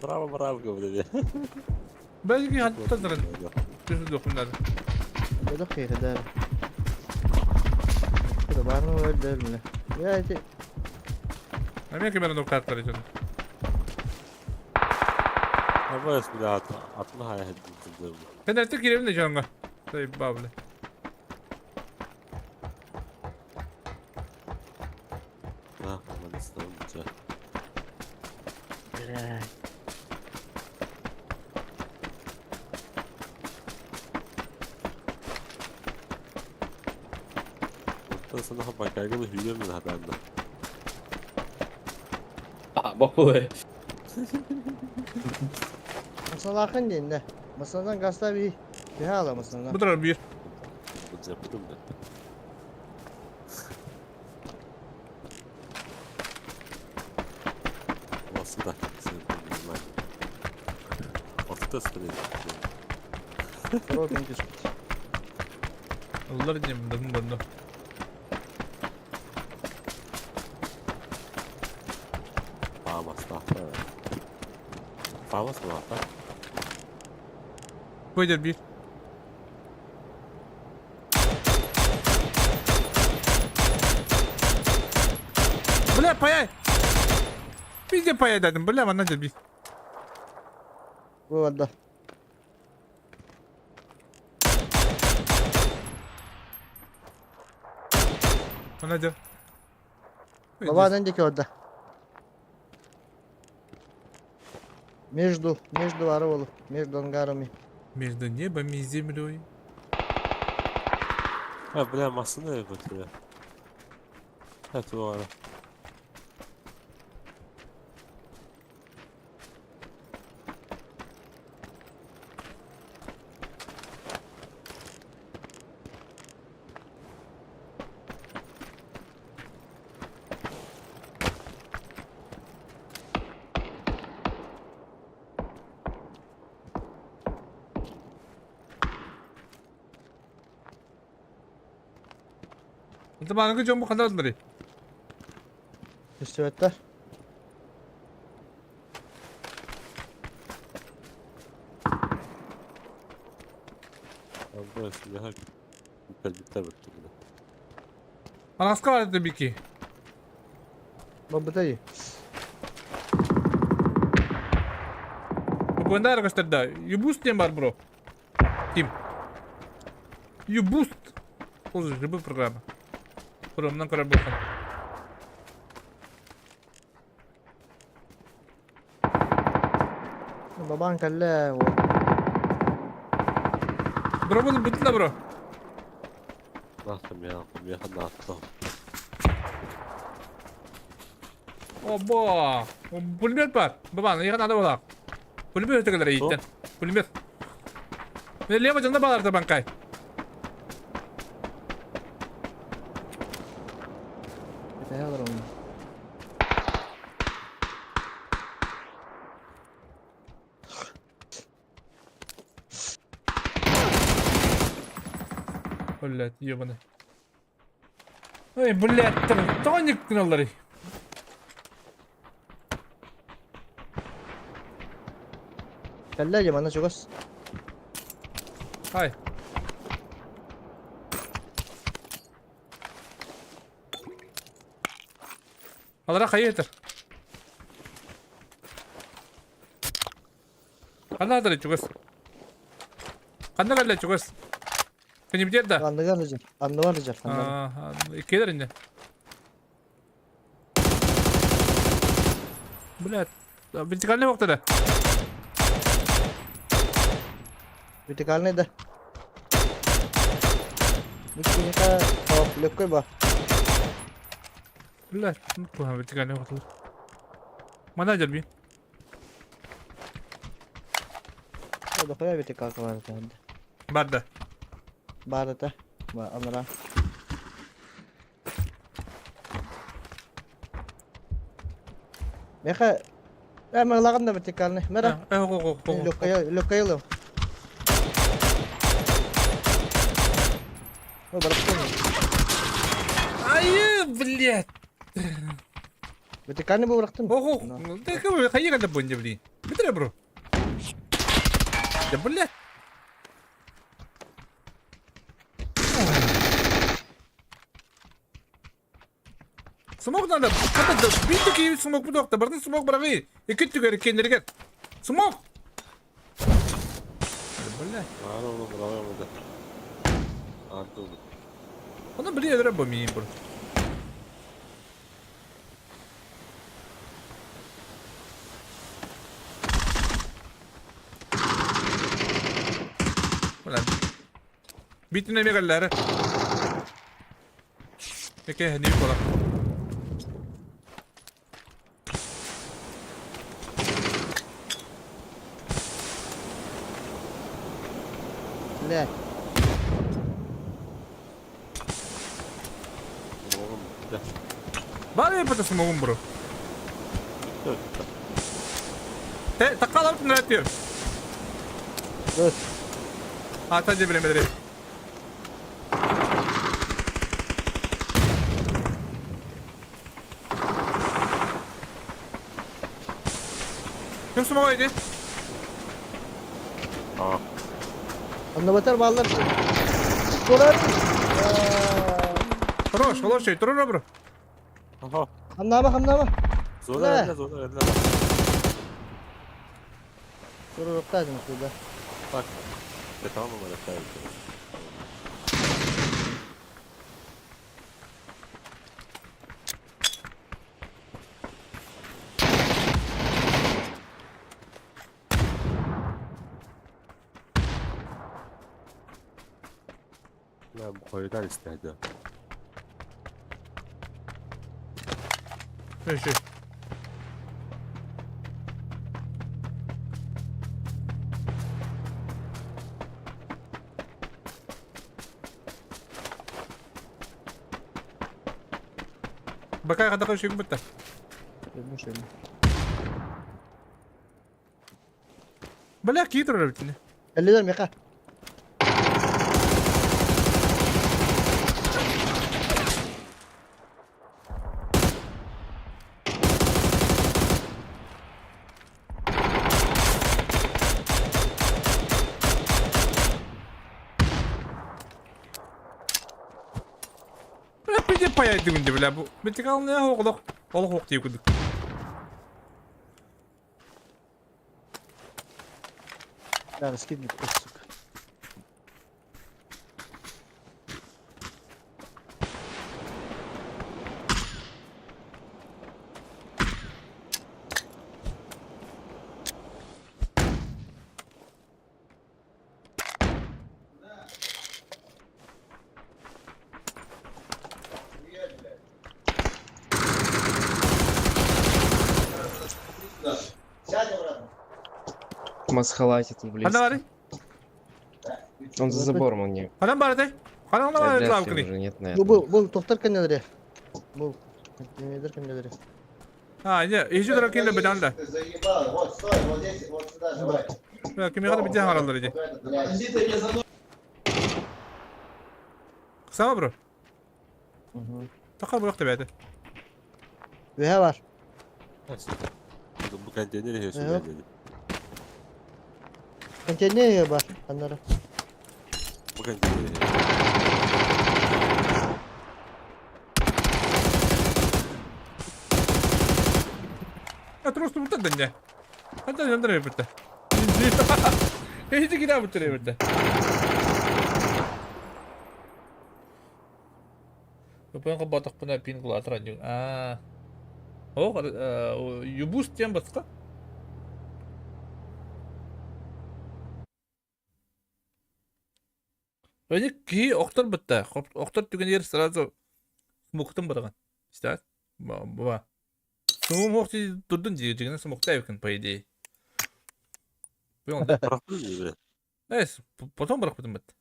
Браво, браво, буда бир. Belki hatta Түзү докумдар. Буда кыйрыдар. Буда барны өлдөр міне. Я эти Америка кемере ноктаттар экен. Абас бля, атма хая хеддим. Кенерте киребин де жанга. Тайба бля. А, молодец, Бля. Санаха банкайгы хүйдер мен хатанда. А, бакулы. Масалахын дейін Масалдан гаста би бихала масалдан. Бу бир. Запытым да. Осыда, сен понимаешь. Ортта стрелять. Робин түспүт. Аллар дем, дадым дадым. Фамас, Фамас, да? Көйдер бир. Бля, паяй! Везде паяй дадым, бля, мана бир. Бу барда. Она дьэ. Бабаан диэки орда. Между, между Ароволу, между ангарами. Между небом и землей. А, бля, массыына өлбөтүлэр. Это баара. Это маныгы дьон бу ханна Көстүбэттэр. Алда силэһэ кэлбиттэр бэртилэр. Анаска бар это бики. Бабытай. Бу көстөр да. Юбуст диэн бар бро. Ким? Юбуст. Тоже любой программа. Хромнан көрөр буолхан. Бабаан кэллэ. Бро бұл бүтін да бро. Наахтым я, миэхэ наахтым. Оба! Пулемет бар. Бабан, я надо было. Пулемет это говорит. Пулемет. Лево жанда балар банкай. Кэтэһэ олороммун. Блять, ебаный. Ой, блять, тоник кыналлары. Кэллэ дьэ манна чугас. Хай. Алара хайы этер. Ханна атары чугас. Ханна кэллэ чугас. Кини да. Анныгар сылдьар. Анныгар сылдьар. Анныгар. Иккилэр инне. Блядь, вертикальный вақтыда. Вертикальный да. Бүккүнүкэ о лөккөй ба. Блядь, ну куха вертикальный вақтыда. Мана дерби. Дохуя вертикалка бар этэ. Барда. Бар этэ. Ба анара. Меха Э, мылагын да вертикальный. Мера. Э, го го го. Лөккөй лөккөй ылым. Ой, барып Ай, блядь. Вертикальный был бырахтым. Ого, ты кого хайы когда бонде, блин. Битре, бро. Да, блядь. Смок надо. Когда бит такие смок будок, да бардын смок барагы. Эки түгер кенерге. Смок. Блядь. Аара ону быраҕыам этэ. Аартылбыт. Оны блин, эдре бомин, бро. Ulan. Bitine mi geldiler? Peki ne kola. Блядь. Оҕом бүттэ. Var mı patası mı bro? Бүттэ бүттэ. Te takal alıp ne diyor? Dur. Ha sadece bilemedim. Kim smoke yedi? Аа. Анныбатар бааллар. Турар. Хорош, хорош, тур бро. Аха. Хамнаама, хамнаама. Зона эллэ, зона эллэ. Туруруктаадым сюда. Так. Tamam ama Хойутаан истээдэ. Үші. Бакай хата көшүгүн бытта. Бля, кии турар эбитини. Эллилер меха. Бля, пиде паяйдыгын де, бля, бу. Битик алны оғлық. Олық оқ дейіп күдік. Да, раскидывай, сука. Масхалате тут Хана бары? Он за забором, он не. Ханан бары дей? Ханан бары лавкыны? уже нет, Бу бу бу тохтар кеннелери. Бу кеннелер кеннелери. А, не, еще дорог кенде бедан да. Заебал, вот, стой, вот здесь, вот сюда, давай. Бля, кими хата бите харалар иди. Сама бро. Такар бу якта бәде. Веhe var. Бу контейнер Yok. dedi. Konteyner var. Anları. Bu konteyner. Я просто бутта дэнне. Хата жандыр бутта. Эйди кида бутта бутта. Бу батак бuna пин кыла атыран жуг. А. О, юбус тем баска. Öyle ki oktор бутта. Октор түген ер сразу смуктын барган. Истат? Баба. Смук турдун жигин смукта экен по идее. Эс, потом барак бут.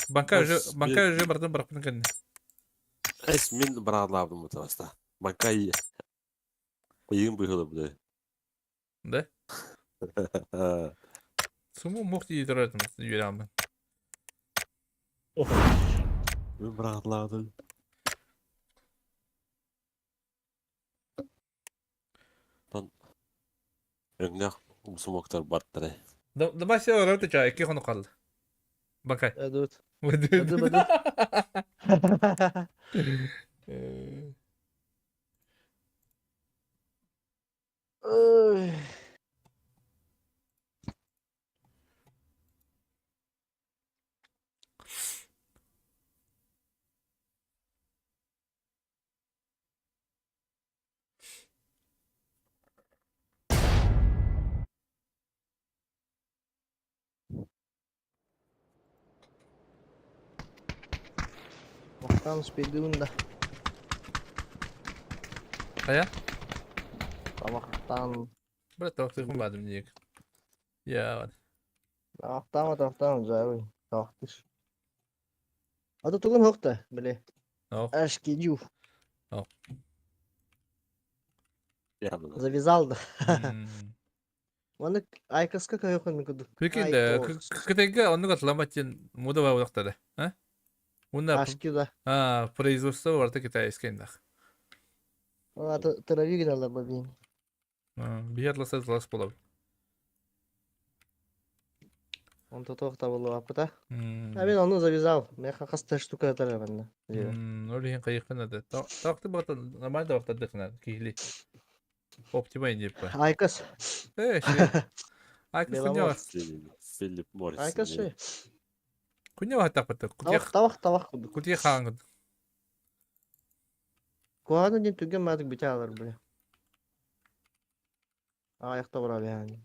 Банка уже, банка уже бардын барак бутын кенде. Эс мен брадлабдым бу таста. Банка ийин быһылы бу. Да? Суму мохти туратын юрамын. Мен брадлабдым. Тон Өңнәк умсумоктар баттыры. Давай се ораты чай, ки хону калды. Банка. Эдут. Эдут, эдут. Ой. Мақтан спейдуун да. Кая? Тамақтан. Брат, тавактыгым бадым диек. Я. Тамақтан, тамақтан, жабы. Тамақтыш. А то тугун хокта, биле. Ашки жу. Завязал да. Оны айкаска кайокон куду. Прикинь, кытайга оннук атламаттен мода бар буяктада. А? Уна Ашки да. А, производство барта китайский индах. А то травигналар бабин. Биятласа лас болот. Он то тохта болу апыта. А мен оны завязал. Мен хаста штука тарабанна. Ол кайыккан да. Такты бата нормально вакта дыкна кихли. Оптимай деп. Айкас. Э, Айкас күнне Филипп Моррис. Айкас ши. Күнне вакта бата. Тавак, тавак, тавак. Кутия хаангы. Куаны ден түген мадык бите алар биле. Аякта бара яни.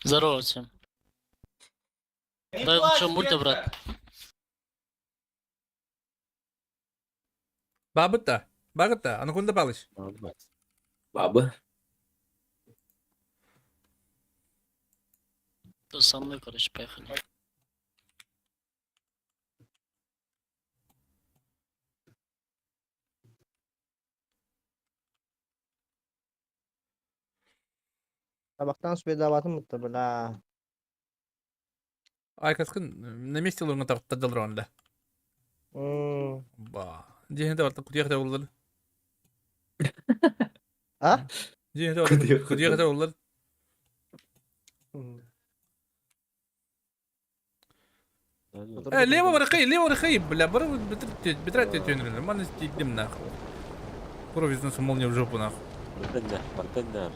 Здорово всем. Дай лучше мульта, брат. Бабыт да. Багыт да. Анаконда Палыч. Бабы. Ты со мной, короче, поехали. Табақтан спедалатын бутта, бля. Айкаскын на месте луҥа таптадылар онда. Ба. Дьиэһин да барта кутуйах да буллар. А? Дьиэһин да барта кутуйах да буллар. Э, лево барахай, лево барахай, бля, бары бетрать төнүрүлэр. Маны тиийдим нахуй. Кровь из носа молния в жопу нахуй.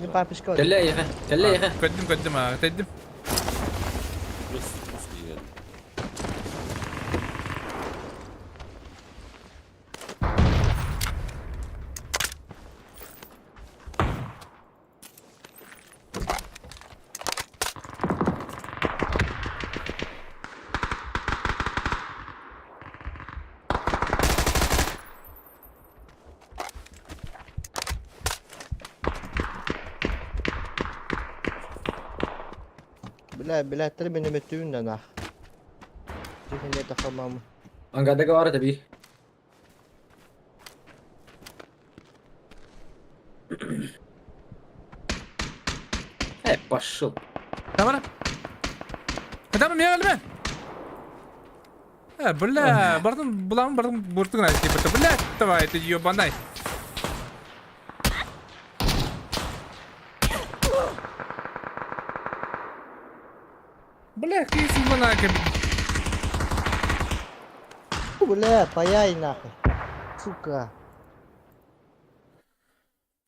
Не папишка. Кэллэ эйиэхэ, кэллэ эйиэхэ. Көттүм, көттүм, а, тайдым. Бля, бля, три меня метюнна нах. Тихо, не это маму. Ангада говорит, аби. Э, пошел. Тамара. Тамара, меня өлме. Э, бля, бардым, булам, бардым, буртугун типа, бля, давай, ты ебанай. Бля, кисин манака. Бля, паяй нахуй. Сука.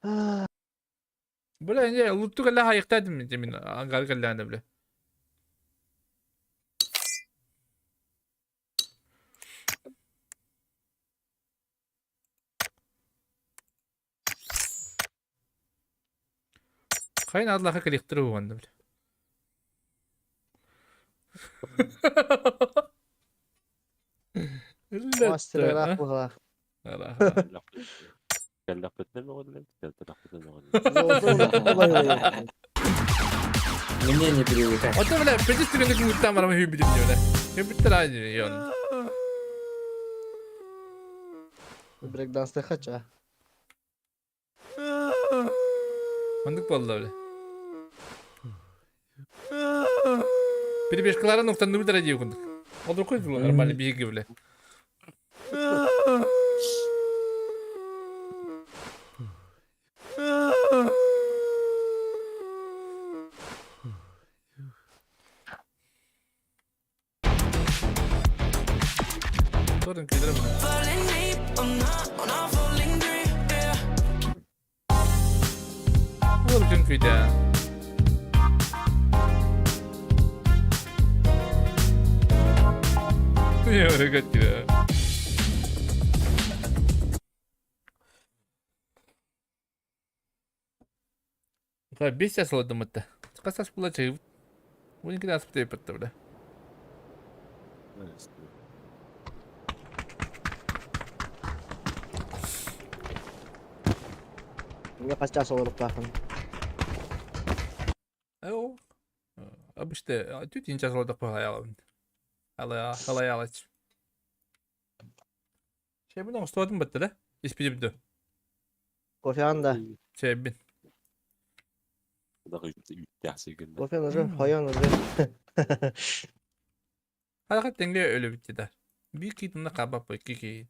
Бля, не, луттуга ла хайыктадым мен ангар каллаана бля. Хайын адлаха калихтыры уонна бля. Мастер рах була. Мне не привыкать. Ото бля, петис түрүнүк муттан барам хүбүтүм бля. Хүбүттер айны йон. Брейкданс хача. Мындык болду бля. Перебежкалары нуктан нүбүтер дии кундук. Олор кой нормально биги бля. Торын күйдірем. Ол күн күйді. Не, Бес жас олдым ұтты. Қасас бұла чайып. Оның асып деп бітті бля. Мне қанша олып тақын. О. Обычно түт инча солдық бұлай аламын. Алай алай. Şey bunu ұстадым бітті да? Испеде бітті. Кофе анда. Şey bin. Кофе уже, хайон уже. Харакат теңге өлі бітті да. Bir китімді қабап қой, ки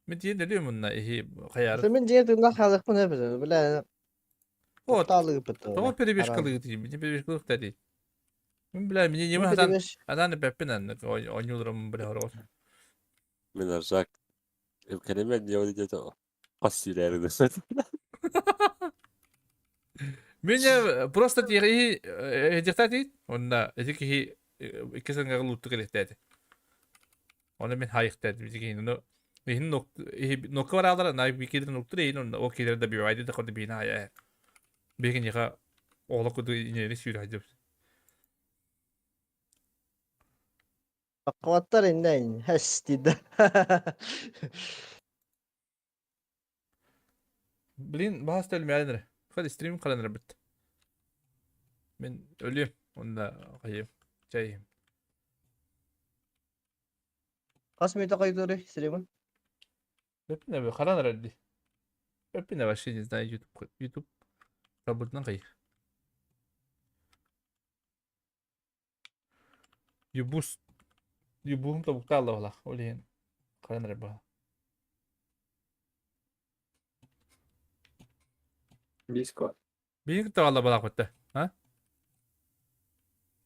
Мен дейін өлі мұнна, ихи, қаяры. Мен дейін тыңда қалықпын әбі, бля. Вот. Тоқталығы бітті. Тоға перебежкалығы дейін, мен перебежкалығы да дейді. Мен бля, мен неме адан, адан бәппен әнні, ойнылырым бля, хорос. Мен аржак. Кәлемен не ойлайды қас сүйрәрі Меня просто тири дихтати, онна эти иккисен лутту келехтети. Оны мен хайықтады бизги ну ихин нок нокка баралар на бикидер ноктур эйин онна о кидер да бивайды да коды бина я. Бигин яха ола куду инери сүйрә деп. Хваттар иннэ хэс дида. Блин, баһаста өлмөйөн эрэ. Хadi стрим каран эрэ бит. Мен өлүөм. Онда хайым. Чайым. Хас мүнүүтэ хойдууру стримын? Өппүнэ бе каран эрэ ди. Өппүнэ вообще не знаю YouTube YouTube работынан кай. Юбус Юбуһум тобуктаалла балах. Ол иһин каран эрэ баха. Близко. Биһиги таҕалла балах бытта. А?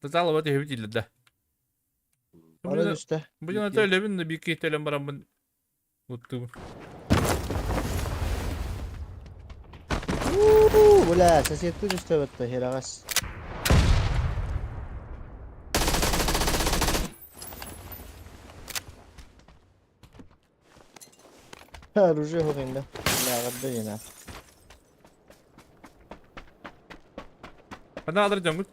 Татаала бат иһэбит дииллэр да. Ары түстэ. Бу дьон ата өлөбүн да биир киһи өлөн бараммын уттубун. Уу, бля, соседка түстэ бытта, хераҕас. Оружие хоҕинда. Бля, дена. Хана алыр дьоҥҥут?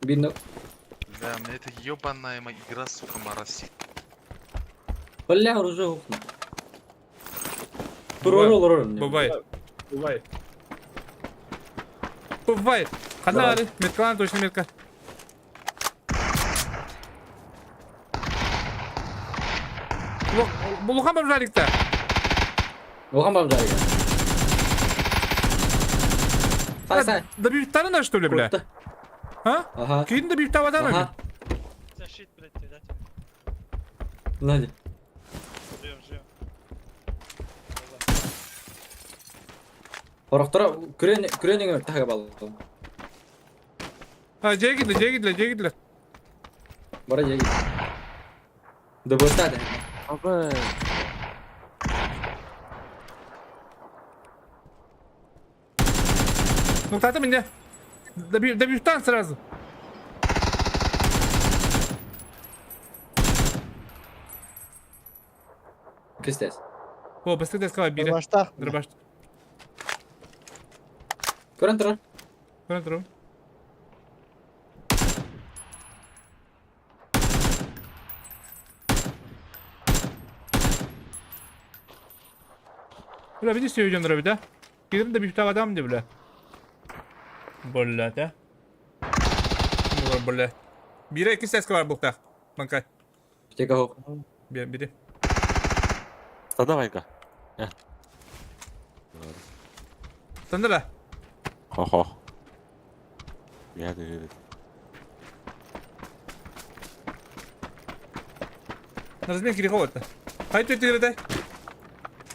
Видно. Да, мне это ебаная игра, сука, моросит. Бля, оружие ухну. Туророл, Бывает. Бывает. Бывает. Хана ары. Меткалан точно метка. Булухан бомжарикта. Улахан бомжарик. Сай, сай. Добивтарына что ли, бля? А? Ага. Кийин добивтавадан Ага. Сзади. Орохторо күрен күрен тага балды. А, жегидле, жегидле, жегидле. Бара жеги. Добырта да. Абы. Ну, тата меня. Добивтан сразу. Кристес. О, быстрее сказал, бире. Дробаштах. Дробаш. Көрөн турар. Көрөн турар. Бля, видишь, все идем дробить, да? Кидем добивтав адам, где, бля. Бля, да? Бля. Бире икки сәскә бар бултах. Манкай. Тека хок. Бире, бире. Давай-ка. Тандыра. Хо-хо. Я не На размен кири ховатта. Хай ты тигрете.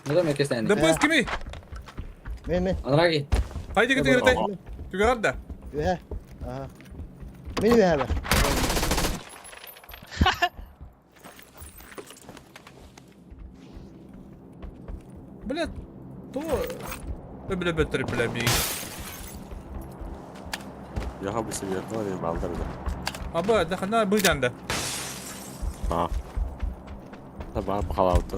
Ну да, мен кестен. Да пос кими. Мен мен. Анраги. Хай тигрете тигрете. Түгәр да. Үһэ. Ага. Мен үһэ бар. Бля, то Бля, бля, бля, би. Я хабы себе тоже балдар да. Аба, да хана быданда. А. Да бар бахалауты.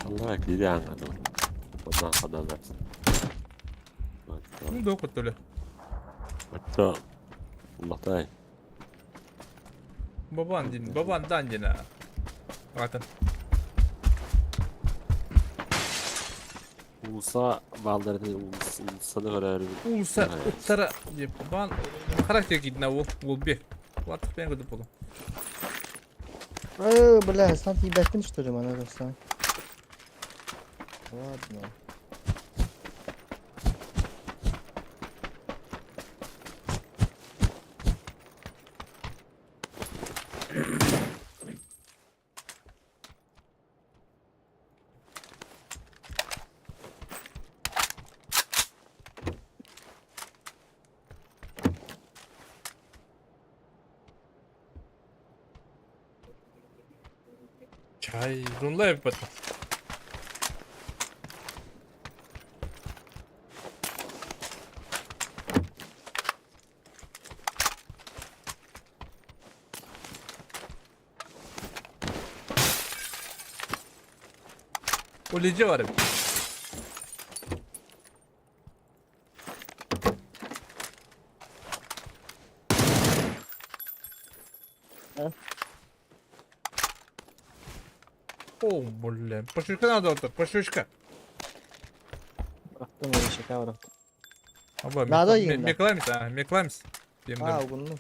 Allah кире аңады. Ondan kadar versin. Ну, да, көттөлө. Hatta Allah Бабан дин, бабан дан дин. Атын. Улса балдарды улсаны көрөр. Улса уттара деп бан характер кидна ол ол бе. Латық пен көтіп болу. Э, бля, сам ебаттым что ли, мана достан. Ладно. Чай, рунла еппет. Олеже бар. О, бля. Пошучка надо вот так, пошучка. Бырахтым, решека бырахтым. Аба, Надо им, да. Мекламис, а, Мекламис. А, угунну.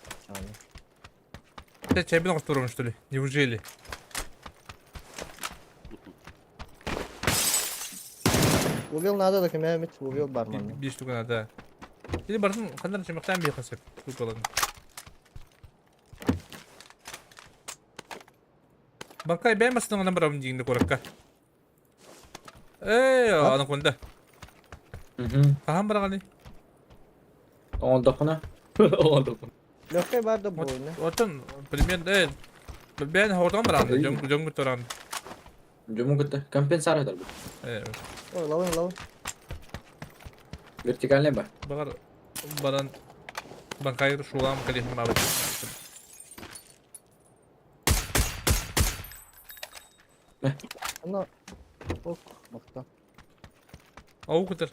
Ты чайбин оғыстырым, что ли? Неужели? Убил надо да кемемит, убил барман. Бир штука надо. Или бартын қандан чымықтан бей қасып. Штукаларын. Банкай бәймасының ана барамын дегенде коракка. Эй, ана конда. Қахан барағаны? Оңдақына. Оңдақына. Легкой бар да бойна. Отын, примерно, эй, бәйін хордан барағаны, жөңгі тұрағаны. Жөмін күтті. Компенсар етер бұл. Ой, лавын, лавын. Вертикальный ба? Бағар, баран, банкайыр шулам калихым бабы. Ана, ок, бақта. Ау күтір.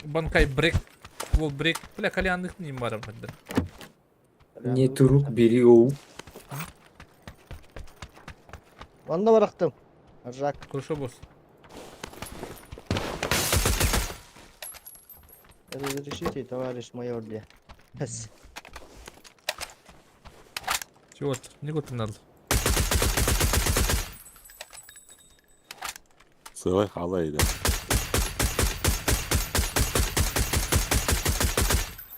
Банкай брек. Ол брек. Бля, кальяндық нем бар амхадда. Не турук бери оу. Ванда барақтым. Аржак. Хорошо, босс. Разрешите, товарищ майор, бля. Хас. Чего ты? Не год надо. Сылай халай да.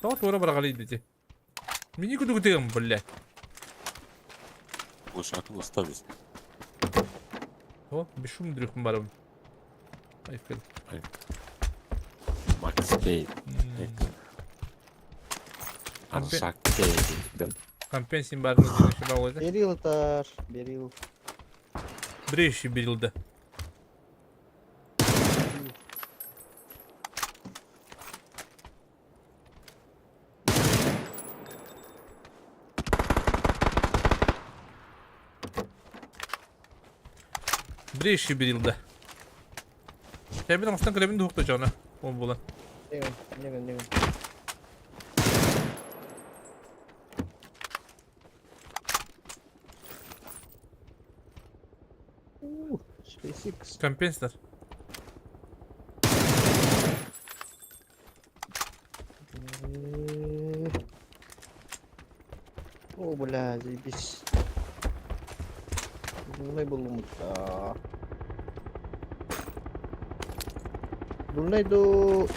Тау тура барағалы дейді. Мен екі күтемін, бля. Ушакын ұстамыз. О, бешум дрюхым барым. Айфел. Макс Пейн. Аршак Пейн. Компенсин барын деген шаба ғой да. Берил тар, берил. Бреши берилді. Бреши берилді. Кәбін астан кіребін дұқты жана. Ол болан. Деген, деген, деген. SpaceX. Компенсатор. О, бля, заебись. Дурной был умыта. Дурной до...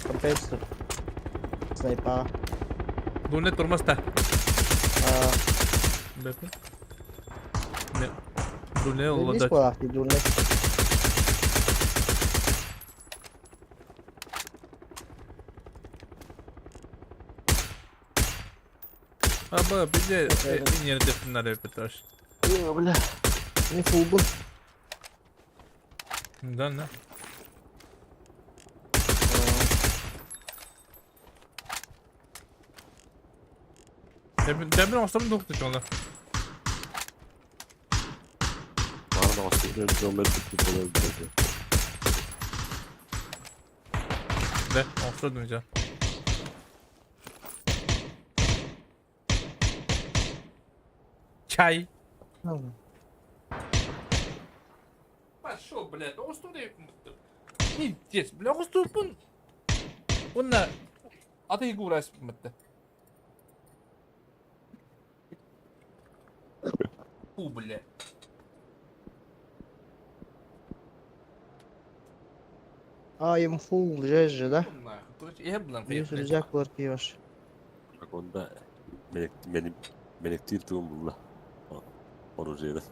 Компенсатор. Снайпа. Дурной тормозда. А... Бәпі. Дурной Здесь олады. была, и дурной. Аба, бізде енерде репетаж. О, бля. Не фулбу. Да, да. Дәмін оңыстырым доқты жолы. Барын астын километр болады. Да, оңыстырдым жа. Чай. Пошел, блядь, оңыстырды. Пиздец, бля, оңыстырыппын. Онна аты игурас бітті. Фу, бля. А, им фул, же, да? Я блин, Есть рюкзак, пьешь. Онда менектир туым бұлла. Оружие.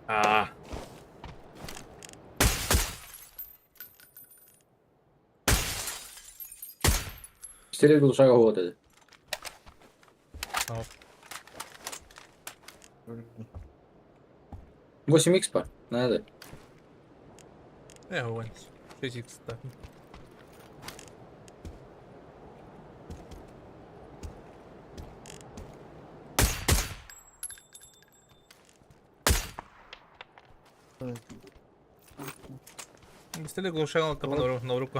А. Пистолет был шага вот это. 8 х па? Надо. Э, вон. 6 х да. Пистолет глушал, там на руку.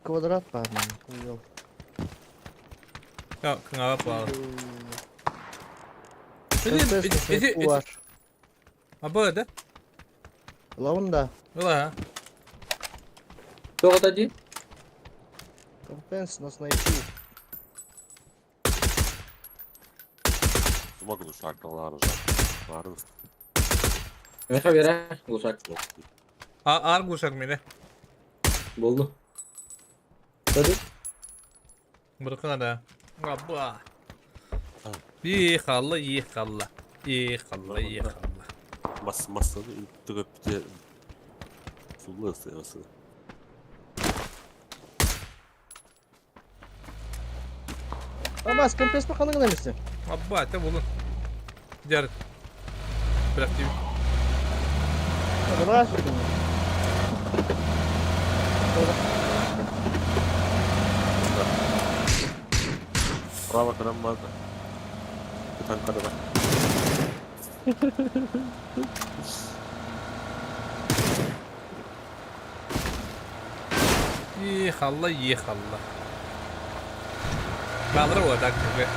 Квадрат, по-моему, увел. Кыҥаабат буолла. Ити, ити, ити. Аба да? Ылабын да. Ыла. Тоҕо да дии? Компенс нас найти. Смогу шагналар уже. Бары. Меха бере, глушак. А ар глушак мене. Болды. Hadi. Быркына да. Аба. Ехалла, ехалла. Ехалла, ехалла. Мас массаны түгөп сулы ысы. Абас, компенс бақанығын еместі. Аба, это болын. Дяры. Бірақ деймін. Раз. Право карамбады. Танкада. Ехалла, ехалла. Балыр о так тебе.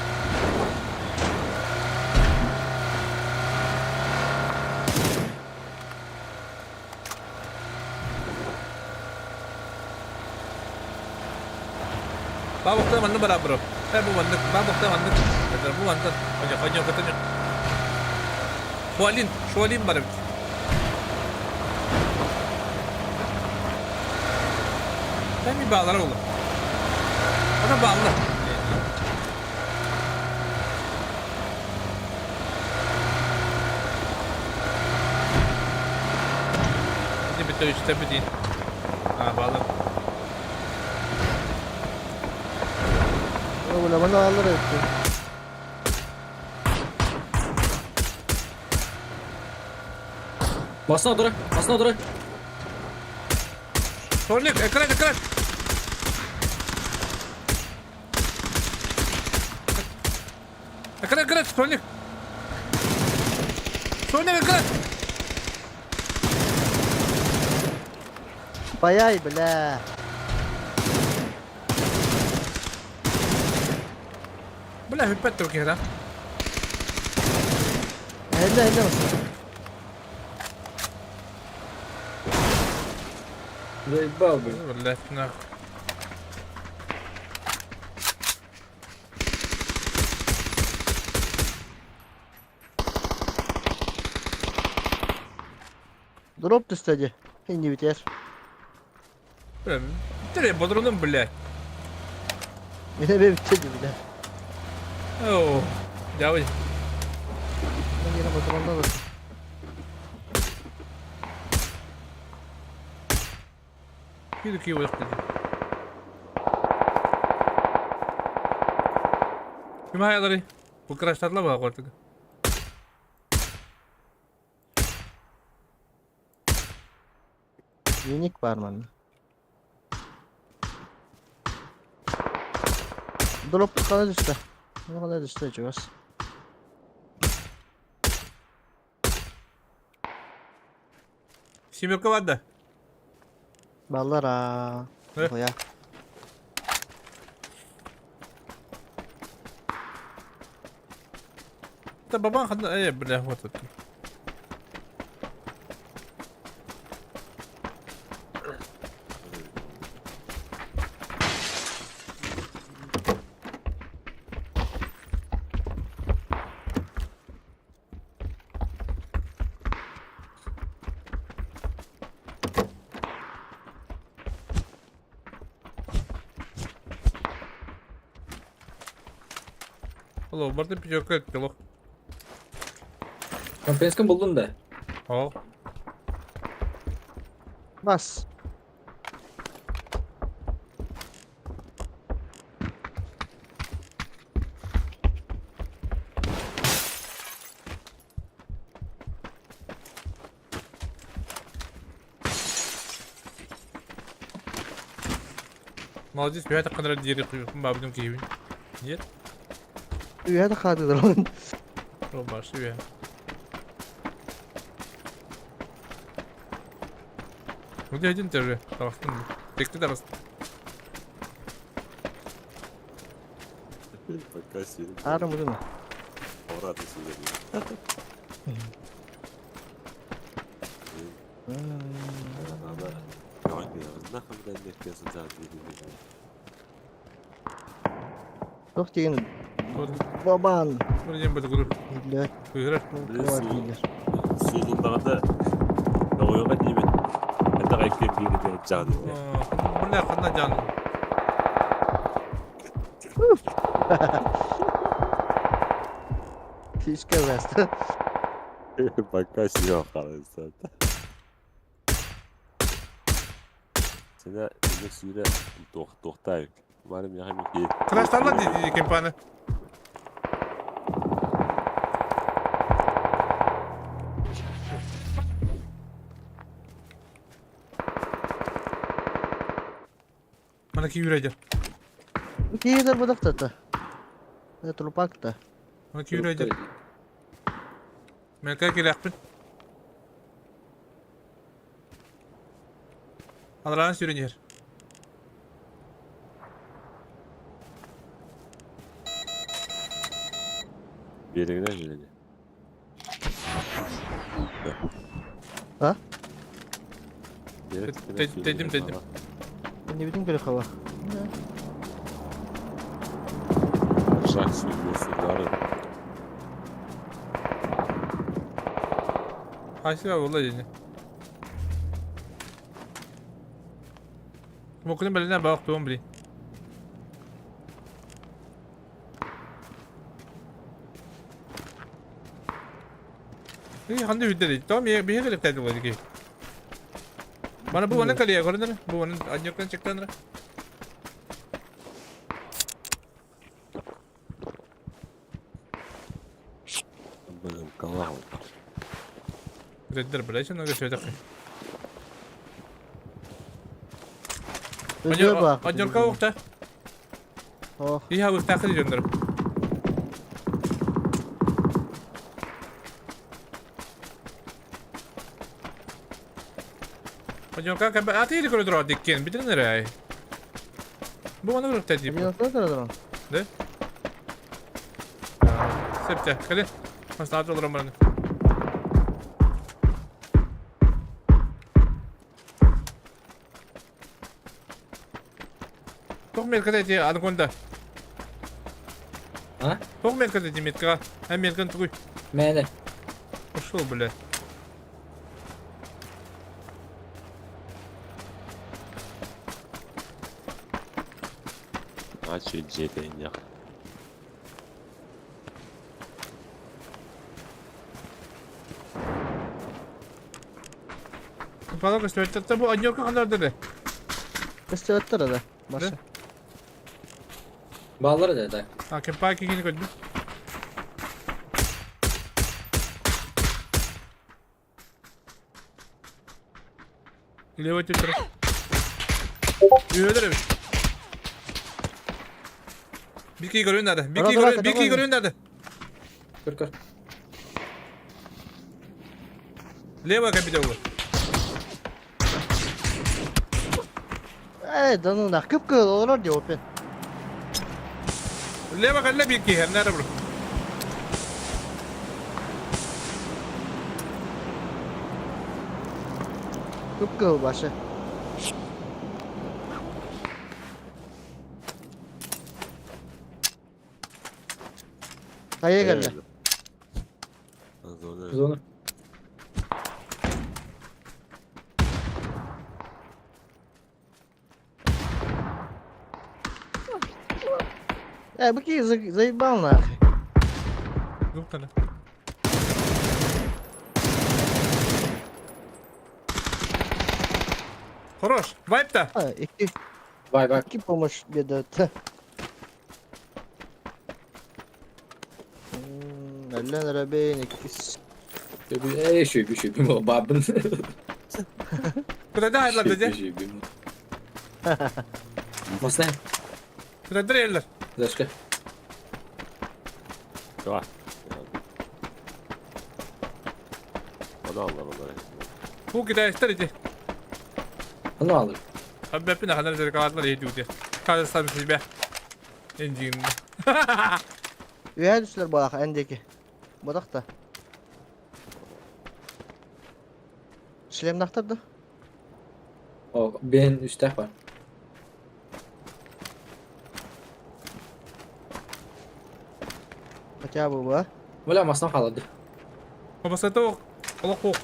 Бабықта манны бара бро. Э бу манны, бабықта манны. Это бу манны. Оня, оня, оня. Шуалин, шуалин бар бит. Sen bir bağlar oğlum. Bana bağlı. Hadi bir de üstte bir değil. Ha bağlı. Бля, мана алыр етті. Басына тұра, басына тұра. Tornik, ekran ekran. Ekran ekran, Tornik. Tornik ekran. Баяй, бля. Бля, хүппәт тур киһи Элле, элле басын. Заебал, блин. Бля, нах. Дроп түсті Енді бітер. Бля, тире бодроным, блядь. Мене бе бітті, бля. О, давай. Мен yine патронда да. Киді киіп өтті. Ким хаялары? Бу краштарла ба қортык. Юник бар манна. Дроп қалай түсті? Қалай түсті, чувас. Семерка бар да. Баллар а. Э? Я. Да бабан хадна, э, бля, вот это. Алло, барды пятерка кило. Компенскін булдun да. О, Бас. Молодец, я так қандыра дері құйып, бабдың кейбін. Нет? Үйәді қады дрон. О, баш, үйә. Где один тоже? Тарастын. Бекті тараст. Пока сүйрэн. Ары мудуна. Обратно сүйрэн. Туох диэн бабаан. Диэн бу Биллэр. Кыырар. Суулундаҕына оҕойоҕо диибин. Хайдах эккэ биир диэн дьаан. Бу не ханна дьаан. Фишка вест. Пока сүйө қалайсың. Сена эме сүүрэ туохтаайык. Барым яхам ки. Краштарла диди кемпаны. Мана ки юрайда. Киһи будахтата. Трупакта. Мана ки юрайда. Мен кай келәкпин. Алран сүйренер. Берегine берегine. А? Дедим дедим. Не видим грехова. Шаг сүйрен. Хайсы буолла дии. Мукуну беленен баах туом били. Ханды үддери. Том бие келеп тәді болды ки. Bana bu bana kalıyor görünür. Bu bana anyorkan çıktı Блин, Redder блядь, много все это. Өдө баах. Анyorka уқта. Ох. İyi havuz takıl ediyorum. Anyorka kan atı ili koridor dikkin. Bitirin nereye? Bu bana bırak dedi. Ne? Septe. Kali. Masnat olurum bana. Тоқ метка дети, анаконда. А? Тоқ метка дети, метка. А меткан тугуй. Мәне. Ушел, бля. А че жетен як. Палака сөйтті bu аньорка қандар деді. Көстөттөр да. Маша. Баллар да да. А, кемпа кигини көдү. Левый түтүр. Үйөлөр эбит. Бики көрүн нады. Бики көрүн, бики көрүн нады. Көр көр. Левая кабина угу. Эй, да ну нах, кып кыл олорор ди опен. Лево калла бики, хернара бро. Кып кыл башы. Кая келди? Зона. Зона. Э, быки заебал нахуй. Дуктана. Хорош. Вайпта. А, икки. Вай, вай. Икки помощь бедет. Әллән рәбейн иккис. Эй, шүйбі шүйбі бабын. Куда да айдлар деди? Шүйбі. Масна. Куда дыреллер? Зашка. Давай. Onu allar onları. Бу китайстар иди. Onu alır. Abi ben ханар зеркалатлар ейді өте. Казахстан себе. Энджин. Үөһэ түстүлэр буолаах эн диэки. Бодох да. Шлемнахтар да? О, бен үстэх бар. Хотя бы ба. Бля, масна қалады. Обасата олох ох.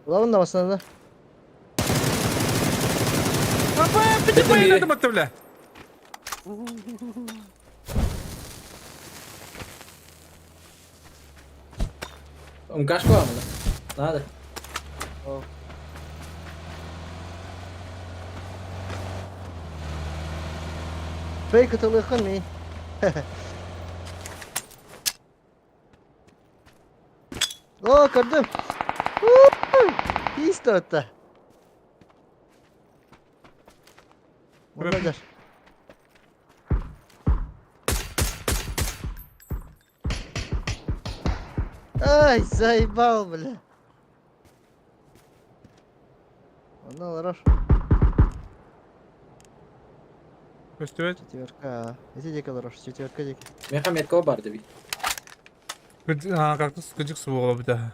Улабын да басына да. Апа, пити надо бля. Мкашка вам надо? Фейк атылыхын ми. О, көрдүм. Истотта. Молодец. Ай, заебал, бля. Ну, хорош. Көстүбэт. Четверка. Эти диэки олорор, четверка диэки. Меха метко бар деби. Кактус кыдьык суоҕа быта.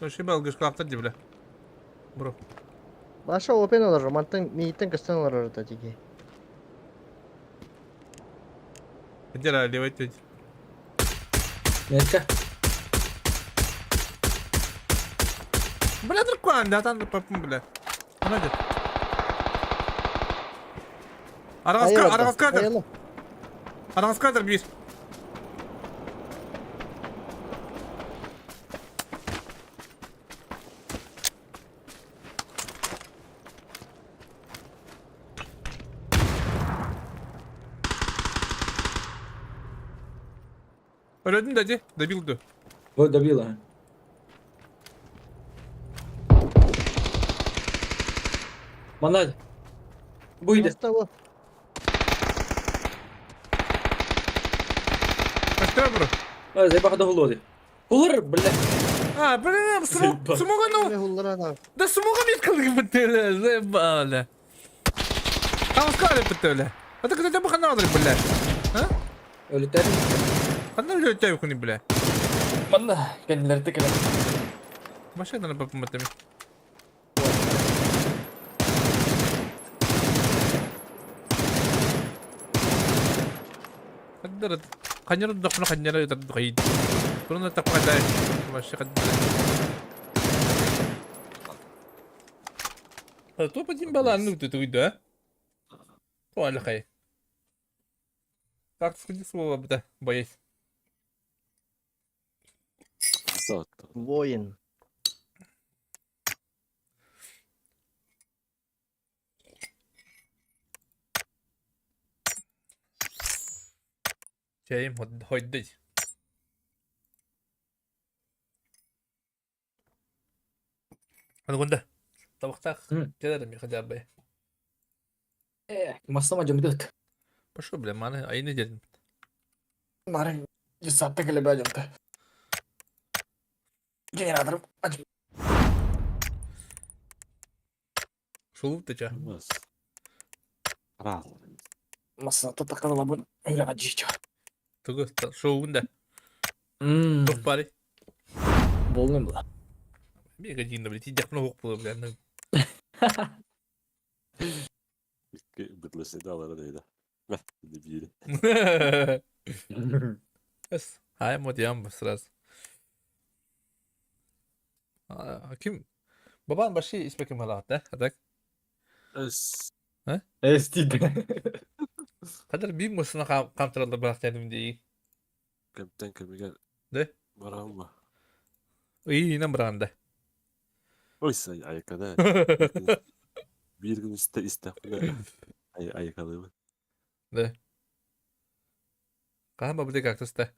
Вообще балгышкалаахтар дии бля. Бро. Баша опен олорор, мантан мииттен көстөн олорор это диэки. Где левый теть? Метка. Бля, дракон, да там папым, бля. Надо. Арагаска, арагаскадр. Арагаскадр бир. Өлөдүн да ди, добил ду. Вот добила. Манадь. Буйды. Көстө бро. А, заебаха до голоды. Кулар, бля. А, блин, смог, смога ну. Да смога мне кылгы бітті, заебали. Там бітті, А ты когда тебя хана бля? А? Өлүтэр. Хана өлүтэр күнү, бля. Манна, кеннилерти келе. Машина на папа قدرت خنير الدخل خنير يدخل كلنا تقعد ماشي قدرت تو بدين بلا نو تتويد ها تو على خير Так, сходи слово бда, боюсь. Воин. Чайым хойдый. Аны Табақтақ келерім хотя бы. Э, масама жамдыт. Пошел, бля, маны, айны дедим. Нарын десятта келе бәжімді. Генератор. Шул ты ча? Рал. Масса тотаққала бұн. Өліға жича. Тугу, шоуында. Тух пари. Болным була. Мега динда, бля, тидях много было, бля. Бытлысы да алар дейdi. Мeh, dedi biri. Бес, хай мод ям сразу. Ким? Бабан баши испеким халат, да? Атак? Эс. А? Эс дейді. Кадр бир мусuna камтыралды бірақ дедим дей. Кемтен кемигер. Да? Барамма. И нам бранда. Oysa ayakada. Bir gün iste iste. Ay ayakalı. Да. Кама буде кактус та.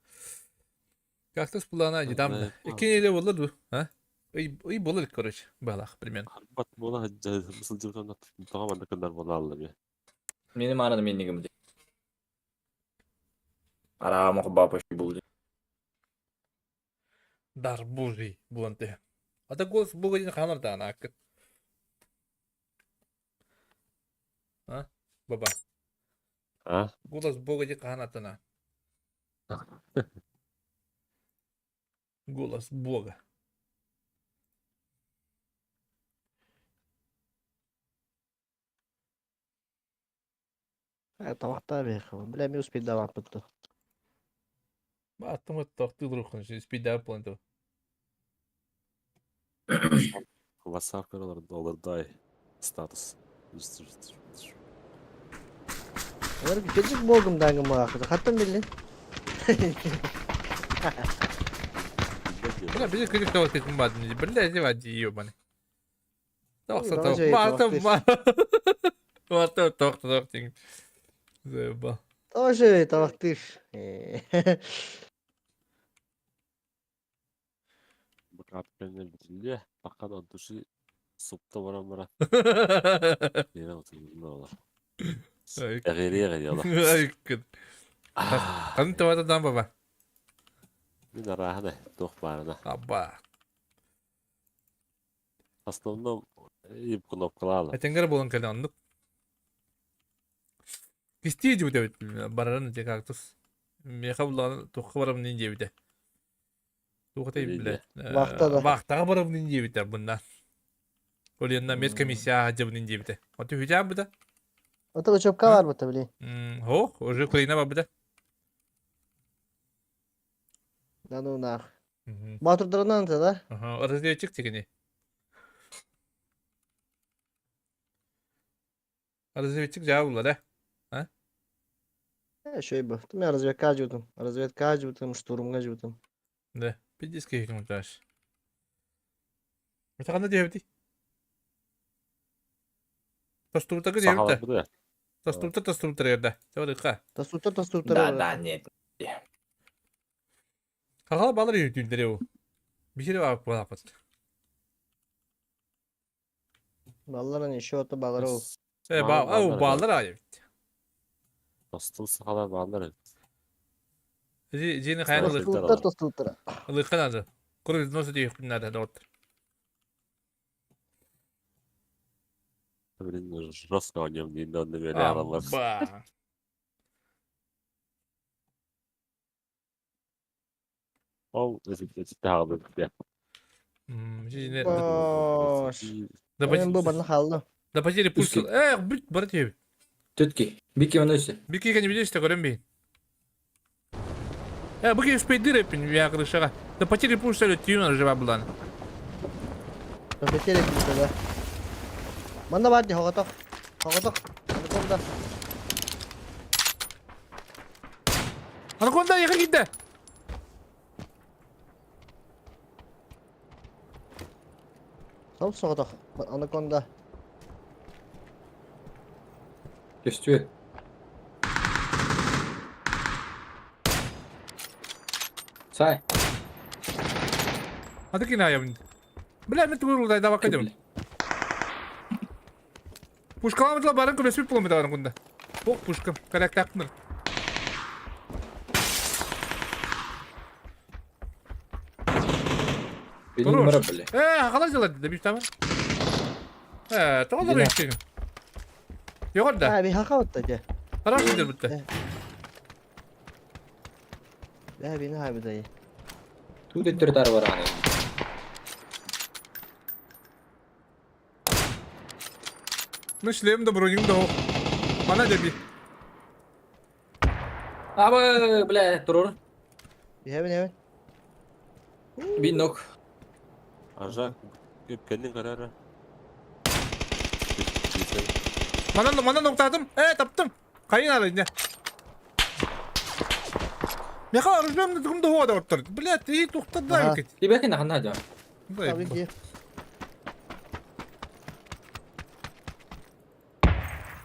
Кактус булана дам. Икки эле болар бу, а? Ый ый болар, короче, балах примерно. Бат бола мısıl tamam ne kadar bola aldım ya. Меним араны мен негім де. Ара мохба пошли был. Дар божий буолан түһэ. Ата голос бога диэн хаалар даҕаны ааккыт. А? Баба. А? Голос бога диэн хаһан аттана? Голос бога. Табахтаа биһиэхэ. Бля, мен успейдаабаппыт дуо? Аттым тохтуу спидап буолан WhatsApp олордой статус. Олар кечик богум дагы маахы. Хаттан биллин. Бля, биир күнүк тоҕо тетин баадын. Бля, не ебаный. Маата тоқ тиң. Заебал. Тоже табахтыр. Бакат битилде, бакан от души супта баран бара. Yine oturdum ola. Эҕири ола. Қаны таватадан баба. Мин арааһына туох баарына. Аба. В основном им кнопкалаала. Этенгер болон кэлэн оннук. Кистии дибит барарын же кактус. Меха булан туохха барабын диэбитэ. Туохатай биле. Вахтада. Вахтаға барабын диэбитэ бунна. Олиэнна медкомиссия дьабын диэбитэ. Оту хүжаа быта. Ото учебка бар быта били. Хо, уже Украина бар быта. Да ну нах. Батырдарынан да? Ага, разведчик тигини. Разведчик жаа булар, э? А? Шөй бу. Мен разведка жутум. Разведка жутум, штурмга жутум. Да, пиздец киһи таш. Это кандай диэбити? Тостубутага диэбитэ. Тостубута тостубутар эрдэ. Чабарыкка. Тостубута тостубутар. Да, да, нет. Хахала балар үйүтүндери у. Бишире баап балапат. Балларан еще ото баллар ол. Э, ба, ау баллар айып. Тостубут сахалар баллар. Жини хайын Тостубуттар тостубуттар. Ылыккан ады. Куру носы дейік надо доктор. Блин, жестко о нем не доверяла. Ба. Ол тағы Жини. Да бу бана халды. Да потери пульс. Эх, бүт бар тебе. Тетки, бики выносит. Бики не видишь, такой ремби. Э, бики успей дыры, я крышага. Да потери пульс, тюна жива была. Да потери пульс, да. Манна бар ди хоготох. Хоготох. Анаконда. Анаконда яқын кетті. Сол соғытох. Анаконда. Көстүө. Сай. Аты кин аябын. Бля, мен түгір ұлдай даваққа деймін. Пушкаламыдла барын көмеспей болмайды анаконда. Ох, пушка. Карак тақмыр. Э, қалай жалады да бит тама. Э, тоғыз рейктеген. Йоғыр да. А, би хака отта же. Қарап жер бітті. Бә бини хайбыдай. Тут эттер тар бар аны. Ну, шлем да броним да. Мана деби. Абы, бля, турур. Бихебин хебин. Бин нок. Ажа, көпкеннің қарары. Мана мана ноктадым. Э, таптым. Кайын алы не. Меха оружием да хода оттыр. Бля, ты тухтады кет. Тебе кин хана жа.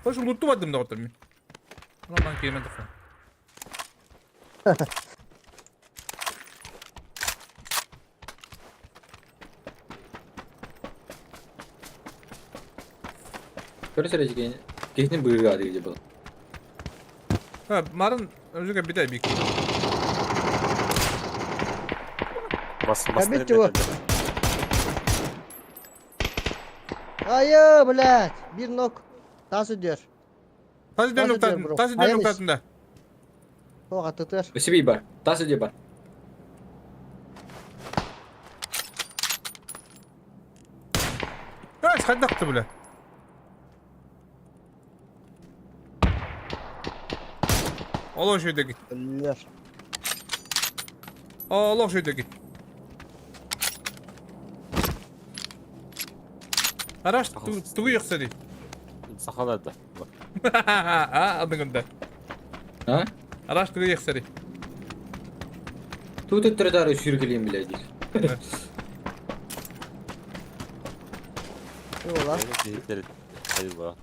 Хош луту бадым да оттыр мен. Роман кеймен таққан. Көрсө жеген. Кехнин быыга деги был. Ха, марын өзүгө биде бик. Кабит чего? Айы, блядь, bir нок. Тас үдер. Тас үдер ноктатын, тас үдер ноктатында. Тоға тытыр. Өсібей бар. Тас үде бар. Эс, хайдахты, бля. Олох шөйдеги. Өллөр. Олох шөйдеги. Араш тугу яқсари. Сахалады. А, адыгында. А? Араш тугу яқсари. Тут өттірдары сүйргілейін біледі. Ола.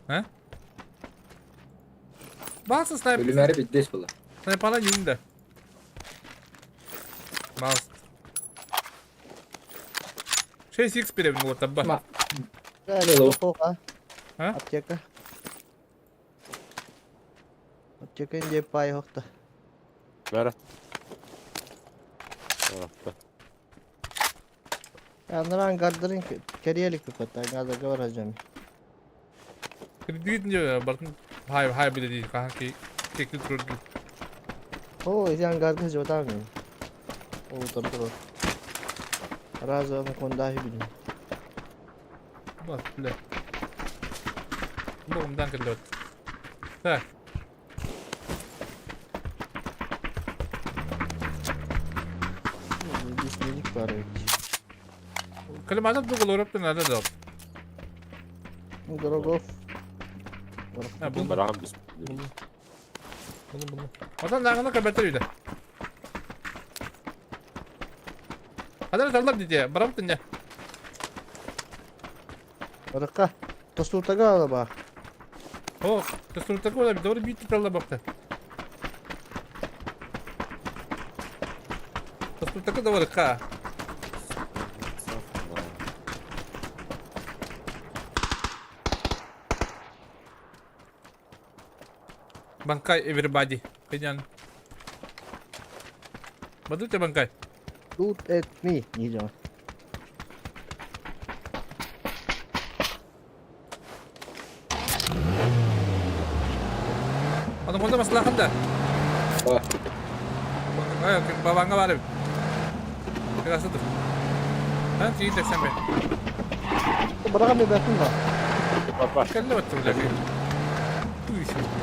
А? Басы снайп. Өлімәрі бітдес бұла. Снайпана юнда. Бас. 6x беремін вот табба. А? Аптека. Аптека инде пай хохта. Бәрі. Анран гардырын керелик көтә, газа говоражам. Кредит не бартын хай хай биле ди кахан ки кекли турду. О, изян гарды жотам. О, тор. Раза мы кондахи билим. Бас биле. Богумдан келет. Так. Здесь медик пара. Калимата дугул ороптun ада да. Дорогов. Ha, бұл Барам біз. Бұлы бұлы. Одан нағына кабатыр үйді. Адар талдар дейді, барам түнде. Баракка. Тостуртага ала ба. О, тостуртага ола бит, бит талдар бакты. Тостуртага да баракка. Bangkai everybody. Ganyan. Badut ya bangkai? Loot at me. Diyeceğim. Adam orada masalah da. Bak. Ay, babanga var. Biraz dur. Ha, iyi de sen be. Bırakam bir bakın var. Baba. Kelle battım da.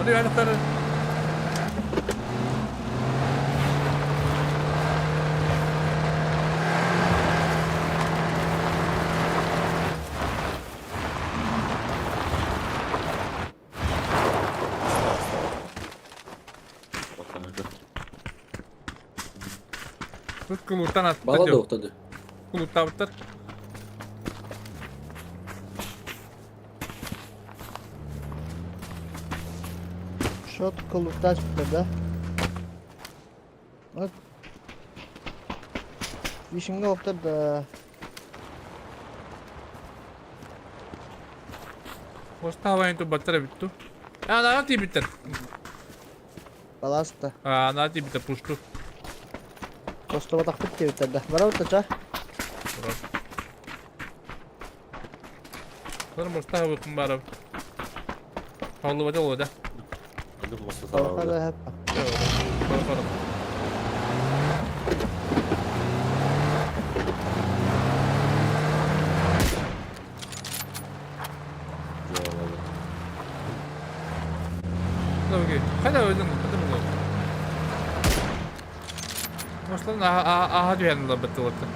Onu yani Тут кулуттан атты. Бала да оқтады. Кулутта быттар. Шот кулуттан çıktı да. Вот. Вишенге оқтыр да. Оста хавайын ту баттара битту. А, на ти биттер. Баласта. А, на ти биттер пушту. Костова тақпыт деп да. Барау та ча. Sonra mosta hava барып. Хавлы бата олы да. Барахада хеп. Барахада. Хайда өзің, қада бұл. Маслан аха дүйән бітті олыпты.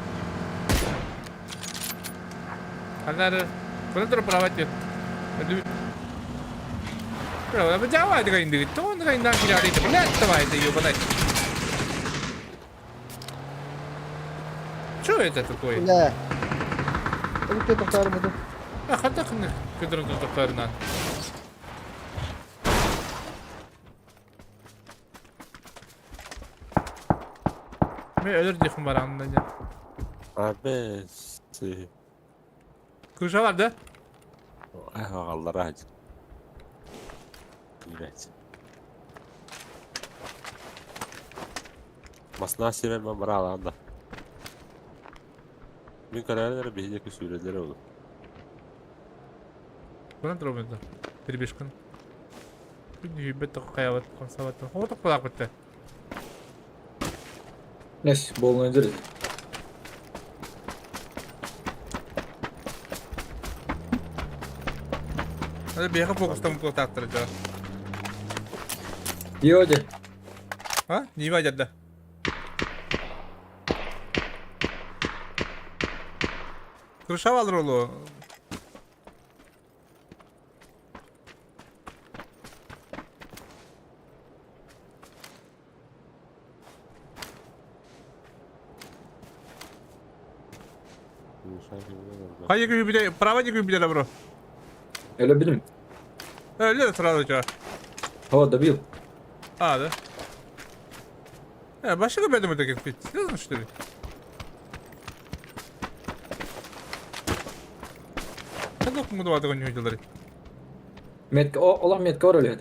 Ханары, куда тұр права тет. Бля, давай ты инды, то он индан кирярит, блядь, давай ты ёбаный. Что это такое? Бля. Өте тоқтарым еді. А, хата кымны көдөрөн тоқтарынан. Мен өлөр дихым бар анда. Abi. Kuşa var da. Ağallara hacı. Evet. Masna seven ben bara alanda. Мин көрөөрү эрэ биһи диэки сүүрэллэрэ ол. Кунан тураммыта. Перебежкан. Күн үүбэт хайабат хамсабат. Хоҕотох балаакпытта. Нес, болный дыр. Hadi биһиэхэ фокустан куотааттар дьа. Йоде. А? Нима дьадда. Крыша алыр олу. Хайа күбүдэ, право не күбүдэ бро. Öyle bilim. Öyle сразу ча. О, добил. А, да? Э, башка бедом таких пить. Серьезно, что ли? Хадок мудуа не видел. Метка, о, Allah метка var öyle.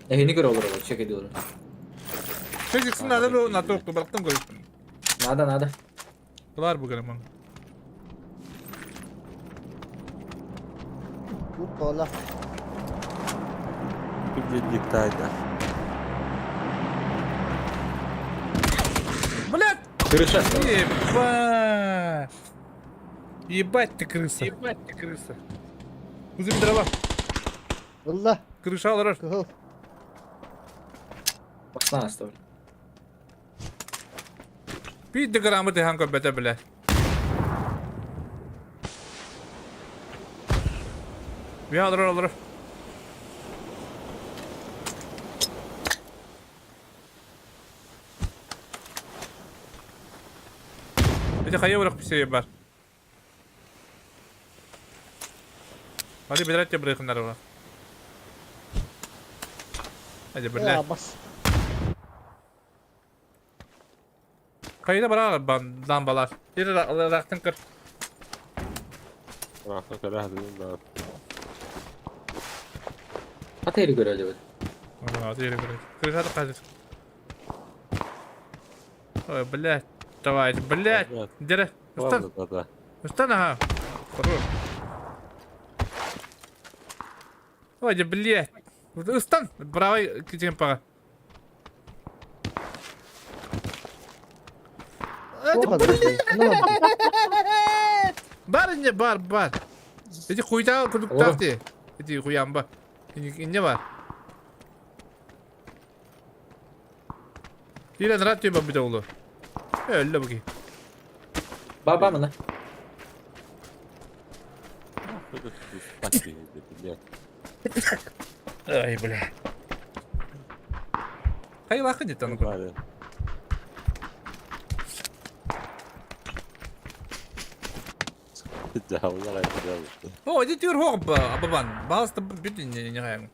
Ehini göre olur olur, çek ediyorum. Физиксын надо было на то, кто братом говорит. Надо, надо. Булар бугар ман. Опа, Күннүктайда. Блядь! Крыша. Ебать! Ебать ты крыса. Ебать ты крыса. Кузым дрова. Алла. Крыша алар. Пацана оставлю. Bir de gramı dehan köbete bile. Bir alır alır. Bir de kaya bırak bir şey var. Hadi bir de bırakın araba. Hadi böyle. Ya bas. Kayıda bırak ban lambalar. Bir raktın kır. Рахта көрө да. Ata yeri göre acaba. Hadi yere bırak. Крыша da kaçır. Ой, блядь. Давай, блядь. Дere. Устан. Да, да. Устан, ага. Хорош. Ой, блядь. Устан. Правый кетен пага. Бар инне бар бар. Эти хуйта кудуктар ти. Эти хуямба. Инне бар. Илен рад тебе бит олу. Öyle bakayım. Баба mı lan? Ай, бля. Хайла хадит там. О, иди тюр хог бабан. Балста бит не не гайм.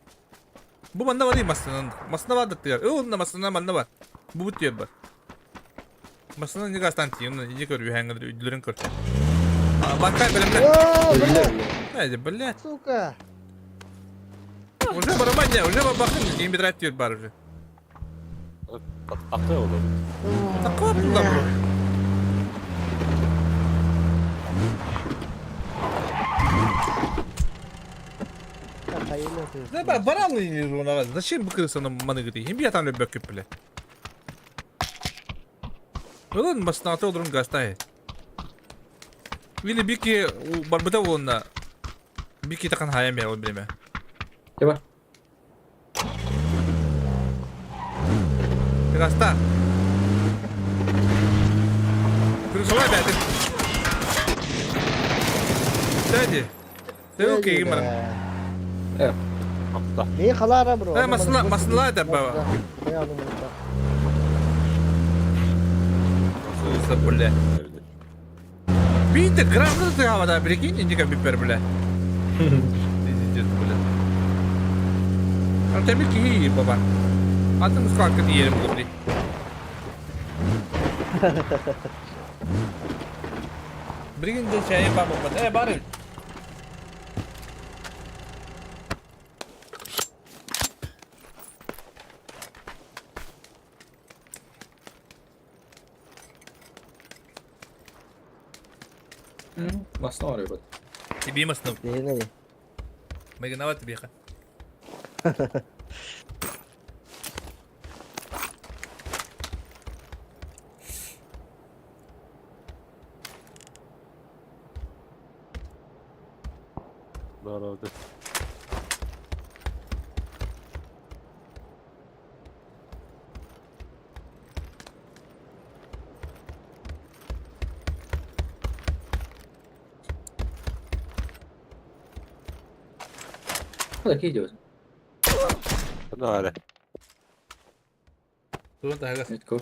Бу манна бар масынан. Масына бар даттыр. Ö онна масына манна бар. Бу бут бар. Масына не гастан ти, оны иди көр үһәңгер үдлөрөн көр. Бакай белемдер. Әйде, блядь. Сука. Уже барамanya, уже бакын, ким бидрат тюр бар уже. Такой ол. Такой бро. Да, баралы Зачем крыса на маны говорит? Им я там любят бля. Ылын баснаты олорун гастай. Или бики барбыта онна. Бики такан хаям я билеме. Теба. Гаста. Крысалай бәдин. Дәди. Дәу кеймер. Э. Не халара бро. Э, масына масына да баба. Суса, бля. Видите, грамотно ты да, прикинь, иди компьютер, бля. Пиздец, бля. А тебе ки, баба. А ты сколько ты еле бля. Прикинь, ты чай, баба, э, бары. Масна бар бит. Тебе маснов. Не, не. Майгынават биха. Здорово. Куда идет? Надо. Тугун таһыгар. Метко.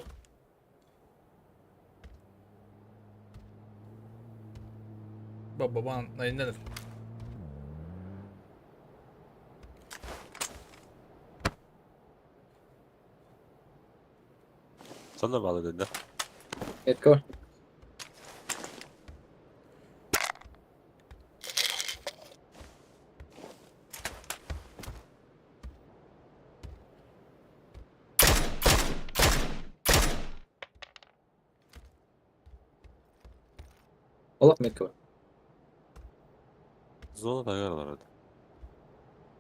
Бабабан айыннаныр. Sana bağlı dedi. Метко. Олох метко. Zona da var hadi.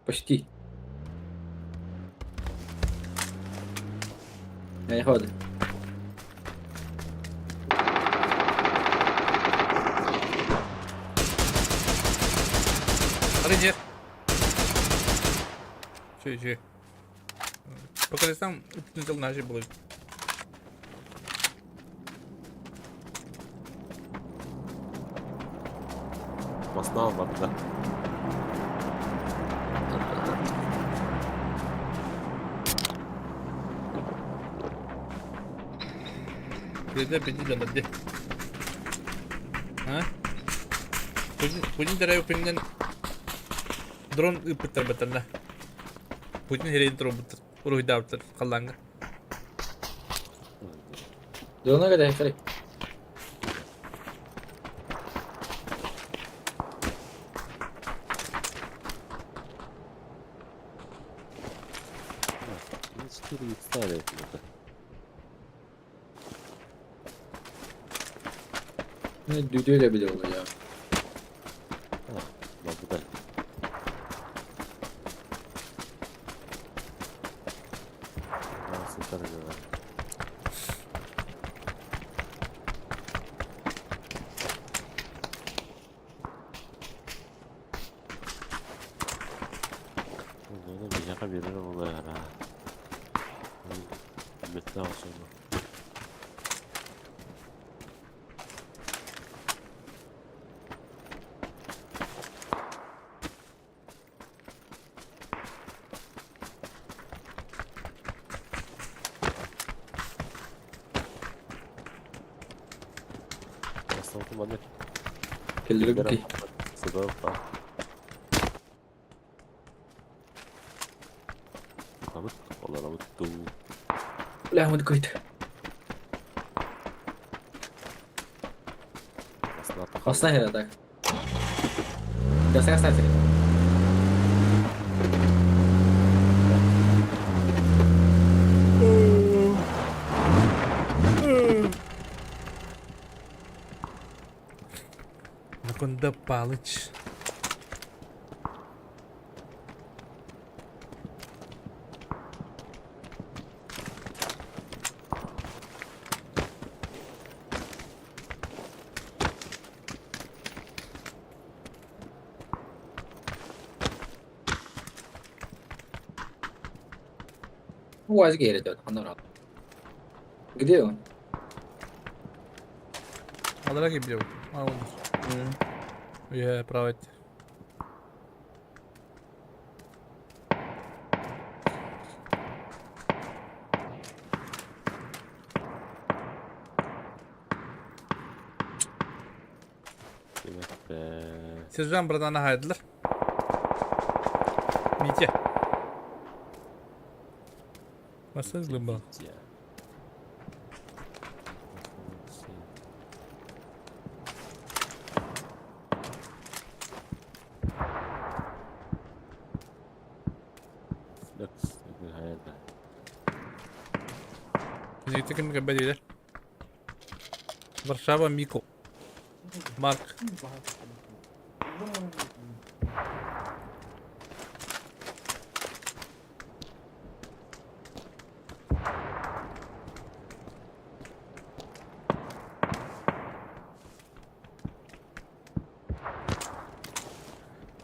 Почти. Я не ходу. Hadi gel. Şey şey. Покажи үттүн наши булып. Masna almadı da. Беде беде дала де. А? Путин Путин дәрәй күннән дрон ыпыттар баттарна. Путин херейин дрон буттар. Уруйда буттар калланга. Зона когда хары. Четыре ставили это. Ne düdüğüyle bile oldu ya. Bak bu da. Nasıl tarıyor? Bunu bir yaka birini oluyor ha. Bitti olsun. Nasıl oldu Келдіріп ки. Здорово. Олар Бля, вот какой-то. Масна хера так. Красный, красный. Наконда Палыч. УАЗ идет, она Где он? Алара ким билет? А, он. Я право. Сержан братана хайдылар. Митя. Nasıl глыба? Варшава Мико. Марк.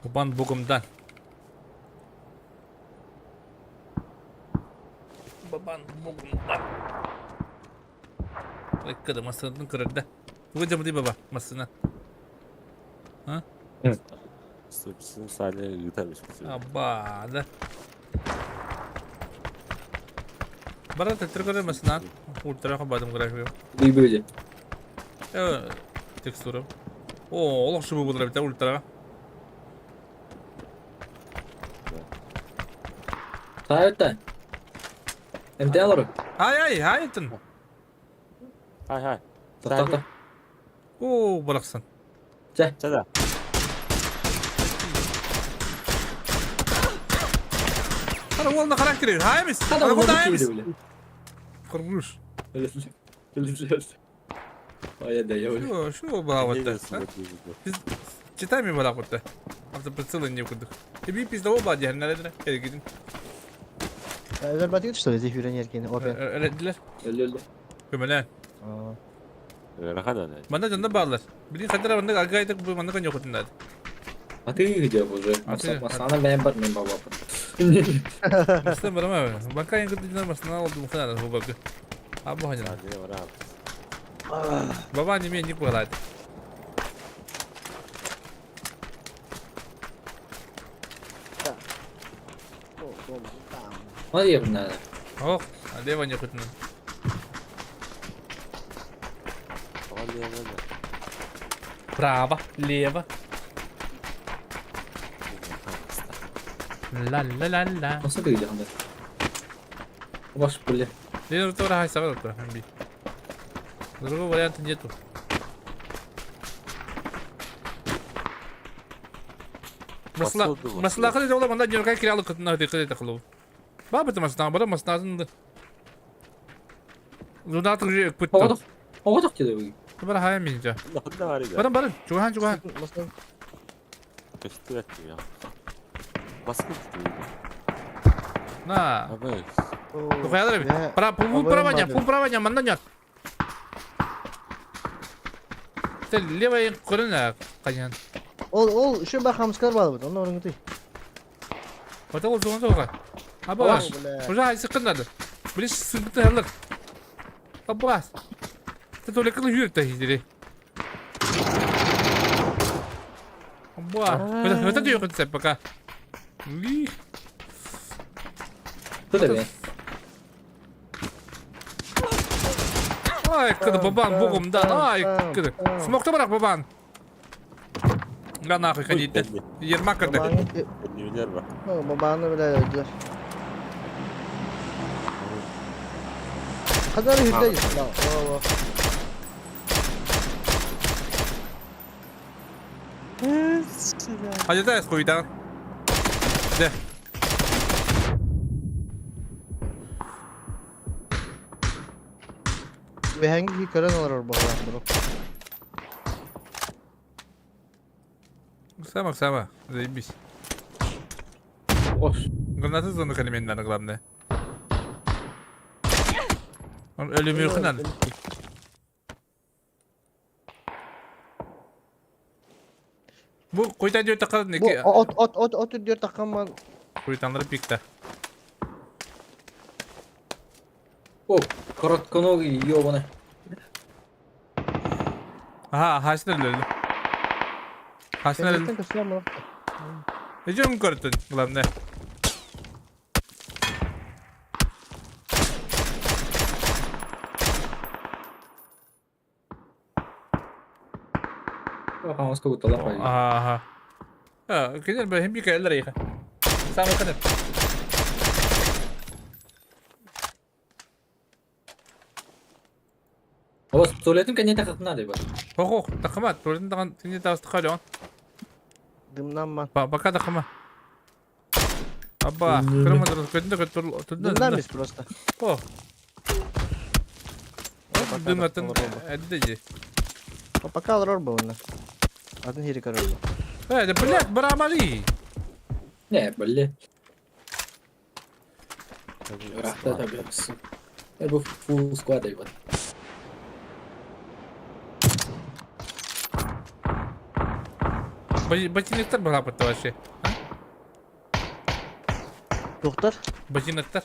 Кубан бугумдан. Бабан бугумдан. Кыда массыынатын көрөрдө. Тугу дьамыдый баба массыына? А? Саня ыытар Абба, да. Бара төттөрү көрөр массыына. Ультра хабадым графига. Дүйбөдө. Э, текстура. О, олох шубу булар бит ультра. Саайта. МТ алыр. Ай ай, ай тын. Хай хай. Тоқта. О, барахсан. Чэ. Чэ да. Хара уолна характері. Хай эмис. Хада Хай эмис. Кургуш. Ой, да, я Шо, шо балаватта? Читай мне балаватта. Автоприцелы не кудых. Тебе пиздово блади, надо эргидин. Өлөр что ли, здесь юрен Опен. Өлөдүлөр. Өлөлдө. Көмөлөн. Рахан ана. Манда жонда баалар. Билин хатара маннык аргайтык бу маннык ньокутун надо. А ты где уже? А ты- Масана бәйм бар мен баба. Масына барама. Банка ең күтүнөр масына олду мухана бу бакы. Абу ханина. Баба не мен не кылат. Смотри, надо. Ох, лево не күтүнөр. Право, лево. Ла-ла-ла-ла. Nasıl kıyacağım ben? Баш бля. Лена тура хай сабар тура хамби. Другого варианта нету. Масла масла кыды ола манда жөргө кире алып кытына диккат эте кылуу. Бабы масна бара маснасын. Зунатык же күттү. Оғадық. Оғадық деді Бара хай минжа. Баран баран чугахан чугахан. На. Тухаялар бит. Пара пул праваня, пул праваня манда нет. Те левая көрүнө каян. Ол, ол, еще бахамскар бар бит, оны орын күтүй. Бата ол жуган жуга. Аба. Уже айсы кынады. Билиш сыгыты харлык. Абас. Те толек кылы жүрөт да хидири. Аба. Это ты ёкнется пока. Ли. Кто это? Ай, кыды бабан богом да. Ай, кыды. Смокты барак бабан. Да нахуй ходить. Ермак кыды. Бабаны бля öldüler. Kadar hüdde Hadi da хуйдан. Да. Ve hangi көрөн олар бағалар бро. Сама, сама. Заебись. Ош. Гранаты зону калименнары главное. Он ölümü yoxundan. Bu kuytan diyor takalım Bu ki. ot ot ot ot diyor takam Kuytanları pikte. О, коротконогий, ёбаный. Aha, haşın öldü. Haşın öldü. Нечем көрдүн, главное. Хамаска бутала пай. Ага. А, кенер бе хем бика эллер иха. Самы кенер. Ос, туалетин кәне тақытына деп. Хо-хо, тақыма, туалеттин таган тине тагысты калyon. Дымнан Пока тақыма. Аба, кырмадыр, көтүндө көтүр, түндө. Дымнан просто. О. Дымнатын әдде же. Пока олорор буолна. Атын сири көрөр. Э, да блядь, барамали. Не, блин. Рахта табиасы. Я бу full squad айбат. Ботиноктар быһааппыт вообще. Доктор? Ботиноктар.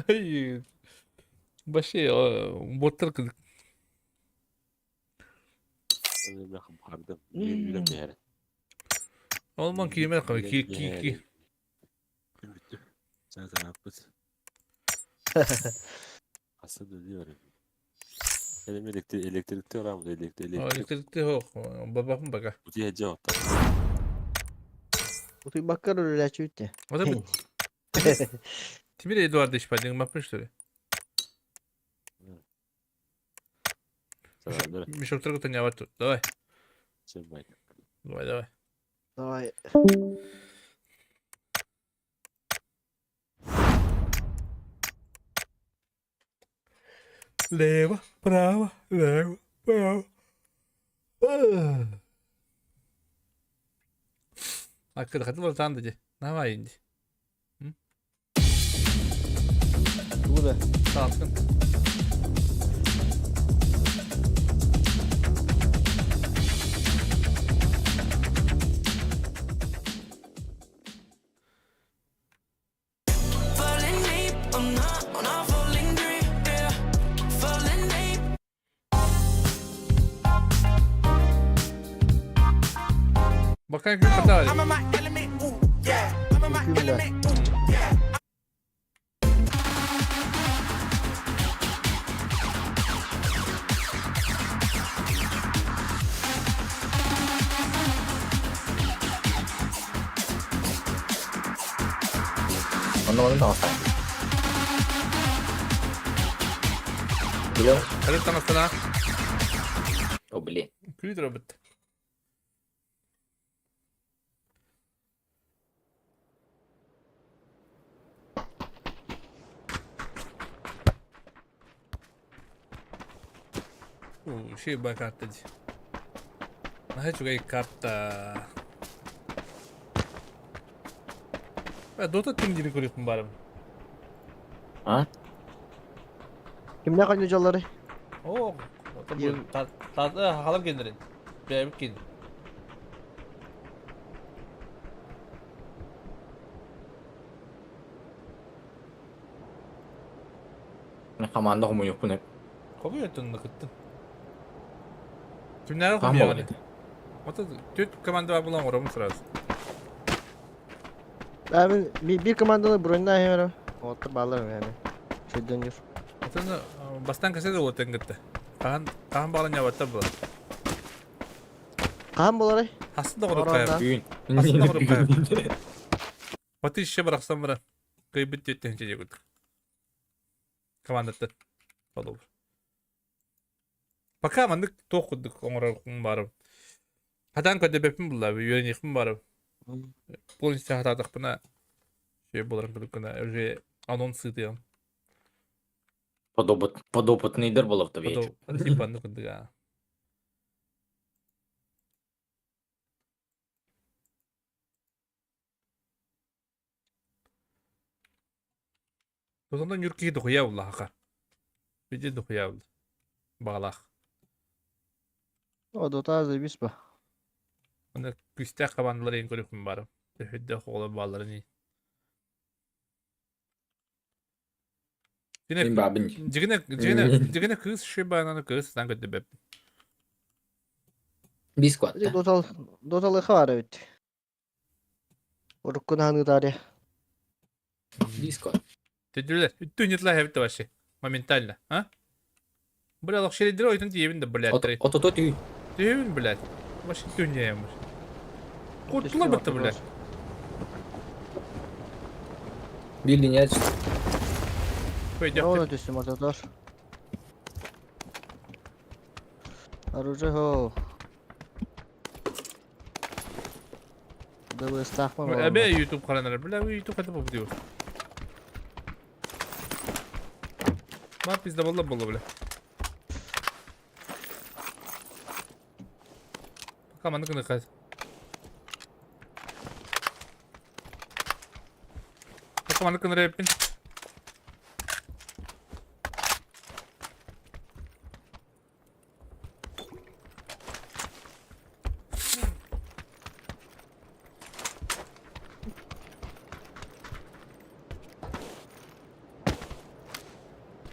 Ай, Вообще, боттар кыдык. Олман киимер кы ки ки ки. Электрикте хоқ, бабахым бага. Утуйбаккар үлэлээччи үттэ. Тимир Эдуардович падин маппын что ли? Мешок не тут. Давай. Давай, давай. Давай. Лево, право, лево, право. Акыр хаты бар танды де. Давай инди. Куда? Салкын. Бакай күн катар. Онно онно таҕыстаах. Билем. Хadi таҥастана. О, блин. Күлүү робот. Ши бай карта ди. Наһаа үчүгэй карта. Э, Дота түн дири көрүөхпүн барым. А? Кимнээх ойнуу О, та халар кенерин. Бэбит кен. Команда хомуйукпун эп. Хобу өтөн кыттын. Түннәр Кам хобу болар ягы. Ото төт команда булан ором сразу. Мен bir команданы броньна хемер. Отыр балар yani. Шөйдөн юр. Отон бастан кесе де отын гытты. Кахан кахан балан ябатта бу. Кахан болар? Хасы да корып кайып. Бүгүн. Хасы да корып кайып. Баты ишше бараксан бара. Кыйбыт теттен же жегүт. Командаты. Болор. Пока мандык токудук оңорор барып. Хадан көдө бепин булла, үйрөнүхүн барып. Полностью хатадык бына. Şey болар кына уже анонс сытыям. Подопыт, подопытныйдыр болов то вечер. Типа ну кудыга. Тозондан юрки дохуя булла хака. Биде дохуя булла. Багалах. О, дота заебись ба. Аны күстә командалар ең көрүхүн барып. Төһөдө хогола балларын. Мин бабын. Дигене дигене дигене кыз шибананы кыз сан көтө беп. Бискват. Дотал дотал хаар бит. Уруккун ханы таре. Бискват. Төдүлөр. Үттү нетла хебит вообще. Моментально, а? Бля, лох шередер ойтун тиебин да, блядь. Ото түй. Тиебин, блядь. Вообще түнне ямыш. Куртула бітті, блядь. Билли не Оны түстүм ортотор. Оружие хо. Дабы стахма. Әбе YouTube қаранар. Бля, YouTube қайда болып дейу. Ма пиздаболла болла бля. Пока маннык гыныххай. Пока маннык гынар эппин.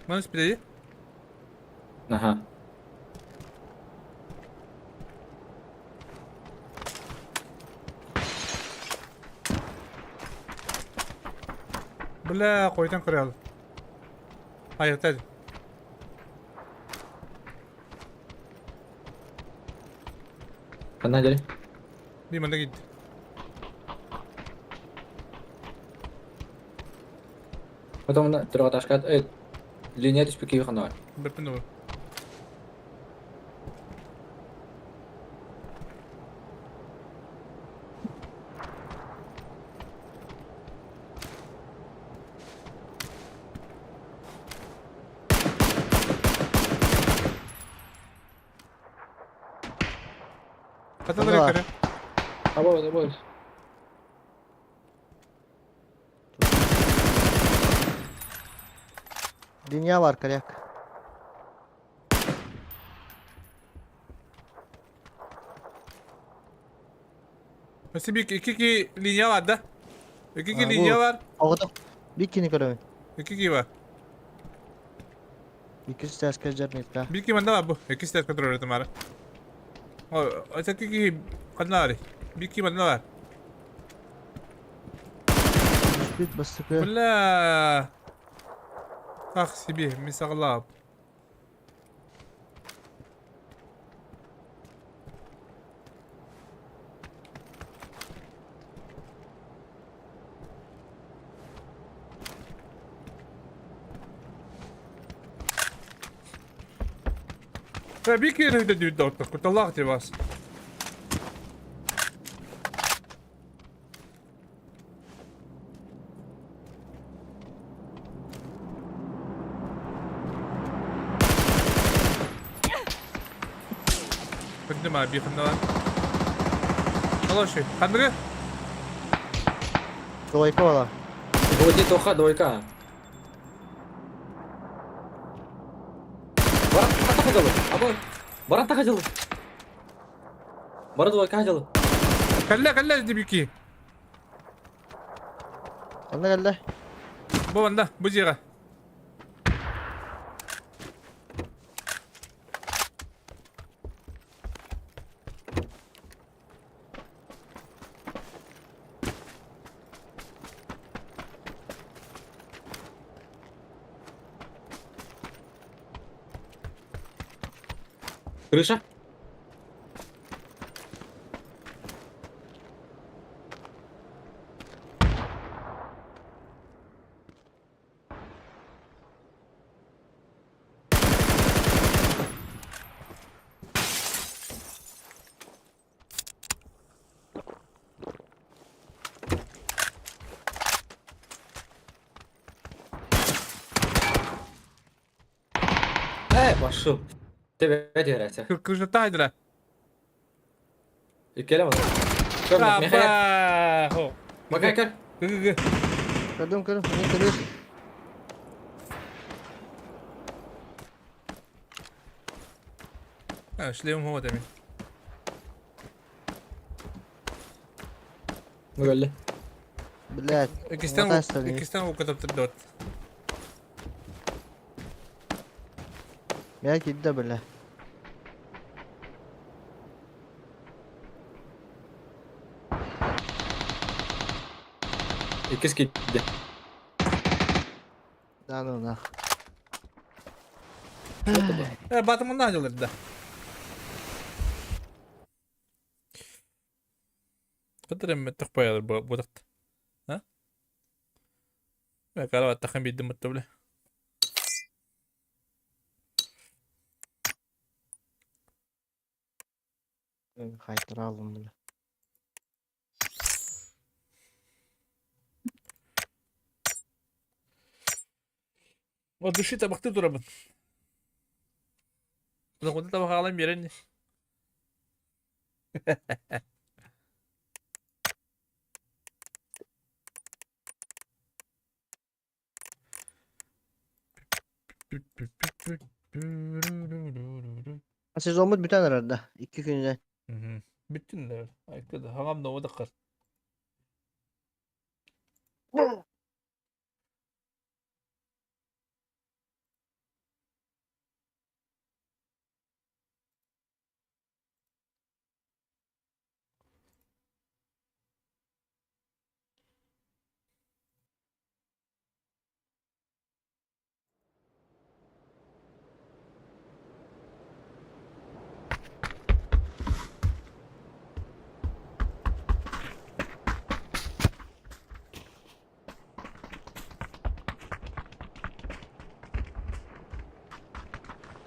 Маны спидэйи? Аха. Бля, қойтан көрел. Айыртады. Ханна дели? Дии манна киирдэ. Потом на трехэтажка, линия түспүт киһи ханна бар? Бэппин дуо? Хатылар Ага. көрө. Абой, абой. Dünya var коряк. Mesela bir iki iki linya var da. İki iki Ha, linya bu. var. Оҕото бикини көрөбүн. İki iki var. Иккис этээскэ дьарнитта. Bir iki bende var bu. İki silah kontrol ettim ara. O, öteki iki kadın var. Bir iki bende var. Түспүт бастакы. Бля. Ах себе, мисаглап. Bir kere de düğün dağıttık. Kurtulak вас. Көрдүм а бихыннан. Алаши, хандыгы? Двойка буолар. Двойка тоха, двойка. Баран таха Абой. Баран таха дьылы. Бары двойка дьылы. Калла, калла дибики. Онно кэллэ. Бу анда, бу жига. Крыша? Пошел. Тебе теряться. Крыша тайдра. И келем. Абба. Макай, Көрдүм көрдүм. Мин көрүс. Шлем هو تمام. Мөгалле. Блядь. Икистен икистен укатып дот. Мя кидде бля. Икис кидде. Да ну нах. Батымында жылырды. Кытырым тохпаялар бу будакт. А? Бә тахын биддим мутты биле. Хайтара алым бля. От души табахтыы турабын. Онон табах аҕалан биэрэн. Сезоммут бүтэн эрэр да. Икки күнүнэн. Бүттүн да. Айкы да хаҥам да одаққар.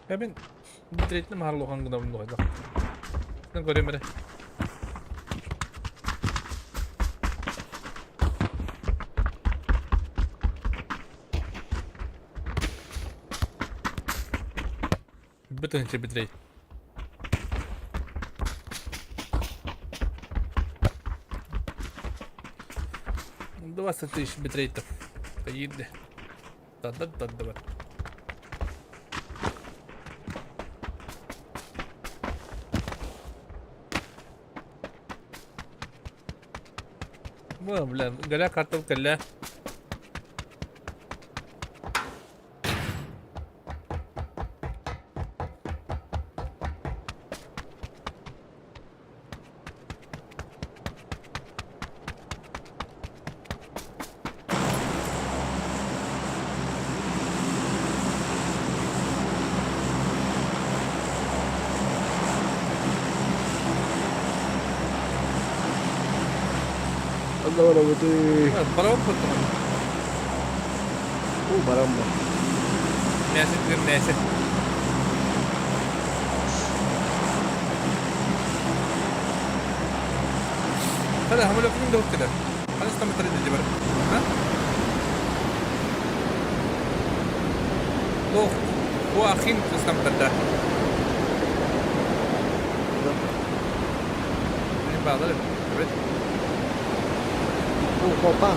Я мен битрейтин махарлухан гынабын дуһайда. Мен көрөм эрэ. Бүтүнче битрейт. 20 тысяч битрейтов. Поедли. Да-да-да-да. Бля, горя картов кэллэ. Барабан куттум. Уу баран бу. Мясо тигер мясо. Hadi hamile okudum da okudum. Hadi istametare dedi бар. Ha? Ох, бу ахин истаметарда. Ne bağlarım? Evet. Уу хопа.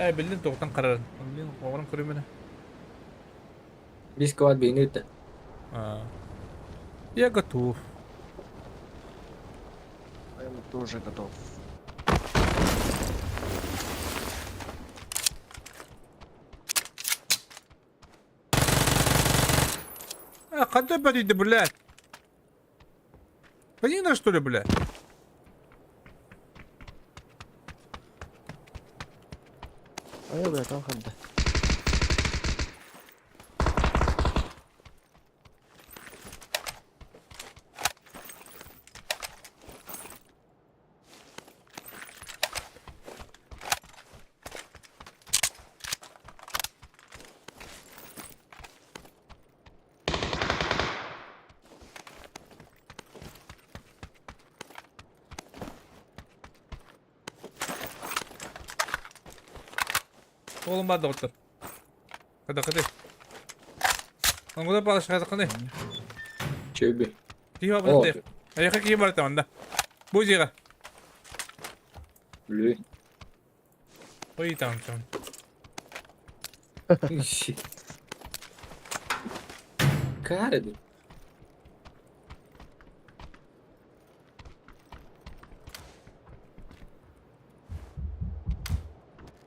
Э, биллин тоқтан қарар. Блин, оғырым көремені. Бис квад бейнүтті. Я готов. Я тоже готов. А, когда подойди, блядь? Понятно, что ли, блядь? Ай, бля, там ханда. Oğlum ben de otur. Hadi hadi. Аңгыда балыш хады каны. Чөбі. Кие бар Аяққа кие бар таманда. Бу жига. Блю. Ой там там. Cara,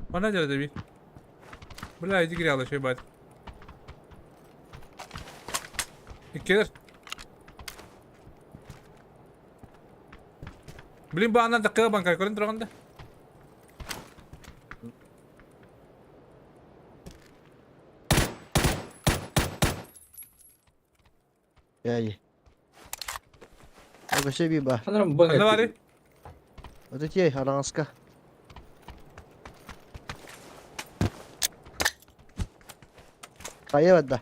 Bana geldi bir. Бля, иди гряла еще ебать. Иккер. Блин, бу анан такка банка көрөн турганда. Яй. Вообще биба. Ханарам бан. Анда бары. Вот эти аранска. Хайа бадда.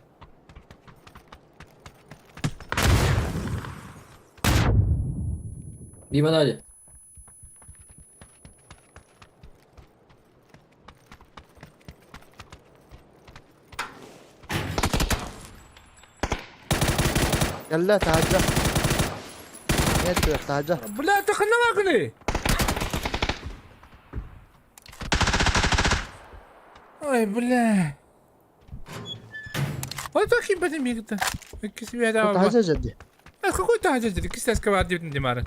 Дима Надя. Кэллэ таһырдьа. Нет, таһырдьа. Бля, ты ханна бааргыный? Ой, бля. Ой, так им потом мигта. Таһырдьа дьэ. А какой таһырдьа дьэ? Кистәскә бар дип димары.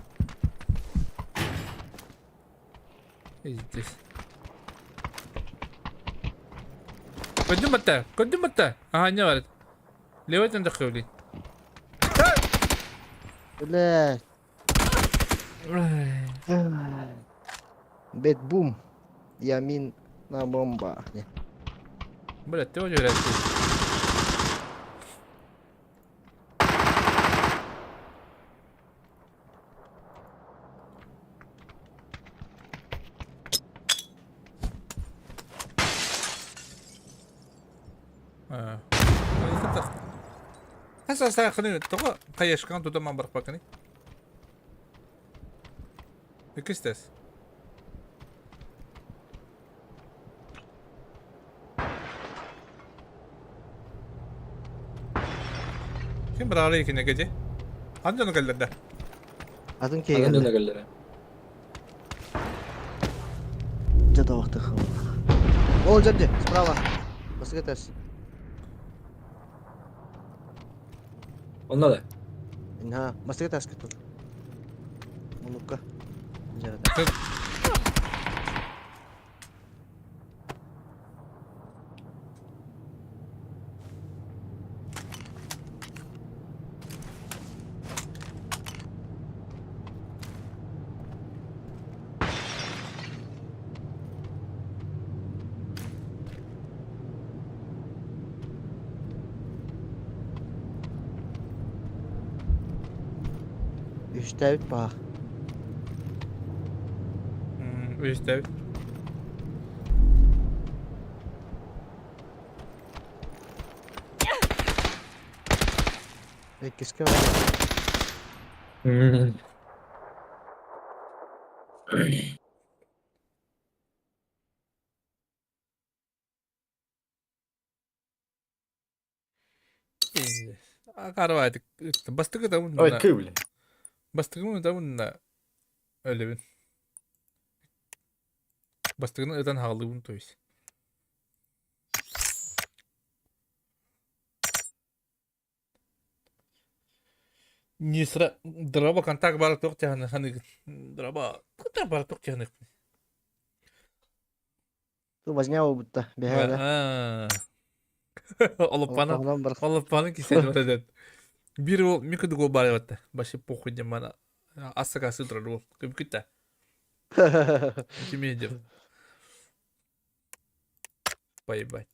Здесь. Көдүм батта, көдүм батта. Ага, не бар. Левый тендер хөвли. Бля. Бет бум. Ямин на бомба. Бля, ты очень Хас астаахыны тоҕо хайышкаҕын тутан барбаккыный? Иккис тэс. Ким быраҕалый кинигэ дии? Атын дьоно кэллэр да? Атын киһи Атын дьоно кэллэ. кэллэр. Дьэ табахтых. Ол дьэ справа. Басыга тэс. Онно да. Инха, бастакы таска тур. Мунукка. Үстээбит баах. Үстээбит. Иккискэ бар. Карвай бастыкы да Ой, ты, бля. Бастыкы да уонна өлөбүн. Бастыкыны ытан хааллыбын то есть. Нисра драба контакт бар туох тяханы ханы драба контакт бар туох тяханы. Ту возня будто бэһээ. Олоппаны олоппаны кисен бар Бир ол микро гол бар батта. Башы похуй дем мана. Асака сыдра ол. Кым күтті. Киме деп. Поебать.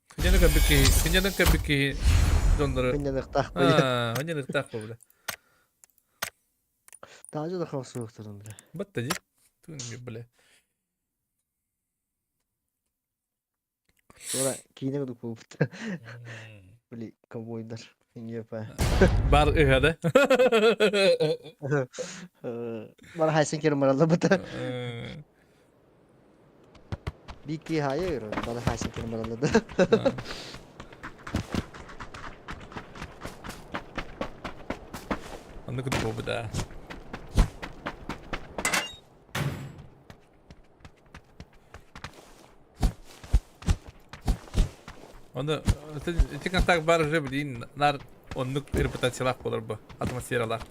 Хынянaka бики, хынянaka бики дондору. Хынянактаах бу. Хынянактаах бу бля. Таажы да хавсуухтарын бля. Батта ди. Тун бля. Тура киинэ кудук буолбут. Били ковбойдар. Иньепа. Бар ыха да. Бар хайсын керим баралла быта. Бики хайыр, бар хайсын керим баралла да. Аны кудук буолбут да. Оны ити контакт бар уже билин нар оннук репутациялаах буолар бу атмосфералаах.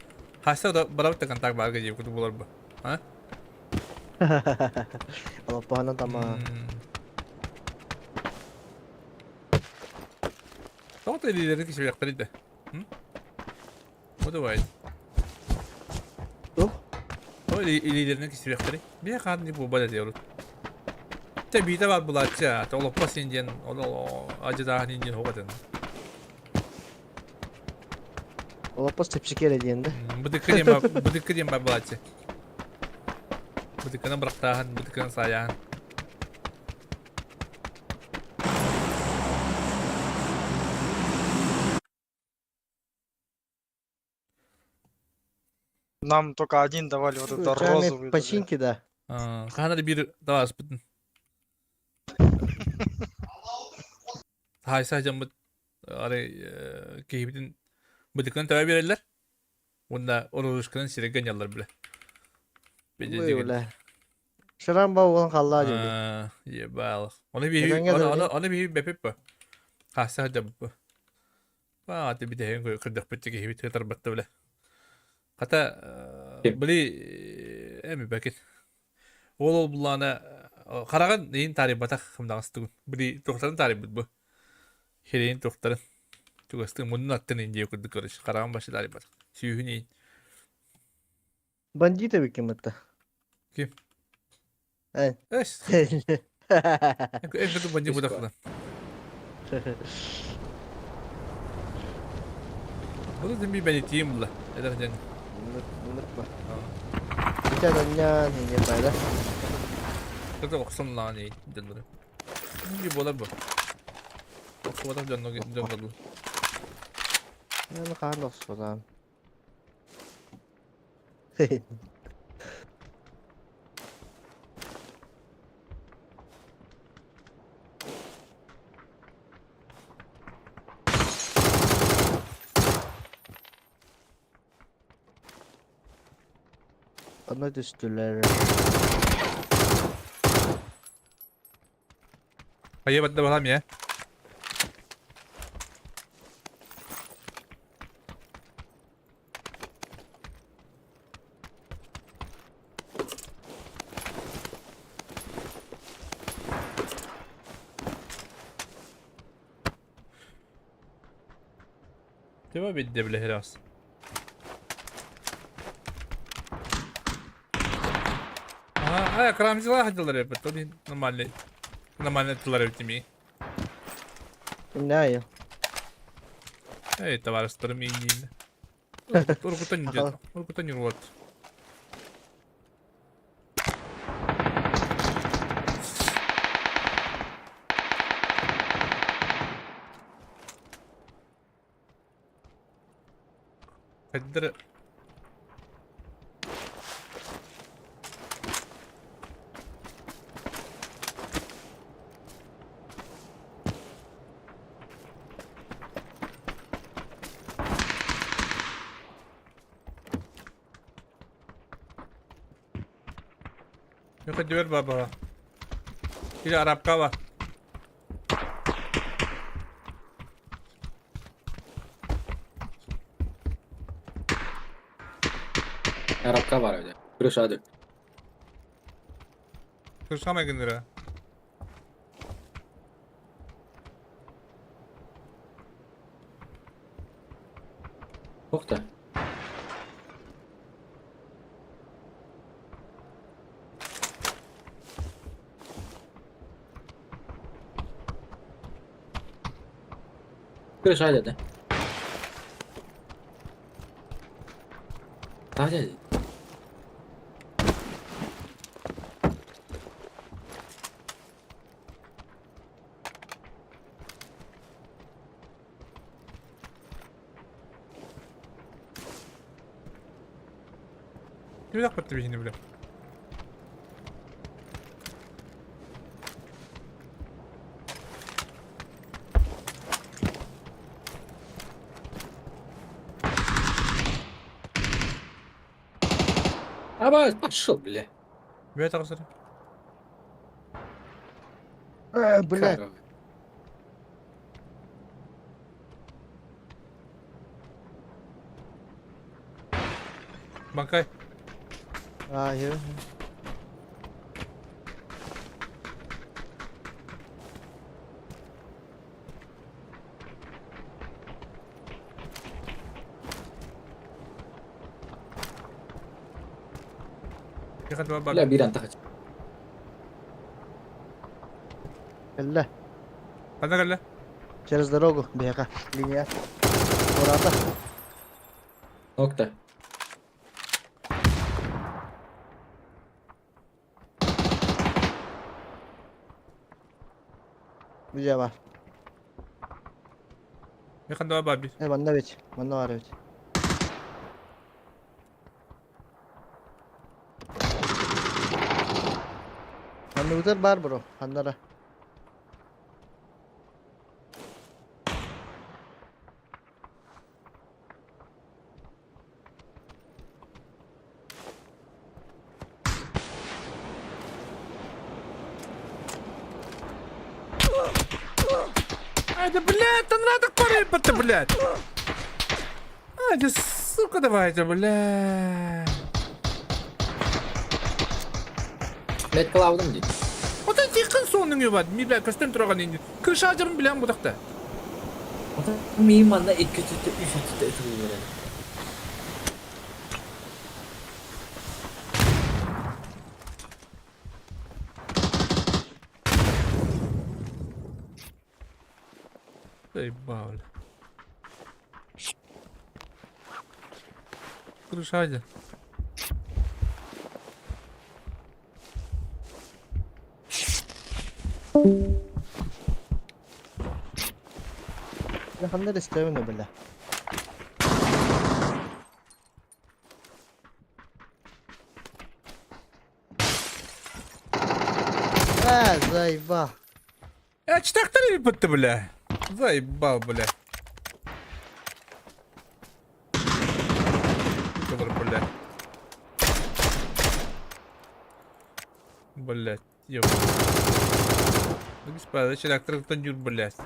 Хаса да барабыт да контакт барга диэбит курдук буолар бу. А? Олоппоһунан тама. Тоҕо илиилэрин кисибиэхтэрий да? What do I? Туох? Тоҕо илиилэрин кисибиэхтэрий? Биэ хаан не буолбат этэ урут. Чэ биитэ баар булааччы аата олоппос иин диэн адьытааһын иин диэн оһох этэн. Олоппос чэпчэки эрэ диэн да. Бытыкка диэн баар бытыкка диэн баар булааччы. Бытыкканан бырахтааһын, бытыкканан саайааһын. Нам только один давали вот это розовый. Починки, да. Хаһан эрэ биир табаарыспытын. Хаайса дьоммут арай киһибитин бытыкынан төбө биэрэллэр. Уонна орорушканан сиргэ анньаллар бile. Бile. Шрам болған қалла деді. Ебал. Оны биһи оны биһи бэпип ба. Хааса дьабы. Ба аты битэһин көрдөхпүт киһибит тарбатта биле. Хата били эми бэкит. Ол ол буллаана хараҕын иин таарыйбатах хымнаҕас тугун. Били туохтарын таарыйбыт бу. Хирэйин туохтарын. Чугастык муннун аттын иин диэ курдук көрүш. Хараҕын башы таарыйбатах. Сүүһүн иин. Бандит эбиккин бытта. Ким? Эн. Эс. Эн кыты бандит будахтан. Бұл дemi бәлетиим була. Эдэр дьон. Мынык ба. Бүтэн анньаан ине байда. Кыты охсон лаан дьоннору. Би болар бу. Охсубатах дьонно дьоннору. Яны хаан охсубатаан. Онно түстүлэр. Хайа бадда балам я. Det var vidde bile heras. Ага, а, крамзила ходила репет, то нормальный. Нормальный тылар эбит Иннаа. Эй, товарищтарым иинниин. Урукуттан ньурбат. Урукуттан ньурбат. Хайдары Yok baba. Bir Arapka var. Арабка бар öyle. Крыша Крыша генера. Ух ты. Крыша да? Да, дядя. Bir dakika bir şimdi bile. Аба, пошел, бля. Бля, так Бля. Банкай. А, я. Бля, биран тахать. Кэллэ. Ханна кэллэ? Через дорогу биһиэхэ. Линия. Урата. Нокта. Бүдэ бар. Якында бар bir. Э, манна бит. Манна бар бит. Анныбытар бар бро, ханнара. Ай, да, блядь, там надо корыпать, блядь. Ай, да, сука, давайте, блядь. Блять, кылаабытым дии. Оттон тихын суонуҥ ебать, ми блядь, көстөн тураган инди. Крыша дьарым билэн бутахта. Миим манна икки өттүттэ, үс өттүттэ ытыллар. Заебал, бля. Крыша дьэ. Бля, ханна эрэ истэбин бля. А, заебал. Э, читактар бутты, бля. Заебал, бля. Сука, бля. Блять, ёб. Ну, читактар тонюр, блядь.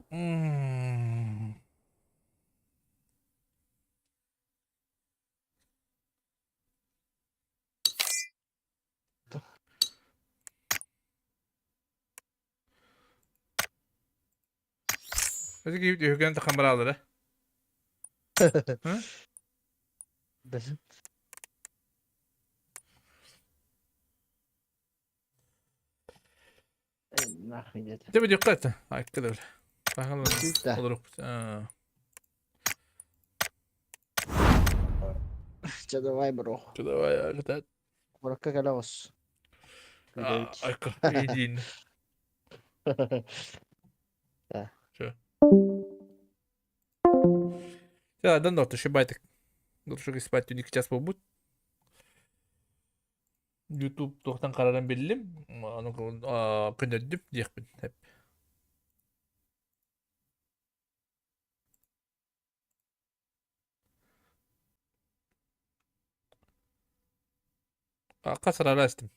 М. Hadi үһүгэн тахамбараалара. Бэс. Нахуй дед. Тебе диккат. Айккыдыр. Бахалар. Да. Олорук. Чэ, давай, бро. Давай, кытат. Куракка кэлэ оҕус. Айка, иидин. Да. Чэ. Чэ, дан дорту шибайтык. Дуршук спать түнүк час буолбут. YouTube туохтан караран биллим. Аны көнөрдүм диэхпин. Хасарара истим.